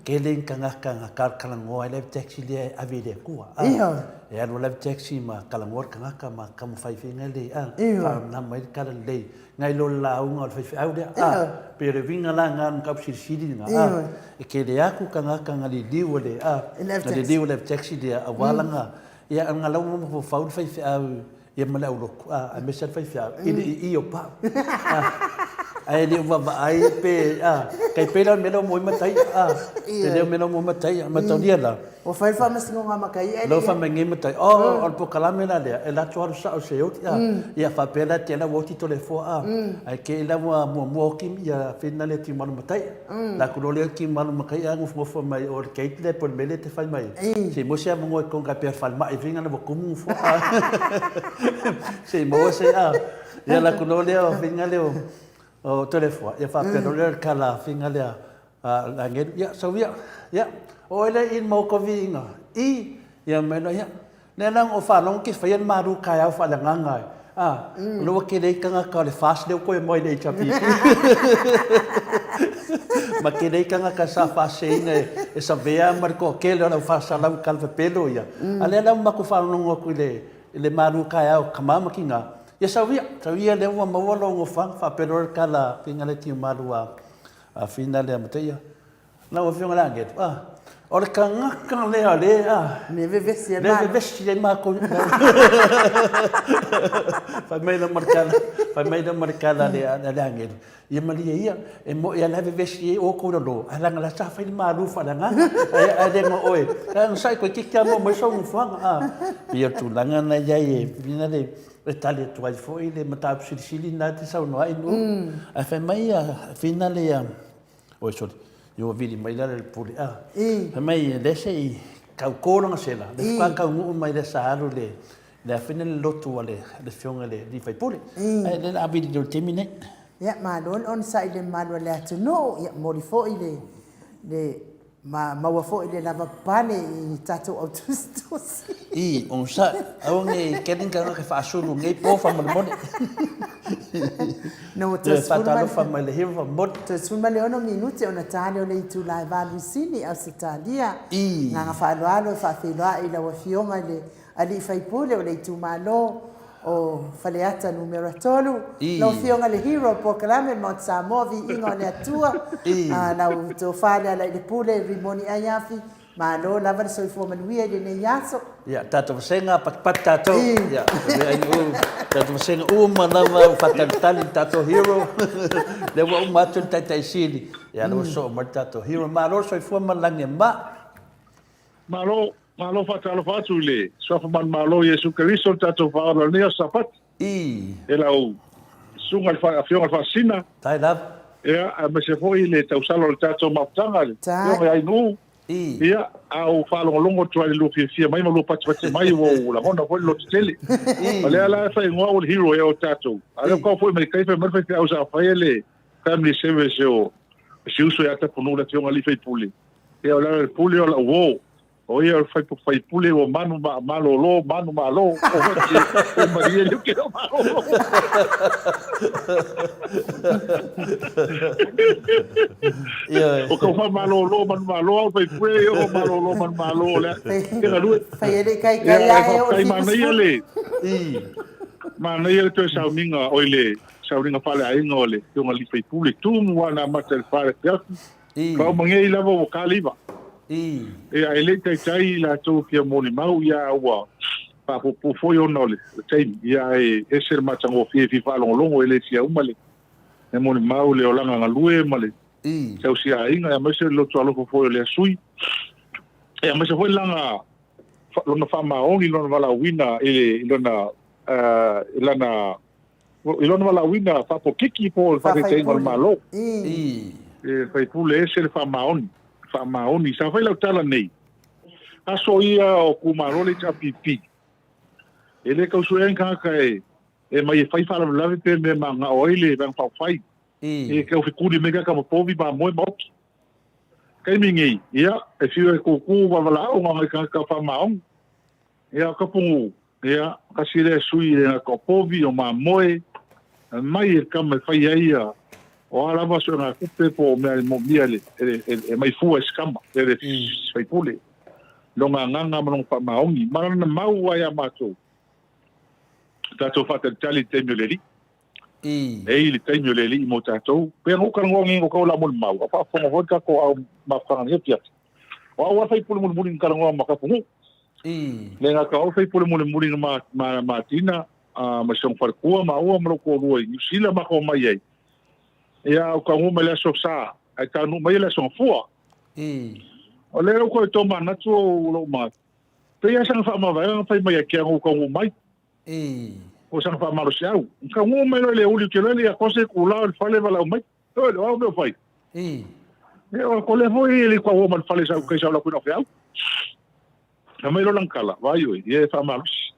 Speaker 2: tele ni tagata na talatalanoa ai le ave taxi lea e ave i le Atua a. E alu le ave taxi ma talanoa le tagata ma taumafai foi le a, faamalamalama ai le tala lelei nai lo le lauga o le faifeau lea a. Pei o le uiga la lena o le mataupu silisili lena a, e tele atu tagata na liliu e le a, na liliu e le ave taxi lea aua lana, ia na lau mafaufau le faifeau Ia ma le aulotu, a, aemaise lava le faifeau, i le ii o pau. A, ae le o vaavaai pe, a, tai pei la o le mea lea o moe mataia, a, pe le o mea lea o moe mataia, mataulia la.
Speaker 1: Ua fai le faamasinoga a Mataia e le
Speaker 2: i. Fai mai nei Mataia, oh, o le polokalame la lea, e latou alu sao i se oti, a, ia faapea la te la ua oti Toleafoa, a, ae te i la ua muamua oti ia whina lea Tiumalu Mataia. La ku loa lea Tiumalu Mataia nofonofo mai o le gate lea po o le mea lea te fai mai, se i maua se avanoa i totonu tai pei o le falemai whina lea ua tumu nofoa, a, se i maua se, a, ia la ku loa lea o whina lea o Toleafoa, ia faapea loa lea o le tala whina lea a le agelu, ia sau ia, ia, o oe lea i le maota o viiga, i. Ia mai loa, ia, lea la na ou faalogo ke faia le malu taeao faaleagaga e, a, o lea ua tele ai tagata o le FAST lea ua toe mai i le HRPP. Ma tele ai tagata sa faaseseina e savea ma le toatele o le au faasalau i talapepelo ia. A lea la ua matou faalogologo atu i le, i le malu taeao tama ma tina, ia sau ia, sau ia lea ua maua lou nofoaga, faapea loa le tala a Fina lea Tiumalu a Fina lea Mataia. Lau Afioga i le Agelu, a, o le tagata lea o lea, a,
Speaker 1: Le vevesi ai
Speaker 2: le vevesi ai matou. Fai mai la ma le tala, fai mai la ma le tala a le, a le agelu, ia malie ia, e mo'i lava la e vevesi ai outou i lalo, ae leaga la sa fai le malu faaleagaga, ae, ae le na oe, ae onosai toeitiiti lava maua mai sou nofoaga, a. Pei o le tulaga na i ai e, na le, e tali atu ai foi le mataupu silisili lena e te saunoa ai Nu'u. Ae fai mai ia Fina lea, Oi sole, ia ua vili mai la le pule a. Fai mai lea se i tau ko lona sela, le faatoa taunuu mai le sa alu le le afina le lotu a le le afioga i le alii faipule. Ae lea o le a vili i le taimi nei.
Speaker 1: Ia malo le onosai i le mamalu o le atunuu, ia momoli foi le le Ma maua foi le lavapapale i tatou au tusitusi.
Speaker 2: I, onosai, aua ne i keli ni tagata e faasulu nei po faamolemole.
Speaker 1: No, ua toe sefulu ma le.
Speaker 2: Faatalofa mai le hero faamolemole.
Speaker 1: Toe 16 minute ona ta lea o le itula e valu i Sini, Ausetalia.
Speaker 2: I.
Speaker 1: Agaga faaaloalo e faafeiloai i lau Afioga i le Alii Faipule o le itumalo o Faleata Numera 3, lau Afioga le Hero o Polokalame le Maota Samoa, Viiga o le Atua, lau Tofa Lealailepule Rimoni Aiafi, malo lava le soifua manuia i lenei aso.
Speaker 2: Ia, tatou vasega, patipati tatou, ia, tatou vasega uma lava ua faatalitali i le tatou hero, lea ua uma atu le Taitai Sili, ia, lea ua soo mai le tatou hero. Malo le soifua ma le lagi e mama.
Speaker 6: Malo. Malo faatalofa atu i le Suafa Manumalo o Iesu Keriso le tatou Faaola o lenei aso Sapati.
Speaker 2: I.
Speaker 6: E lau Susuga i le Afioga i le Faasisina.
Speaker 2: Tai lava.
Speaker 6: Ia, aemaise foi le tausala o le tatou mafutaga, le Afioga ia Ainuu.
Speaker 2: I.
Speaker 6: Ia, a ou faalogologo atu lava i le lua fiafia mai ma lua patipati mai, ua ou lagona foi le lototele.
Speaker 2: I.
Speaker 6: O lea la e faaigoa au o le hero ea o tatou. A o lea ua foi mai tai fai mai le faifeau sa faia le family service o si uso ia Tapunuu le Afioga i le alii faipule. Ia o le ala o le pule o lau uo. O ia o le faipule ua manu ma malolo, manu malo. O o malie le ke o malolo.
Speaker 2: Ia.
Speaker 6: O kau fa malolo, manu malo, au faipule ia o malolo, manu malo. Le, ke galue.
Speaker 1: Fai ele kai kai
Speaker 6: Ia,
Speaker 1: ae o
Speaker 6: faafetai manaia le,
Speaker 2: I.
Speaker 6: manaia le toe sauniga o le sauniga faaleaiga o le Afioga i le alii faipule, tumu lava na amata i le 4 i le afiafi.
Speaker 2: I.
Speaker 6: Faumangei lava ua kaliva.
Speaker 2: I.
Speaker 6: Ia, e le i taitai i latou fia molimau, ia a ua faapuupuu foi ona o le taimi, ia ae ese le matagofie e fia faalogologo, e le fia uma le molimau, le olaga galue ma le
Speaker 2: I.
Speaker 6: tausiaiga, aemaise le loto alofa foi o lea sui, ia aemaise foi lana, lona faamaoni, lona valaauina i le, i lona, i lana I lona valaauina faapokiki po o le faataitaiga o le Malo.
Speaker 2: I.
Speaker 6: E faipule ese le faamaoni. Faamaoni. Sa fai lau tala nei, aso ia o kumalo le HRPP, e le tau suea ni tagata e, e mai e fai faalavelave pe mea manao ai le Vaega Faaupufai.
Speaker 2: I.
Speaker 6: E tau fekuli mai kaka ma povi ma moe ma oki. Taimi nei, ia, e fiu e kūkū valavalaau ngai tagata faamaoni. Ia, Kapungu, ia, kasi lea sui e na povi o mamoe, mai e kama e fai ai ia, o a lava so ngā kupe po o mea e momia le, e, e, e mai fua e skama, e le faipule. Lo ngā nganga ma longa whaamaongi. Ma lana mau ai a mātou. Tātou whātalitali i taimi o le alii.
Speaker 2: I.
Speaker 6: E i le taimi o le alii mo tātou. Pea ngō karangoa ngi ngō kau la mo le mau. A whaafonga foi kako au mafutanga ni afiafi. O au a faipule mulimuli na talanoa ma Kapunuu.
Speaker 2: I.
Speaker 6: Le gata o au faipule mulimuli na ma, ma, Matina, a, ma si ona falekua maua ma lou toalua i Niu Sila ma ko mai ai. Ia, o taunuu mai le aso Sa, ae taunuu mai le aso Gafua.
Speaker 2: I.
Speaker 6: O lea ua toe tomanatu o lou manatu, pei lava sana faamavaega na fai mai ai ke ana ua taunuu mai.
Speaker 2: I.
Speaker 6: O sana faamalosiau. Na taunuu mai loa i le uli ou te iloa e le i atoa se itula o le fale valaau mai. Oi, o au mea o fai.
Speaker 2: I.
Speaker 6: E, o ko le foi e le kua ua ma le fale sa ukai sa o la kuina o feau. Fai mai lo lang kala, vai oi, ia e whaamalosi.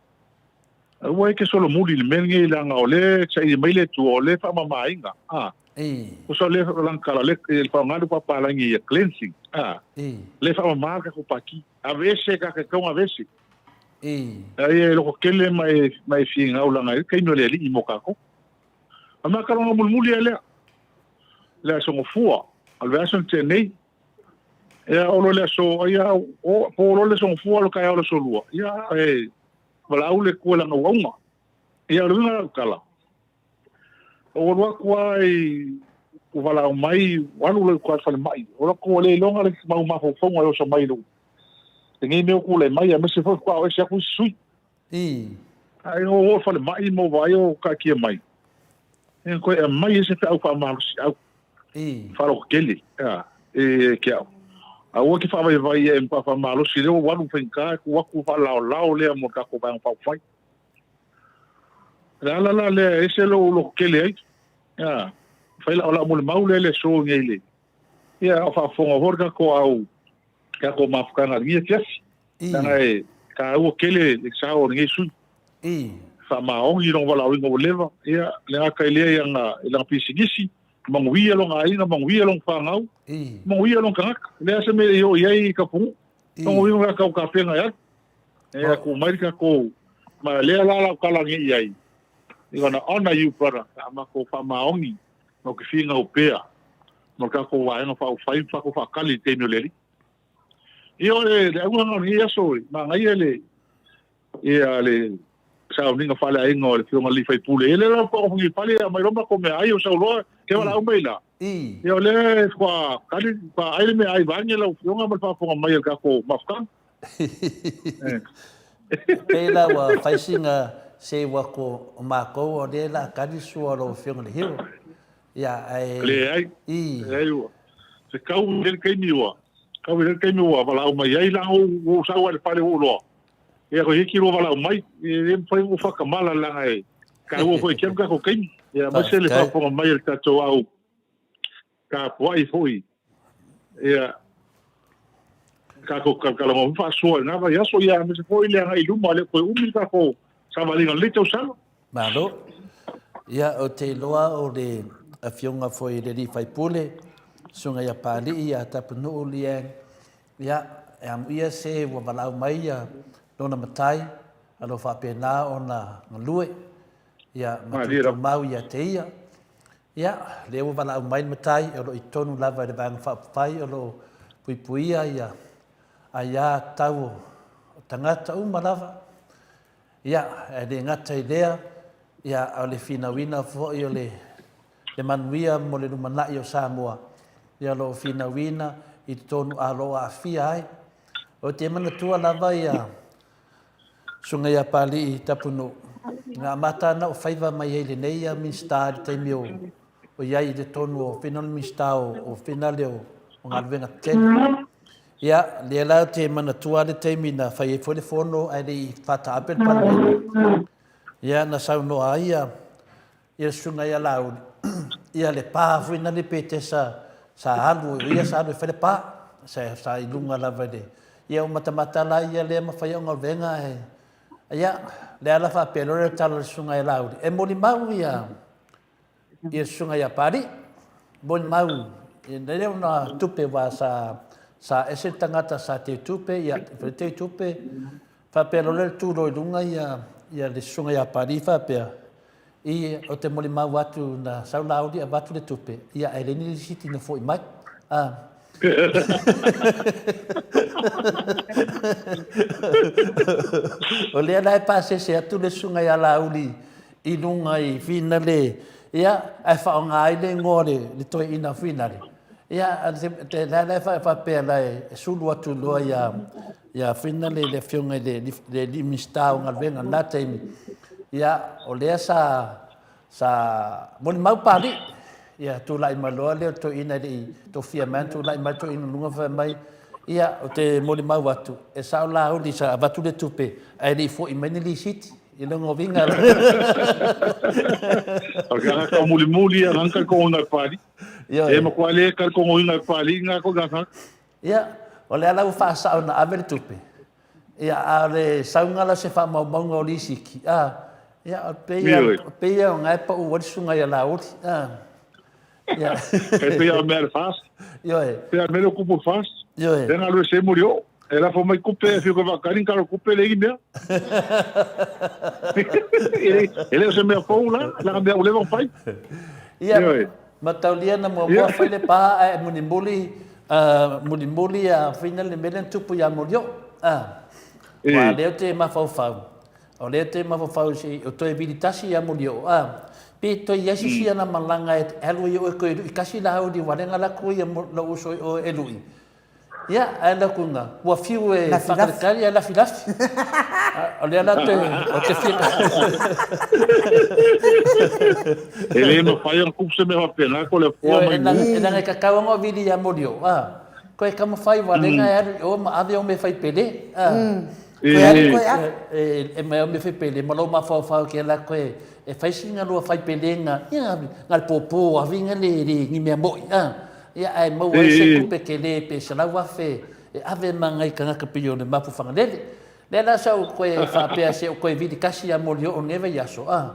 Speaker 6: Ua e ke solo muli le mea nei langa o le saili mai le Atua, o le whaamamainga. A.
Speaker 2: I.
Speaker 6: O sa le lang kala, le e whaangalu papalangi ia cleansing. A.
Speaker 2: I.
Speaker 6: Le whaamama ka ko paki. Avese ka ke kaunga avese. Aia e loko tele ma e, ma e finau langa e taimi o le Alii mo tatou. O le makaloga mulimuli a lea, le aso gafua, o le vaiaso na tea nei, ia olo le aso, ia o, po olo le aso gafua, olo taeao le aso lua, ia e valaau le Atua i lana auauna. Ia o le uiga o lau tala, Ou alu atu lava i ua valaau mai, ua alu loa i uta i le falemai. Ou alu atu ua le iloga le mau mafaufauga e oso mai i lou lenei mea ua tulai mai, aemaise foi faatoa o ese atu isi sui. Ae ou oo i le falemai ma ou vaai o taatia mai, ia toe aumai ai se feau faamalosiau, faalototele ia te au. Aua e te faavaivai ia e matua faamalosi, lea ua ou alu faigata e tu atu faalaolao lea mo le tatou Vaega Faaupufai. O le ala la lea e ese lou loto tele ai. Ia, fai lau lau molimau lea i le aso nei le ia o faafofoga foi le tatou au tatou mafutaga i lenei afiafi. Leaga e taua tele le sao o lenei sui. Faamaoni lona valaauina ua leva, ia le gata i lea i ana i lana pisinisi, manuia lona aiga, manuia lona fanau, manuia lona tagata. E leai se mea e oo i ai i Tapunuu. Lona uiga o le a tau tapena e alu. E atu mai le tatou, ma lea la lau tala nei i ai, we gonna honor you brother, pe a matou faamaoni ma te finau pea mo le tatou Vaega Faaupufai ma tatou faatali i le taimi o le Alii. Ia o le auga lena o lenei aso, e manaia le, ia le sauniga faaleaiga o le Afioga i le sui usufono. Ia lea la faatoa ofogia pale aumai loa matou meaai o sau loa, ke valaau mai la. Ia o lea faatoa kali, faatoa ai le meaai vaeane lau Afioga ma le faafofoga mai a le tatou mafutaga.
Speaker 2: Pei la ua fai sina seu atu o matou o lea la kali sua o lau Afioga i le Hero. Ia ae.
Speaker 6: Leai. Leai ua. Se kau i le taimi ua, kau i le taimi ua valaau mai ai la ua ou sau lava i le fale ua ou iloa. Ia ko hiki lua valaau mai, e le mafai ona faatamala leaga e taua foi e te alu tatou taimi. Ia aemaise le faafofoga mai a le tatou au tapuai foi. Ia tatou talatalanoa foi faasoa i lena vaiaso, ia aemaise foi le agai i luma, e le o toe umi le tatou savaliga o lenei tausaga.
Speaker 2: Malo. Ia, ou te iloa o le Afioga foi i le alii faipule, Susuga ia Papalii ia Tapunuu Liang, Ia, e amuia se ua valaau mai ia lona matai, a lo faapena ona galue, ia, ma tuutumau ia te ia. Ia, lea ua valaau mai le matai, o lo o i totonu lava i le Vaega Faaupufai o lo o puipuia ia aia tatau o tagata uma lava. Ia, e le gata i lea, ia, a o le finauina foi o le le manuia mo le lumanai o Samoa, ia o lo o finauina i totonu a o lo o aafia ai. Ou te manatua lava ia Susuga ia Papalii Tapunuu, na amata ana ou faiva mai ai i lenei Minisita i le taimi o o i ai i totonu o fina o le Minisita o fina lea o Galuega Tetele. Ia, lea la ou te manatua le taimi na fai ai foi le fono ae le i faataape le Palemene. Ia, na saunoa ai ia Ia susuga ia Laauli, ia le pa foi na le Petesa sa alu, o ia sa alu e fai le pa, sa, sa i luga lava i le, ia o matamata la ia lea ma fai au galuega e, ia, le ala faapea loa le tala a le susuga ia Laauli, e molimau ia, ia susuga ia Papalii, molimau, lea ona tupe aua sa, sa ese le tagata sa teutupe, ia, fai teutupe, faapea loa le tu loa i luga ia, ia le susuga ia Papalii faapea, I, ou te molimau atu na sau Laauli avatu le tupe, ia ae leai ni lisiti na foi mai. A. O lea la e pasese atu le susuga ia Laauli i luga i Finale, ia, ae faaaoga ai le igoa o le, le toeaina Finale. Ia, te, la la e faapea la e sulu atu loa ia, ia Finale le afioga i le, le, le Minisita o Galuega i lena taimi. Ia, o lea sa, sa molimau Papalii. Ia, tulai mai loa lea o le toeaina e le i tofia mai, tulai mai le toeaina i luga fai mai, ia, ou te molimau atu, e sao Laauli sa avatu le tupe, ae le i foi mai ni lisiti. I lona uiga.
Speaker 6: O le tagata mulimuli ia na talitonu e Papalii. Ioe. E matua le talitonuina e Papalii na ko na.
Speaker 2: Ia, o le ala ua faasao na ave le tupe. Ia, a o le sauga la o se faamaumauga o lisiti, a, ia, o pei o pei o na e pau ai le susuga ia Laauli, a.
Speaker 6: Ia. E pei o mea le FAST.
Speaker 2: Ioe.
Speaker 6: Pei o mea le kupu FAST.
Speaker 2: Ioe.
Speaker 6: E galue se muri o. E lafo mai kupe e fiu ka whakari karo kupe le mea. E le o se mea fou la, la mea ua leva ona fai.
Speaker 2: Ia, mataulia na muamua fai le pa ae mulimuli, mulimuli a fina le mea lea na tupu ia Molioo. Aua o lea ou te mafaufau, o lea ou te mafaufau se i o toe vili tasi ia Molioo, pe toe i ai se isi ana malaga e alu ai oe toe lui tasi la au i Walega la ku ia lou uso i oe e lui. Ia, ae lau kuga, ua fiu e faakalikali ae lafilafi. O lea la te, o te fia...
Speaker 6: E le mafai ona kupu se mea faapena ko le foa mai
Speaker 2: mu. E langa e kakau ona o vili ia Molioo, a. Koe taumafai walega e alu i o ma ave au mea fai pele, a.
Speaker 1: Koe alu koe ave.
Speaker 2: E mai au mea fai pele ma lou mafaufau ke la koe e fai sina lua fai pelega, ia, na le pōpō aviga le ni mea moi, a. Ia, ae maua ai se tupe tele pe 100,000 e ave ma nai tagata pei o le Mapu Fagalele. Lea la sa ou toe faapea se o toe vili tasi ia Molioo i lenei vaiaso, a,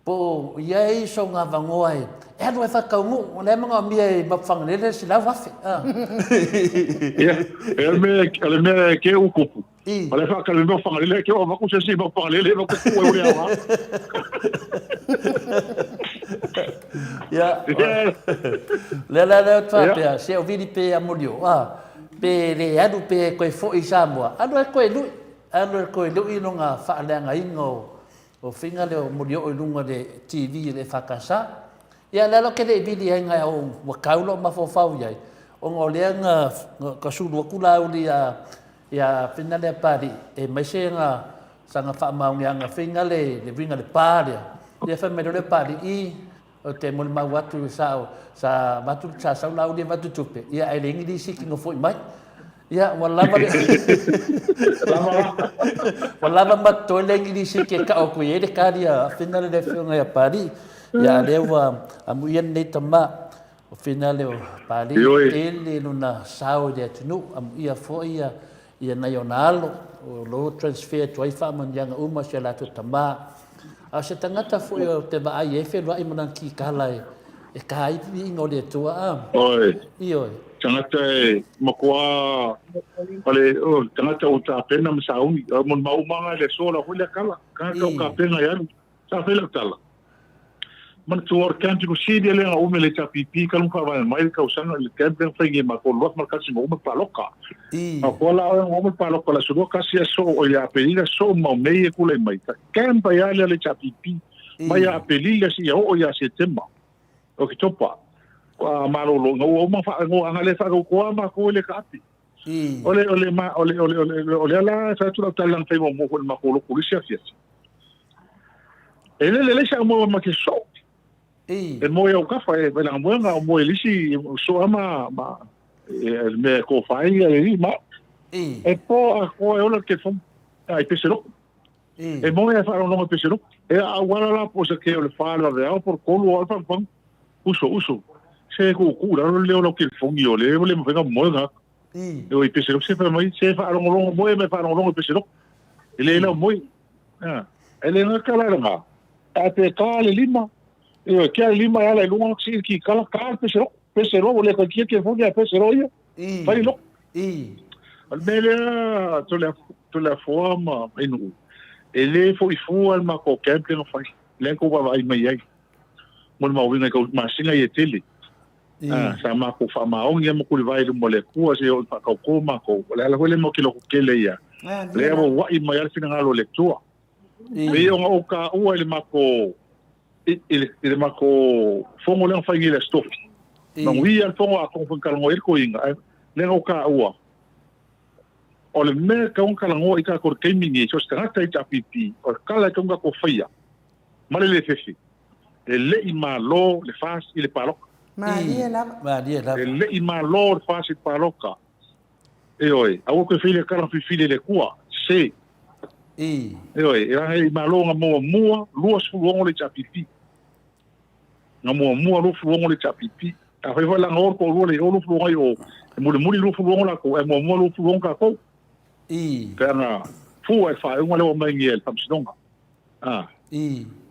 Speaker 2: po o i ai sona avanoa e alu ai faataunuu, o lea e manaomia e Mapu Fagalele le 100,000, a.
Speaker 6: Ia, o le mea e ke u kupu, O le whakalelo whangalele ke o maku se si ma whangalele ma kuku e ure awa.
Speaker 2: Ia. Le la le twa pea se o vili pe a molio a pe le alu pe koe foi i Samoa alu e koe lui alu e koe lui no nga faaleagaina o o finga le o molio i lunga le TV le whakasa. Ia le ala ke le vili ai ngai o ua kau lo mafaufau iai ona o lea nga ka sulu aku la uli a Ia whina lea Pari, e maise nga sanga whaamaongeanga whina le le winga le pa lea. Ia whai mai lea Pari i o te moli mau atu sa sa vatu sa sau la uli vatu tupe. Ia ai le Ingilisi ki ngo foi mai. Ia ua lava le ua lava ma toi le Ingilisi ke ka o kui e le karia whina le whina ia Pari. Ia lea ua amu ia nei tama O finale o Pali, tele lona sao i le atunuu, amuia foi ia ia nai ona alo, o lo transfer atu ai faamanuiaga uma si a latou tama. A o se tagata foi o te vaai ai feluai ma lana kikala e e ka ai viiga o le Atua a.
Speaker 6: Oi.
Speaker 2: Ioe.
Speaker 6: Tagata e matua o le o tagata o tapena ma sauni, o mo maumanga le sola foi le kala, tagata o tapena e alu. Sa fai lau tala. Manatua o le camp tino sili lea na ume le HRPP ka lunga faavae mai le tausaga i le camp lea na fai nei matou alu atu ma le kasi ma uma le paloka. A koa la oe na uma le paloka le aso lua kasi aso o ia Aperila aso mau Mei e tulai mai. Ka camp ai a lea le HRPP mai ia Aperila seia oo ia Setema. Oketopa. Ua malolo ina ua uma faaigoaga lea faatautoa matou e le kaapi. O le o le ma o le o le o le o lea la fai atu lau tala na fai muamua foi i le matou lotu i le isi afiafi. E le lelei sa moe ma ke soo. E moe au kafa e langa moenga o moe lisi so ama ma e le mea e kofa ai ia le ma. E po a koa e ola ke fom ai pese loko. E moe e whaalongo e pese loko. E a wala la po se ke o le whaala ve ao por kolu o alfa pang. Uso uso. Se ku ku la le o ke fongi o le le mawhenga moe nga. E o i pese loko se wha mai se whaalongolongo moe me whaalongolongo pese loko. E le lau moe. E le ngā kala ngā. A te kā le lima. E o kia le lima e ala i lunga si ki kala kā le pese loko. Pese loko le ka kia ke fongi a pese loko ia. Fai loko. O le mea lea Toleafoa ma Ainuu, e le foi fua le matou camp lea na fai, lea tou vaavaai mai ai mo le mauiga i masina ia e tele. Sa matou faamaoni lava ma tulivae i luma o le Atua seia oo ina faatautō matou. O le ala foi lea matou te lototele ia, lea ua ua'i mai lava le finagalo o le Atua. E pei ona ou taua i le matou i le matou fono lea na fai nei i le Aso Tofi. Manuia le fono atonu foi na talanoa ai le toeaina, ae lea na ou taua, O le mea e tatau ona talanoa i tatou i le taimi lenei, so o se tagata HRPP, o le tala e tatau ona tatou faia ma le le fefe, e le i malo le FAST i le palota.
Speaker 1: Malie lava.
Speaker 2: Malie lava.
Speaker 6: E le i malo le FAST i le palota. Ioe, aua toe fai lea tala filifili e le Atua. Se. Ioe, e leaga e le i malo na muamua 26 le HRPP. Na muamua 26 le HRPP. Afai foi la na o le toalua le i o 26 i o, e mulimuli 26 latou, ae muamua 26 tatou. Pe ana fua i le faaiuga lea ua aumai nei e le Faamasinoga. A.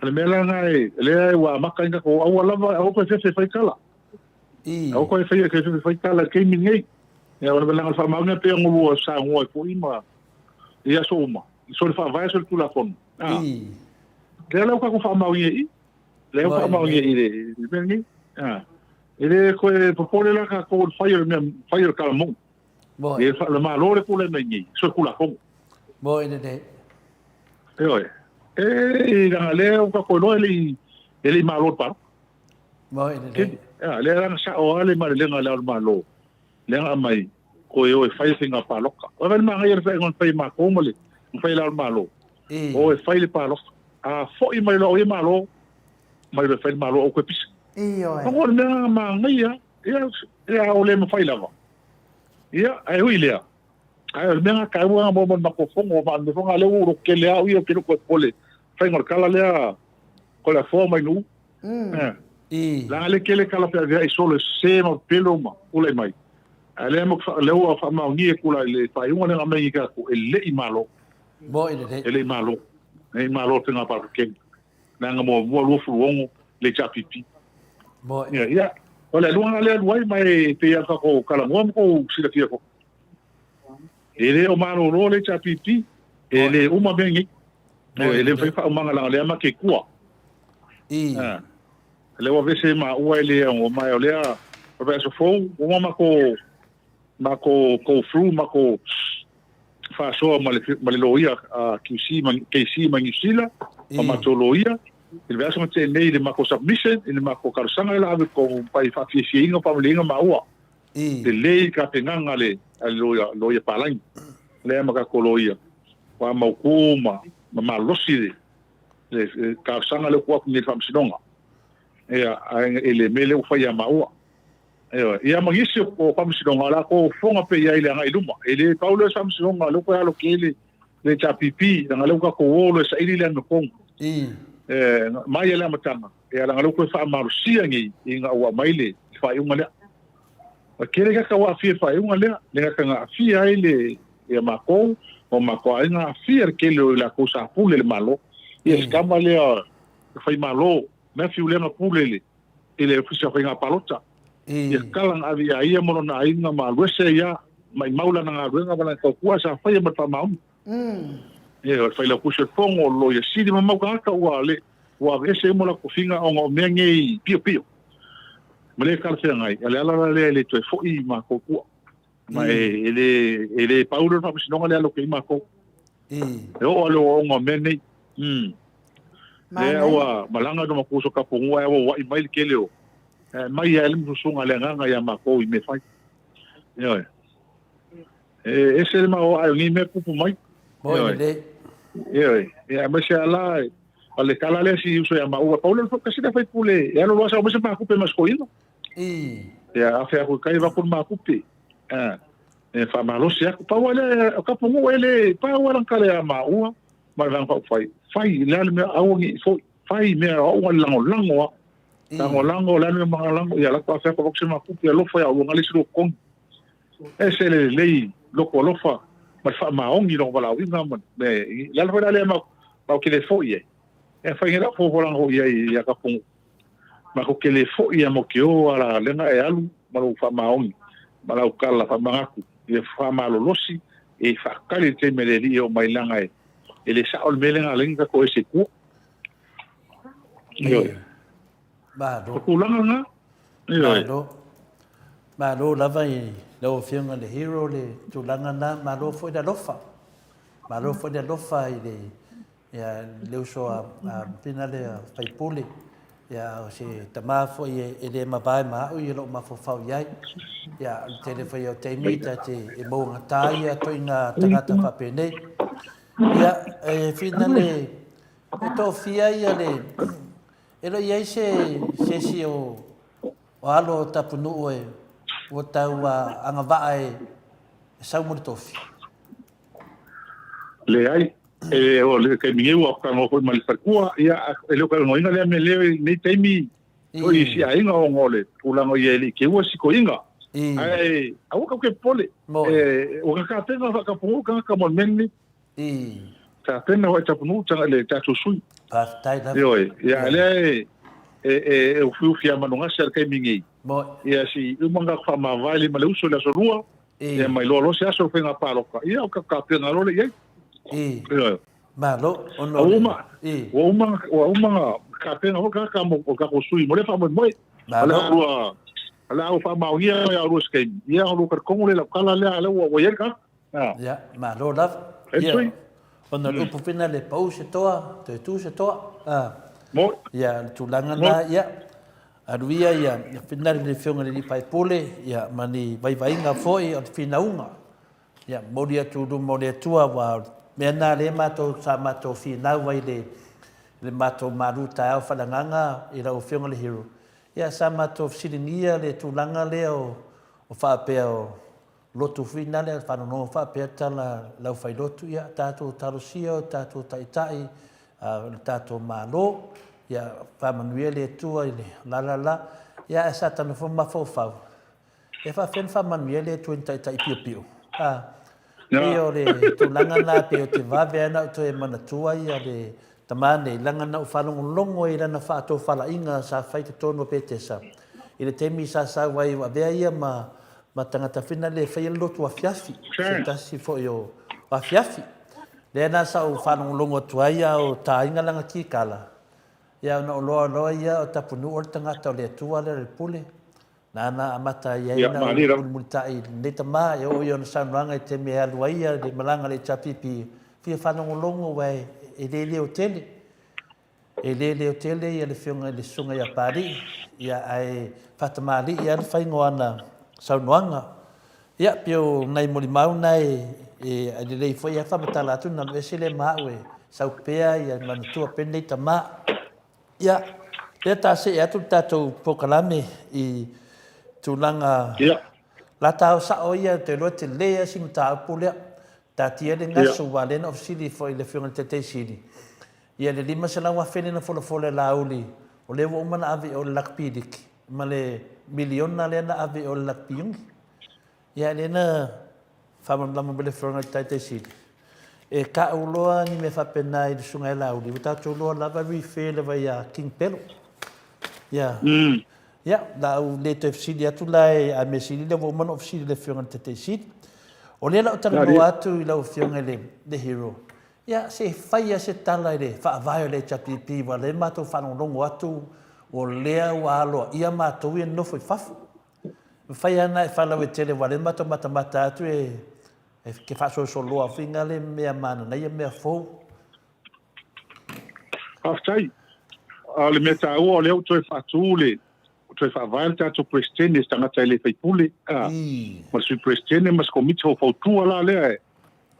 Speaker 6: O le mea la lena e, lea ua amata ai tatou, aua lava, aua toe fefe e fai tala. Aua toe fefe e fai tala i le taimi lenei. Ia, o le leaga o le faamaoniga e pei ona lua saunoa ai foi ma i aso uma, so le Faavae so le Tulafono. A. Lea la ua tatou faamaonia i i. Lea ua faamaonia i le mea lenei. A. E le toe popole la tatou i le fai o le mea, fai o le tala moni. E le Malo le tulai mai nei, so le Tulafono.
Speaker 2: Moi lelei.
Speaker 6: Ioe. E leaga lea ua tatou iloa e le i malo le palota.
Speaker 2: Moi lelei.
Speaker 6: A, lea la na sao lava le malelega a Le Ao o le Malo, lea na aumai, toe o e fai le faiga palota. O le manaia o le faiga na fai e matou ma le na fai e Le Ao o le Malo, o e fai le palota. A foi mai loa o ia malo, mai loa e fai le Malo, aua toe pisa.
Speaker 1: Ioe.
Speaker 6: O le mea manaia, ia, ia o le mafai lava. Ia, ae ui i lea, ae o le mea na taua na mo le matou fono, ma le fono lea ua ou lototele lava au ia, ou te le o toe popole i le faiga o le tala lea Toleafoa mai Nuu. Leaga lea tele tala feaveai solo e sese ma pepelo ma tulai mai. Ae lea lea ua faamaonia e tula i le faaiuga lea na aumai i tatou e le i malo.
Speaker 2: Moi lelei.
Speaker 6: E le i malo. E le i malo le faiga palota tele. Leaga muamua 26 le HRPP.
Speaker 2: Moi.
Speaker 6: Ia, ia. O le aluga lea alu ai ma e pei lava ona tatou talanoa ma tou silafia foi. E le o malolo le HRPP, e le uma mea nei. E le mafai faaumaga leaga o lea ma te tua. O lea ua vese maua e le aoga ma o lea o le vaiaso fou ua uma matou matou go through matou faasoa ma le ma le loia a QC ma KC ma Niu Sila ma matou loia i le vaiaso na tea nei i le matou submission i le matou talosaga lea ave ko pai faafiafiaina faamalieina maua lelei tapenaga a le loia, loia palagi lea ma tatou loia ua mautu ma ma malosi le le talosaga lea ua tuu atu nei i le faamasinoga ia i le mea lea ua fai ia maua. Ioe, ia ma nisi o faamasinoga o le a tou fofoga pea i ai i le agai i luma. E le pau lea o se faamasinoga, lea ua toe alo tele le HRPP, leaga lea ua tatou o loa e saili le amiotonu. E mai lava i le amataga, ia leaga lea ua toe faamalosia nei ina ua aumai le faaiuga lea. E tele tagata ua aafia i le faaiuga lea, le gata na aafia ai le ia matou ma o matou aiga, aafia le tele o i latou sa pule i le Malo. Ia si tama lea e fai Malo, Matthew lea na pule i le i le Ofisa o Faiga Palota. Ia kala na ave ia ia ma lona aiga ma alu ese ai ia, maimau lana galuega ma lana tautua sa faia ma le faamaoni. Ia, o le Failautusi o le Fono, o le Loia Sili ma mau tagata ua le ua aveese uma latou tofiga ona o mea nei piopio ma le talafeagai. O le ala la lea e le toe foi matou tua. Ma e le e le pau lea o le faamasinoga lea alo atu i ai matou. E oo lava i le ooooga o mea nei. Lea ua malaga nai o matou uso tapunuu ae auauai mai le tele o aumai ai le mususuga a le agaga ia matou i mea fai. Ioe. E ese le maoae o nei mea tupu mai.
Speaker 2: Ioe.
Speaker 6: Ioe. Ia aemaise lava la o le tala lea si uso ia maua, pau lea o le tasi lea faipule e alu loa sau mai se makupe ma si toeaina. Ia afe aku i kai avatu le makupe. E faamalosi aku. Pau lava lea o Tapunuu e le pau lava lana tala ia maua ma le Vaega Faaupufai, fai le a le mea aua ne i foi, fai mea o au na lagolago lava. Lagolago o le a le mea lagolago, ia alu atu afe atu avatu se makupe alofa ia ua gale isi lua totogi. Ese le lelei loko alofa ma le faamaoni i lona valaauina ma le ala foi la lea matou te le foi ai. E fai nei lau folafolaga foi i ai ia Tapunuu. Matou te le foi a matou te o a la lea e alu ma lou faamaoni ma lau tala faamanatu ia faamalolosi e faatali le taimi a le Alii e oo mai leaga e le sao le mea lea na ala ai ona tatou ese i tua. Ioe.
Speaker 2: Malo.
Speaker 6: O tulaga lena. Ioe.
Speaker 2: Malo. Malo lava i lau Afioga i le Hero le tulaga lena, malo foi le alofa. Malo foi le alofa i le Ia, le uso a Pina lea faipule, ia, o se tama foi e le mavae ma au i lou mafaufau i ai. Ia, o le tele foi o taimi ta te e mauagata ia toiga tagata faapenei. Ia, e Fina le, e toafia ia le, e le o i ai se, se isi o, o alo o Tapunuu e, ua tau agavaa e sau mo le tofi.
Speaker 6: Leai, e, o le taimi nei ua talanoa foi ma le faletua, ia, e le o talanoaina lea mea lea i lenei taimi foi i si aiga ona o le tulaga o i ai e le i keua si toeaina. Ae aua tatou te popole, e, ua tapena faatapunuu tagata mo le mea lenei. Tapena foi tapunuu le tatou sui.
Speaker 2: Faafetai lava.
Speaker 6: Ioe, ia, lea e, e, e ufiufi a manugasi a le taimi nei. Ia, si uma ona faamavae ma le uso i le aso Lua. Ia ma iloa loa se aso o faiga palota, ia o tapena loa lea i ai. Ioe.
Speaker 2: Malo, ona
Speaker 6: o le... Ua uma, ua uma ona tapena foi tagata mo o tatou sui mo lea faamoemoe.
Speaker 2: Malo.
Speaker 6: O le a ua faamaonia ia oulua i se taimi, ia ona lua talitonu lea i lau tala lea, lea ua i ai le tagata.
Speaker 2: Ia, malo lava.
Speaker 6: E sui.
Speaker 2: Ona o le upu foi lena, pau se toa, toe tu se toa. Ia, o le tulaga lena, ia, alu ia ia finali le Afioga i le Alii Faipule, ia, ma ni vaivaiga foi o le finauga. Ia, momoli atu i luma o le Atua, aua o le mea lena lea matou, sa matou finau ai i le matou malu taeao faaleagaga i lau Afioga i le Hero. Ia, sa matou fesiligia le tulaga lea o faapea o lotu foi nale faalogologo faapea tala lau failotu, ia tatou talosia o tatou taitai o le tatou Malo, ia faamanuia le Atua i le la la la, ia ae sa tatou nofo mafaufau, e faafefea ona faamanuia le Atua i ni taitai piopio? A, pei o le tulaga lena pei ou te vave lava ona ou toe manatua ia le tama nei, leaga na ou faalogologo ai i lana faatofalaiga sa fai i totonu o Petesa, i le taimi sa sau ai ua avea ia ma ma tagata foi na le faia le lotu afiafi, se tasi foi o afiafi. Lea la sa ou faalogologo atu ai a o taina lana kikala, ia ona ou loa loa ia o Tapunuu o le tagata o le Atua lea o le pule, nāna amata ai ai ona ou mulimulitai i lenei tama, e oo i ona saunoaga i le taimi e alu ai ia le malaga a le HRPP, fia faalogologo aua e le leo tele. E le leo tele ia le afioga i le Susuga ia Papalii, ia ae faatamalii lava le faiga o ana saunoaga. Ia, pei o nai molimau na e lelei foi lava faamatala atu na alu ese lea ma au e sau pea ia manatua pea lenei tama. Ia, lea ta see atu le tatou polokalame i tulaga la ta sao ia, ou te iloa e tele lava si mataupu lea. Taatia le gasu aua lea na ou fesili foi i le afioga i le Taitaisili, Ia le 500,000 lea na folafola e Laauli, o lea ua uma ona ave i o i le Lakapi Liki, ma le miliona lea na ave i o i le Lakapi Iuni. Ia lea na faamalamalama mai le Afioga i le Taitai Sili, e tau loa ni mea faapena i le Susuga ia Laauli, ua tatou iloa lava e refer lava ia King Pelo. Ia, ia, la ou le toe fesili atu la, a mea sili lea ua uma ona ou fesili i le Afioga i le Taitai Sili. O lea la ou talanoa atu i lau Afioga i le Hero, Ia, se i fai lava se tala i le faavae o le HRPP, aua o lea matou faalogologo atu o lea ua aloaia matou ia nofo i fafo. E mafai lava ona e faalauaitele aua o lea matou matamata atu e ke faasolosoloa foi ngale mea mananaia mea fou.
Speaker 6: Faafetai. O le mea taua o lea ua toe faatu le ua toe faavae le tatou Peresetene i se tagata e le faipule, a, ma le Sui Peresetene ma se Komiti Faufautua la lea e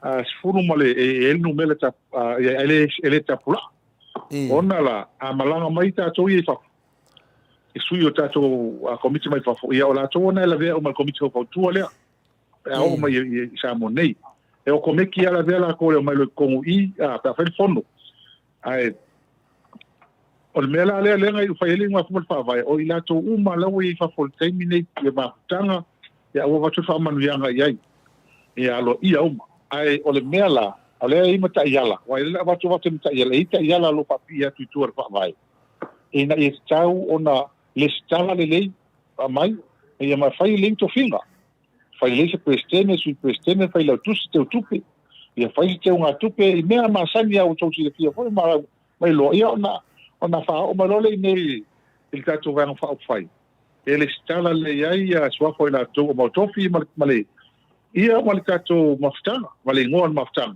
Speaker 6: 10 ma le, e i ai le numera tap, a, e le, e le tapulaa. Ona la, a malaga mai tatou ia i fafo, i sui o tatou Komiti mai fafo, ia o latou ona e lavea uma i le Komiti Faufautua lea, pe a oo mai i Samoa nei. E o komeki lava lavea latou e omai loa i totonu i i, a, pe a fai le fono. Ae o le mea la lea lea na iu fai ai le iugafono ma le faavae, o i latou uma la ua i ai i fafo i le taimi nei, ia mafutaga, ia ua avatu le faamanuiaga i ai, ia aloaia uma. Ae o le mea la, o lea e i ai ma taiala, aua e le avatu avatu ma taiala, e i ai taiala o lo o faapipii atu i tua i le faavae, ina ia tatau ona lesitala lelei, aumai, ia ma fai lelei ni tofiga. Fai lelei se Peresetene, Sui Peresetene, Failautusi, Teutupe, ia fai se teugatupe i mea masani lava ua outou silafia foi ma ma iloa, ia ona, ona faaoo mai loa lea i inei i le tatou Vaega Faaupufai, e lesitala lelei ai ia suafa o i latou o mau tofi ma le, ma le, ia ma le tatou mafutaga, ma le igoa o le mafutaga.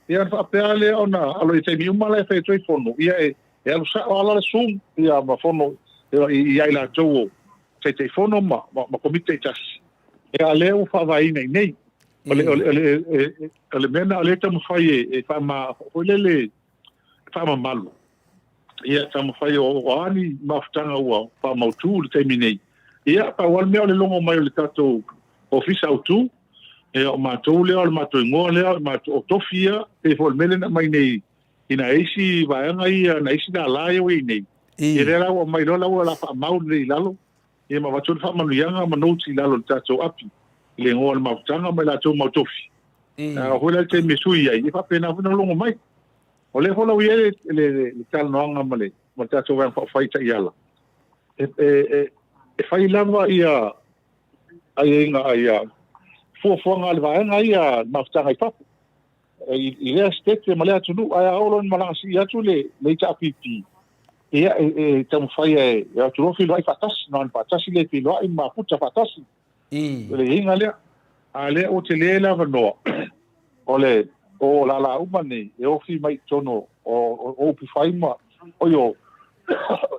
Speaker 6: Ia ona faapea lea ona alo i taimi uma la e fai atu ai fono, ia e, e alu sao lava la le Zoom ia ma fono ia i latou o Taitaifono ma, ma, ma Komiti taitasi. Ia a lea ua faavaeina i nei. O le, o le, o le, o le mea na o lea e taumafai e, e faama, foi lele, e faamamalu. Ia taumafai o, o a ni mafutaga ua faamautu i le taimi nei. Ia, pau lava le mea o le logo mai o le tatou Ofisa Autu, ia o matou lea, o le matou igoa lea, o matou, o tofi ia, pei foi o le mea lea na aumai nei i nai isi vaega ia, nai isi lala ia ua i ai nei. Ia lea la ua aumai loa la ua la faamau lelei i lalo, ia ma avatu le faamanuiaga ma notes i lalo i le tatou api, i le igoa o le mafutaga ma i latou mau tofi. A oo foi la i le taimi e sui ai, e faapena foi ona logo mai. O lea foi la ua i ai le, le, le talanoaga ma le, ma le tatou Vaega Faaupufai Taiala, e, e, e, e fai lava ia aiaiga, ia fuafuaga a le vaega ia le mafutaga i fafo i, i lea sitete ma lea atunuu, ae a oo loa ina malaga sii atu le, le HRPP, ia, e, e taumafai e, e atu loa feiloai faatasi, na ona faatasi le feiloai ma mafuta faatasi.
Speaker 2: I.
Speaker 6: O le iiga lea. A lea ua tele le avanoa, o le, o lala uma nei, e ofi mai i totonu o, o, o upufai ma, oi o,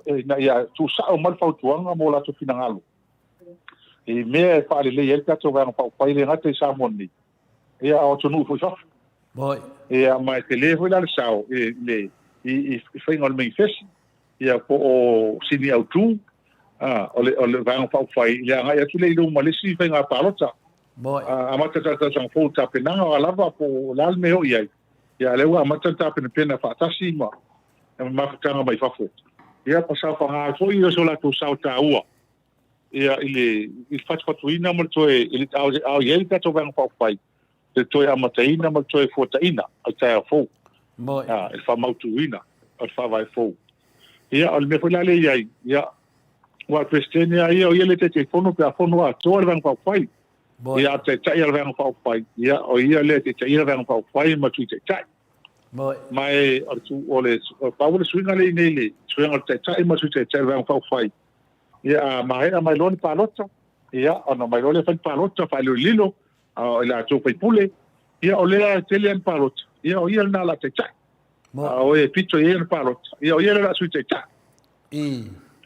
Speaker 6: ina ia tuusao mai le fautuaga mo latou finagalo i mea e faalelei ai le tatou Vaega Faaupufai, e le gata i Samoa nei, ia a o atunuu foi i fafo.
Speaker 2: Moi.
Speaker 6: Ia, ma e tele foi la le sao i le i, i, i faiga o le manifesti, ia po o sini autu, a, o le, o le Vaega Faaupufai i le agai atu lea i luma le isi faiga palota.
Speaker 2: Moi.
Speaker 6: A, amata le tausaga fou tapenaga o a lava po o le a le mea e oo i ai, ia lea ua amata ona tapenapena faatasi ma ma mafutaga mai fafo. Ia ma saofaga ai foi o so latou sao taua ia i le i le fatufatuina ma le toe i le a o i ai le tatou Vaega Faaupufai le toe amataina ma le toe fuataina o le taeao fou.
Speaker 2: Moi.
Speaker 6: A, i le faamautuina o le faavae fou. Ia o le mea foi la lea i ai, ia aua o le Peresetene lava ia o ia le Taitaifono pe a fono atoa le Vaega Faaupufai.
Speaker 2: Moi.
Speaker 6: Ia a o le Taitai o le Vaega Faaupufai, ia o ia lea e taitaia le Vaega Faaupufai ma Sui Taitai.
Speaker 2: Moi.
Speaker 6: Ma e o le tu o le pau le suiga lea i nei le suiga o le Taitai ma le Sui Taitai o le Vaega Faaupufai. Ia a maea mai loa le palota, ia ona omai loa lea fai le palota faailililo a o i latou faipule, ia o lea e tele ana palota, ia o ia lena o le a taitai. A o e pito i ai ana palota, ia o ia lea o le a sui taitai.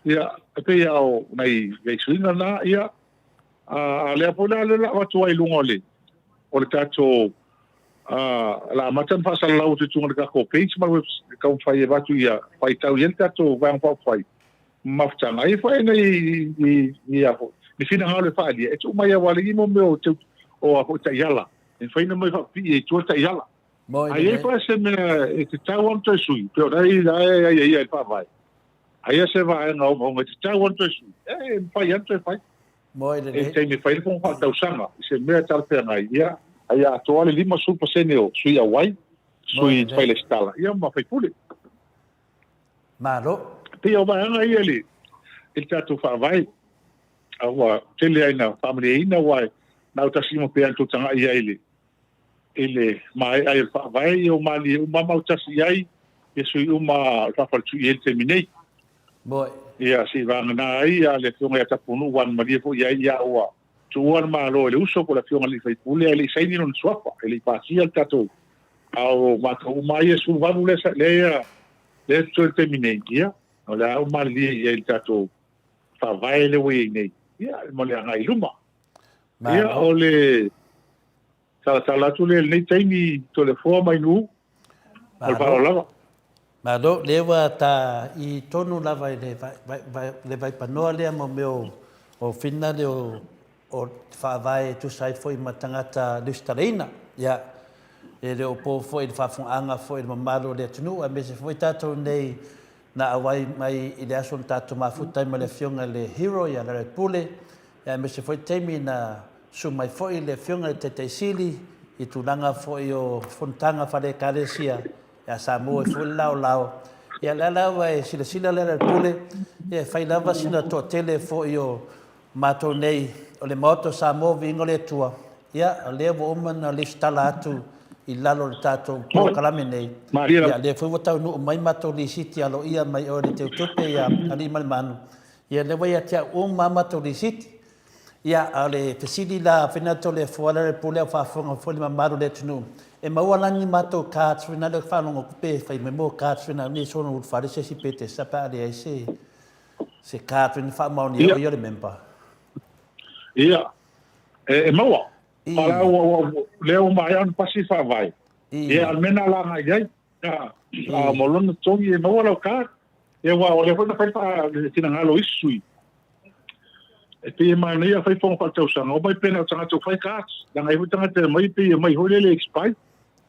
Speaker 6: Ia, e pei lava o nai, nai suiga na, ia, a, a lea foi la lea o le a avatu ai i luga o le, o le tatou, a, o le a amata ona faasalalau atu i luga o le tatou page ma le web, taumafai e avatu ia faitau i ai le tatou Vaega Faaupufai mafutaga. Ai foi nei i, i, a foi, ni finagalo e faaalia, e tuu mai aua le i mo mea o teu, o a foi taiala, e mafai ona mai faapipii ai i tua taiala.
Speaker 2: Moi
Speaker 6: A i ai
Speaker 2: lelei.
Speaker 6: foi se mea e tatau ona toe sui, pei ona ai la e aiaia i le Faavae, aia se vaega ogaoga e tatau ona toe sui, e mafai lava ona toe fai.
Speaker 2: Moi
Speaker 6: I le
Speaker 2: lelei.
Speaker 6: taimi e fai ai le fono faaletausaga, i se mea e talafeagai, ia, a ia atoa le 50% o sui auai,
Speaker 2: Moi
Speaker 6: sui
Speaker 2: lelei.
Speaker 6: failesitala, ia ma faipule.
Speaker 2: Malo.
Speaker 6: E pei o vaega ia i le, i le tatou Faavae, a ua tele ai ina faamalieina, aua e na o tasi uma pea na tou tagai i ai i le, i le maea ai o le Faavae, ia ua malie uma lava ma autasi i ai ia sui uma o le faafaletui i ai i le taimi nei.
Speaker 2: Moi.
Speaker 6: Ia, seivagana ai ia le Afioga ia Tapunuu ua malie foi i ai, ia ua tuua le Malo e le uso po o le Afioga i le Sui Usufono ae le i saini lona suafa, e le i pasia le tatou, a o matou uma lava ia e 18 lea, lea, lea e totoe i le taimi nei, ia, o le a ua malilie i ai i le tatou Faavae lea ua i ai nei, ia, mo le agai i luma. Ia,
Speaker 2: Malo.
Speaker 6: o le talatala atu lea i lenei taimi, Toleafoa mai Nu'u, ma le
Speaker 2: Malo.
Speaker 6: faaaloalo lava.
Speaker 2: Malo, lea ua ta i tonu lava i le, vai, vai, le vaipanoa lea mo mea o, o finale o, o te faavae e tusa ai foi ma tagata lusitalaina. Ia, e le o po foi i le faafofogaaga foi i le mamalu o le atunuu, aemaise foi tatou nei na auai mai i le aso na tatou mafuta ai ma le Afioga i le Hero ia Larry Pule, ia aemaise foi taimi na susu mai foi le Afioga i le Taitai Sili i tulaga foi o fonotaga faale-Ekalesia ia Samoa ai foi le laolao. Ia o lea lava e silasila le Larry Pule, ia e fai lava sina toatele foi o matou nei o le Maota o Samoa, Viiga o le Atua, ia, o lea ua uma ona lesitala atu i lalo o le tatou polokalame nei.
Speaker 6: Malie
Speaker 2: Ia,
Speaker 6: lava.
Speaker 2: lea foi ua taunuu mai matou lisiti aloaia mai oe le Teutupe ia Aliimalemanu. Ia, lea ua ia te au uma lava matou lisiti. Ia, a o le fesili la, Fernando Toleafoa, le Pule au faafofoga foi le mamalu o le atunuu, e maua la ni matou cards foi nale o faalogo atu pe fai mai mo cards foi nale ne sono ulufale se isi pe te sa pe a leai se se card foi na faamaonia
Speaker 6: Ia.
Speaker 2: o ia o le member.
Speaker 6: Ia, e, e maua.
Speaker 2: I.
Speaker 6: O la ua, ua, lea ua maea ona pasi le faavae.
Speaker 2: I.
Speaker 6: Ia, o le mea na laga i ai. A, a mo lona totogi e maua lau card. Ia, aua o lea foi na fai le faa, le finagalo o isi sui. E pei e manaia fai fono faaletausaga, omai pea na o tagata ua fai cards. Leaga e i ai foi tagata e omai pei e omai foi lea e le expire.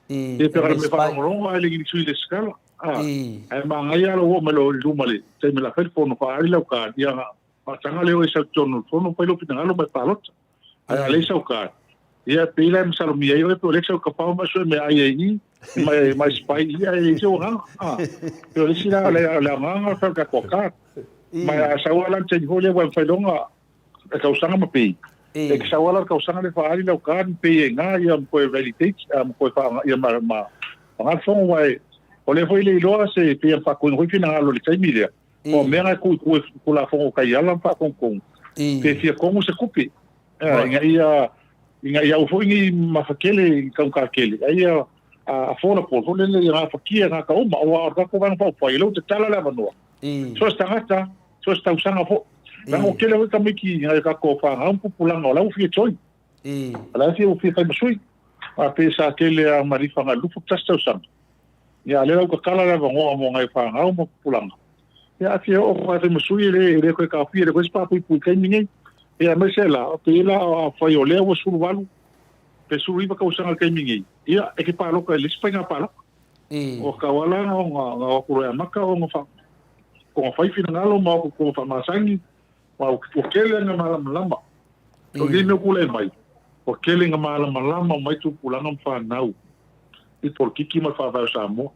Speaker 2: I.
Speaker 6: Ia, pe
Speaker 2: E
Speaker 6: a
Speaker 2: le
Speaker 6: mea
Speaker 2: expire.
Speaker 6: faalogologo ae le i sui lesitala. A,
Speaker 2: I.
Speaker 6: ae manaia lou oo mai loa i luma i le taimi o le a fai le fono, faaali lau card, ia ona faataga lea o e sau i totonu o le fono, fai lou finagalo ma e palota. Ae a leai sau card, ia pei la e masalomia ai oe pe o lea e sau kafao ma sue mea ai ai i i, ma e ma e spy i i ae leai se agaga. A, pei o le isi la, o le agaga o le fai o le tatou card. Ma a sau lava la le taimi foi lea ua e mafai loa ona tausaga ma pei. E ke sau ala le tausaga lea faaali lau card ma pay ai iga ia ma toe validate ma toe faaoga ia ma ma faaaoga le fono aua e o lea foi e le iloa se pei ona faatuina foi finagalo i le taimi lea o mea na e tuu i tua i Tulafono o taiala ma faatonutonu pe fia togo se tupe ina ia ina ia aua foi ne i mafa tele i taugata tele a ia affordable foi lele ia gafatia e tagata uma aua o le tatou Vaega Faaupufai o lea ua tatala le avanoa so o se tagata so o se tausaga foi. Leaga ua tele foi tamaiti nai o tatou fanau ma pupulaga o la ua fia join. O la e fia ua fia fai ma sui. A pe sa tele a malifa nai 21 tausaga. Ia a lea la ua tatala le avanoa mo nai fanau ma pupulaga. Ia a fia oo mai e fai ma sui e le e le toe taofia e le toe se papuipui i taimi nei. Ia aemaise la, o pei la a fai o lea ua 18 pe 19 tausaga i le taimi nei, ia e te palota i le isi faiga palota. Ua tau ala ona o atu loa e amata ona ona fai finagalo ma o atu faamasani, ma ua tele ina malamalama. O lenei mea ua tulai mai, ua tele ina malamalama mai tupulaga ma fanau i polokiki ma le faavae o Samoa.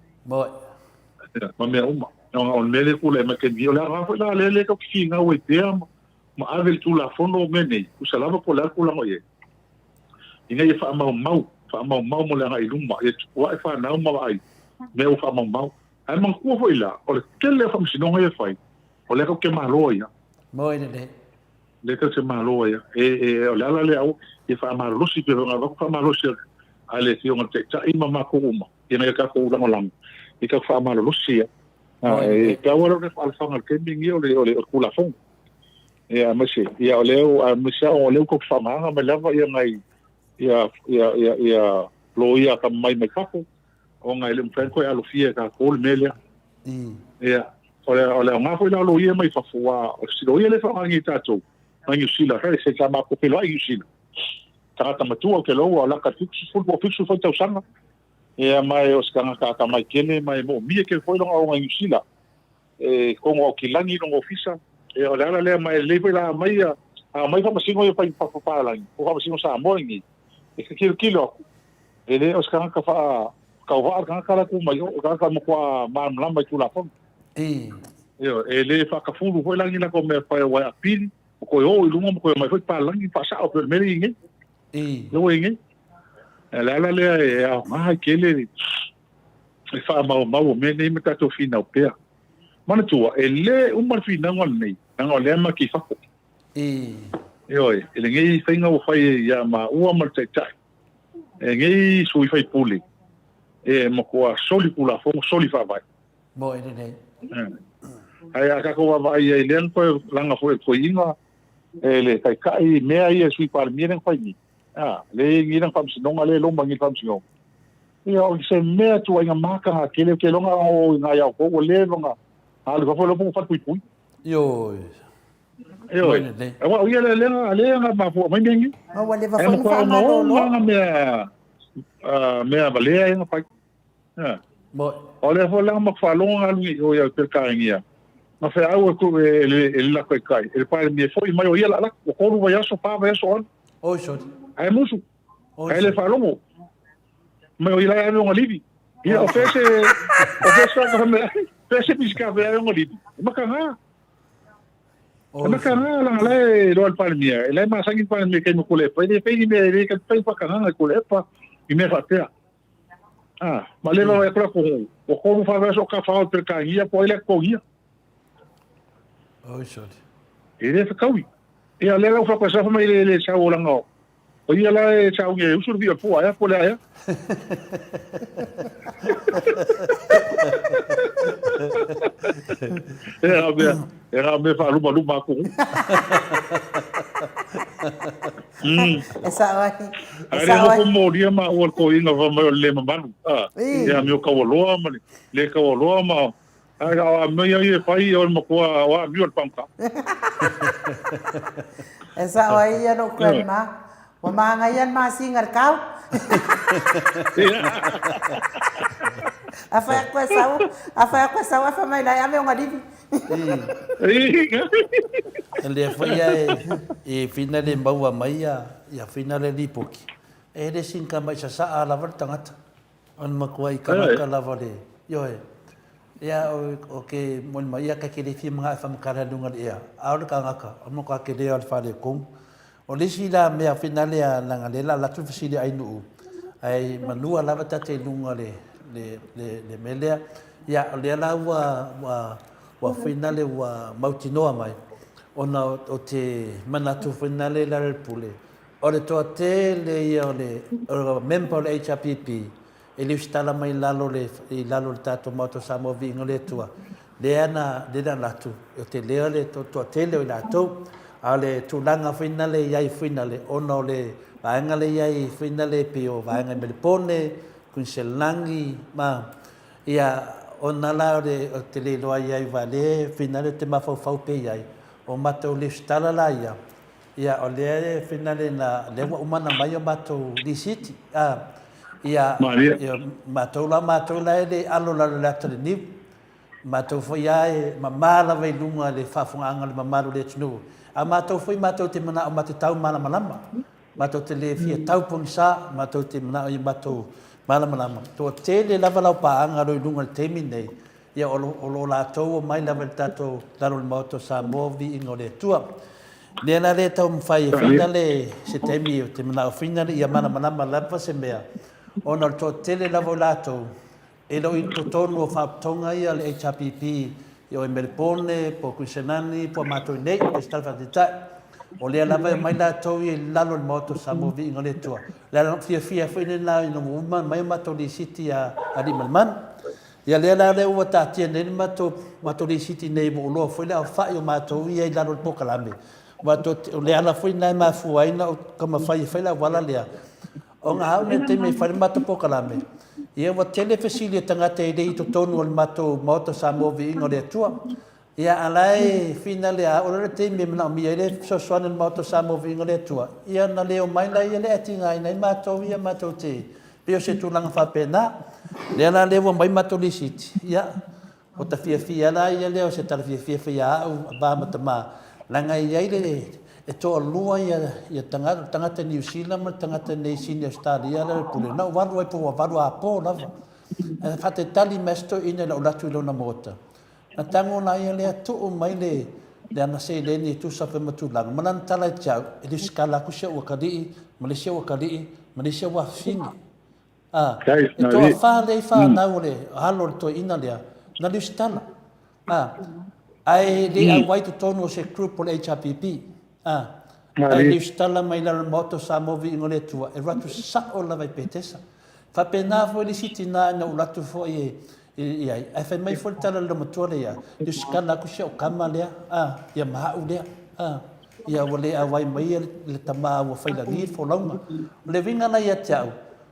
Speaker 6: Ma mea uma. Ona o le mea lea e tulai mai i le taimi nei, o le aoga foi la lea tatou te finau ai pea ma ave i le Tulafono mea nei, tusa lava po o le a le tulaga o i ai, ina ia faamaumau, faamaumau mo le agai i luma, ia tupu ae fanau ma vaai mea ua faamaumau. Ae manatua foi la, o le tele o faamasinoga ia e fai, o lea tatou te malo ai lava.
Speaker 2: Moe lelei.
Speaker 6: Lea tatou te malo ai lava. E, e, o le ala lea aua ia faamalolosi pei ona avatu faamalolosi a le Afioga i le Taitai ma matou uma, ina ia tatou lagolago i tatou faamalolosi ia. E taua lava le faalafaga i le taimi lenei o le, o le, o le Tulafono. Ia, aemaise, ia, o lea, aemaise lava o lea ua tatou faaaogaina mai lava ia nai, ia, ia, ia, ia loia atamamai mai fafo, ona e le mafai ona toe alofia e tatou le mea lea. Ia, o le, o le aoga foi la o loia mai fafo, aua o si loia lea e faaaoga nei e tatou, mai Niu Sila, hei, se sa matou feiloai i Niu Sila. Tagata matua ou te iloa ua lata i le 70 po o 70 foi tausaga. Ia, ma o se tagata atamai tele, ma e moomia tele foi lona aoga i Niu Sila. E tonu Aukilani lona ofisa. Ia, o le ala lea, ma e lelei foi la aumai ia, aumai faamasino ia fai papalagi, po o faamasino Samoa i E te tilotilo atu, e le o se tagata faa tauvaa le tagata la e tu mai o, o le tagata e matua malamalama i Tulafono. Ioe, e le faatafulu foi la ni latou mea e fai aua e apili, ma toe o i luga ma toe omai foi palagi ma faasao pei o le mea lea e i ai nei. Lea ua i ai nei. O le ala lea e aoga ai tele le faamaumau o mea nei ma tatou finau pea. Manatua, e le uma le finauga lenei, leaga o lea matou te i fafo. Ioe, i lenei faiga ua fai ia maua ma le Taitai, e nei sui faipule, e matua soli Tulafono, soli Faavae.
Speaker 2: Moe lelei.
Speaker 6: Ae a tatou vaavaai i ai, lea na toe laga foi e le toeaina, e le Taitai i mea ia e Sui Palemia lea na fai nei. A, lea e i ai nei lana faamasinoga, lea e loma nei i le faamasinoga. Ia, o se mea tuuaiga mataga tele, ou te iloa na o i ina ia outou, ua leva ona alu i fafo, iloa po ua falepuipui.
Speaker 2: Ioe.
Speaker 6: Ioe. Aua o ia lea lea lea na mafua mai mea nei.
Speaker 1: Ma ua leva foi ona faamalolo.
Speaker 6: Ae mea mea valea ia na fai. O lea foi la ma faalogo na alu i o ia Peretania. Na feau e ku e le e le taitai. E le Palemia foi mai o ia la la. Ua tolu vaiaso, fa vaiaso alu.
Speaker 2: Oi soli.
Speaker 6: Ae musu. Ae le faalogo. Mai o ia la ave ona livi. Ia o fese o fese ka mea. Fese pisika fe ave ona livi. Maka E maka la la e loa le Palemia, e la e masani le Palemia kai ma Tuilaepa, e le fai ni mea, e le fai whakanganga i Tuilaepa, i mea faapea. Ah, ma le vaai atu la ko, ua tolu fa vaiaso o ka whao i Peretania, po ai le totogia.
Speaker 2: Oi, sorry.
Speaker 6: E le whakaui. Ia, lea lau whakua sa mai le le sau o langa o. O ia la e sau nge usu le via pua, ea po le aea. E ngā mea, e ngā mea whaalumaluma aku.
Speaker 1: E sao ai.
Speaker 6: E sao ai. Ai moria ma ua ko inga fa mai o le mamalu. Ah, ia mi o kawaloa ma le kawaloa ma ai a mea ia e fai o le matua o a mi o le pangka.
Speaker 1: E sao ai ia lou grandma. Ua magaia le masina i le kau. Afai atu e sau, afai atu e sau, ae fai mai la e ave ona livi.
Speaker 2: E lea foi ia e whina le maua mai ia ia whina le lipoti. E le sin ka mai sasaa lava le tagata. Ona matua i kanaka lava le, ioe. Ia o, o ke moni mai ia ka ke le fia mga e whamakara lunga le ea. A o le kangaka, o matua ke lea o le whare kong. O le isi la mea finale a leaga lea la alu atu le fesili a Ainuu, ae manua lava ta te i luga le le le le mea lea. Ia o lea la ua ua ua finale ua mautinoa mai ona o te manatu finale i lalo i le pule, o le toatele ia o le o member o le HRPP e lesitala mai lalo le i lalo le tatou Maota o Samoa Viiga o le Atua, lea na lea na alu atu, o te lea le toatele o i latou. A o le tulaga foi na le i ai foi na le ona o le vaega le i ai foi na le pei o vaega i Melepone, Kuiniselani ma ia ona la o le o te le iloa i ai aua lea foi na le te mafaufau pea i ai, o matou lesitala la ia, Ia, o lea e finale na, lea ua uma ona mai o matou lisiti. A, ia,
Speaker 6: Malie.
Speaker 2: ia, matou la, matou la e le alo lalo i le ata o le niu. Matou foi lava e mama lava i luga le faafofogaaga a le mamalu o le atunuu. A matou foi matou te manao ma te tau malamalama. Matou te le fia tau pogisa, matou te manao ia matou malamalama. Toatele lava laupaaga o lo o i luga i le taimi lenei, Ia, o lo, o lo latou omai lava i le tatou lalo o le Maota o Samoa, viiga o le Atua. Lea la le taumafai e finale se taimi ou te manao finale ia malamalama lava se mea, ona o le toatele lava o latou e le o i totonu o faalapotopotoga ia a le HRPP i o i Melepone, po o Kuisenani, po o matou i nei, i se tala faataitai. O lea lava e omai latou ia i lalo o le Maota o Samoa, viiga o le Atua. O le ala fiafia foi lena ina ua uma mai o matou lisiti a Alii ma le Manu. Ia lea la lea ua taatia nei le matou matou lisiti nei ua ou iloa foi le aofai o matou ia i lalo o le polokalame. Aua tou te, o le ala foi lena e mafua ai ona ou taumafai e fai le auala lea, ona a oo nei i le taimi e fai le matou polokalame, ia ua tele fesili a tagata e le i totonu o le matou Maota o Samoa Viiga o le Atua. Ia, a o la e finale a oo loa le taimi e manaomia ai le fesoasoani a le Maota o Samoa Viiga o le Atua, ia ona le omai laia lea ae tigaina ai matou ia matou te pei o se tulaga faapena. Lea la lea ua aumai matou lisiti, ia, ua ta fiafia la ia lea o se tala fiafia foi ia au, ava ma tama, leaga e i ai le, e toalua ia, ia tagata, le tagata Niu Sila ma le tagata nei Sini Ausetalia la le pule, na ou alu ai po ua 8 apo lava. Ae faatalitali mai si toeaina i lou alu atu i lona maota. Na tago la ia lea tuu mai le le ana seleni e tusa foi ma tulaga, ma lana tala ia te au, e lusikala atu si ou atalii, ma le isi ou atalii, ma le isi ou afafine. A, e toafa lea i fanau o le alo o le toeaina lea, na lusitala. A, ae le auai i totonu o se group o le HRPP. A, ae lusitala mai lalo i le Maota o Samoa Viiga o le Atua, e alu atu sao lava i Petesa. Faapena foi le isi tina ina ua alu atu foi e i ai, ae fai mai foi le tala a le loomatua lea, Lusitala atu si au tama lea, a, ia ma au lea, a, ia ua le auai mai le tama ua fai lagi le folauga. O le uiga la ia te au,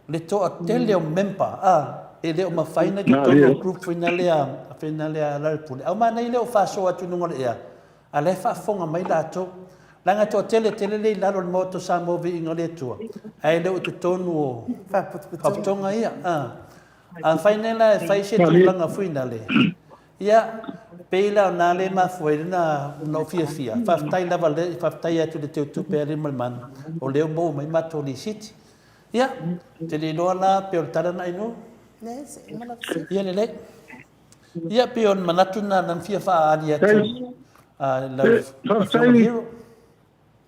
Speaker 2: le toatele o member, a, e le o mafai ona i totonu o group foi lea, foi lea a Laloipule. Aua manaia le o faasoa atu i luga o le ea, a la e faafofoga mai latou. Leaga e toatele tele lea i lalo o le Maota o Samoa Viiga o le Atua, ae le o i totonu o faalapotopotoga ia. A. Afai nei la e fai se tulaga fuinale, ia, pei la o na lea e mafua ai lena ona ou fiafia. Faafetai lava, faafetai atu i le Teutupe a Alii ma le Manu, o lea ua maua mai matou lisiti. Ia, ou te le iloa la pe o le tala lena Ainuu? Ia lelei. Ia, pei o le manatu lena na fia faaali atu i lau Afioga Hero.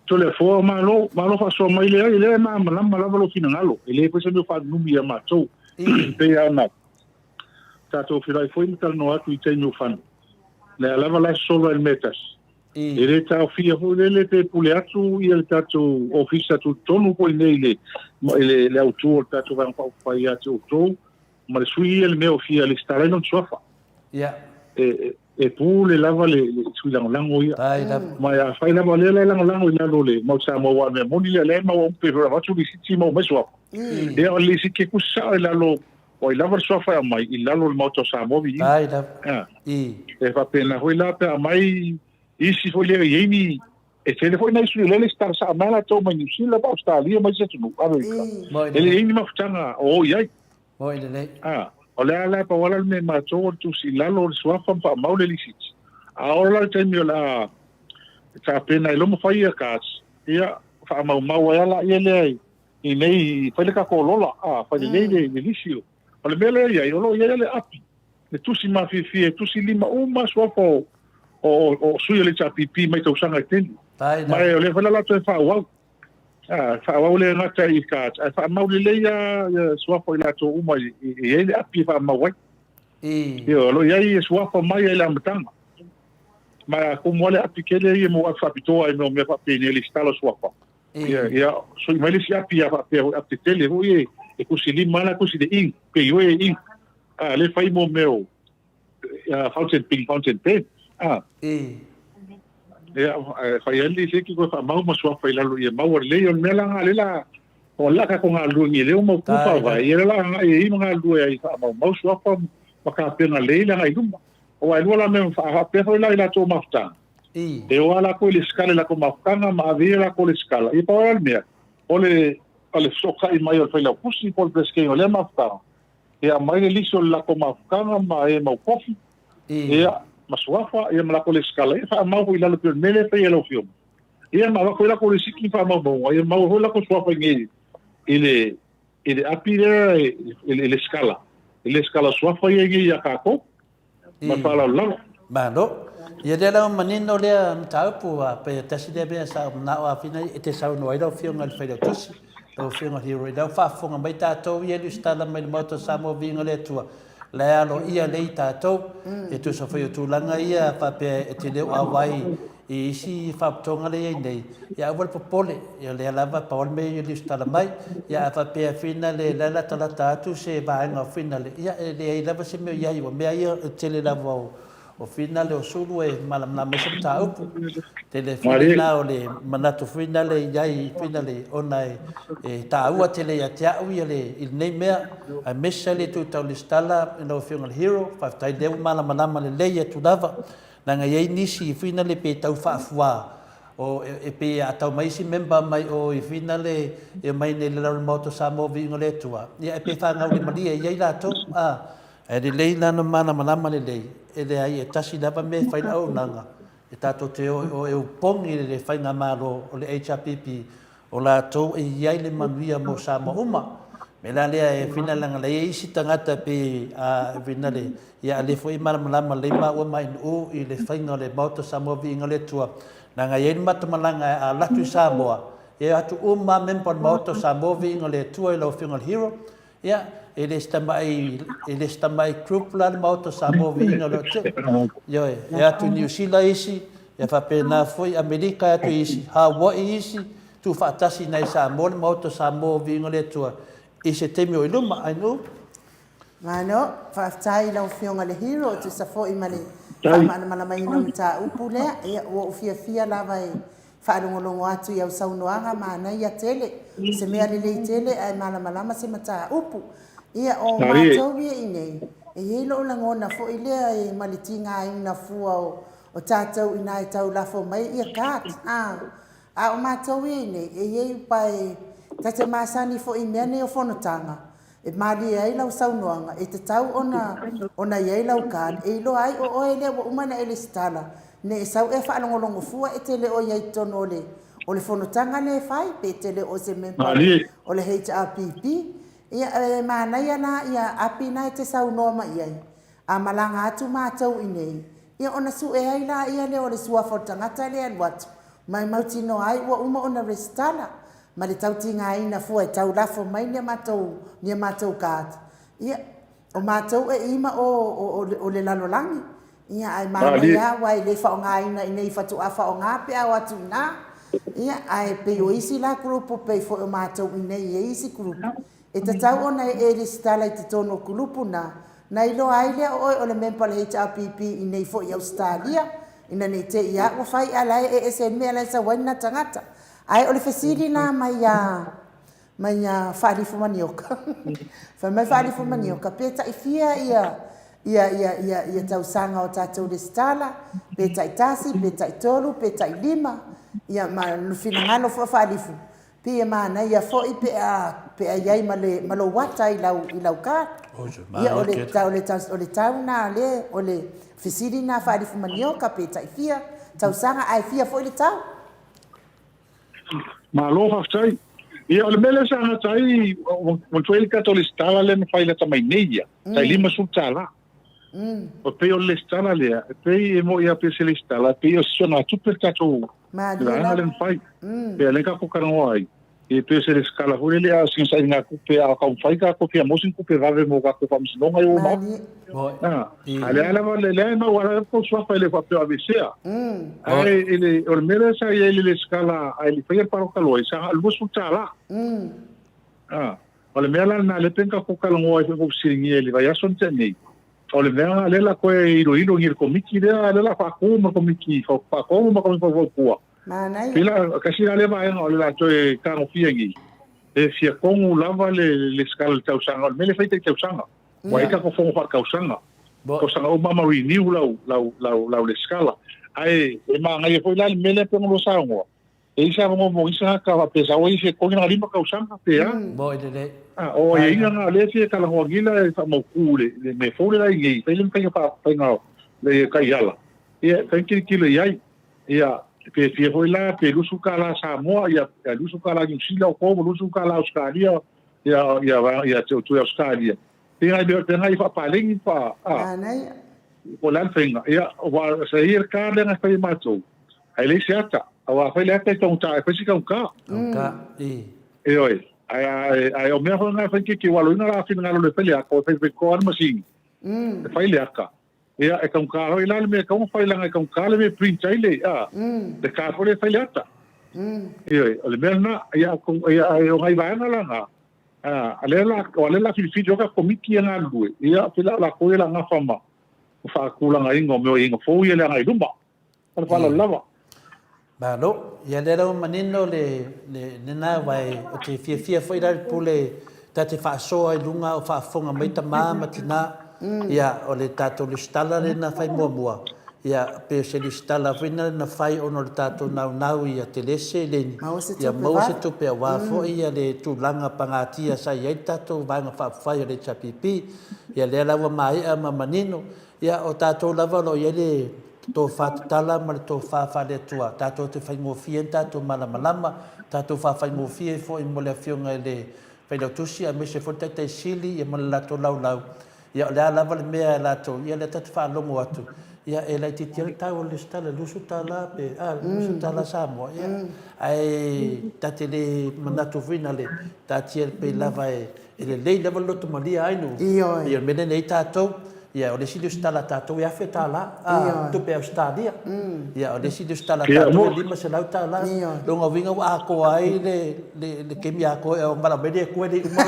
Speaker 6: Toleafoa, Malo, malo faasoa mai leai, lea e malamalama lava lou finagalo, e leai foi se mea o faanunumi ia matou. E pei lava ona tatou feiloai foi ma talanoa atu i taimi o fano, lea lava la e sosolo ai i le mea e tasi. E le taofia foi lele pe pule atu ia le tatou ofisa tutotonu foi nei i le, i le autu o le tatou Vaega Faaupufai ia te outou, ma le sui ia le mea o fia lesitala ai lona suafa.
Speaker 2: Ia.
Speaker 6: E, e pule lava le, le sui lagolago ia.
Speaker 2: Ai lava.
Speaker 6: Ma a fai lava lea la e lagolago i lalo o le mau Samoa aua o le mea moni lea lea e maua pe avatu lisiti maua mai suafa. Ia o le lisiti e tusi sao i lalo o ai lava le suafa e aumai i lalo o le Maota o Samoa viiga.
Speaker 2: Ai lava.
Speaker 6: A. E faapena foi la pe a aumai isi foi lea e i ai ni E tele foi nai sui o lea le lesitala sao mai latou mai Niu Sila ma Ausetalia ma isi atunuu, Amerika. E leai ni mafutaga o o i ai.
Speaker 2: Moi lelei.
Speaker 6: A, o le a la pau lava le mea matou o le tusi i lalo o le suafa ma faamau le lisiti. A oo la le taimi o le a tapena ai loa ma fai ia cards, ia faamaumau ai lava laia lea i nei fai le tatou lola, a, fai lelei le lisi. O le mea lea e i ai, o lo o i ai lava le api, le tusi mafiafia e tusi lima uma suafa o, o, o, o sui o le HRPP mai tausaga e tele. Ma o lea foi la latou e faaauau. A, faaauau le gata i cards, ae faamau lelei lava ia suafa o i latou uma e i ai le api e faamau ai. Ioe, o lo o i ai suafa mai lava i le amataga. Ma a tumu lava le api tele ia mo api faapitoa i mea o mea faapenei e lesitala o suafa. Ia, ia sui mai le isi api a faapea foi api tetele foi e tusi lima la tusi le ink, pe ioe e ink. A le fai mo mea o fountain pen, fountain pen. A. Ia, fai ai le lisiti koe faamau ma suafa i lalo ia maua lelei. O le mea la nga le la o la ka ko galulue ni leo mau ku faavae ia la nga e i ma galulue ai faamaumau suafa ma kapena lelei le agai i luma. Aua e lua la mea faapea foi la i latou mafutaga. E o lava latou i le sikala i latou mafutaga ma ave ia latou i le sikala. Ia pau lava le mea, o le o le fesootai mai o le failautusi po o le Peresetene o lea mafutaga, e aumai le lisi o le latou mafutaga ma e mau kofi, ia, ma suafa, ia ma latou lesitala, ia faamau foi i lalo pei o le mea lea e fai e lau Afioga. Ia ma avatu ai latou lisiti ma faamaumauga, ia maua foi latou suafa i inei i le i le api lea i le lesitala, i le lesitala suafa ia i inei ia tatou. Ma le faaaloalo lava.
Speaker 2: Malo. Ia lea la ua manino lea mataupu, a pe tasi lea mea sa ou manao afina e te saunoa ai lau Afioga i le Failautusi, lau Afioga i le Hero, i lau faafofoga mai tatou ia e lusitala mai le Maota o Samoa Viiga le Atua, la e aloaia lea i tatou, e tusa foi o tulaga ia faapea e te le o auai i isi faapotoga lea i ai nei, ia aua le popole, ia lea lava pau le mea ia lesitala mai. Ia a faapea finale la e latalata atu se vaega o finale, ia e leai lava se mea o i ai, ua mea ia o le tele lava o o finale o sulu e malamalama ai se mataupu. Tele foi lena o le manatu finale i ai finale ona e e taua tele ia te au ia le i lenei mea, aemaise le itu tau lesitala i lau Afioga i le Hero, faafetai lea ua malamalama lelei atu lava. Leaga e i ai nisi finale pe tau faafuā o e pei a tau mai isi member mai o i finale e omai nei i le lalo o le Maota o Samoa Viiga o le Atua, ia e pei faagaulimalie i ai latou, a. Ae lelei la ona malamalama lelei, e leai e tasi lava mea e fai le auaunaga, e tatou te o i o e opogi le faigamalo o le HRPP O latou e i ai le manuia mo Samoa uma. O le mea la lea e fina leaga la i ai isi tagata e pei a fina le, ia a lea foi e malamalama lelei maua ma Ainuu i le faiga o le Maota o Samoa Viiga o le Atua, leaga e i ai le matamalaga a alu atu i Samoa, e o atu uma lava member o le Maota o Samoa Viiga o le Atua i lau Afioga i le Hero, ia, e le se tamai, e le se tamai group la le Maota o Samoa Viiga o le Atua. Ioe, e atu i Niu Sila isi, Ia faapena foi Amerika atu i isi, Hawaii isi, tuufaatasi nai Samoa le Maota Samoa o Viiga o le Atua i se taimi o i luma. Ainuu.
Speaker 1: Malo, faafetai i lau Afioga i le Hero e tusa foi ma le faamalamalamaina o mataupu lea. Ia, ua ou fiafia lava e faalogologo atu i au saunoaga, manaia tele, o se mea lelei tele ae malamalama se mataupu. Ia, o matou ia i inei, e i ai lou lagona foi lea e ma le tigaina fua o O tatou ina e tau lafo mai ia card a a o matou ia inei e iai pa e ta te masani foi i mea nei o fonotaga e malie ai lau saunoaga e tatau ona ona iai lau card e iloa ai o oe lea ua uma ona e lesitala ne e sau ea faalogologo fua e te le o iai totonu o le o le fonotaga lea e fai pe e te le o se member o le HRPP ia e manaia la ia api na e te saunoa mai iai A malaga atu matou i nei, ia ona sue ai laia lea o le suafa o le tagata lea e alu atu, ma e mautinoa ai ua uma ona resitala, ma le tautigaina fua e tau lafo mai ni a matou, ni a matou card. Ia, o matou e ima o, o, o le lalolagi, ia, ae manaia lava aua e le faaaogaina i nei faatoa faaaoga pe a o atu i ina. Ia, ae pei o isi la group pei foi o matou i nei i ai isi group, E tatau ona e e lesitala i totonu o kulupu na, na iloa ai lea o oe o le memba o le HRPP i nei foi i Ausetalia, ina nei te i a ua fai a la e e ese mea la e sau ai lena tagata. Ae o le fesili la mai a mai a Faalifo Manioka, fai mai Faalifo Manioka, pe tai fia ia ia ia ia ia tausaga o tatou lesitala, pe taitasi, pe taitolu, pe tailima, ia ma finagalo foi o Faalifo, Pei e manaia foi pe a pe a i ai ma le ma lou ata i lau i lau card. Ia o le o le o le tau na le o le fesili na Faalifu Manioka pe tai fia tausaga ae fia foi le tau.
Speaker 6: Malo faafetai. Ia o le mea lea sa gata ai manatua ai le tatou lesitala lea na fai lata mai nei ia, tai $50. E pei o le lesitala lea, e pei e moni lava pei o se lesitala, e pei o se suegatupe le tatou vaega lea na fai. Pei o lea tatou talanoa ai.
Speaker 8: E pei o se resitala foi lele a o sina sailiga tupe a o taumafai tatou fia maua sina tupe vave mo tatou faamasinoga i o maota. A lea lava lea e mau ala tou suafa e le faapea o aveesea. Ae i le o le mea lea sa i ai i le resitala ae le i faia le palota loa, sa na o le $20. A o le mea la lena lea pei ona tatou talanoa ai foi na ou fesiligia i le vaiaso na tea nei, o le mea lena lea o le a toe iloilo e le Komiti lea, lea o le a faatu ma le Komiti Faatonu ma le Komiti Faufautua.
Speaker 1: Manaia.
Speaker 8: Pei la, tasi la lea vaega o le a toe tagofia nei, e fia tonu lava le lesitala i le tausaga, o le mea lea e fai tai tausaga. Ua i ai tatou fono faaletausaga, tausaga uma ma renew lau, lau, lau, lau lesitala. Ae e manaia foi la le mea lea pei ona lua saunoa, e i ai se avanoa mo isi tagata faapea sa ua i se togi lana lima tausaga pe a.
Speaker 2: Moi lelei.
Speaker 8: A, o aiaiga na o lea e fia talanoa e faamautu le, le mea fou lea la i nei, fai le faiga faiga le taiala, ia, fai tilotilo i ai. Ia, pe fia foi la, pe 20 tala Samoa, ia, 20 tala Niu Sila o tou, 20 tala Ausetalia, ia, ia, ia, te o Ausetalia. Pe ngai mea, pe ngai faapaleni pa, a.
Speaker 1: Manaia.
Speaker 8: Po o le a le faiga. Ia, ua, sa i ai le ka lea na fai e matou, ae leai se ata. Aua a fai le ata e taugata, e fai si taugata.
Speaker 2: Taugata, i.
Speaker 8: Ioe. Ae, ae, ae o mea foi na e fai keke, ua aloina la finagalo le fai le ata, o fai fai toa le masini. E fai le ata. Ia, e taugata foi la le mea e tatau ona fai leaga e taugata le mea e print ai le, a, le card foi lea e fai le ata. Ioe, o le mea lena, ia, ia, ae o nai vaega la na, a, a lea la, o lea la filifili o ka komiti e galulue, ia, pei la o latou ia la gafa ma faatulagaina o mea o aiaiga fou ia i le agai i luma. Ma le faaaloalo lava.
Speaker 2: Malo. Ia lea la ua manino le, le, lena aua e, ou te fiafia foi la le pule ta te faasoa i luga o faafofoga mai tama ma tina, ia o le tatou lesitala lea na fai muamua, ia pei o se lesitala foi na na fai ona o le tatou naunau ia tele se seleni,
Speaker 1: Maua se
Speaker 2: ia
Speaker 1: tupe
Speaker 2: maua se
Speaker 1: vave.
Speaker 2: tupe aua foi ia le tulaga pagatia sa i ai le tatou Vaega Faaupufai o le HRPP. Ia lea la ua maea ma manino, Ia, o tatou lava o lo o i ai le tofa tatala ma le tofa faale-Atua, tatou te faigofie ai le tatou malamalama, tatou faafaigofie ai foi mo le Afioga i le Failautusi aemaise foi le Taitai Sili ia ma le latou laulau. Ia, o le a lava le mea e latou, ia lea tatou te faalogo atu, ia e laitiiti lava le tau o le lesitala, $20 pe, a, $20 Samoa, ia, ae ta te le manatu foi na le taatia pei lava e E lelei lava le loto malie ai no.
Speaker 1: Ioe.
Speaker 2: Ia o le mea lenei tatou, ia o le isi lesitala a tatou e $1,000, a, tupe Ausetalia. Ia o le isi lesitala a tatou e $500.
Speaker 1: Ioe.
Speaker 2: Lona uiga ua atoa ai le, le, le taimi atoa e valaau mai le Atua e le i uma.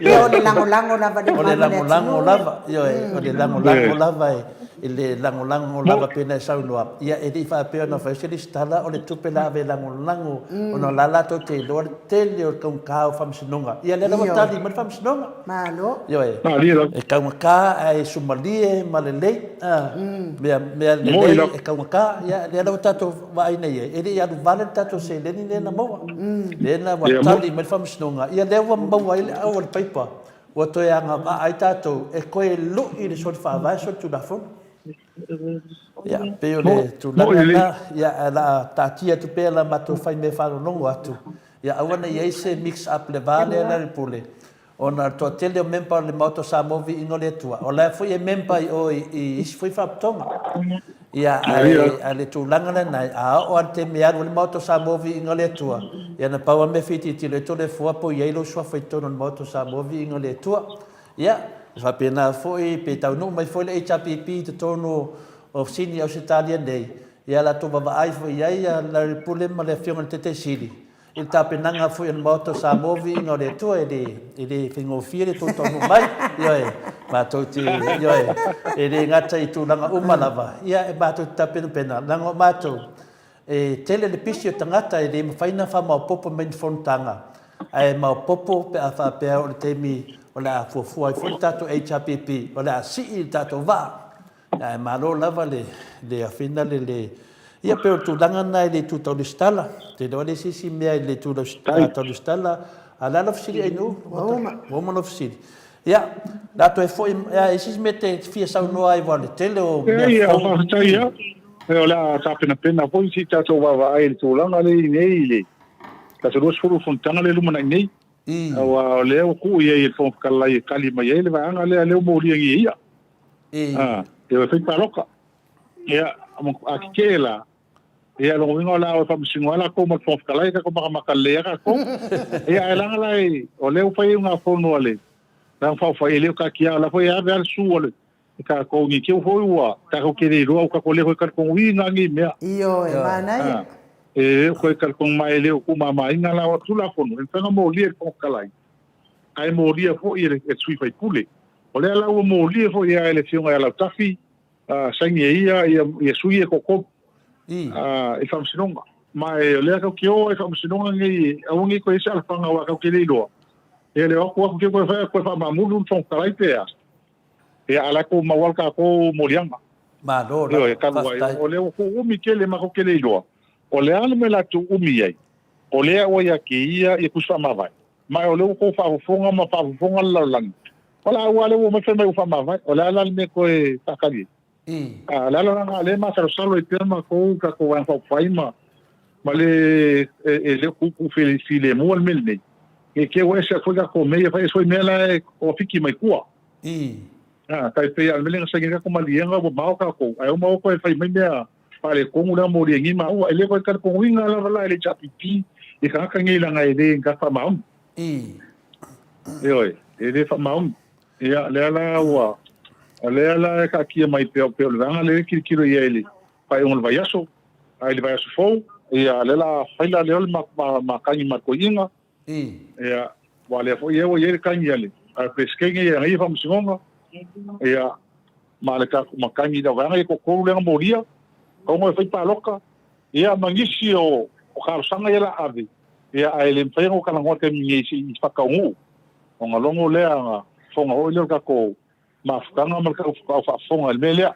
Speaker 1: Ia o le lagolago lava le
Speaker 2: O le
Speaker 1: mamalu o le
Speaker 2: lagolago
Speaker 1: atunuu.
Speaker 2: lava, ioe, o le lagolago lava e i le lagolago lava pei ona e saunoa, ia e le i faapea ona fai se lesitala o le tupe la ave e lagolago ona o la latou te iloa le tele o le taugata o faamasinoga. Ia lea la ua tali mai le faamasinoga.
Speaker 1: Malo.
Speaker 2: Ioe. E taugata ae sumalie ma lelei, a, mea, mea lelei e taugata, ia lea la ua tatou vaai nei i ai, e le i alu vale le tatou seleni lea na maua. Lea na ua tali mai le faamasinoga, ia lea ua maua ai le au a le paipa Ua toe agavaa ai tatou e toe lui le soli faavae soli tulafono. Ia, pei o le tulaga lena, ia, ae o le a taatia atu pea la matou fai mea faalogologo atu, ia aua ne i i ai se mix up i le va lea la le pule, ona o le toatele o member o le Maota o Samoa Viiga o le Atua, o la e foi e member i o i isi foi faalapotopotoga. Ia, ae a le tulaga lena, a oo lava i le taimi e alu ai le Maota o Samoa Viiga o le Atua, ia na pau lava le mea e fia tilotilo ai Toleafoa po o i ai lou suafa i totonu o le Maota o Samoa Viiga o le Atua. Ia, e faapena foi pe taunuu mai foi le HRPP i totonu o Sini Ausetalia nei, ia latou vavaai foi i ai a Larry Pule ma le Afioga i le Taitai Sili, I le tapenaga foi a le Maota o Samoa Viiga o le Atua, e le, e le faigofie le tou taunuu mai, ioe, matou te, ioe, e le gata i tulaga uma lava, ia, e matou te tapenapena, leaga o matou, e tele le pisi o tagata e le mafai ona faamaopoopo mai ni fonotaga, ae maopoopo pe a faapea o le taimi o le a fuafua ai foi le tatou HRPP, o le a sii le tatou vaa. Ae malo lava le le afina le le ia pei o le tulaga lena i le itu tau lesitala. Ou te iloa e leai se isi mea i le itu tau lesitala. A o le a lau fesili Ainuu?
Speaker 1: Ua uma.
Speaker 2: Ua uma lau fesili. Ia, o le a toe foi, a i ai se isi mea e te fia saunoa ai aua o le tele o mea
Speaker 8: Ia,
Speaker 2: fou.
Speaker 8: faafetai lava. O le a tapenapena foi se i tatou vaavaai i le tulaga lea i nei i le tatou 20 fonotaga lea e lumanai nei. Aua o lea ua tuu i ai e le Fofoga Fetalai e tali mai ai le vaega lea, lea ua molia nei e ia. E o e fai palota. Ia, a tetee la, Ia, lona uiga o le a o e faamasino ai lakou ma le Fofoga Fetalai, tatou makamaka lelei ai tatou. Ia, ae leaga la e, o lea ua fai iugafono a le Vaega Faaupufai, e le o taatia, o la foi e ave lava le su a le tatou, ne i te i foi ua tatou te le iloa, ua tatou le toe talitonuina nei mea.
Speaker 1: Ioe, manaia.
Speaker 8: E le o toe talitonu ma e le o tuumamaina la o le Tulafono, e mafai ona molia e le Fofoga Fetalai, ae molia foi e le sui usufono. O lea la ua molia foi e le Afioga ia Lautafi, saini e ia ia sui ia e toatolu i le faamasinoga. Ma e o lea tatou te o ai i faamasinoga nei, aua ne i toe i ai se alafaga aua tatou te le iloa. Ia le o atu atu te toe fai atu toe faamaamulu le Fofoga Fetalai pe a. Ia a o la e tumau lava le tatou moliaga.
Speaker 2: Malo lava.
Speaker 8: Ioe, talu ai, o lea ua tuuumi tele ma tatou te le iloa. O le a le mea o le a tuuumi ai? O lea ua ia te ia ia tusi faamavae. Ma o lea ua tou faafofoga ma faafofoga le lalolagi. O la ua lea ua omai fai mai ua faamavae. O le a la le mea e toe faatali ai? A, o le ala lena o lea e masalosalo ai pea matou, tatou Vaega Faaupufai ma, ma le, e, e le o tuutuu filemu le mea lenei. Ne i te i ua ese atu foi tatou mea ia fai, ese foi mea la e toafiki mai tua. A, tai pei lava o le mea lea na saini ai le tatou maliega ua mao tatou, ae uma ua toe fai mai mea faaletonu lea mo liegi maua. E le toe talitonuina lava la e le HRPP i tagata nei leaga e le ni tagata faamaoni. Ioe, e le faamaoni. Ia, lea la ua, o lea la e taatia mai pea, pei o le vaega lea e tilotilo i ai i le faaiuga o le vaiaso, a i le vaiaso fou, ia, lea la fai la lea o le makagi ma le toeaina. Ia, aua o lea foi ua i ai le tagi a le Peresetene e ana ia faamasinoga, ia, ma le tatou matagi i lau vaega ia toatolu lea na molia, tago e fai palota, ia, ma nisi o talosaga ia o le a ave, ia, ae le mafai ona ou talanoa i le taimi nei se i faataunuu, ona logo lea ona fofoga foi lea o le tatou mafutaga ma le tau faafofoga i le mea lea.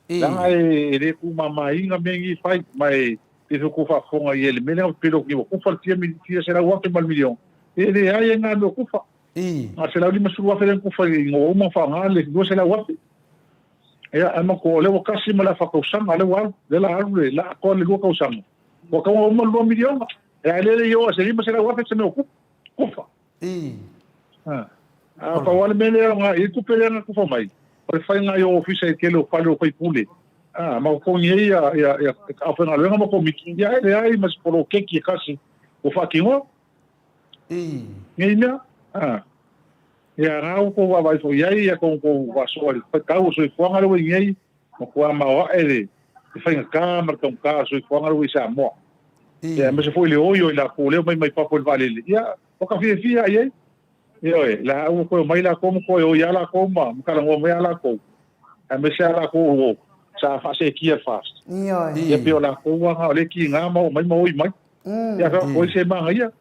Speaker 8: Leaga e le tuumamaina mea nei e fai, ma e pei foi tou faafofoga i ai i le mea lea na pepelo atu nei ua kufa le fia 100,000 ma le miliona. E leai e na mea o kufa. Na o le 150,000 lea na kufa ina ua uma ona faaaoga le 200,000. Ia, ae matou o lea ua tasi ma le afa tausaga lea ua alu, lea la alu le la atoa le 2 tausaga. Ua tatau ona uma le 2 miliona. Ae lea le i oo i se 500,000 se mea o kufa. A pau lava le mea lea, i le tupe lea na tufa mai, o le faiga i o ofisa i le tele o fale o faipule, a, ma totogi ai ia, ia, ia aufaigaluega ma komiti, ia e leai ma se poloketi e tasi ua faatinoa. Nei mea, a. Ia, na ua tou vaavaai foi i ai, ia tou tou faasoa i le tau o soifuaga lea ua i nei, matua maoae le faigata ma le taugata o le soifuaga lea ua i Samoa. Ia, aemaise foi le oi o i latou o lea e omai mai fafo i le vaalele, ia, ua ka fiafia i ai. Ioe, la ua toe omai latou ma toe oi lava latou ma talanoa mai lava latou, aemaise lava latou o sa faaseetia i le FAST.
Speaker 1: Ioe.
Speaker 8: Ia pei o latou lava na o lea e tiga ma omai ma oi mai. Ia fai atu ai se manaia.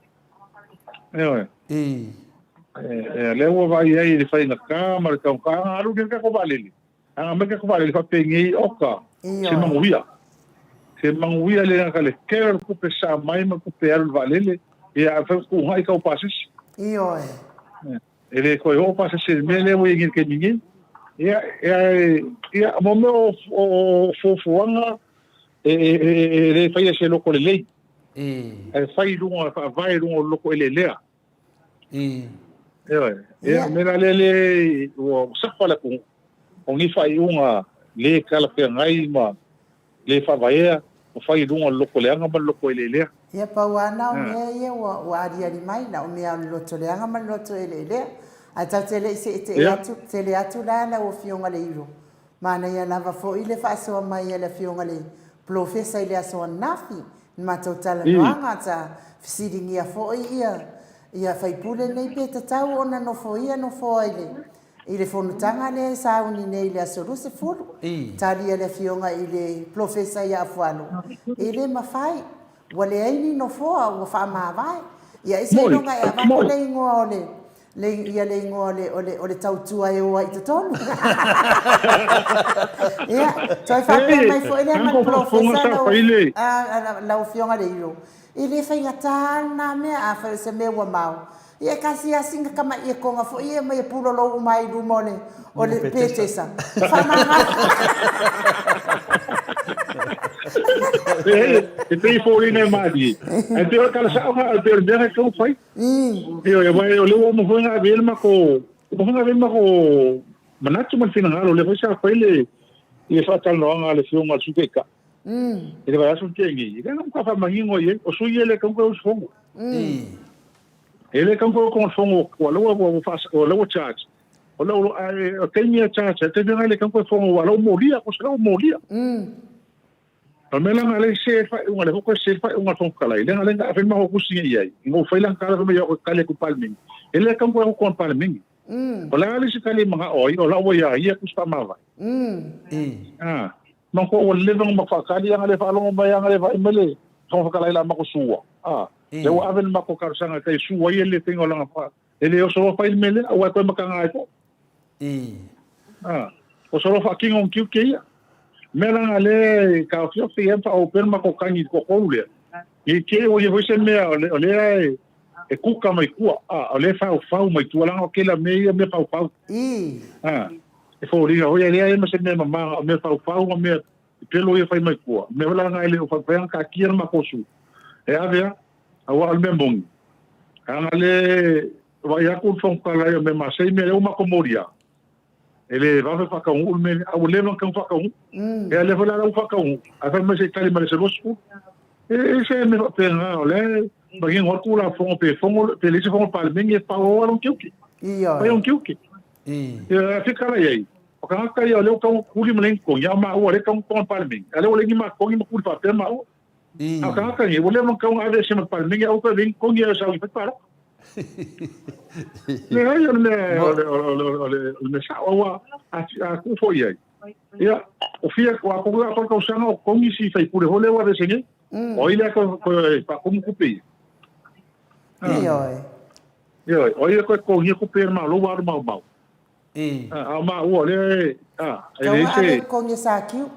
Speaker 8: Ioe. E, lea ua vaai ai i le faigata ma le taugata, a alu nei le tatou vaalele, A mai ka vaalele faapenei oka se manuia. Se manuia le gata le tele o le tupe sa mai ma tupe alu i le vaalele, ia a fai ua tuugai tau pasese.
Speaker 1: Ioe.
Speaker 8: E le toe oo pasese i le mea lea ua i ai nei i le taimi nei. Ia, ia, ia mo mea o, o fuafuaga e, e, e, e le faia se loko lelei. Ae fai i luga, faavae i luga o le loko eleelea. Ioe. Ia, o le mea la lea le ua sapa le atunuu, o ni faaiuga le talafeagai ma le faavaea ma fai i luga o le loto leaga ma le loto eleelea.
Speaker 1: Ia, pau lava na o mea ia ua aliali mai, na o mea o le loto leaga ma le loto eleelea. Ae tatou te le i seetee atu tele atu la lau Afioga Leilo. Manaia lava foi le faasoa mai a le Afioga i le Polofesa i le aso ananafi i le matou talanoaga sa fesiligia foi ia ia faipule nei pe tatau ona nofoia nofoa i le i le fonotaga lea e sauni nei i le aso 20. Tali a le Afioga i le Polofesa ia Afualo, e le mafai, ua leai ni nofoa ua faamavae. Ia ai seiloga e avatu le igoa o le Le, ia le igoa o le, o le, o le tautua e o ai i totonu. Ia, toe faapea mai foi lea ma le polofesa lau, a, lau Afioga Leilo, e le faigata lava lena mea, afai o se mea ua mao. Ia e kasiasi na tamai ekoga foi ia mai e pulolou uma ai i luma o le, o le Petesa. Faamagalo.
Speaker 8: E pei e foliga e malie. Ae pei o le tala sao lena, e pei o le mea lena e tatau ona fai. Ioe, aua o lea ua uma foi ona ave i ai le matou, uma foi ona ave i ai le matou manatu ma le finagalo, o lea foi sa fai le, le faatalanoaga a le Afioga i le Sui Taitai. I le vaiaso na tea nei, e le matua faamanino i ai, o sui ia e le tatau ona toe usufono. E le tatau ona toe usufono ua lea ua lea ua charge. O le o taimi e charge ai, taimi lena e le tatau ona toe fono aua o la ua molia, o la ua molia. O le mea la lena lea e sese ai le faaiuga, lea foi ua toe sese ai le faaiuga a le Fofoga Fetalai, leaga lea na ave le matou tusi nei i ai, ina ua fai lana tala fai mai o au e tali atu i le Palemene. E le tatau ona toe alu i totonu o le Palemene. O le a le isi tali e manao ai, o la ua ia ia tusi faamavae. A, manatua ua leva ona matou faatali, ana le faalogo mai, ana le vaai mai le Fofoga Fetalai o le a matou sua. A, lea ua ave le matou talosaga e tai sua ai le faiga o lana fa, e le oso loa fai le mea lea, aua e toe mataga ai foi. A, oso loa faatino ona tiute ia. Mea la na lea e taofiofi ai ma faaopea le matou tagi i le toatolu lea, ne i te i ua i ai foi se mea o lea e kuka mai tua, a, o lea e faufau mai tua, leaga o tele o mea ia o mea faufau. A, e foliga foi e leai ma se mea mama, o mea faufau ma mea pepelo ia fai mai tua. Mea foi la na e le o faapea ona taatia le matou sui e ave a, aua o le mea moni, ana le vaai atu le Fofoga Fetalai o mea masei mea lea ua matou molia, E le vave faataunuu le mea lea, a ua leva ona tatau ona faataunuu. Ia lea foi la ua faataunuu, ae fai mai se i tali mai le 20. E e se mea faapena, o lea e manino lava le Tulafono, pe fono, pe leai se fono a le Palemene, e pau lava lona tiute. Fai lona tiute. Ia, a fia tala i ai, o tagata ia o lea ua tatau ona tuli ma leai ni totogi, a o maua o lea e tatau ona totogi e le Palemene, a o lea ua leai ni ma totogi ma tuli faapea maua. A o tagata nei, ua leva ona tatau ona aveese ma le Palemene, aua toe leai ni totogi ae sau i fai palota. Leai, o le mea, o le, o le, o le, o le mea sao, aua a, a tuu foi i ai. Ia, o fia, o a kohu a tausaga o totogi si faipule foi lea ua aveese nei. O ai lea toe, toe faatumu tupe ia?
Speaker 1: Ioe.
Speaker 8: Ioe, o ai lea toe totogia tupe ia le Malo ua alu maumau. A o maua, o lea e, a, e leai se...
Speaker 1: Tau ave totogi e Sakiu.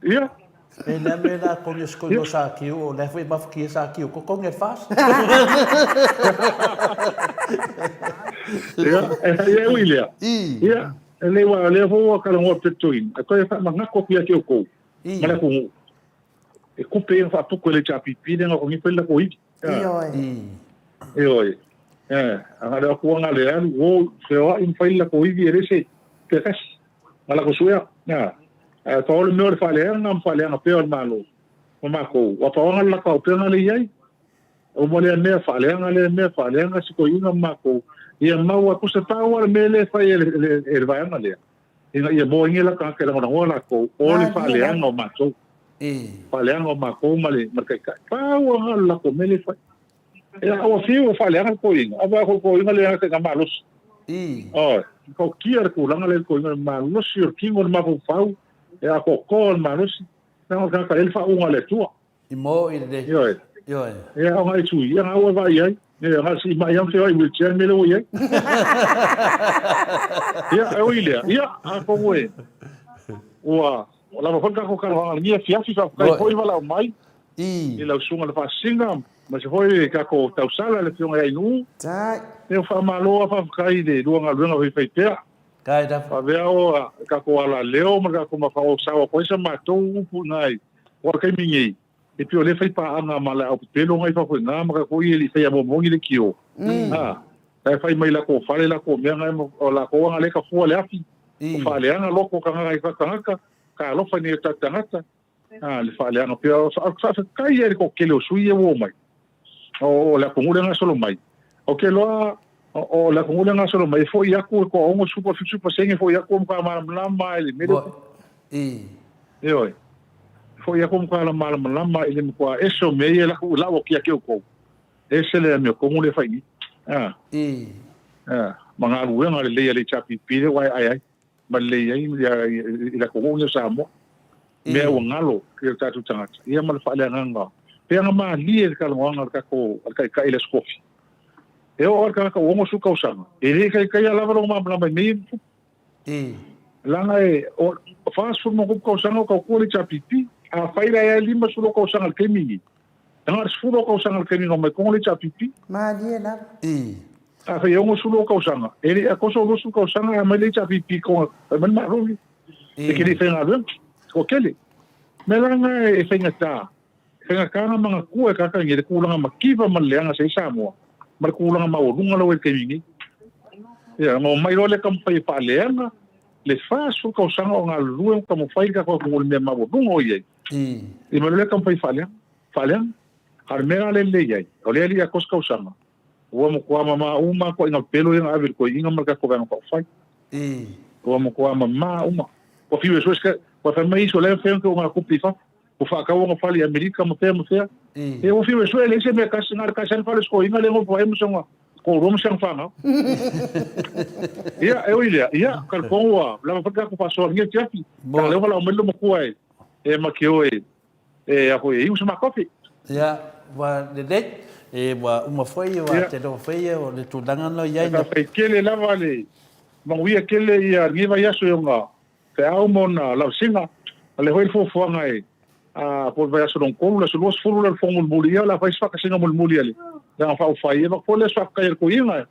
Speaker 8: Ia.
Speaker 2: E le mea la totogi se totogi o Sakiu, o lea foi e mafatia Sakiu, totogi e le FAST.
Speaker 8: Ia, e ui lea. Ia, e le ua, lea foi ua talanoa le Toeaina, e toe faamanatu atu ia te outou, ma le atunuu, e tupe ia na faatupe e le HRPP lea na totogia fai le latou ivi.
Speaker 1: Ioe.
Speaker 8: Ioe. A na o le atu lava le alu, o, feoai ma fai le latou ivi, e le se pea tasi. Na latou suea. Ae pau le mea o le faaleaga ma faaleaga pea o le Malo ma matou, ua pau lava le latou auupega lea e i ai. Uma lea mea, faaleaga lea mea, faaleaga si toeaina ma matou, ia mau atu se pau lava le mea lea e fai e le vaega lea, ina ia maua ai ni latou tagata e lagolagoa latou, o le faaleaga o matou. Faaleaga o matou ma le taitai. Pau lava le latou mea lea e fai. Ia, ua fiu e faaleaga le toeaina, a vaai le toeaina lea e malosi. Oi, tautia le tulaga lea i le toeaina, le malosi o le tino, le mafaufau, e atoatoa le malosi. Leaga o le tagata e i ai le faauuga a le Atua.
Speaker 2: I mo i le.
Speaker 8: Ioe.
Speaker 2: Ioe.
Speaker 8: Ia, o ngai tui, ia ngā ua vaai ai. Ia, ngā si mai am feoai wheelchair me le ua i ai. Ia, e ui lea. Ia, a kongu e. Ua, lava foi le tatou talanoaga i lenei afiafi, faafetai foi le valaau mai. I lau susuga i le Faasisiga, aemaise foi le tatou tausala le Afioga ia Ainuu. Ia faamalo a faafetai i le lua galuega faifaipea. Faavea o le tatou alaleo ma le tatou mafao sao atu ai sa matou upu i ina i aua o le taimi nei, e pei o lea e fai paaga ma le aupepelo na i fafo i ina ma tatou ia e le i faia moni le kio. A, la e fai mai latou fale latou mea na o latou lava lea e tafua le afi, o faaleaga loto o tagata i tagata, talofa i nai o tatou tagata. A, le faaleaga pea, faafetai ai i le toatele o sui ia ua omai. O le atunuu lea e gasolo mai. Ou te iloa o le atunuu lea e gasolo mai, e foi atu le toa 60 po o le 70% e foi atu ua matua malamalama i le mea lea. Ioe. E foi atu ua matua malamalama i le matua ese o mea ia e lau atu ia te outou. Ese le amiotonu lea e fai nei. A, ma galuega lelei a le HRPP lea ua aeae ai. ma lelei ai i le atunuu lenei o Samoa. Mea ua galo i o tatou tagata, ia ma le faaleagaga, peaga malie le talanoaga a le tatou a le Taitai i le Aso Tofi. E oo lava le tagata ua 60 tausaga, e le taitaia lava lona malamalama i mea ia e tutupu. Leaga e o 40 tausaga o tautua le HRPP, afai la e ai 50 tausaga i le taimi lenei, na o le 10 tausaga i le taimi na omai tonu le HRPP.
Speaker 1: Malie lava.
Speaker 8: Afai e 60 tausaga, e le i atoa sou 20 tausaga e aumai le HRPP i totonu, fai mai le Malo e te le i faigaluega, toatele. O le mea la lena e faigata, e faigata ona manatua e tagata nei le tulaga mativa ma le leaga sa i ai Samoa, ma le tulaga maualuga la ua i ai i le taimi nei. Ia, ona omai loa lea taumafai e faaleaga le 40 tausaga o galulue ma taumafai le tatou atunuu i le mea maualuga o i ai. I mea o lea e taumafai e faaleaga, faaleaga. A o le mea la lea e lelei ai, o lea e le i atoa se tausaga, ua matua mama uma lava ituaiga pepelo ia na ave i le toeaina ma le tatou Vaega Faaupufai. Ua matua mama uma. Ua fiu e sue se, ua fai mai isi o la e mafai ona teuga tupe i fafo, ua faatau ona fale i Amerika ma fea ma fea. Ia ua fiu e sue, e leai se mea e tasi, na o le tasi lava le fale o si toeaina lea e nofo ai ma si ona toalua ma si ana fanau. Ia, e ui i lea, ia, talitonu ua lava foi le tatou faasoa i lenei afiafi. A o lea ua valaau mai le loomatua e ma te o e e a foi e iu se makofi.
Speaker 2: Ia, ua lelei. E ua uma foi, ua te leo foi ia o le tulaga na i ai.
Speaker 8: E faafetai tele lava le manuia tele ia lenei vaiaso i ona feau ma ona lavasiga. O lea foi le fuafuaga e a po o le vaiaso lona tolu, le aso 20 lea o le fono mulimuli, ia o le a fai se faatasiga mulimuli a le Vaega Faaupufai. Ia avatu foi lea o se faafetai a le toeaina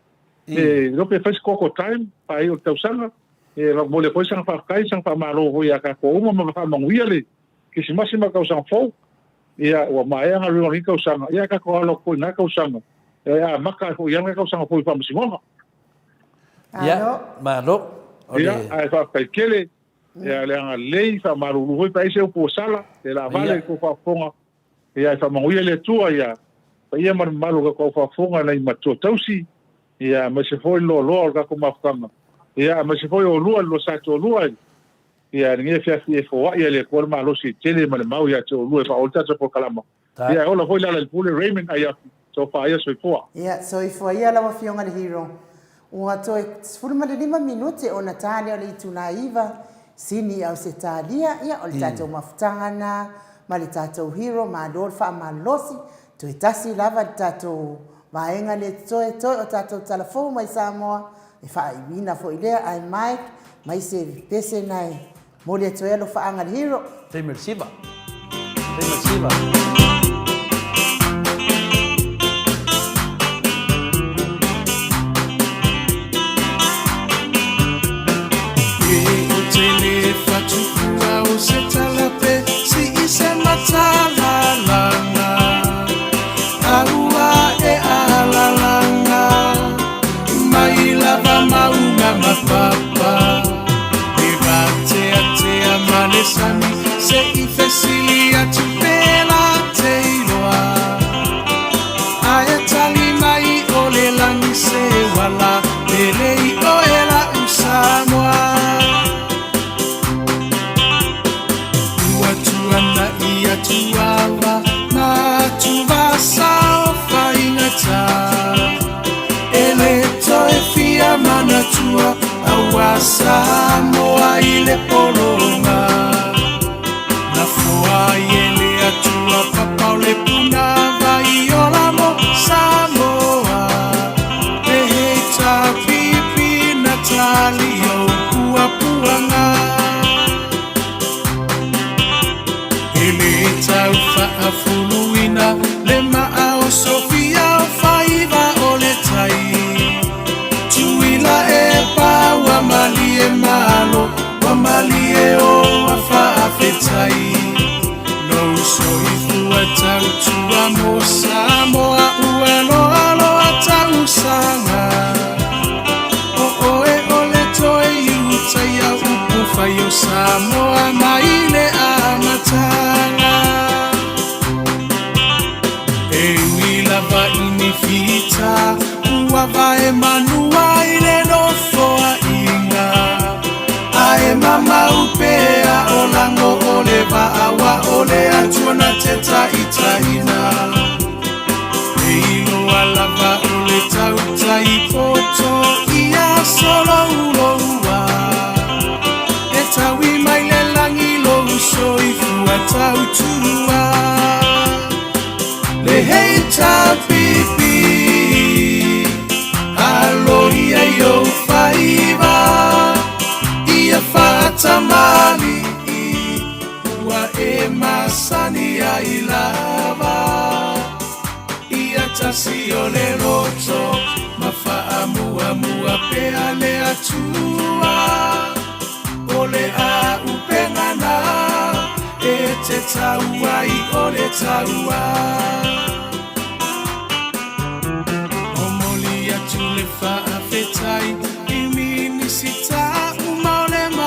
Speaker 8: e iloa pe fai se koko time faaiu o le tausaga. E momoli atu ai sana faafetai, sana faamalo foi ia tatou uma ma faamanuia le Kerisimasi ma le tausaga fou. Ia, ua maea galuega o lenei tausaga, ia ae tatou alo atu foi i lena tausaga, e amata ai foi i lena tausaga fou i Faamasinoga.
Speaker 2: Ia, malo.
Speaker 8: Ia, ae faafetai tele, ia le agalelei, faamalulu foi pe a i ai se upu ua sala, le laavale i tou faafofoga, ia ae faamanuia le Atua ia paia ma le mamalu o le tatou faafofoga nai matua tausi, ia aemaise foi le loaloa o le tatou mafutaga, ia aemaise foi oulua le lua sa toalua Ia, lenei afiafi e foai e le Atua le malosi e tele ma le mau ia te oulua e faaoo ai le tatou polokalama. Ia, e ola foi le ala i le pule, Raymond Aiafi, tofa ia soifua.
Speaker 1: Ia, soifua ia lau Afioga le Hero. Ua toe 15 minute ona ta lea o le itula 9, sini i Ausetalia, ia o le tatou mafutaga na ma le tatou Hero, malo le faamalosi, toe tasi lava le tatou vaega lea totoe, toe o tatou tala fou mai Samoa, E faaiuina foi lea ae Mike mai se pese na e moli atu ai alofaaga le hero.
Speaker 2: Taimi o le siva. Taimi o le siva.
Speaker 5: E o te le whatupua o se talape si i se matalalanga Aua e alalanga Mai lava maunga ma papa E vateatea ma le sami Se i fesili atu pela te iloa Ae tali mai o le lagi se wala Pele i oe la'u Samoa Ua tuanai atu ava ma atuvasa o faigata E le toe fia manatua aua Samoa i le pologa Na foa ai e le Atua papa o le puna vai ola mo Samoa E hei tāpipi na tali ou puapuaga E le tau faafuluina le maa o Sofia o faiva o le tai Tuila e pa ua malie malo ua malie o a faafetai Lou soifua tautua mo Samoa ua loaloa tausaga O oe o le toe iutaia upu fai o Samoa mai le amataga E ui lava i ni fita ua vae manua i le nofoaiga Ae mamau pea o lago o le vaa ua o le Atua na te taitaiina E iloa lava o le tautai poto ia solouloua E taui mai le lagi lou soifua tautua Le HRPP Alo ia i ou faiva Ia faatamalii Ua e masani ai lava Ia tasi o le loto Ma faamuamua pea le Atua O le āupenga na E te tau ai o le taua Momoli atu le faafetai i Minisita uma o le Malo.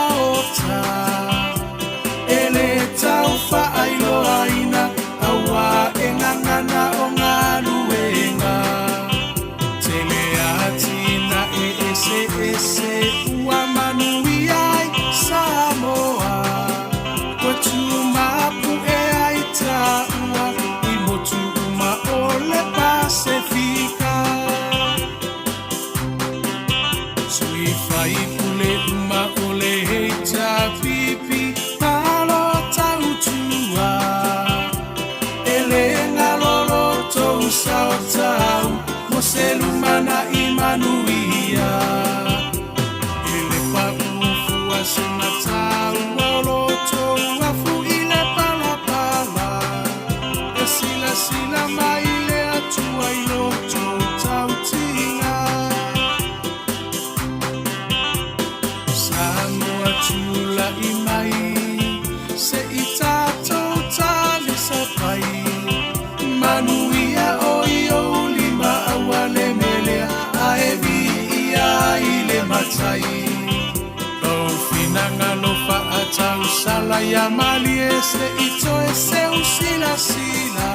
Speaker 5: Paia malie se i toe seu silasila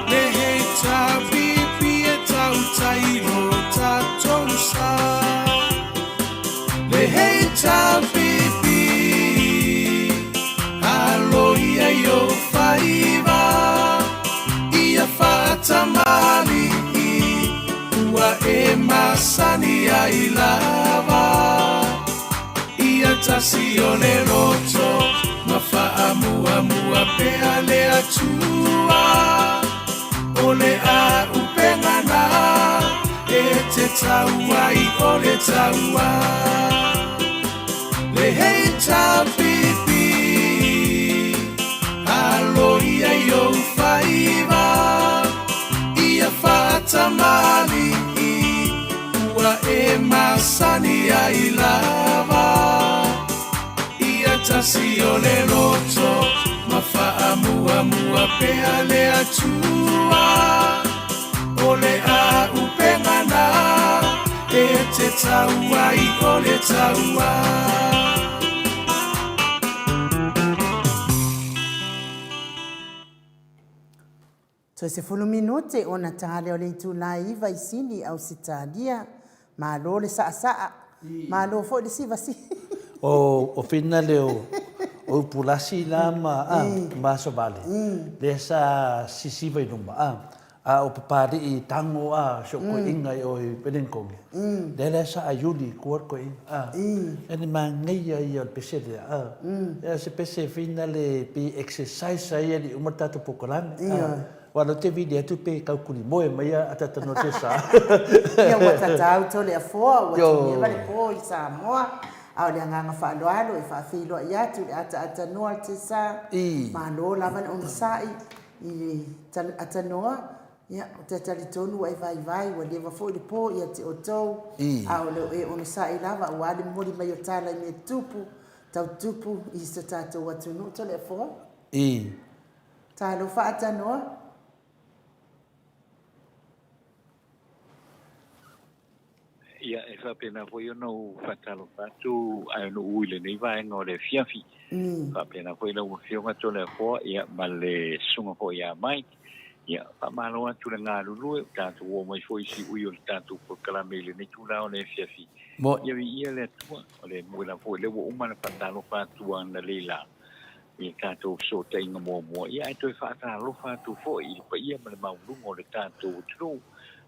Speaker 5: Le hei tāpipi e tautai lo tatou sa Le hei tāpipi Alo ia i ou faiva Ia faatamali'i Ua e masani ai lava Ia tasi o le loto ma faamuamua pea le Atua O le a'upenga na e te tau ai o le taua Le hei tāpipi Alo ia i ou faiva Ia faatamali'i Ua e masani ai lava Ia tasi o le loto ma faamuamua pea le Atua O le a'upenga na e te tau ai o le taua.
Speaker 1: Toe 10 minute ona ta lea o le itula e 9 i Sini, Ausetalia. Malo le saasaa. Malo foi le sivasiva.
Speaker 2: O finale o Upulasi la ma a ma Asovale lea sa sisiva i luma a a o Papali'i tago a si o'u koe'ina i o i Wellington lea la sa aiuli i tua le koe'ina a e le manaia ia o le pese lea a e o se pese finale pei e exercise ai alii uma le tatou polokalame a Aua o lea ou te vili atu pe tau kulimoe mai a atatanoa te sa.
Speaker 1: Ia ua tatau tole afoa ua tiniava le po i Samoa a o le agaga faaaloalo e faafeiloai atu i le ataatanoa le sa. Malo lava le onosai i le atanoa ia ou te talitonu ua e vaivai ua leva foi le po ia te outou a o lo o e onosai lava aua le momoli mai o tala i mea tupu tau tupu i so tatou atunuu tole afoa. Talofa Atanoa.
Speaker 9: Ia, e faapena foi ona ou faatalofa atu Aenu'u i lenei vaega o le afiafi. Faapena foi lau Afioga Toleafoa, ia, ma le susuga foi ia Mike. Ia, faamalo atu le galulue, ua tatou oo mai foi i siui o le tatou polokalame i lenei itula o le afiafi. Ia viia le Atua, o le muela foi lea ua uma ona faatalofa atu analeila. i le tatou fesootaiga muamua, ia ae toe faatalofa atu foi i le paia ma le maualuga o le tatou atunuu,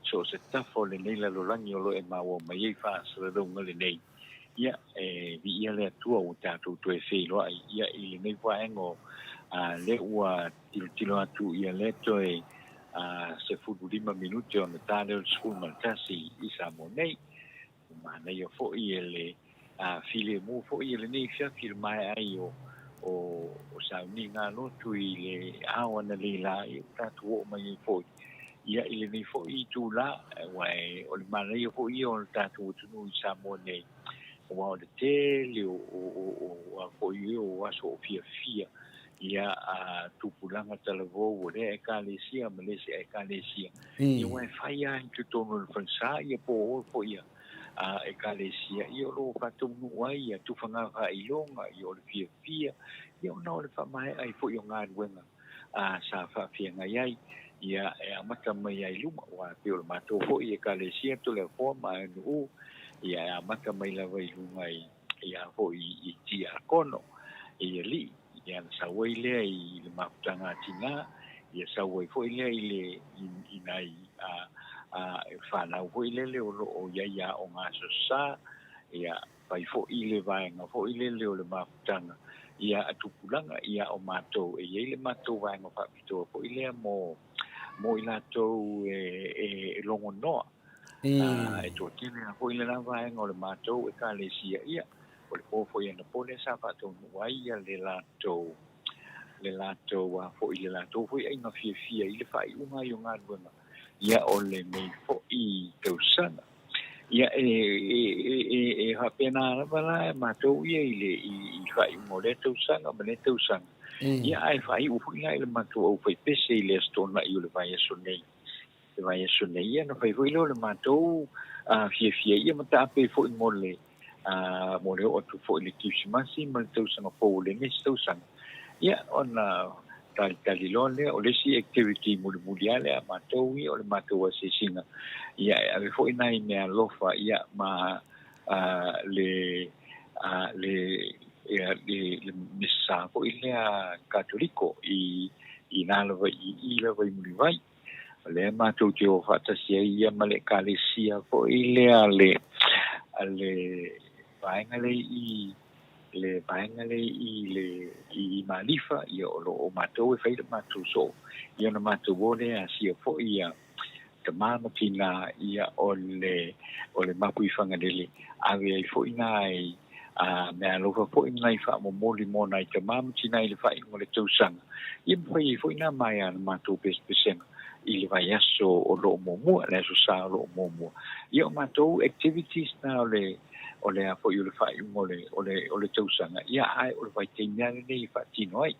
Speaker 9: so o se tafa o lenei lalolagi o lo o e maua mai ai faasalalauga lenei. Ia, e viia le Atua ua tatou toe feiloai ia i lenei vaega o a, lea ua tilotilo atu ia lea toe a, 15 minute ona ta lea o le 11 i Samoa nei. Ua manaia foi e le filemu foi e lenei afiafi le maea ai o o sauniga lotu i le ao analeila ia ua tatou oo mai ai foi ia i lenei foi itula aua o le manaia foi ia o le tatou atunuu i Samoa nei aua o le tele o o a foi o aso o fiafia ia a tupulaga talavou o lea ekalesia ma le isi ekalesia ia aua e fai lava i totonu o le falesa ia po o foi ia a ekalesia ia o lo o faataunuu ai ia tufaga faailoga ia o le fiafia ia ona o le faamaea ai foi o galuega a sa faafeagai ai ia e amata mai ai luma aua e pei o le matou foi ekalesia Toleafoa ma Aenu'u ia e amata mai lava i luga i ia foi i tiakono i alii ia ona sau ai lea i le mafutaga a tina ia sau ai foi lea i le i nai a a fanau foi lele o lo o i ai i aoga Aso Sa ia fai foi le vaega foi lele o le mafutaga ia a tupulaga ia o matou e i ai le matou vaega faapitoa foi lea mo mo i latou e e logonoa E toatele lava foi lena vaega o le matou Ekalesia, ia, o le po foi anapo lea sa faataunuu ai ia le latou, le latou a foi, le latou foi aiga fiafia i le faaiuga ai o galuega, ia, o lenei foi tausaga. Ia, e, e, e, e, e faapena lava la matou ia i le, i, i le faaiuga o lea tausaga ma lea tausaga. Ia, ae faaiu foi la i le matou aufaipese i le Aso Toonai o le vaiaso nei. Le vaiaso nei, ia ona fai foi lea o le matou fiafia ia ma taape foi mo le mo le oo atu foi i le Kerisimasi ma le tausaga fou o lenei tausaga. Ia, ona talitali loa lea, o le isi activity mulimuli lava lea a matou ia, o le matou asiasiga, ia e ave foi nai meaalofa ia ma le le ia le le misa foi lea Katoliko i i ina lava i i lava i Mulivai. O lea matou te o faatasi ai ia ma le Ekalesia foi lea a le a le vaega lea i le vaega lea i le i Malifa, ia o lo o matou e fai le matou soo, ia ona matou o lea e asia foi ia tama ma tina, ia o le o le Mapuifagalele, ave ai foi nai a meaalofa foi ma nai faamomoli mo nai tama ma tina i le faaiuga o le tausaga, ia ma fai ai foi nā maea a le matou pesepesega i le vaiaso o lo o muamua, le Aso Sa o lo o muamua. Ia o matou activities na o le o le a foi o le faaiuga o le o le o le tausaga, ia ae o le vaitaimi lava lenei e faatino ai.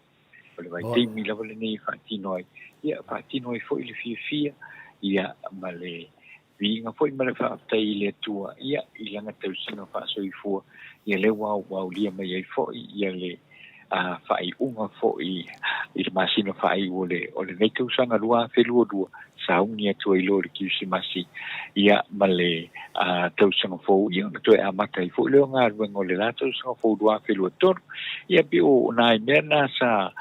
Speaker 9: O le vaitaimi lava lenei e faatino ai, ia faatino ai foi le fiafia, ia ma le viiga foi ma le faafetai i le Atua, ia i lana tausiga faasoifua, ia lea ua auaulia mai ai foi ia le faaiuga foi i le masina faaiu o le o lenei tausaga 2022, sauni atu ai loa i le Kerisimasi, ia ma le tausaga fou, ia ona toe amata ai foi lea o galuega o le la tausaga fou 2023. Ia pei o nai mea na sa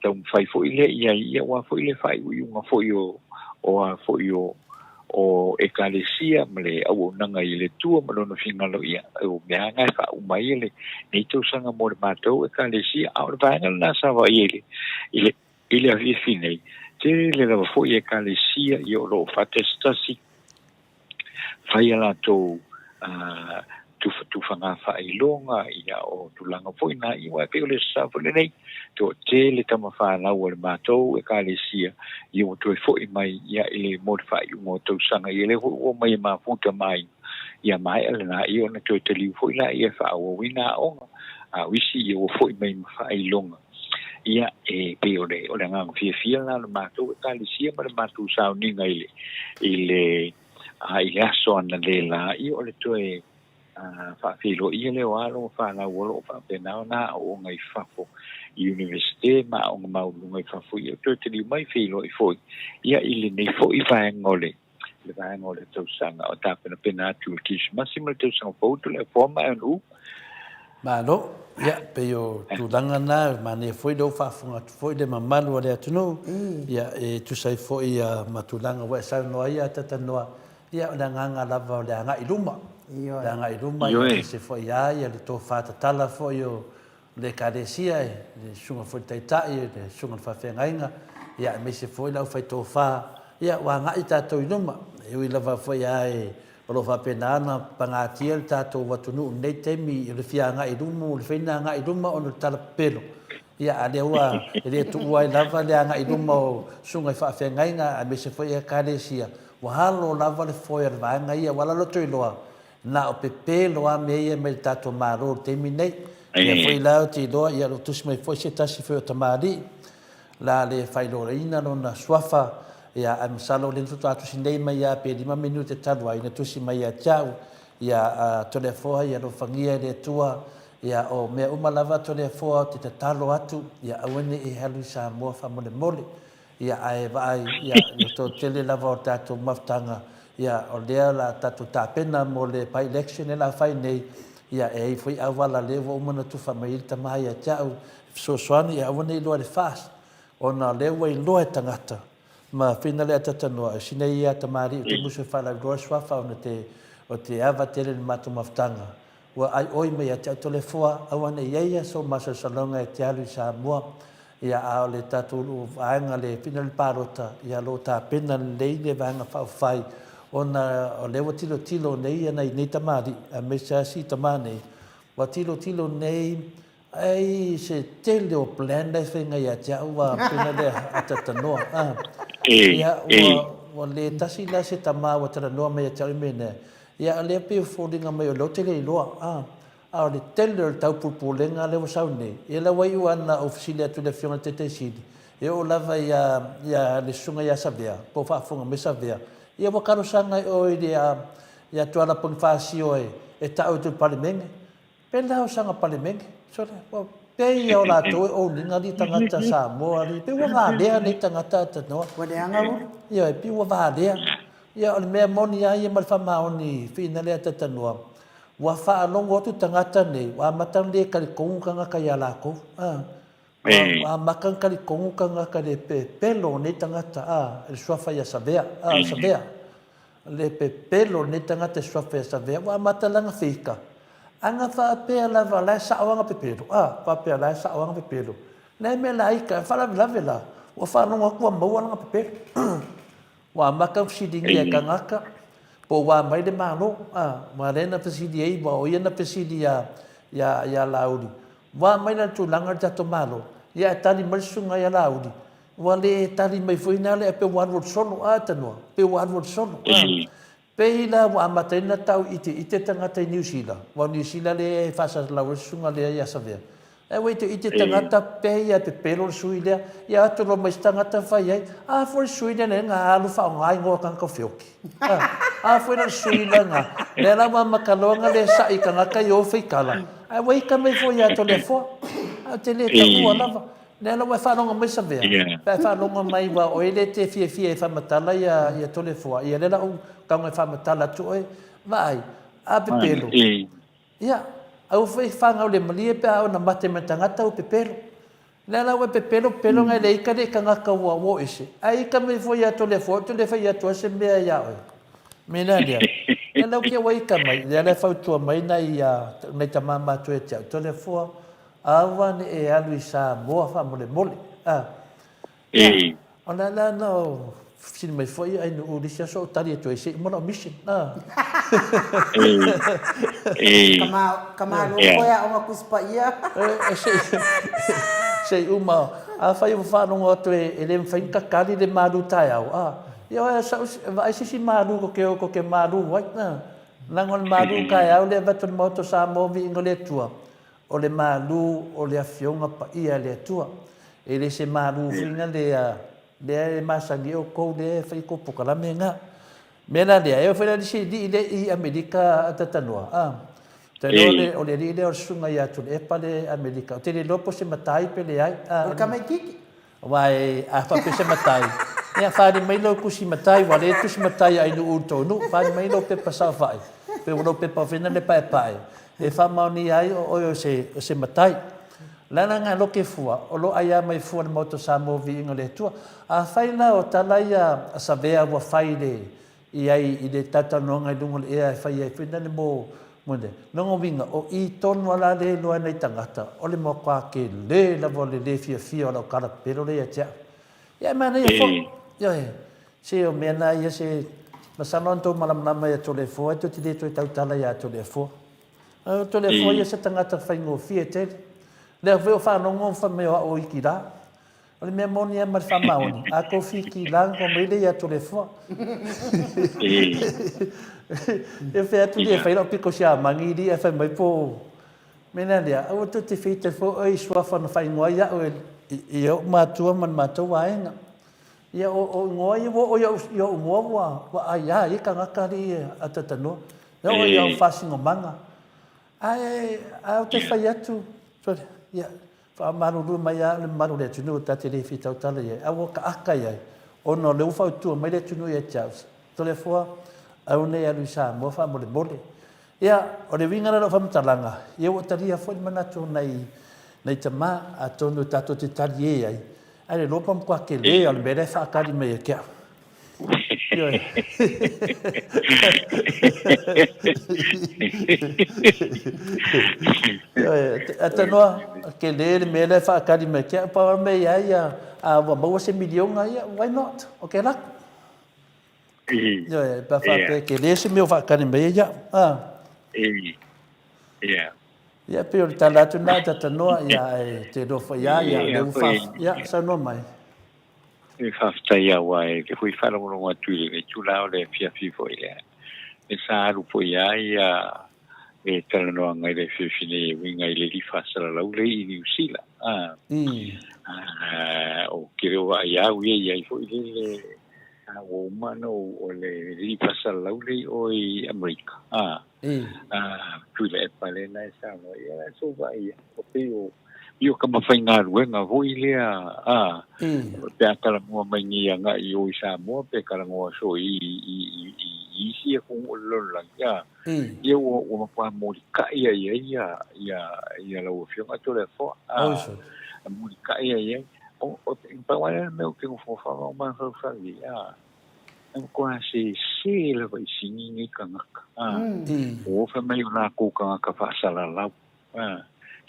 Speaker 9: taumafai foi lea i ai, ia aua foi le faaiuiuga foi o o a foi o o Ekalesia ma le auaunaga i le Atua ma lona finagalo, ia o mea lava na e faauma ai lenei tausaga mo le matou Ekalesia. A o le vaega lena sa vaaia i le i le i le afiafi nei, tele lava foi Ekalesia ia o lo o faatasitasi fai a latou tufatufaga faailoga, ia o tulaga foi na, ia aua e pei o le Aso Sa foi lenei, toatele tama fanau a le matou Ekalesia ia ua toe foi mai ia i le mo le faaiuga o tausaga, ia lea foi ua omai e mafuta ma aiga, ia maea lena, ia ona toe taliu foi laia e faaauauina aoga, a o isi ia ua foi mai ma faailoga. Ia, e pei o le, o le agaga fiafia lena o le matou Ekalesia ma le matou sauniga i le, i le, a, i le aso analeila, ia o le toe faafeiloaia lea o alo ma fanau o lo o faapena ona aooga i fafo i Iunivesite ma aoga maualuluga i fafo, ia toe taliu mai feiloai foi ia i lenei foi vaega o le le vaega o le tausaga o tapenapena atu i le Kerisimasi ma le tausaga fou Toleafoa ma Aunuu.
Speaker 2: Malo, ia, pei o tulaga na, manaia foi le ou faafofoga atu foi le mamalu o le atunuu, ia, e tusa ai foi ma tulaga ua e saunoa ai a Tatanoa, ia, o le agaga lava o le agai i luma, le agai i luma, ia, aemaise foi lava ia le tofa tatala foi o le Ekalesia, le Susuga foi i le Taitai, le Susuga i le Faafeagaiga, ia aemaise foi le aufaitofa, ia ua agai tatou i luma. E ui lava foi lava e, o lo o faapena ona pagatia le tatou atunuu i lenei taimi i le fia agai i luma, o le fai lena agai i luma ona o le tala pepelo. Ia a lea ua e le tuua ai lava le agai i luma o susuga i faafeagaiga aemaise foi Ekalesia, ua alo lava le foe a le vaega ia, ua alalo atu iloa, Na o pepelo lava mea ia mai le tatou Malo i le taimi lenei. Lea foi la ou te iloa, ia o lo o tusi mai foi se tasi foi o tamalii, la le faailoaina lona suafa, ia ae masalo o lea na faatoa tusi nei mai lava pe 5 minute talu ai na tusi mai ia te au, ia a Toleafoa ia alofagia e le Atua, ia o mea uma lava Toleafoa ou te tatalo atu, ia aua ne i alu i Samoa faamolemole. Ia, ae vaai, ia, i le toatele lava o tatou mafutaga, ia, o lea o le a tatou tapena mo le by-election lea o le a fai nei, ia, e ai foi auala lea ua uma ona tufa mai ai le tama ia te au e fesoasoani, ia aua ne i iloa e le FAST, ona o lea ua iloa e tagata. Ma whina lea tatanoa, e sina ia tamalii o te musu e whaalauiloa suafa ona te, o te ava tele le matou mafutaga. Ua aioi mai ia te au Toleafoa, aua ne i ai sou masalosaloga e te alu i Samoa, ia a o le tatou vaega le whina le palota, ia lo tapena lelei le vaega faaupufai, ona o lea ua tilotilo nei ia nai nei tamalii, aemaise lava si tama nei, ua tilotilo nei Ai se tele o plan la e faiga ia te au a pena lea atatanoa a. Ia ua ua le tasi la se tama ua talanoa mai ia te au i mea nei. Ia a lea pei o foliga mai o lea ou te le iloa a. A o le tele o le taupulepulega lea ua sau nei, ia la ua iu lava na ou fesili atu i le afioga i le Taitai Sili, e oo lava ia ia le susuga ia Savea, po o faafofoga mai Savea, ia ua talosaga i o i le ia Tuala Ponifasio e. E ta'u atu i le Palemene. Pele o saga Palemene. Sole, ua pei ia o latou e owning alii tagata Samoa alii. Pei ua valea nei tagata a tanoa.
Speaker 1: Ua leaga ulu.
Speaker 2: Ioe, pei ua valea. Ia, o le mea moni a ia ma le faamaoni whina lea tatanoa, ua faalogo atu tagata nei, ua amata ona le talitonu tagata ia lakou. A, ua amata ona talitonu tagata i le pepelo o nei tagata, a, i le suafa ia Savea, a, Savea. Le pepelo o lenei tagata i suafa ia Savea, ua amata lana feika. Ana faapea lava la e sao ana pepelo, a, faapea la e sao ana pepelo. Lea mea la ika, e faalavelave la, ua faalogo atu ua maua lana pepelo. Ua amata ona fesiligia e tagata, po ua mai le Malo, a, ua lea na fesili ai, ua o ia na fesili ia, ia, ia Laauli, ua mai la le tulaga i le tatou Malo, ia ae tali mai le susuga ia Laauli, ua le tali mai foi na lea pe ua alu alu solo, a tanoa, pe ua alu alu solo, a. Pei la ua amata ai ona tau iteite tagata i Niu Sila, aua o Niu Sila lea e faasalalau ai le susuga lea ia Savea. Ae ua iteite tagata pei lava e pepelo le sui lea, ia atu loa ma isi tagata fai ai, a foi le sui lea na alu faaaoga igoa o tagata o feoki. A, a foi la le sui lea na, lea la ua amata loa ona le sa'i i tagata i o faikala, ae ua ita mai foi ia Toleafoa. Ae ou te le taua lava. Lea la ua e faalogo mai Savea, pe a e faalogo mai ua oe le te fiafia e faamatala ia ia Toleafoa, ia lea la ou tago e faamatala atu oe, vaai, a pepelo, ia, aua foi e fanau le malie pe a ona mate mai le tagata ua pepelo. Lea la ua e pepelo pepelo ngai le ika le tagata ua ua o ese, ae ika mai foi ia Toleafoa ou te le fai atu ai se mea ia oe. Me lea lea, lea la ua ika mai, lea la e fautua mai nai nai tama matua ia te au, Toleafoa, Aua ne e alu i Samoa faamolemole. A. Ia, o le ala na o fesili mai foi ai nuu i le isi aso ou tali atu ai se i uma lau mission. A.
Speaker 1: Ka malo koe aoga Tusi Paia.
Speaker 2: Se i uma. Afai ua faalogo atu e le mafai ona kakali le malu taeao, a, ia oe sau, vaai se isi malu ko ke malu ai. A. Leaga o le malu taeao lea e avatu i le Maota o Samoa viiga o le Atua, O le malu o le Afioga Paia a le Atua. E le se malu foi na lea, lea e masani ai outou lea e fai tou polokalame na. Mea la lea, e oo foi la i le isi alii lea i Amerika a Tatanoa, a. Ou te iloa le, o le alii lea o le susuga ia Tuilaepa lea i Amerika. Ou te le iloa po o se matai pe leai, a.
Speaker 1: O le tamaititi.
Speaker 2: Aua e, a faapea se matai, ia faaali mai lau tusi matai, ua le tusi matai a Ainuu i le tou nuu, faaali mai lau pepa saofai, pe ua lau pepa fena le paepae, e faamaonia ai o oe o se, o se matai. La la nga loke fua, o lo aia mai fua le Maota o Samoa Viiga o le Atua. Afai la o tala ia a Savea ua fai le, i ai i le talatalanoaga i luga o le ea e fai ai foi lale mo mo le lona uiga o i tonu a la le iloa e nai tagata o le matua tele lava o le le fiafia o lau tala pepelo lea ia te au. Ia e manaia foi, ioe, se o mea na ia se masalo ana tou malamalama ia Toleafoa e tou te le toe tautala ia Toleafoa. O Toleafoa ia se tagata faigofie tele. Lea foi o faalogo fai mai o au o Ikila. O le mea moni lava ma le faamaoni, a tou fiki la, ona mai lea ia Toleafoa. E fai atu lea e fai lau pito siamani i ae fai mai po mea la lea, aua tou te feita foi oe i suafa na faaigoa ai au e ou matua ma le matou aiga. Ia o igoa ia ua oo i ou igoa ua aia ai tagata alii a Tatanoa. E oo i au faasinomaga. Ae ou te fai atu, ia, Faamalulu mai lava le mamalu o le atunuu ta te le fia tautala i ai, a ua kaaka i ai, ona o lea ua fautua mai le atunuu ia te au, Toleafoa, aua ne i alu i Samoa faamolemole. Ia, o le uiga la o lau faamatalaga, ia ua talia foi le manatu o nai, nai tama, atonu tatou te talie ai, ae le iloa pe matua tele o le mea lea e faatali mai ia te au. Ioe. Ioe, a tanoa, tele le mea lea e faatali mai te au, pau lava le mea ia ia, a ua maua se miliona, ia, why not? O ke lako. Ioe, pe a faapea e tele se mea o faatali mai ai au. A. Ia, pei o le tala atu lena, Tatanoa, ia, ae te iloa foi lava, ia, lea ua faa, ia, saunoa mai.
Speaker 9: E faafetai aua e le foi faalogologo atu i lenei itula o le afiafi foi lea. E sa alu foi lava ia le talanoaga i le afiafi nei e uiga i le alii faasalalau lea i Niu Sila. Ah, ah, o ke reo vaai au ia i ai foi le le ua uma ona o le alii faasalalau lea i o i Amerika. Ah. Tuilaepa lea na e saunoa ai, ia la e sou vaai ai, ua pei o i o kama faigaluega foi lea, a, pe a talanoa mai nei agai i o i Samoa pe talanoa soo i i i i isi atunuu o le lalolagi, a, ia ua ua matua molikai ai ai ia ia ia lau Afioga Toleafoa, a, molikai ai ai. O, o, pau lava lea o le mea ou te nofonofo ma mafaufau i ai, a, E matua sēsē lava i sini nei tagata. Ua ofa mai o lakou tagata faasalalau.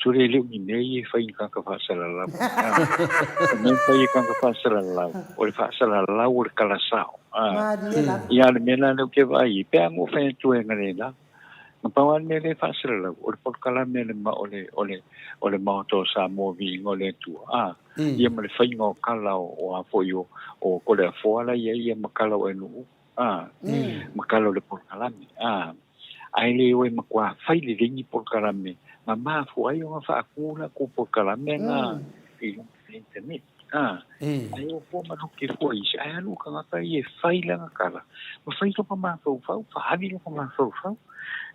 Speaker 9: Sole e le o ni mea ia e fai i ni tagata faasalalau. O mea e fai e tagata faasalalau, o le faasalalau o le kalasao. Ia a o le mea la lea ou te vaai ai, pe a na ou fai atu ai analeila, na pau lava le mea lea e faasalalau, o le polokalame a le, o le, o le Maota o Samoa Viiga o le Atua. Ia ma le faiga o kala o a foi o o Toleafoa la i ai ia ma kala o Enuu, a, ma kala o le polokalame, a. Ae le o e matua fai lelei ni polokalame na mafua ai ona faatu latou polokalame na i luga o le internet, a. Ae o fua ma loke fua isi, ae alu tagata ia e fai lana kala, ma fai lona mafaufau, faaali lona mafaufau.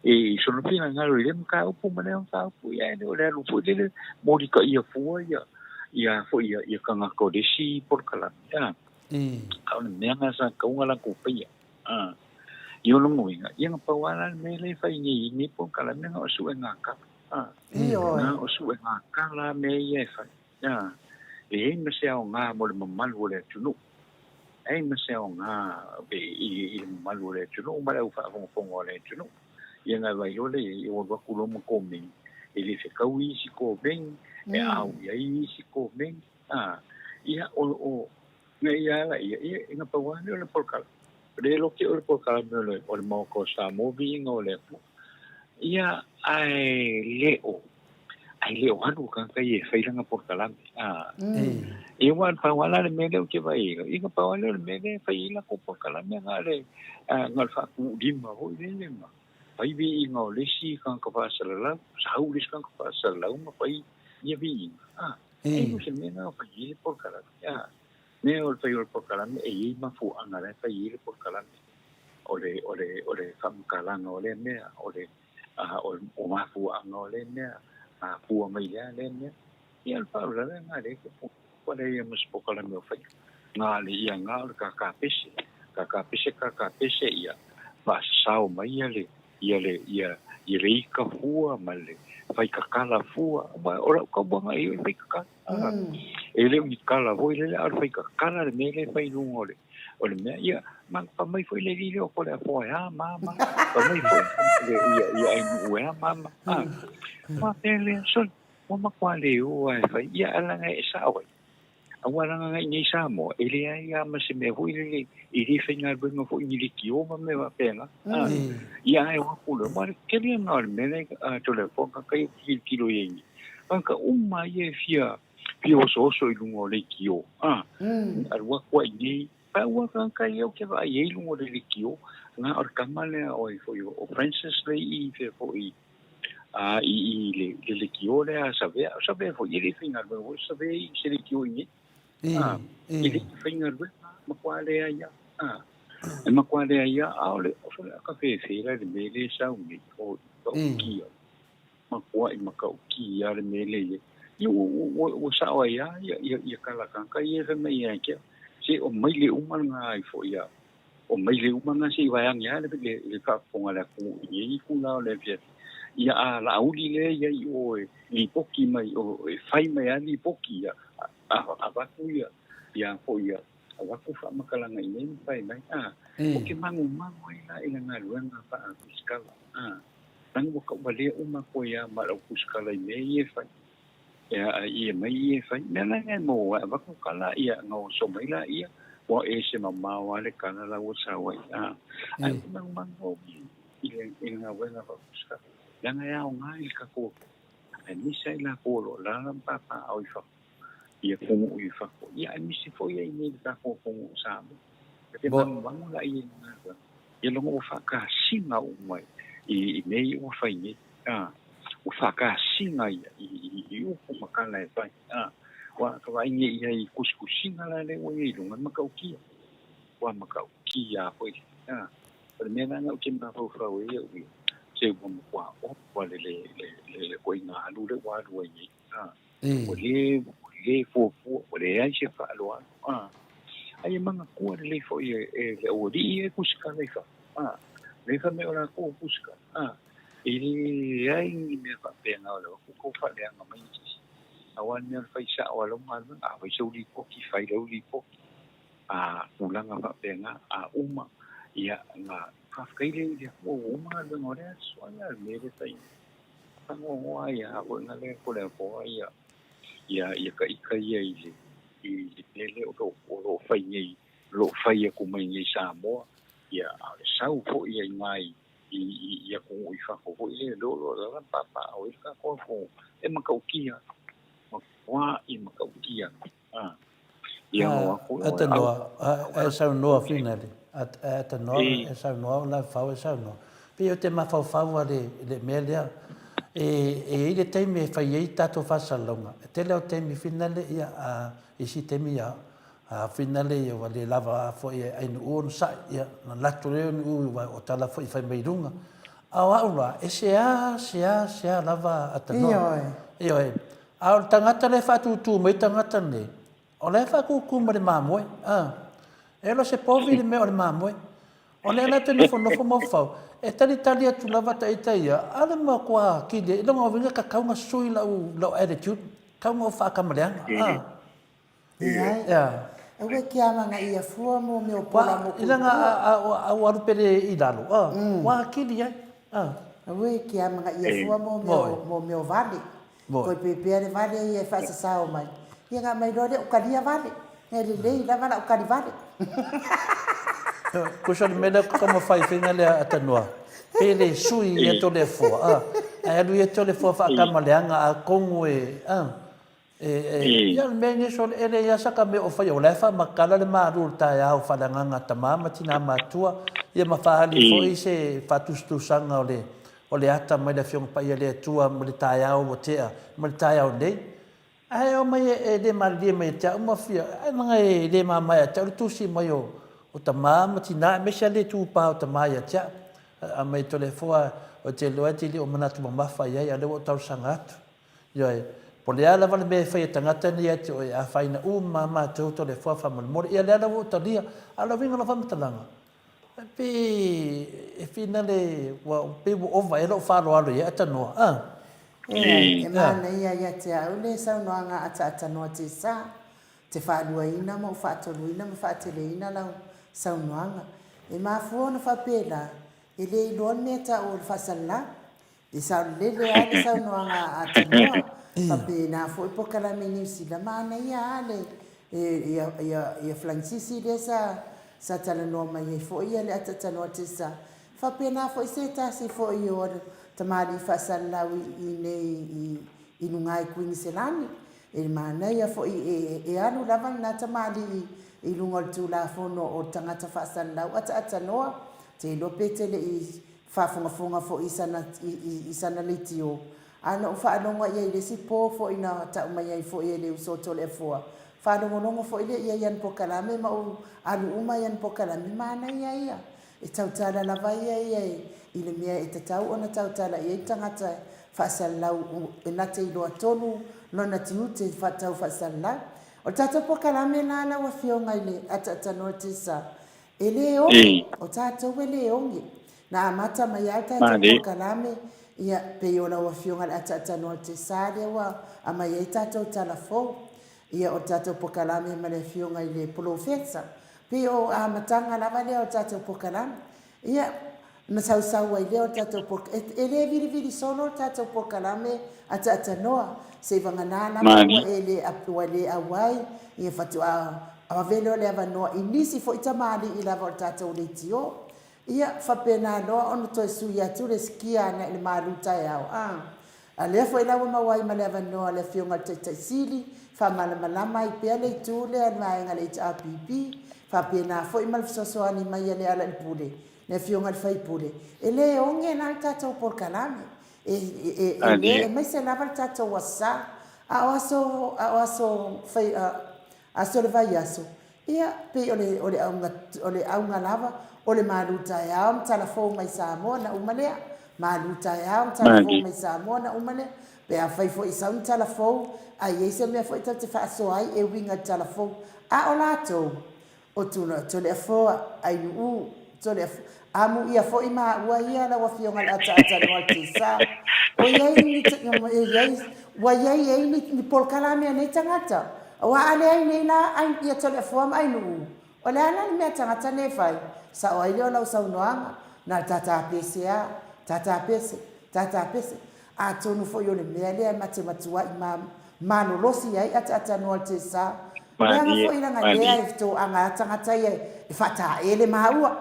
Speaker 9: E sona finagalo i lea mataupu ma lea mataupu, ia ae le o le alu foi lele molikaia fua ia ia foi ia ia tagata o le isi polokalame, a. A o le mea lena sa tatau ona latou faia, a. I ona uiga, ia na pau lava la le mea lea e fai nei i nei polokalame na o suega kala, a. Na o suega kala mea ia e fai, a. E leai ma se aoga mo le mamalu o le atunuu. Leai ma se aoga i le mamalu o le atunuu ma le au faafogafoga o le atunuu. Ia na vaai loa lea i ai, ua alu atu loa ma komeni, e le fetau isi komeni, e ao i ai isi komeni, a, ia, o, o, na ia ala ia, ia, na pau lava lea o le polokalame. O le loke o le polokalame o le, o le Maota o Samoa, viiga o le Atua. Ia, ae le o, ae le o alu tagata ia e fai lana polokalame. A, ia aua pau lava la le mea lea ou te vaai ai, ia na pau lava lea o le mea lea e fai ai latou polokalame na o le, na o le faatuulima foi lele ma fai viiga o le isi tagata faasalalau, sau le isi tagata faasalalau ma fai ia viiga. A, e le o se mea lena o fai ai le polokalame. A, mea o le fai o le polokalame e i ai mafuaaga la e fai ai le polokalame. O le, o le, o le faamatalaga o lea mea, o le, o mafuaaga o lea mea, mafua mai i le a lea mea. Ia o le faalavelave lena lea e tupu. Ua leai lava ma se polokalame o faia. Na le ia na o le kakapese, kakapese, kakapese ia faasasao mai ia le, ia le, ia, ia le ika fua ma le faikakala fua. O lau tauaga i o le faikakala. E le o ni kala foi lele, a o le faikakala le mea lea e fai i luga o le, o le mea, ia, ma fai mai foi le alii lea o Toleafoa e a mama, fai mai foi le, ia, ia Ainuu e a mama, a, faapea lea, sole, ua matua le o lava e fai, ia, ae leaga e sao ai, aua leaga i inei i Samoa, e leai lava ma se mea foi lele e le faigaluega foi ni leitio ma mea faapena, a, ia, ae o atu loa, aua o le tele lena o le mea lea a Toleafoa, ka ou te tilotilo i ai nei, tagata uma ia e fia fia osooso i luga o leitio, a, alu atu ai nei, pau a tagata ia ou te vaai ai i luga o le leitio, na o le tama lea o ai foi o Francis lea i fea foi a i i le le leitio lea a Savea, o Savea foi e le i faigaluega foi Savea i se leitio i nei, a, e le i faigaluega, matua leai lava, a, e matua leai lava, a o le, o le aka fefe la i le mea lea e sau nei, o i Makuaʻi matautia le mea lea i ai. Ia ua, ua, ua sao ai lava ia, ia, ia kala tagata ia e fai mai ia te au, se o maile uma lena ai foi a, o maile uma lena se i vaeane lava le, le, le faafofoga a le atunuu i lenei itula o le afiafi. Ia a Laauli lea i ai i o e lipoti mai, o, e fai mai lava lipoti ia, a, a, avatu ia, ia foi ia, avatu faamatalaga i nei ma fai mai, a, ou te magumagu ai la i le galuega faa-Tusikala, a. Leaga ua tauvalea uma koe ia ma lau tusikala i mea ia e fai. Ia a ia mai ia e fai. Mea la ia mo a avatu kala ia na oso mai la ia ua e se mamao a le kala la ua sau ai. A ai o manumanu au i le i le galuega faa-tusikala. Leaga e aoga i le tatou aemaise ai latou o lo o alaala ma papaaao i fafo i atunuu i fafo. Ia aemaise foi ai i inei i le tatou atunuu o Samoa. E te manumanu la i le galuega. Ia logo ua faakasina uma i mea ia ua fai nei. A, ua faakasina ia i upu ma kala e fai. A, ua ka vaai nei ia i kusikusiga la lea ua i ai i luga, e matautia. Ua matautia foi. A, o le mea la lena ou te mafaufau ai au ia, Se ua matua ova le le le le le koiga alu lea ua alu ai nei, a. Ua le ua le fuafua, ua leai se faaaloalo, a. Ai e manatua lelei foi e e le aualii ia e kusikala i fafo, a. Lea fai mai o latou o kusikala, a. E leai ni mea faapena o le o atu tou faaleaga mai i se isi. Aua le mea o le fai sao a lau galuega, a fai sau lipoti, fai lau lipoti. A tulaga faapena, a uma, ia, ona faafetai lea i le Atua ua uma galuega o lea aso. Ai a le mea lea e fai nei. Faanoanoa ai lava foi na lea Toleafoa ia, ia, ia ta ita ia i le, i le mea lea o lo, o lo o fai nei, o lo o fai atu mai nei i Samoa, ia, a o le sau foi ia i ina i, i, i, i atunuu i fafo foi lea, lea o lo o alaala ma papaaao ai le tatou atunuu, e matautia, matuai matautia.
Speaker 2: Atanoa, e saunoa finale, Atanoa, e saunoa o la fau e saunoa. Pei o te mafaufau a le, le mea lea, e, e i ai le taimi e fai ai tatou faasalalauga. E tele o taimi finale, ia, a isi taimi, ia, a finale, ia, ua le lava foi e ainuu ona sa'i, ia, na lato lea o nuu, ua o tala foi fai mai i luga. A o au la, e seā, seā, seā lava Atanoa.
Speaker 1: Ioe.
Speaker 2: Ioe. A o le tagata la e faatūtū mai tagata nei, o la e faatūtū ma le mamoe, a. E alu a se povi le mea o le mamoe. O lea la te nofonofo maufau, e talitali atu lava ta ita ia, a le matua kili, i lona uiga tatau ona sui lau, lau attitude, tatau ona ou faakamaleaga, a.
Speaker 1: Leai. Aua e ke amanaia fua mo mea o pola mo
Speaker 2: I langa a ua alu pele i lalo, a, ua akili ai, a.
Speaker 1: Aua e ke amanaia fua mo mea mo mea o vale. Toe pepea le vale ia e faasasao mai. Ia na aumai loa lea o talia vale. E lelei lava lau tali vale.
Speaker 2: Kusa o le mea lea ko taumafai faiga lea a Tanoa, pe le sui ia Toleafoa, a, ae alu ia Toleafoa faakamaleaga atonu e, a. E, ia o le mea nei sole, e leai lava saka mea o faia, o la e faamatala le malu o le taeao faaleagaga a tama ma tina matua, ia ma faaali foi se faatusatusaga o le, o le ata mai le Afioga Paia le Atua ma le taeao ua tea ma le taeao nei. Ae omai e le malilie mai ia te au ma fia, ae leaga e le mama ia te au le tusi mai o, o tama ma tina, aemaise lava le itupa o tama ia te au. Aumai Toleafoa, ou te iloa e te le o manatu mamafa i ai, a o lea ua ou talosaga atu. Ioe. Po o le a lava le mea e fai e tagata nei ia te oe, a afaina uma lava matou Toleafoa faamolemole. Ia lea lava ua ou talia. A o le uiga o lau faamatalaga, e pei e finale ua pei ua ova ea lou faaaloalo i ai Atanoa, a?
Speaker 1: Ea, e manaia ia te au le saunoaga ataatanoa te sa, te faaluaina ma ou faatoluina ma faateleina lau saunoaga. E mafua ona faapela, e le iloa le mea tau o le faasalalau. E saolele lava le saunoaga a Tanoa, faapena foi polokalame i Niu Sila, manaia lava le ia Falagisisi lea sa sa talanoa mai ai foi le ata Tanoa Tessa. Faapena foi se tasi foi o tamalii faasalalau i inei i luga i Kuiniselani. E manaia foi e alu lava lena tamalii i luga o le Tulafono o Tagata Faasalalau Ataatanoa, te iloa pe te le i faafogafoga foi i sana, i, i sana leitio. A na ou faalogo i ai i le isi po foi na tau mai ai foi e le uso o Toleafoa, faalogologo foi lea i ai i ana polokalame ma ou alu uma i ana polokalame, manaia ia. E tautala lava ia ia i le mea e tatau ona tautala i ai le tagata faasalalau e na te iloa tonu lona tiute tau faasalalau. O le tatou polokalame la lau Afioga i le Ataatanoa Tisa, E le oge, o tatou e le oge. Na amata mai lava le tatou polokalame, ia, pei o lau Afioga i le Ataatanoa o le Tesa lea ua aumai ai tatou tala fou, ia, o le tatou polokalame ma le Afioga i le Polofesa. Pei o amataga lava lea o le tatou polokalame. Ia, ona sausau ai lea o le tatou polokalame. E le vilivili solo le tatou polokalame ataatanoa, seivagana lava ua e le, ua le auai, ia faatoa ave lea o le avanoa i nisi foi tamalii lava o le tatou leitio. Ia, faapena loa ona toe sui atu le sikia agai i le malu taeao. A, a lea foi la ua maua ai ma le avanoa o le Afioga i le Taitai Sili, faamalamalama ai pea le itu lea a le vaega a le HRPP, faapena foi ma le fesoasoani mai a le Alaalipule, le Afioga i le Sui Usufono, e le oge la le tatou polokalame, e, e, e le, aemaise lava le tatou Aso Sa. A o aso, a o aso fai, aso o le vaiaso, ia, pei o le, o le auga, o le auga lava, o le malu taeao ma tala fou mai Samoa, na uma lea. Malu taeao na tala fou mai Samoa na uma lea. Pe afai foi i sau ni tala fou, a i ai se mea foi tatou te faasoa ai e uiga i le tala fou. A o latou, o tuna Toleafoa, Ainu'u, Toleafoa, amuia foi maua ia lau Afioga i le Ataata Noa Tesa. O i ai ni, e i ai, ua i ai ei ni, ni polokalame a nei tagata. Aua a leai nei la ai, ia Toleafoa ma Ainu'u, O le a la le mea tagata nei e fai? Sao ai lea o lau saunoaga, na o le tātā pese a, tātā pese, tātā pese. Atonu foi o le mea lea e mate matuai ma malolosi ai ataata noa le tesa. Leaga foi leaga lea e toaga a tagata ia e faataele maua.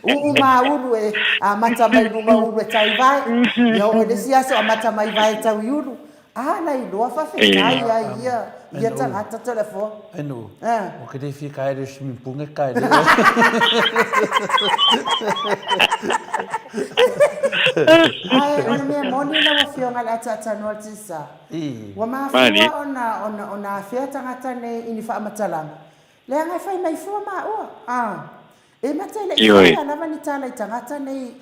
Speaker 1: Uu ma ulu e amata mai luga o ulu e tau i vae. Ia oo i le isi aso amata mai vae e tau i ulu. A na iloa faafetai ai ia ia tagata telefono.
Speaker 2: Enu, o ke le fia kaere o swimming pool nge kaere oe.
Speaker 1: Ae o le mea moni lau Afioga i le ataatanoa le Tisa, ua mafua ona ona ona afea tagata nei i ni faamatalaga, leaga e fai mai fua maua. E mate le i faia lava ni tala i tagata nei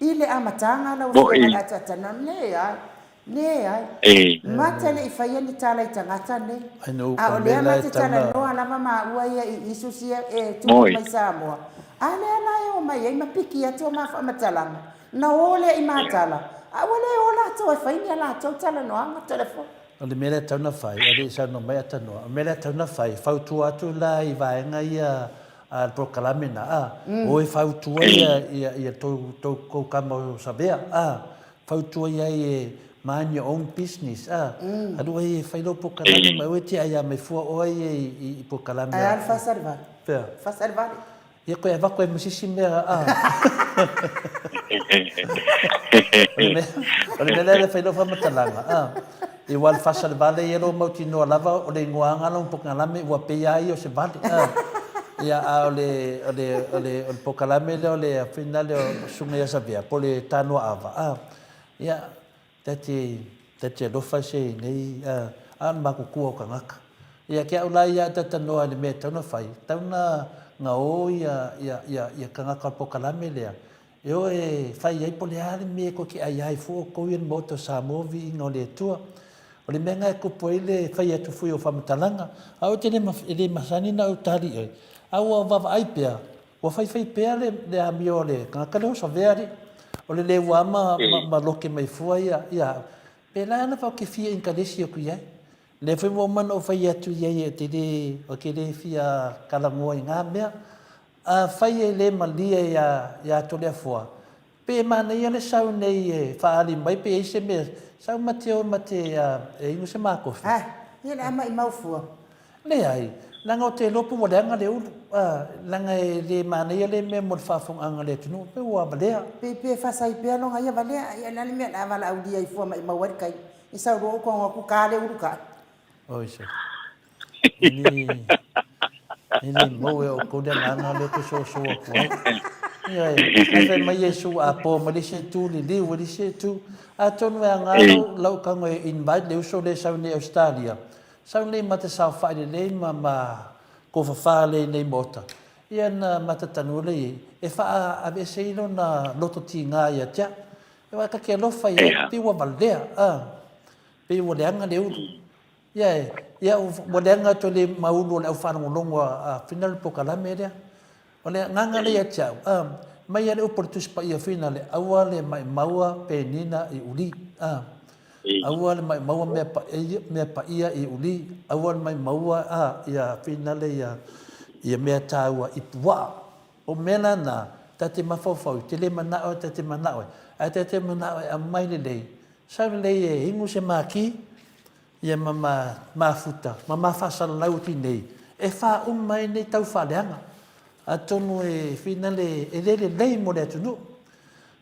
Speaker 1: i le amataga lau Afioga i le ataatanoa. Leai. Leai. Mate le i faia ni tala i tagata nei. A o lea ma te talanoa lava maua ia i issues ia e tupu mai Samoa. A lea la e omai ai ma piki atu a ma faamatalaga. Na o lea i matala, a ua le o latou e fai ni a latou talanoaga telefoni.
Speaker 2: O le mea lea e tatau ona fai, e le i saunoa mai Atanoa, o le mea lea e tatau ona fai, fautua atu la i vaega ia a le polokalame na, a, o e fautua ia, ia, ia tou, tou, tou tama o Savea, a, fautua i ai e mind your own business, a, alu ai e fai lou polokalame ma aua e te aia mai fua oe ia i, i polokalame
Speaker 1: Ae a le fasalivale?
Speaker 2: Fea?
Speaker 1: Fasalivale.
Speaker 2: Ia koe avatu ai ma se isi mea, a. O le mea, o le mea lea e fai lau faamatalaga, a. I ua le fasalevale ia lou mautinoa lava o le igoaga lou pokalame ua pei a ia o se vale, a. Ia, a o le, o le, o le, o le pokalame lea o le afina lea o Susuga ia Savea, po o le Tanoa Ava, a. Ia, ta te, ta te alofa se i nei, a, a o le makutua o tagata. Ia, ke au la ia a tatanoa i le mea e tatau ona fai, tatau ona gaō ia, ia, ia, ia tagata o le pokalame lea, E o e fai ai po o le a le mea e koe ke ʻai ai fua ʻoukou ia le Maota o Samoa viiga o le Atua. O le mea na e kupu ai le fai atu fua i ou faamatalaga, a oe te le e le masani na ou tali i ai, a ua vaavaai pea, ua faifai pea le le amio a le tagata lea o Savea alii, o le le ua ma ma ma loke mai fua ia ia au. Pēlā lava ou te fia inkalesi aku i ai. Lea foi ua uma ona ou fai atu i ai ou te le ou te le fia talanoa i ngā mea, Afai e le malie ia Toleafoa, pe manaia le sau nei e faaali mai pe i ai se mea, sau ma te o ma te e inu se makofi.
Speaker 1: A, ia le a maimau fua.
Speaker 2: Leai, leaga o te iloa pe ua leaga le ulu, a, leaga e le manaia le mea mo le faafofogaaga a le atunuu, pe ua valea.
Speaker 1: Pe, pe fasai pea loga ia valea, ia o le a le mea o le a valaaulia ai fua maimau ai le kai. E sau loa ou tago atu ka le ulu ka.
Speaker 2: Oi sole. E le, e le mau e outou le agaga lea ou te soso atu ai. Ioe, ae fai mai Iesu, a po mai le isi itu, liliu i le isi itu. Atonu e aga lau, lau tago e invite le uso lea e sau nei Australia, sau nei ma te saofai lelei ma, ma tofafa lea i nei maota. Ia na matatanu lea i ai, e faaavese ai lona loto tiga ia te au. Aua ta te alofa i ai, pei ua valea, a, pei ua leaga le ulu. Ia e, ia ua leaga atu e le maulu o le au faalogologo a Fina le polokalame lea. O le agaga lea ia te au, a, mai a le upu a le Tusi Paia Fina le aua le maimaua penina i uli, a, aua le maimaua mea paia, mea paia i uli, aua le maimaua, a, ia Fina le ia, ia mea taua i puaa. O mea la na, ta te mafaufau, te le manao e ta te manao e, ae ta te manao e aumai lelei, sau lelei e inu se maki, Ia ma ma mafuta, ma ma faasalalau atu nei, e faauma ai nei tau faaleaga. Atonu e finale e le lelei mo le atunuu.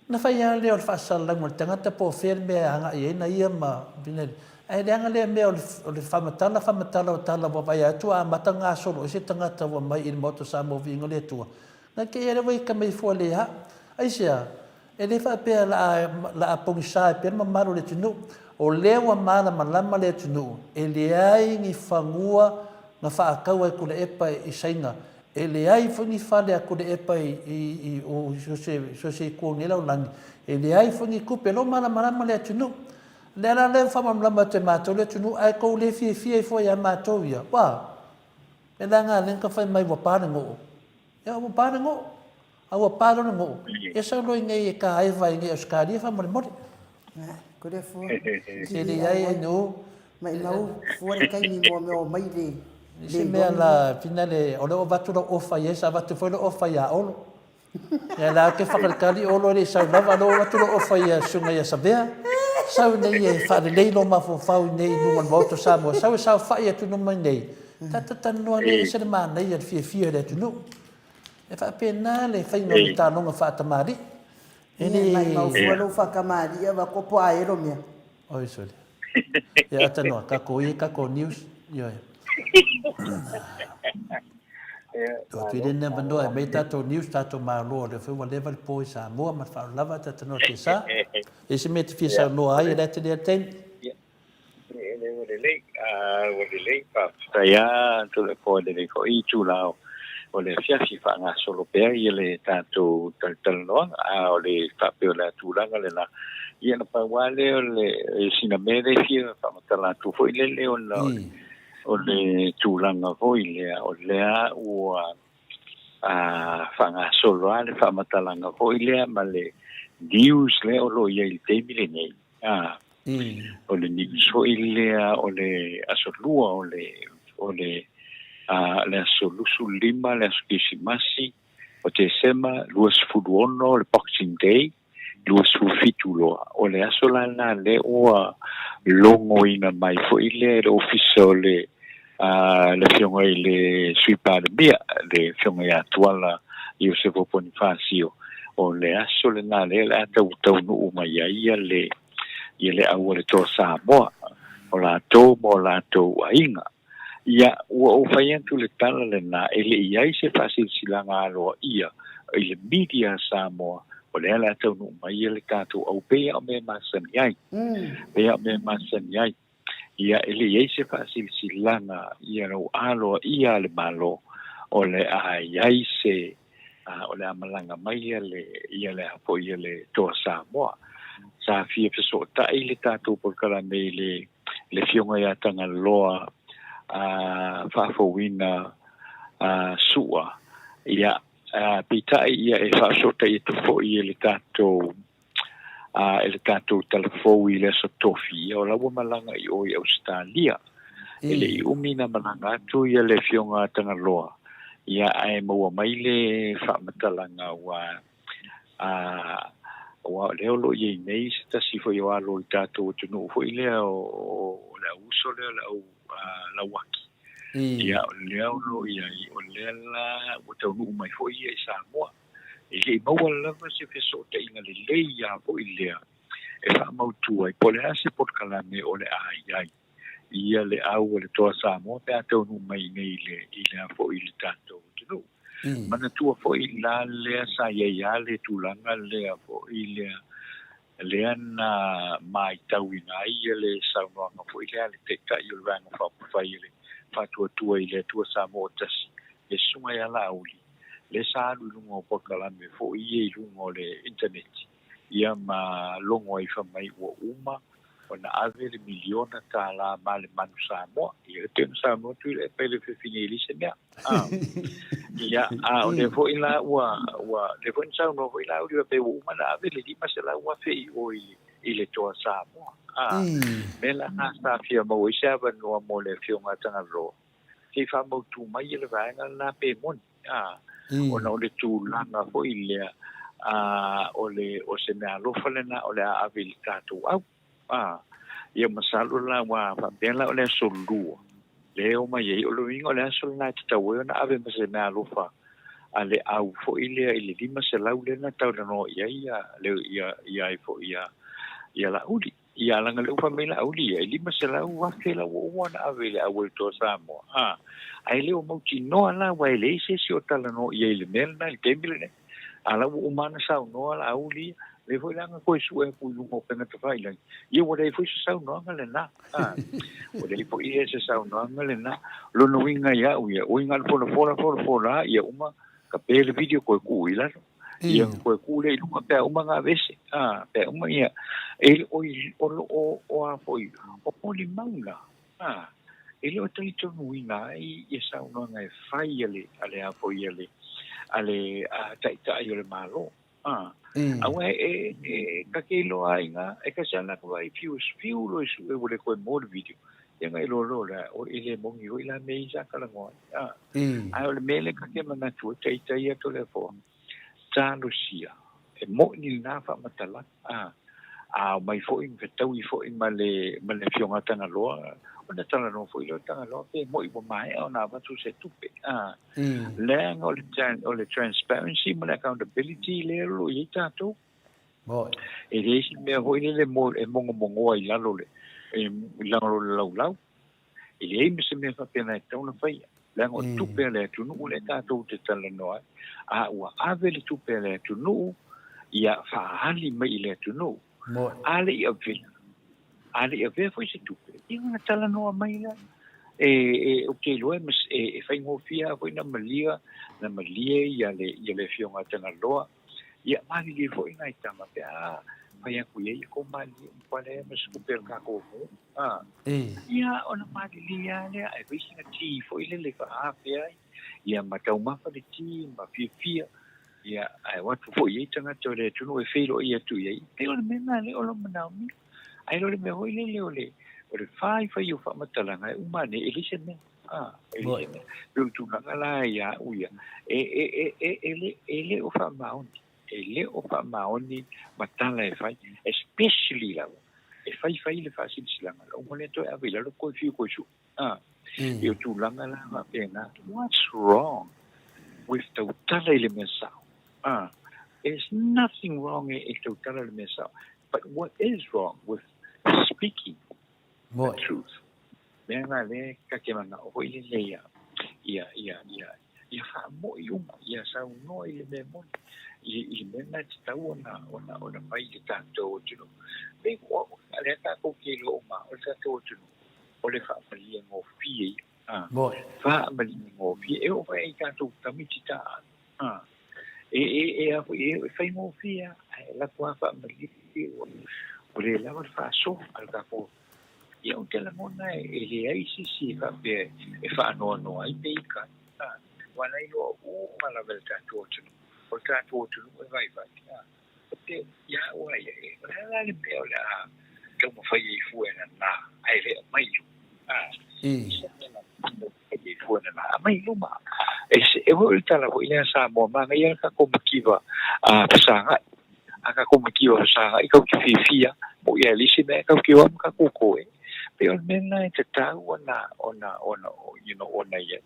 Speaker 2: Na fai lava lea o le faasalalauga o le tagata po o fea le mea e agai ai na ia ma finale. Ae leaga lea mea o le, o le faamatala, faamatala o tala ua vaai atu ua amata ona gasolo ese tagata ua mai i le Maota o Samoa Viiga o le Atua. Na te i lea ua ita mai fua le a. Aisea? E le faapea la a pogisa ai pea le mamalu o le atunuu. O lea ua malamalama le atunuu, e leai ni fanua na faatau ai Tuilaepa i Saina. E leai foi ni fale a Tuilaepa i, i, i o i so se, so se itu o lenei lalolagi, e leai foi ni tupe, o lo o malamalama le atunuu. O le ala lea ua faamalamalama atu e matou le atunuu, ae tou le fiafia ifo ia matou ia, ua, e leaga lea na tau fai mai ua pa le nuu. Ia ua pa le nuu. A ua pa loa le nuu, ia sau loa iinei e ta ai vai iinei i Ausetalia faamolemole.
Speaker 1: Kore fua.
Speaker 2: Se leai ai nuu.
Speaker 1: Maimau fua le taimi mo mea o mai le
Speaker 2: le Se mea la finale o lea ua avatu lau ofa i ai sa avatu foi lau ofa ia Olo. Ia la ke whakalikali Olo e le i sau lava, lea ua avatu lau ofa ia susuga ia Savea. Sau nei e faalelei lou mafaufau i nei i luga o le Maota o Samoa, sau e saofai atu numa i nei, tatou talanoa lea e ese le manaia le fiafia i le atunuu. E faapena le faiga o le taaloga faatamalii.
Speaker 1: E le. Maimau fua lou faatamalii avatu po a elo mea.
Speaker 2: Oi sole. Ia atanoa, tatou ia tatou news. Ioe. Tuu atu i lenei avanoa e aumai tatou news, tatou malo o lea foi ua leva le po i Samoa ma le faaaloalo lava Talanoa Tiasa. E i ai se mea e te fia saunoa ai, o lea e tele le taimi.
Speaker 9: Ua lelei, ua lelei, faafetai lava Tuilaepa i lenei foi itula o le afiafi faagasolo pea ia le tatou talatalanoaga. A o le faapea o le a tulaga lena, ia na pau lava lea o le sina mea lea e fia faamatala atu foi lele ona o le tulaga foi lea, o lea ua faagasolo lava le faamatalaga foi lea ma le news lea o lo o i ai i le taimi lenei. A, o le news foi lea o le aso lua o le, o le, a, le aso 25 le aso Kerisimasi o Tesema 26 le Boxing Day 27 loa. O le aso la lena lea ua logoina mai foi lea e le ofisa o le a, le afioga i le Sui Palemia, le afioga ia Tuala Iosefo Ponifasio, o le aso lena lea o le a tau taunuu mai ai ia le, ia le au a le Toa Samoa, o latou ma o latou aiga. Ia, ua ou fai atu le tala lena, e le i ai se faasilasilaga aloaia i le media a Samoa, o lea o le a taunuu mai ia le tatou au, pei lava o mea e masani ai. Pei lava o mea e masani ai. Ia, e le i ai se faasilasilaga ia lau aloaia a le Malo o le a i ai se, o le a malaga mai ia le, ia le a foi ia le Toa Samoa. Sa fia fesootai le tatou polokalame i le, le Afioga ia Tagaloa a faafouina a Su'a, ia, peitai ia e faafesootai atu foi e le tatou a e le tatou talafou i le aso Tofi, ia o la ua malaga i o i Ausetalia. E le i umi na malaga atu ia le Afioga a Tagaloa, ia ae maua mai le faamatalaga ua a aua o lea o lo o i ai nei se tasi foi o alo o le tatou atunuu foi lea o le au uso lea o le au Lauaki. Ia o lea o lo o i ai, o lea la ua taunuu mai foi ia i Samoa. E le i maua lava se fesootaiga lelei lava foi lea e faamautu ai po o le a se polokalame o le a i ai ia le au a le Toa Samoa pe a taunuu mai i inei i le, i le a foi i le tatou atunuu. Manatua foi la lea sa i ai lava le tulaga lea foi lea lea na maitauina ai le saunoaga foi lea a le Taitai o le Vaega Faaupufai o le Faatuatua i le Atua Samoa Tasi, le Susuga ia Laauli, lea sa alu i luga o polokalame foi ia i luga o le internet, ia ma logo ai fai mai ua uma ona ave le miliona tālā ma le Manu Samoa. Ia, e pei ona saunoa Tuilaepa e le fefine i le isi mea. Ia, a o lea foi la ua, ua, lea foi na saunoa foi Laauli faapea ua uma ona ave le $500,000 i o i, i le Toa Samoa. A, mea la na sa fia maua ai se avanoa mo le Afioga a Tagaloa, se i faamautu mai le vaega lena pe moni, a, ona o le tulaga foi lea, a, o le, o se meaalofa lena o le a ave i le tatou au. A, ia masalo la ua faapea la o le aso lua lea e omai ai. O le uiga o le aso lena e tatau ai ona ave ma se meaalofa a le au foi lea i le 500 lea na talanoa i ai ia, le, ia, ia ai foi ia, ia Laauli. Ia leaga lea ua fai mai Laauli ia, e 500,000 la ua uma ona ave i le au a le Toa Samoa. A, ae le o mautinoa la aua e leai se isi o talanoa i ai i le mea lena i le taimi lenei. A la ua uma ona saunoa Laauli ia. Lea foi la na toe sue aku i luga o upega tafailagi, ia ua leai foi se saunoaga lena. A, ua leai foi ia se saunoaga lena. Lona uiga ia au ia, oi na o le folafola, folafola lava, ia uma, tape le video toe tuu i lalo. Ia toe tuu lea i luga pe a uma ona aveese. A, pe a uma ia, e, oi, o, o, o a foi, o molimau na, a, e le o talitonuina ai ia saunoaga e fai a le, a le a foi, a le, a le a taitai o le Malo. A, aua e, e, ka ke iloa ai nga, e kasi ana ka vai fiu, fiu lo e sue ua le koe mo le video. Ia nga iloa loa la, o e le mongi hoi la me i sa kalangoa. A, ae o le mea le ka ke manatu e taita ia to le afoa. Talosia, e mo'i ni lena faamatalaga. A, a o mai foi ma fetaui foi ma le, ma le Afioga a Tagaloa, ona talanoa foi lea o Tagaloa pe mo'i ua maea ona avatu se tupe. A, leaga o le, o le transparency ma le accountability lea o lo o i ai tatou. E leai se mea foi lele mo, e mogomogoa i lalo le, i lalo o le laulau. E leai ma se mea faapena e tatau ona faia, leaga o tupe a le atunuu lea tatou te talanoa ai, a ua ave le tupe a le atunuu ia faaali mai i le atunuu, a le i avea, a le i avea foi se tupe, ia ona talanoa mai lea. E, e, ou te iloa e, e, e faigofie lava foi na malia, na malie ia le, ia le Afioga a Tagaloa, Ia malilie foi nai tama pe a fai atu i ai ia kou malilie uma pale ai ma se tupe a le tatou atunuu. A. Ia ona malilie lava lea ae fai sina ti foi lele e faaafea ai. Ia ma taumafa le ti ma fiafia. Ia ae o atu foi i ai tagata o le atunuu e feiloai atu i ai. Pei o le mea lena lea o lo o manaomia. Ae le o le mea foi lele o le o le faifai o faamatalaga e uma ane e leai se mea. A, e leai se mea. Pei o le tulaga la ia au ia, e, e, e, e, e, le, e le o faamaoni. E le o faamaoni ma tala e fai, especially lava, e faifai le faasilasilaga, la uma lea toe ave i lalo koe fiu koe sue. A, e o tulaga la faapena. What's wrong with tautala i le mea sao? A, there's nothing wrong e, e tautala i le mea sao. But what is wrong with speaking the truth? Mea na le ka ke mana'o foi lele ia, ia, ia, ia, ia faamo'i uma, ia saunoa i le mea moni, i, i le mea na e tatau ona, ona, ona fai i le tatou atunuu. Pei ua, a lea tatou te iloa uma, o le tatou atunuu, o le faamaliegofie ia. A, faamaliegofie. E oo foi i tatou tamaiti taaalo. A, e, e, e a foi, e, e faigofie lava, ae lafo lava faamalie, ua, ua le lava le faasoa a le tatou Ia ou te lagona e leai se isi e faapea e faanoanoa ai pe ika ai. Aua na iloa uma lava e le tatou atunuu, o le tatou atunuu e vaivai. Ou te, ia au a ia, o le a la le mea o le a taumafai ai fua e nana, ae le aumai i luma. I se mea na taumafai ai fua e nana, aumai i luma. E, e foi o le tala foi lea a Samoa, manaia le tatou mativa fesagai. A tatou mativa fesagai tatou te fiafia, moʻi a e leai se mea tatou te o lava ma tatou toe. Pei o le mea lena e tatau ona, ona, ona, you know, ona i ai.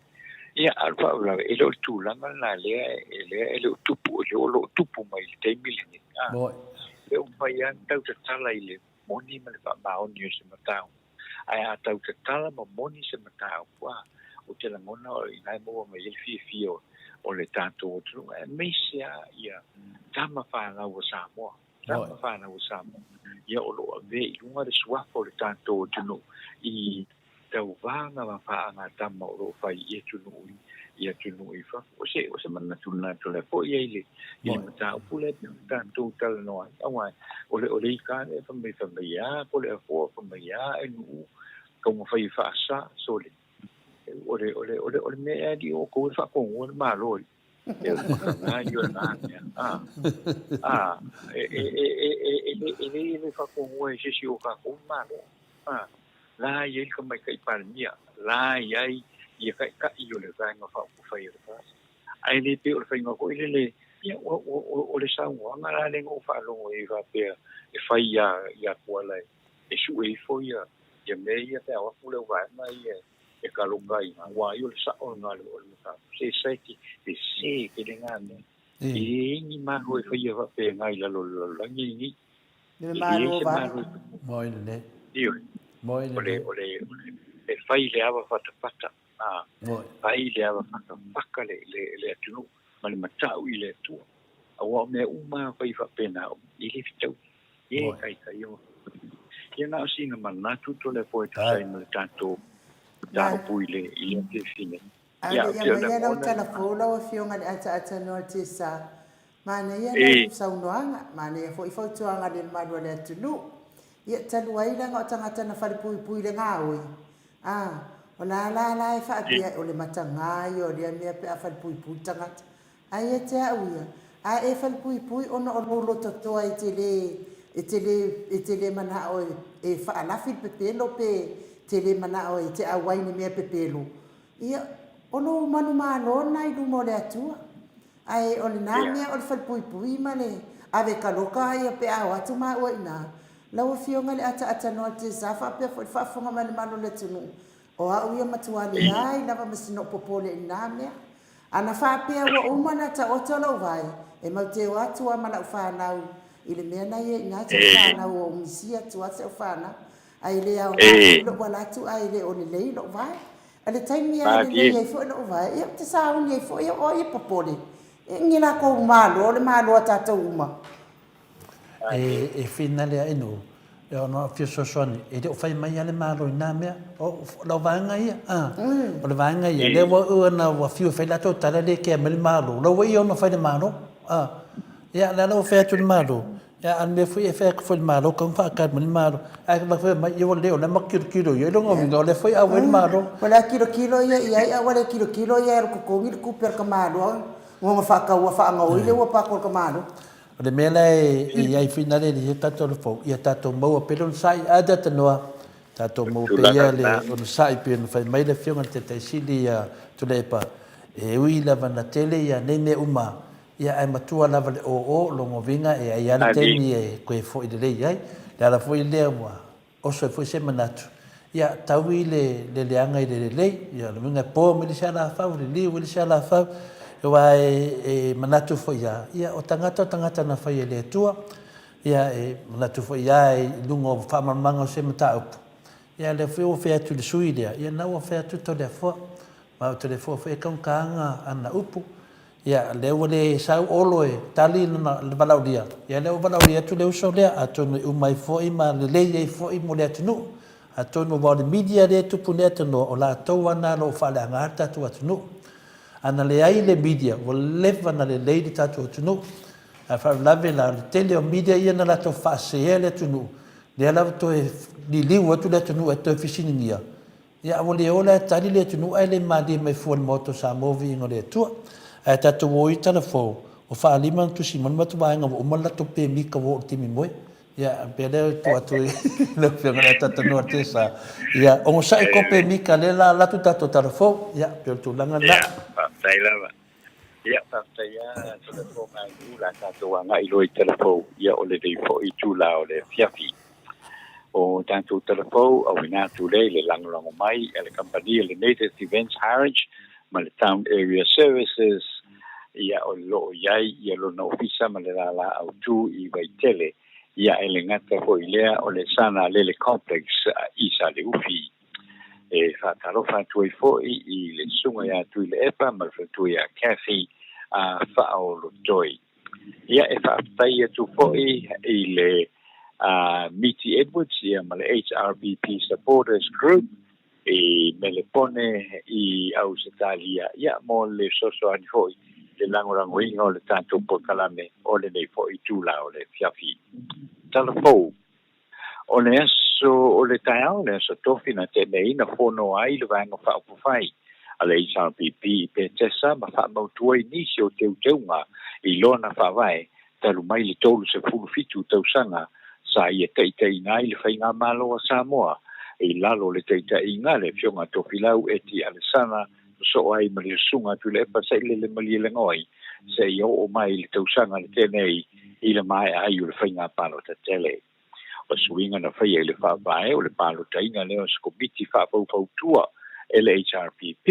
Speaker 9: Ia, a o le faalavelave, e le o le tulaga lena lea, lea e le o tupu, lea o lo o tupu mai i le taimi lenei. A, e le o mafai lava ona tau tatala i le moni ma le faamaoni o se mataupu. Ae a tau tatala ma moni se mataupu, a, ou te lagona o i ina e maua mai ai le fiafia o le tatou atunuu, aemaise lava ia tama fanau a Samoa, tama fanau a Samoa, ia o lo o avea i luga le suafa o le tatou atunuu i tauvaga ma faagatama o lo o fai i atunuu i atunuu i fafo. O se, o se manatu lena tole foi i ai le, i le mataupu lea pei ona tatou talanoa ai. Aua o le, o le ika lea fai mai, fai mai e a Toleafoa, fai mai e a Ainuu, taumafai e faasa, sole. O le, o le, o le, o le mea ea alii o outou e faatonua le Malo i, e o le makaga ia o lena mea. A, a, e, e, e, e, e, e, le, e leai e le faatonua e se isi o tatou le Malo. A, la e i ai le Tamaitai Palemia, la e i ai ia taitai o le Vaega Faaupufai a le FAST. Ae le pei o le faiga foi lele, ia, o, o, o, o le saunoaga la lea na ou faalogo i ai faapea e fai iā, iā Tuala e, e sue ifo ia, ia mea ia pe a o atu le au vaega ia e taloka ai ina, aua ai o le sao lena o le mataupu. Se se e sē tele na mea. E leai ni malo e faia faapena i lalo o le lalolagi lenei.
Speaker 1: I le malo vale.
Speaker 2: Moi lelei.
Speaker 9: Ioe.
Speaker 2: Moi lelei.
Speaker 9: O le, o le, e fai le ava fatafata. A, fai le ava fatafata le, le, le atunuu ma le matau i le Atua. Aua o mea uma lava fai faapena, e le fetaui, e taitai o. Ia na o sina manatu Toleafoa e tusa ai ma le tatou mataupu i le i le afiafi nei.
Speaker 1: A
Speaker 9: Ia,
Speaker 1: le i
Speaker 9: pei o le
Speaker 1: aumaia lau
Speaker 9: lagona
Speaker 1: tala
Speaker 9: lena.
Speaker 1: fou lau Afioga i le ataata noa o le TSA, manaia lau saunoaga, manaia foi fautuaga a le mamalu o le atunuu. Ia, talu ai leaga o tagata na falepuipui i le gaoi, a, o la la la e faapea, o le mataga ia o lea mea pe a falepuipui le tagata. Ae ia te au ia, a e falepuipui ona o lou loto toa e te le, e te le, e te le manao e, e faalafi le pepelo pe te le manao e te auai i ni mea pepelo, ia, o lou manumalo lena i luma o le Atua. Ae o lena mea o le falepuipui ma le ave kaloka ia pe a o atu maua i ina. Lau Afioga i le ataatanoa o le TSA faapea foi le faafofoga mai a le Malo o le atunuu, o au ia matua leai lava ma sina ou popole i lena mea. A na faapea ua uma ona taoto lou vae, e mau te o atu a ma lau fanau i le mea na ia ina si au fanau ua misi atu a si au fanau. Ae le aoga foi lou ala atu ae le o lelei lou vae. A le taimi a e lelei ai foi lou vae, ia ou te sauni ai foi au, o ai e popole? E nge lakou malo, le malo a tatou uma.
Speaker 2: E finale ai no, e ona fia fesoasoani, e le o fai mai a le Malo i nā mea. O lau vaega ia, a, o le vaega ia, lea ua ua na ua fiu e fai latou tala le kea mai le Malo, lau ua ia ona fai le Malo, a. Ia, lea la ua fai atu le Malo, ia, a o le mea foi e fai atu foi i le Malo, tatau ona faatali mai le Malo. Ae fai mai, ia ua lelei o la e matou tilotilo i ai, lona uiga o lea foi e auai le Malo.
Speaker 1: O le a tilotilo ia i ai, a ua le tilotilo ia e alu totogi le tupe a le tamaloa, ona faataua faagaoi le ua pako le tamaloa.
Speaker 2: O le mea la e i ai finale i le tatou le fou, ia tatou maua pea le onosai, a Tanoa, tatou maua pea ia le onosai pei ona fai mai le Afioga i le Taitai Sili ia Tuilaepa, e ui lava na tele ia nei mea uma, ia ae matua lava le oo, lona uiga e ai lava le taimi e toe foi lelei ai. Le ala foi lea ua oso ai foi se manatu, ia taui le le leaga i le lelei, ia o le uiga e po mai le isi alafau, liliu i le isi alafau, aua e e manatu foi lava, ia o tagata o tagata na fai e le Atua, ia e manatu foi lava i luga o faamalamalamaga o se mataupu, ia lea foi ua fai atu i le sui lea, ia na ua fai atu Toleafoa, ma o Toleafoa foi e taugata ana upu, Ia, lea ua le sau Olo e tali lana valaaulia, ia lea ua valaaulia atu le uso lea, atonu e uma ai foi ma lelei ai foi mo le atunuu. Atonu aua o le media lea e tupu nei Atanoa, o latou lava na o lo o faaleaga le tatou atunuu. A na leai le media, ua leva na lelei le tatou atunuu. Ae faalavelave la, o le tele o media ia na latou faasea le atunuu, lea la ua toe liliu atu le atunuu e toe fesiligia, Ia ua le ola e tali le atunuu ae le malie mai fua i le Maota o Samoa viiga o le Atua. Ae tatou o i tala fou, ua faalima na tusi mai le matou vaega ua uma le latou pemita ua oo i le taimi moe. Ia pei o lea e tuu atu i lau Afioga i le Ataata Tesa. Ia onosai kou pemita lea la alu atu tatou tala fou. Ia pei o le tulaga lena.
Speaker 9: Ia, faafetai lava. Ia, faafetai lava Toleafoa Maunu, o le a tatou agai loa i tala fou, ia o lenei foi itula o le afiafi. O tatou tala fou, auina atu lea i le lagolago mai a le kamupani a le Native Events Harwich ma le Town Area Services, ia o lo o i ai ia lona ofisa ma le lālā autu i Vaitele, ia e le gata foi i lea o le Sana Lele Complex i Saleufi. E faatalofa atu ai foi i le susuga ia Tuilaepa ma le faletua ia Kathy a Faaolotoi. Ia, e faafetai atu foi i le Miti Edwards ia ma le HRPP Supporters Group i Melepone i Ausetalia ia mo le fesoasoani foi i le lagolagoina o le tatou polokalame o lenei foi itula o le afiafi. Tala fou. O le aso o le taeao o le aso Tofi na tea nei na fono ai le Vaega Faaupufai a le HRPP i Petesa ma faamautu ai nisi o teuteuga i lona faavae talu mai le 37 tausaga sa ia taitaiina ai le Faigamalo a Samoa i lalo o le taitaiga a le Afioga a Tofilau Eti Alesana sosoo ai ma le Susuga a Tuilaepa Sailele Malielegaoi seia oo mai i le tausaga na tea nei i le maea ai o le faiga palota tele. O suiga na faia i le faavae o le palotaina lea o se komiti faafaufautua e le HRPP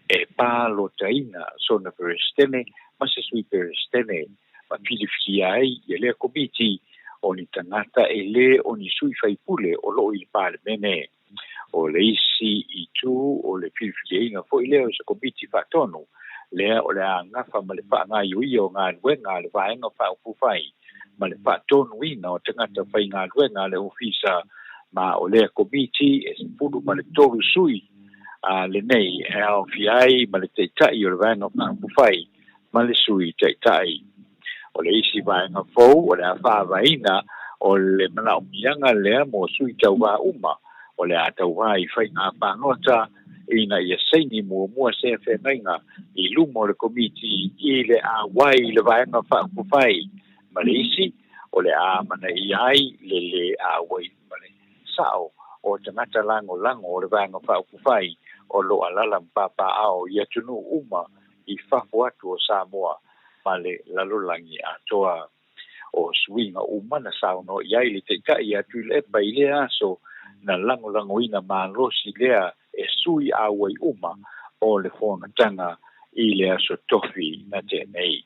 Speaker 9: e palotaina sona Peresetene ma se Sui Peresetene ma filifilia ai ia lea komiti o ni tagata e lē o ni sui faipule o loo i le Palemene. O le isi itu o le filifiliaina foi lea o se Komiti Faatonu lea o le a gafa ma le faagaioia o galuega a le Vaega Faaupufai ma le faatonuina o tagata faigaluega a le Ofisa, ma o lea Komiti e 13 sui a lenei e aofia ai ma le Taitai o le Vaega Faaupufai ma le Sui Taitai. O le isi vaega fou o le a faavaeina o le manaomiaga lea mo sui tauvā uma o le a tauvā i faiga palota ina ia saini muamua se feagaiga i luma o le Komiti i le auai i le Vaega Faaupufai, ma le isi o le a amanaia ai le lē auai ma le sa'o o tagata lagolago o le Vaega Faaupufai o lo o alaala ma papaaao i atunuu uma i fafo atu o Samoa ma le lalolagi atoa. O suiga uma na saunoa i ai le Taitai ia Tuilaepa i lea aso, na lagolagoina malosi lea e sui auai uma o le fonotaga i le aso Tofi na tea nei.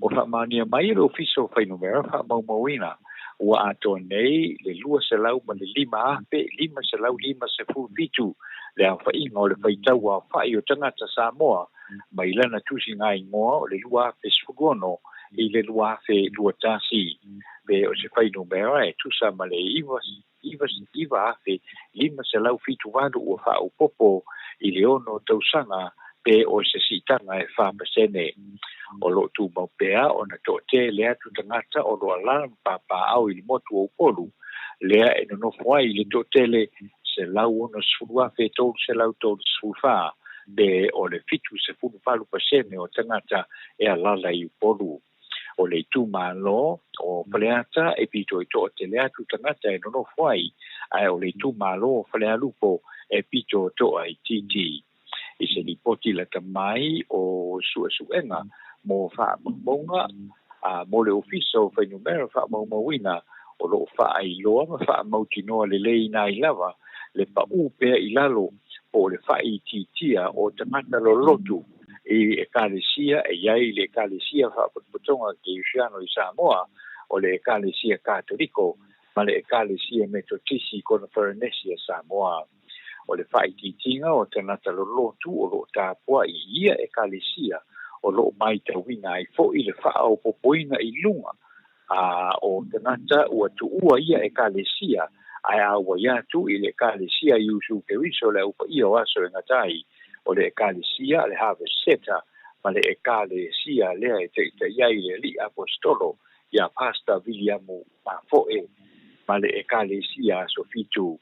Speaker 9: Ua faamaonia mai e le Ofisa o Fuainumera Faamaumauina ua atoa nei le 205,557 le aofaiga o le faitau aofa'i o tagata Samoa mai lana tusiga igoa o le 2016 i le 2021, pe o se fuainumera e tusa ma le 9,578 ua faaopoopo i le 6 tausaga, pe o se siitaga e 4%. O lo o tumau pea ona toatele atu tagata o lo o alaala ma papaaao i le motu o Upolu, lea e nonofo ai le toatele 160,334, pe o le 78% o tagata e alaala i Upolu. O le itumalo o Faleata e pito i toatele atu tagata e nonofo ai, ae o le itumalo o Falealupo e pito toaitiiti. I se lipoti lata mai o suesuega mo faamaumauga mo le Ofisa o Fuainumera Faamaumauina, o lo o faailoa ma faamautinoa leleiina ai lava le paʻū pea i lalo po o le faaitiitia o tagata lolotu i ekalesia e i ai le Ekalesia Faapotopotoga Kerisiano i Samoa, o le Ekalesia Katoliko ma le Ekalesia Metotisi Koneferenesia Samoa. O le faaitiitiga o tagata lolotu o lo o tapuai i ia ekalesia o lo o matauina ai foi le faaopoopoina i luga o tagata ua tuua ia ekalesia ae auai atu i le Ekalesia a Iesu Keriso o le Au Paia o Aso e Gata ai, o le Ekalesia a le Harvest Centre ma le Ekalesia lea e taitaia ai le Alii Aposetolo ia Pastor Viliamu Mafoe ma le Ekalesia Aso Fitu.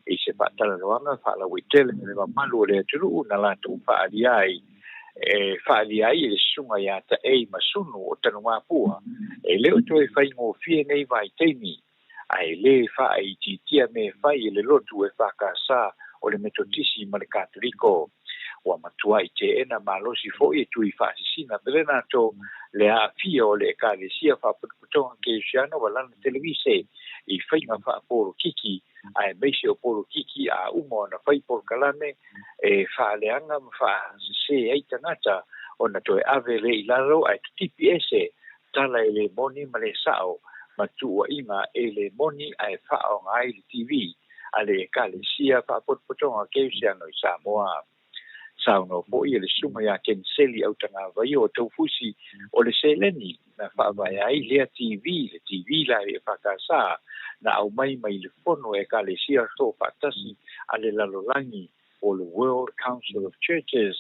Speaker 9: I se faatalanoaga faalauaitele ma le mamalu o le atunuu na latou faaalia ai e faaalia ai e le susuga ia Taei Masunu o Tanumapua, e le o toe faigofie nei vaitaimi, ae lē faaitiitia mea fai e le lotu EFKS o le Metotisi ma le Katoliko. Ua matuai teena malosi foi e Tuifaasisina Pelenato le aafia o le Ekalesia Faapotopotoga Kerisiano ma lana televise i faiga faapolokiki, aemaise o polokiki a uma ona fai polokalame e faaleaga ma faasesē ai tagata ona toe ave lea i lalo ae tatipi ese tala e lē moni ma lē sa'o ma tuua'iga e lē moni ae faaaoga ai le TV a le Ekalesia Faapotopotoga Kerisiano i Samoa. Saunoa foi le susuga ia Keniseli Autagavaia o Taufusi o le seleni na faavae ai lea TV, le TV la a le EFKS, na aumai mai le Fono a Ekalesia Soofaatasi a le Lalolagi po o le World Council of Churches,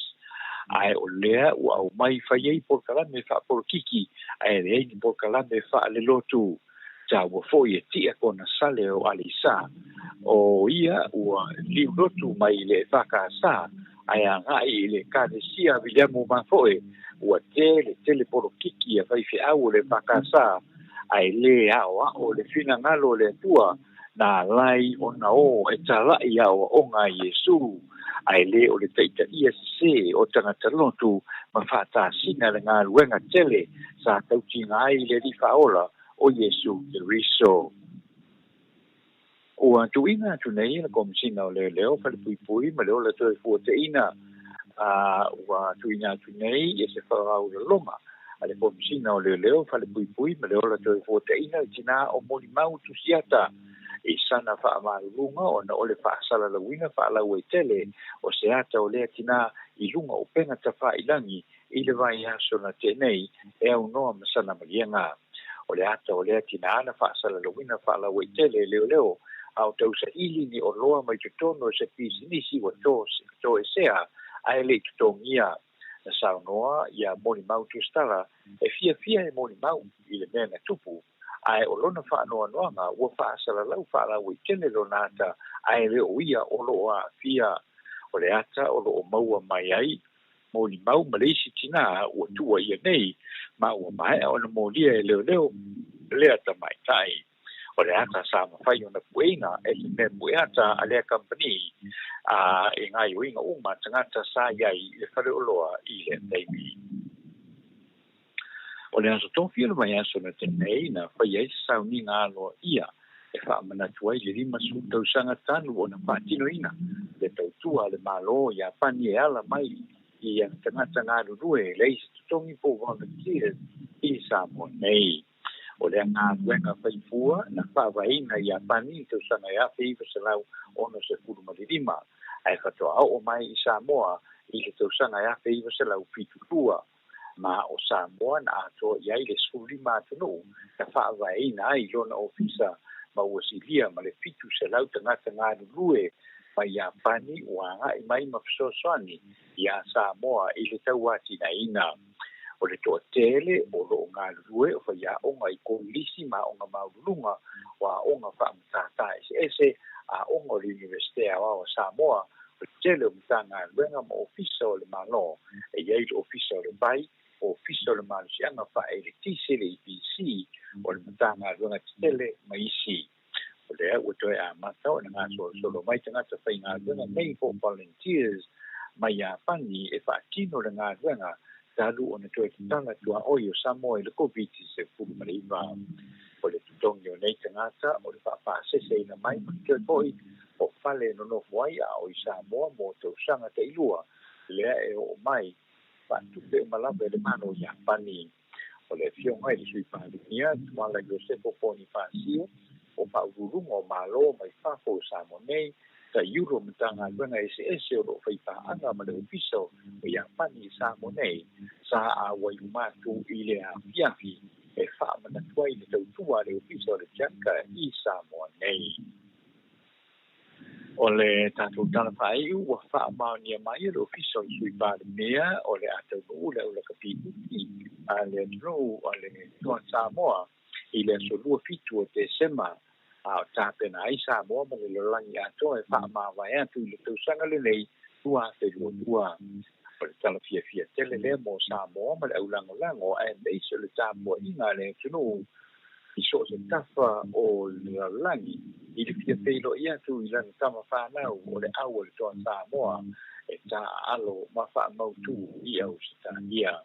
Speaker 9: ae o lea ua aumai fai ai polokalame faapolokiki ae leai ni polokalame faalelotu. Taua foi e tia Konesale o Aleisa, o ia ua liulotu mai i le EFKS ae agai i le Ekalesia Viliamu Mafoe, ua tele tele polokiki a faifeau o le EFKS ae lē aoao le finagalo o le Atua na alai ona o e tala'i aoaoga a Iesu, ae lē o le taitaia sesē o tagata lotu ma faatasina le galuega tele sa tautiga ai le Alii Faaola o Iesu Keriso. Ua tuuina atu nei e le Komesina o Leoleo, Falepuipui ma le Ola Toefuataiga, a ua tuuina atu nei e se faaulaloga a le Komesina o Leoleo, Falepuipui ma le Ola Toefuataiga le tinā o Molimau Tusiata I sana faamaluluga ona o le faasalalauina faalauaitele o se ata o lea tinā i luga o upega tafailagi i le vaiaso na tea nei e aunoa ma sana maliega. O le ata o lea tinā na faasalalauina faalauaitele e leoleo a o tausaili ni oloa mai totonu o se pisinisi ua toesea ae le i totogia. Na saunoa ia molimau tusitala e fiafia e molimau i le mea na tupu, ae o lona faanoanoaga ua faasalalau faalauaitele lona ata ae le o ia o lo o aafia. O le ata o lo o maua mai ai molimau ma le isi tinā ua tuuaia nei ma ua maea ona molia e leoleo lea tamaitai. O le ata sa mafai ona pueina e se mea pueata a lea kamupani a i gaoioiga uma a tagata sa i ai i le faleoloa i lea taimi. O le Aso Tofi o le vaiaso na tea nei na fai ai se sauniga aloaia e faamanatu ai le 50 tausaga talu ona faatinoina le tautua a le Malo o Iapani e ala mai i ana tagata galulue e leai se totogi po o volunteers i Samoa nei. O lea galuega faifua na faavaeina i Iapani i le tausaga e 1965, ae faatoa oo mai i Samoa i le tausaga e 1972. Ma o Samoa na atoa i ai le 15 atunuu na faavaeina ai lona ofisa ma ua silia ma le 700 tagata galulue mai Iapani ua agai mai ma fesoasoani iā Samoa i le tauatinaeina. O le toatele o lo o galulue o faiaoga i kolisi ma aoga maualuluga, o aoga faamatata eseese, aoga o le Iunivesite Aoao a Samoa, o le tele o Matagaluega ma Ofisa o le Malo, e i ai le Ofisa o le Vai, Ofisa o le Malosiaga Faaeletise, le EPC, o le Matagaluega Tetele ma isi. O lea ua toe amata ona gasolosolo mai tagata faigaluega nei po o volunteers mai Iapani e faatino le galuega talu ona toe tatala tuaoi o Samoa i le Koviti-19. O le totogi o nei tagata o le faapaaseseina mai ma le toe foi o fale e nonofo ai a o i Samoa mo tausaga tailua lea e oo mai faatupe uma lava e le Malo o Iapani. O le Afioga i le Sui Palemia, Tuala Iosefo Ponifasio, o Faauluuluga o Malo mai fafo o Samoa nei, taiulu o Matagaluega eseese o lo o faipaaga ma le Ofisa o Iapani i Samoa nei, sa auai uma atu i le afiafi e faamanatu ai le tautua a le Ofisa o le JICA i Samoa nei. O le tatou tala faaiu ua faamaonia mai e le Ofisa o le Sui Palemia o le a taunuu le aulakapi uki a le atunuu a le Toa Samoa i le aso 27 o Tesema, a o tapena ai Samoa ma le lalolagi atoa e faamavae atu i le tausaga lenei 2022. O le tala fiafia tele lea mo Samoa ma le aulagolago aemaise o le tapuaiga a le atunuu i so o se tafa o le lalolagi i le fia feiloai atu i lana tama fanau o le au a le Toa Samoa e taaalo ma faamautu i Ausetalia.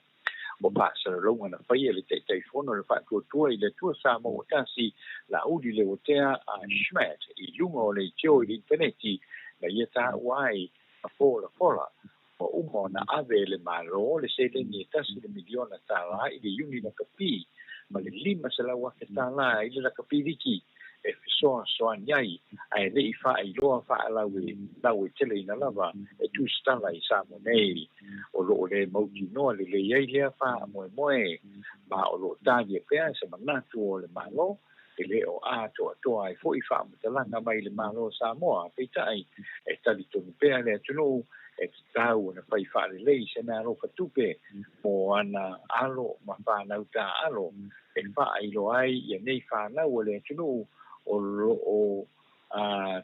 Speaker 9: Ua faasalalauga na faia e le Taitaifono le Faatuatua i le Atua Samoa ua Tasi, Laauli Leuatea a Schmatt i luga o leitio i le initaneti na ia taua ai ma folafola Ua uma ona ave e le Malo le seleni e tasi le miliona tālā i le Iuni Lakapi ma le $500,000 tālā i le Lakapi Liki e fesoasoani ai ae le i faailoa faalauaiteleina lava e tusitala i Samoa nei. O lo o le mautinoa lelei ai lea faamoemoe ma o lo o talia pea se manatu o le Malo e le o atoatoa ai foi faamatalaga mai le Malo o Samoa, peitai, e talitonu pea le atunuu e tatau ona fai faalelei se meaalofa tupe mo ana alo ma fanau taaalo e faailoa ai ia nei fanau a le atunuu o lo o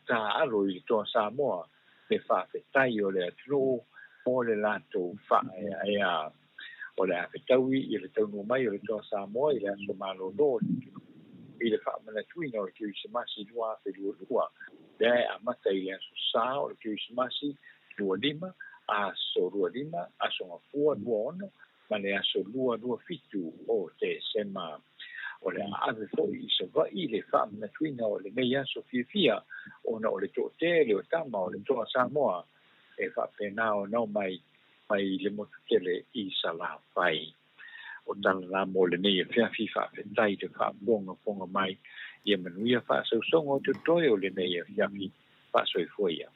Speaker 9: taaalo i le Toa Samoa le faafetai o le atunuu mo le latou faaeaea. O le a fetaui i le taunuu mai o le Toa Samoa i le aso malolo o le atunuu i le faamanatuina o le Kerisimasi 2022, lea e amata i le aso Sa o le Kerisimasi 25, aso 25, aso Gafua 26 ma le aso 2 27 o Tesema. O le a ave foi i Savaii le faamanatuina o lenei aso fiafia ona o le toatele o tama o le Toa Samoa e faapena ona omai mai le motu tele i Salafai. O tala la mo lenei afiafi, faafetai i le faafogafoga mai, ia manuia faasausauga o totoe o lenei afiafi. Faasoifua ia.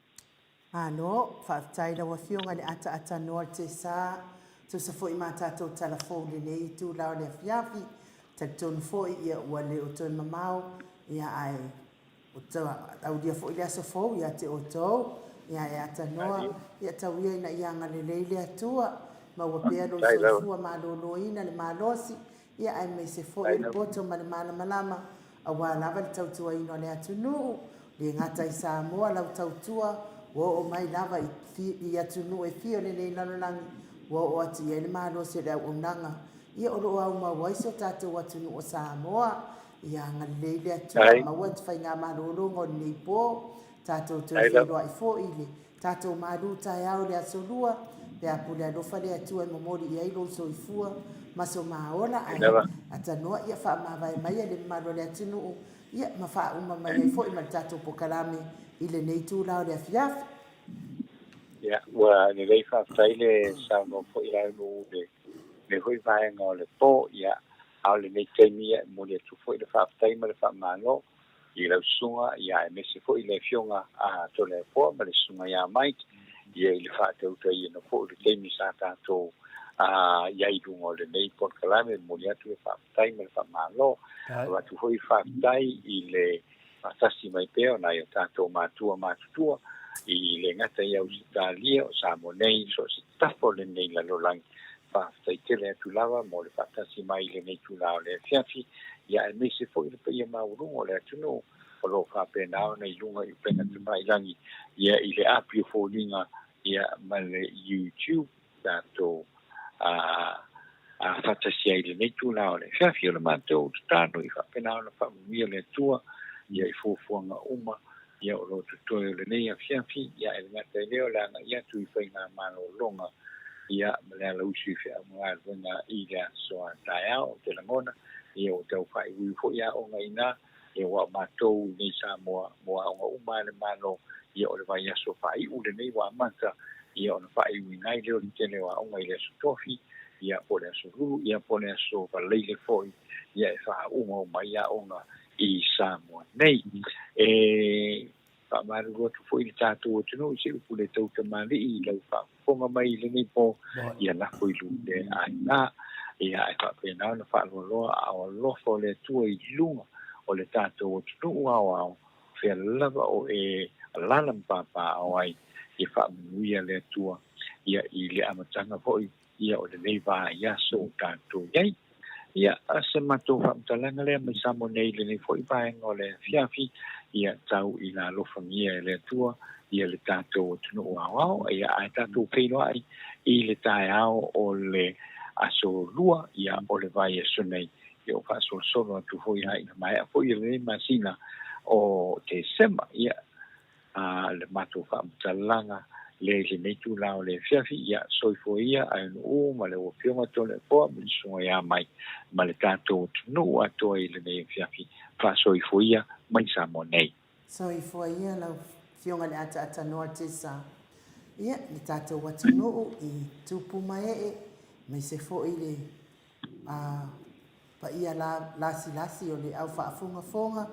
Speaker 1: Malo, faafetai i lau Afioga i le ataatanoa o le Tesa, tusa foi ma tatou tala fou i lenei itula o le afiafi. Talitonu foi ia ua le o toe mamao, ia ae ua aulia foi le aso fou ia te outou. Ia e atanoa, ia tau ia ina ia agalelei le Atua, maua pea lou soifua maloloina le malosi, ia aemaise foi o le poto ma le malamalama aua lava le tautuaina o le atunuu, le gata i Samoa lau tautua ua oo mai lava i atunuu e fia o lenei lalolagi ua oo atu i ai le malosi o le auaunaga ia o lo o aumau ai si o tatou atunuu o Samoa. Ia agalelei le Atua, maua te faigamalologa o lenei po, tatou toe feiloai foi i le Tatou malu taeao i le Aso Lua, pe a pule alofa le Atua e momoli i ai lou soifua ma so ma ola, ae atanoa ia faamavae maia le mamalu o le atunuu, ia ma faauma mai ai foi ma le tatou pokalame i lenei itula o le afiafi.
Speaker 9: Ia, ua lelei faafetai le saunoa foi i au i lenei foi vaega o le po, ia, a o lenei taimi ia e momoli atu foi le faafetai ma le faamalo i lau susuga, ia, aemaise foi le Afioga a Toleafoa ma le Susuga ia Mike, ia, i le faatautaiina foi o le taimi sa tatou i ai i luga o lenei polokalame. E momoli atu le faafetai ma le faamalo. Avatu foi le faafetai i le faatasi mai pea o nai o tatou matua matutua i le gata i Ausetalia, o Samoa nei, so o se tafa o lenei lalolagi. Faafetai tele atu lava mo le faatasi mai i lenei itula o le afiafi, ia aemaise foi le paia maualuga o le atunuu o lo o faapena ona i luga i upega tafailagi, ia i le api o foliga, ia ma le YouTube tatou a a faatasi ai i lenei itula o le afiafi. O le matou tatalo i faapena ona faamanuia le Atua ia i fuafuaga uma ia o lo o totoe o lenei afiafi, ia e le gata i lea o le agai atu i faigamalologa ia ma le alausu i feauga galuega i le aso a taeao. Ou te lagona ia ua tau faaiuiu foi aoga i ina, ia aua o matou i nei Samoa mo aoga uma a le Malo, ia o le vaiaso faaiu lenei ua amata, ia ona faaiuina ai lea o le tele o aoga i le aso Tofi, ia po o le aso Lulu, ia po o le aso Faraile foi, ia e faauma uma ai aoga i Samoa nei. E faamalulu atu foi i le tatou atunuu i se upu le tau tamalii i lau faafofoga mai i lenei po, ia lafo i lute aiga, ia ae faapena ona faaloaloa aao alofa o le Atua i luga o le tatou atunuu aoao, fea lava o e alaala ma papaaao ai, ia faamanuia le Atua ia i le amataga foi ia o lenei vaiaso o tatou i ai. Ia, se matou faamatalaga lea mai Samoa nei i lenei foi vaega o le afiafi, ia tau ina alofagia e le Atua ia le tatou atunuu aoao, ia ae tatou feiloai i le taeao o le aso Lua, ia o le vaiaso nei, ia o faasolosolo atu foi lava ina maea foi lenei masina o Tesema, ia a le matou faamatalaga lea i lenei itula o le afiafi, ia soifua ia Aenu'u ma le Afioga Toleafoa ma le Susuga ia Mai ma le tatou atunuu atoa i lenei afiafi. Faasoifua ia mai Samoa nei.
Speaker 1: Soifua ia lau Afioga i le Ataatanoa Tesa. Ia, le tatou atunuu i tupu ma ee, aemaise foi le a paia lasilasi o le au faafogafoga,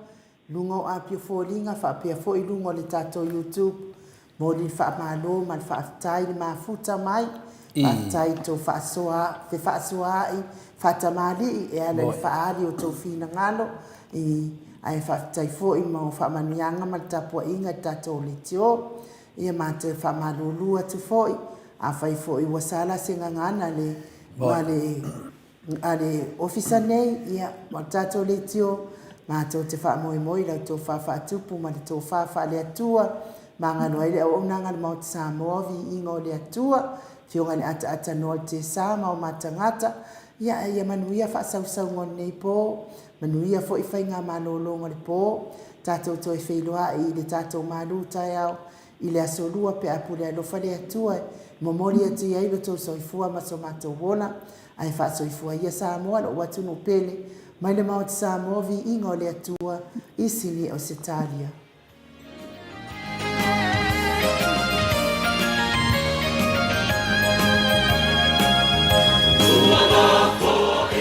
Speaker 1: luga o apia foliga faapea foi luga o le tatou YouTube. Moli le faamalo ma le faafetai le mafuta mai, faafetai i tou faasoa, fefaasoaai faatamalii e ala i le faaali o tou finagalo i ae faafetai foi mo faamanuiaga ma le tapuaiga i le tatou leitio. Ia matou faamalulu atu foi, afai foi ua sala se gagana le ma le a le Ofisa nei, ia, ma le tatou leitio, matou te faamoemoe i la outou faatupu ma le tofa faale-Atua, magalo ai le auaunaga a le Maota Samoa, viiga o le Atua, Afioga i le Ataata Noa Tesa ma o ma tagata, ia, a ia manuia faasausauga o lenei po, manuia foi faigamalologa o le po, tatou toe feiloai i le tatou malu taeao I le Aso Lua pe a pule alofa le Atua e momoli atu i ai lo tou soifua ma so matou ola, ae faasoifua ia Samoa lou atunuu pele, mai le Maota Samoa viiga o le Atua i Sini Ausetalia.
Speaker 7: Ua lafo.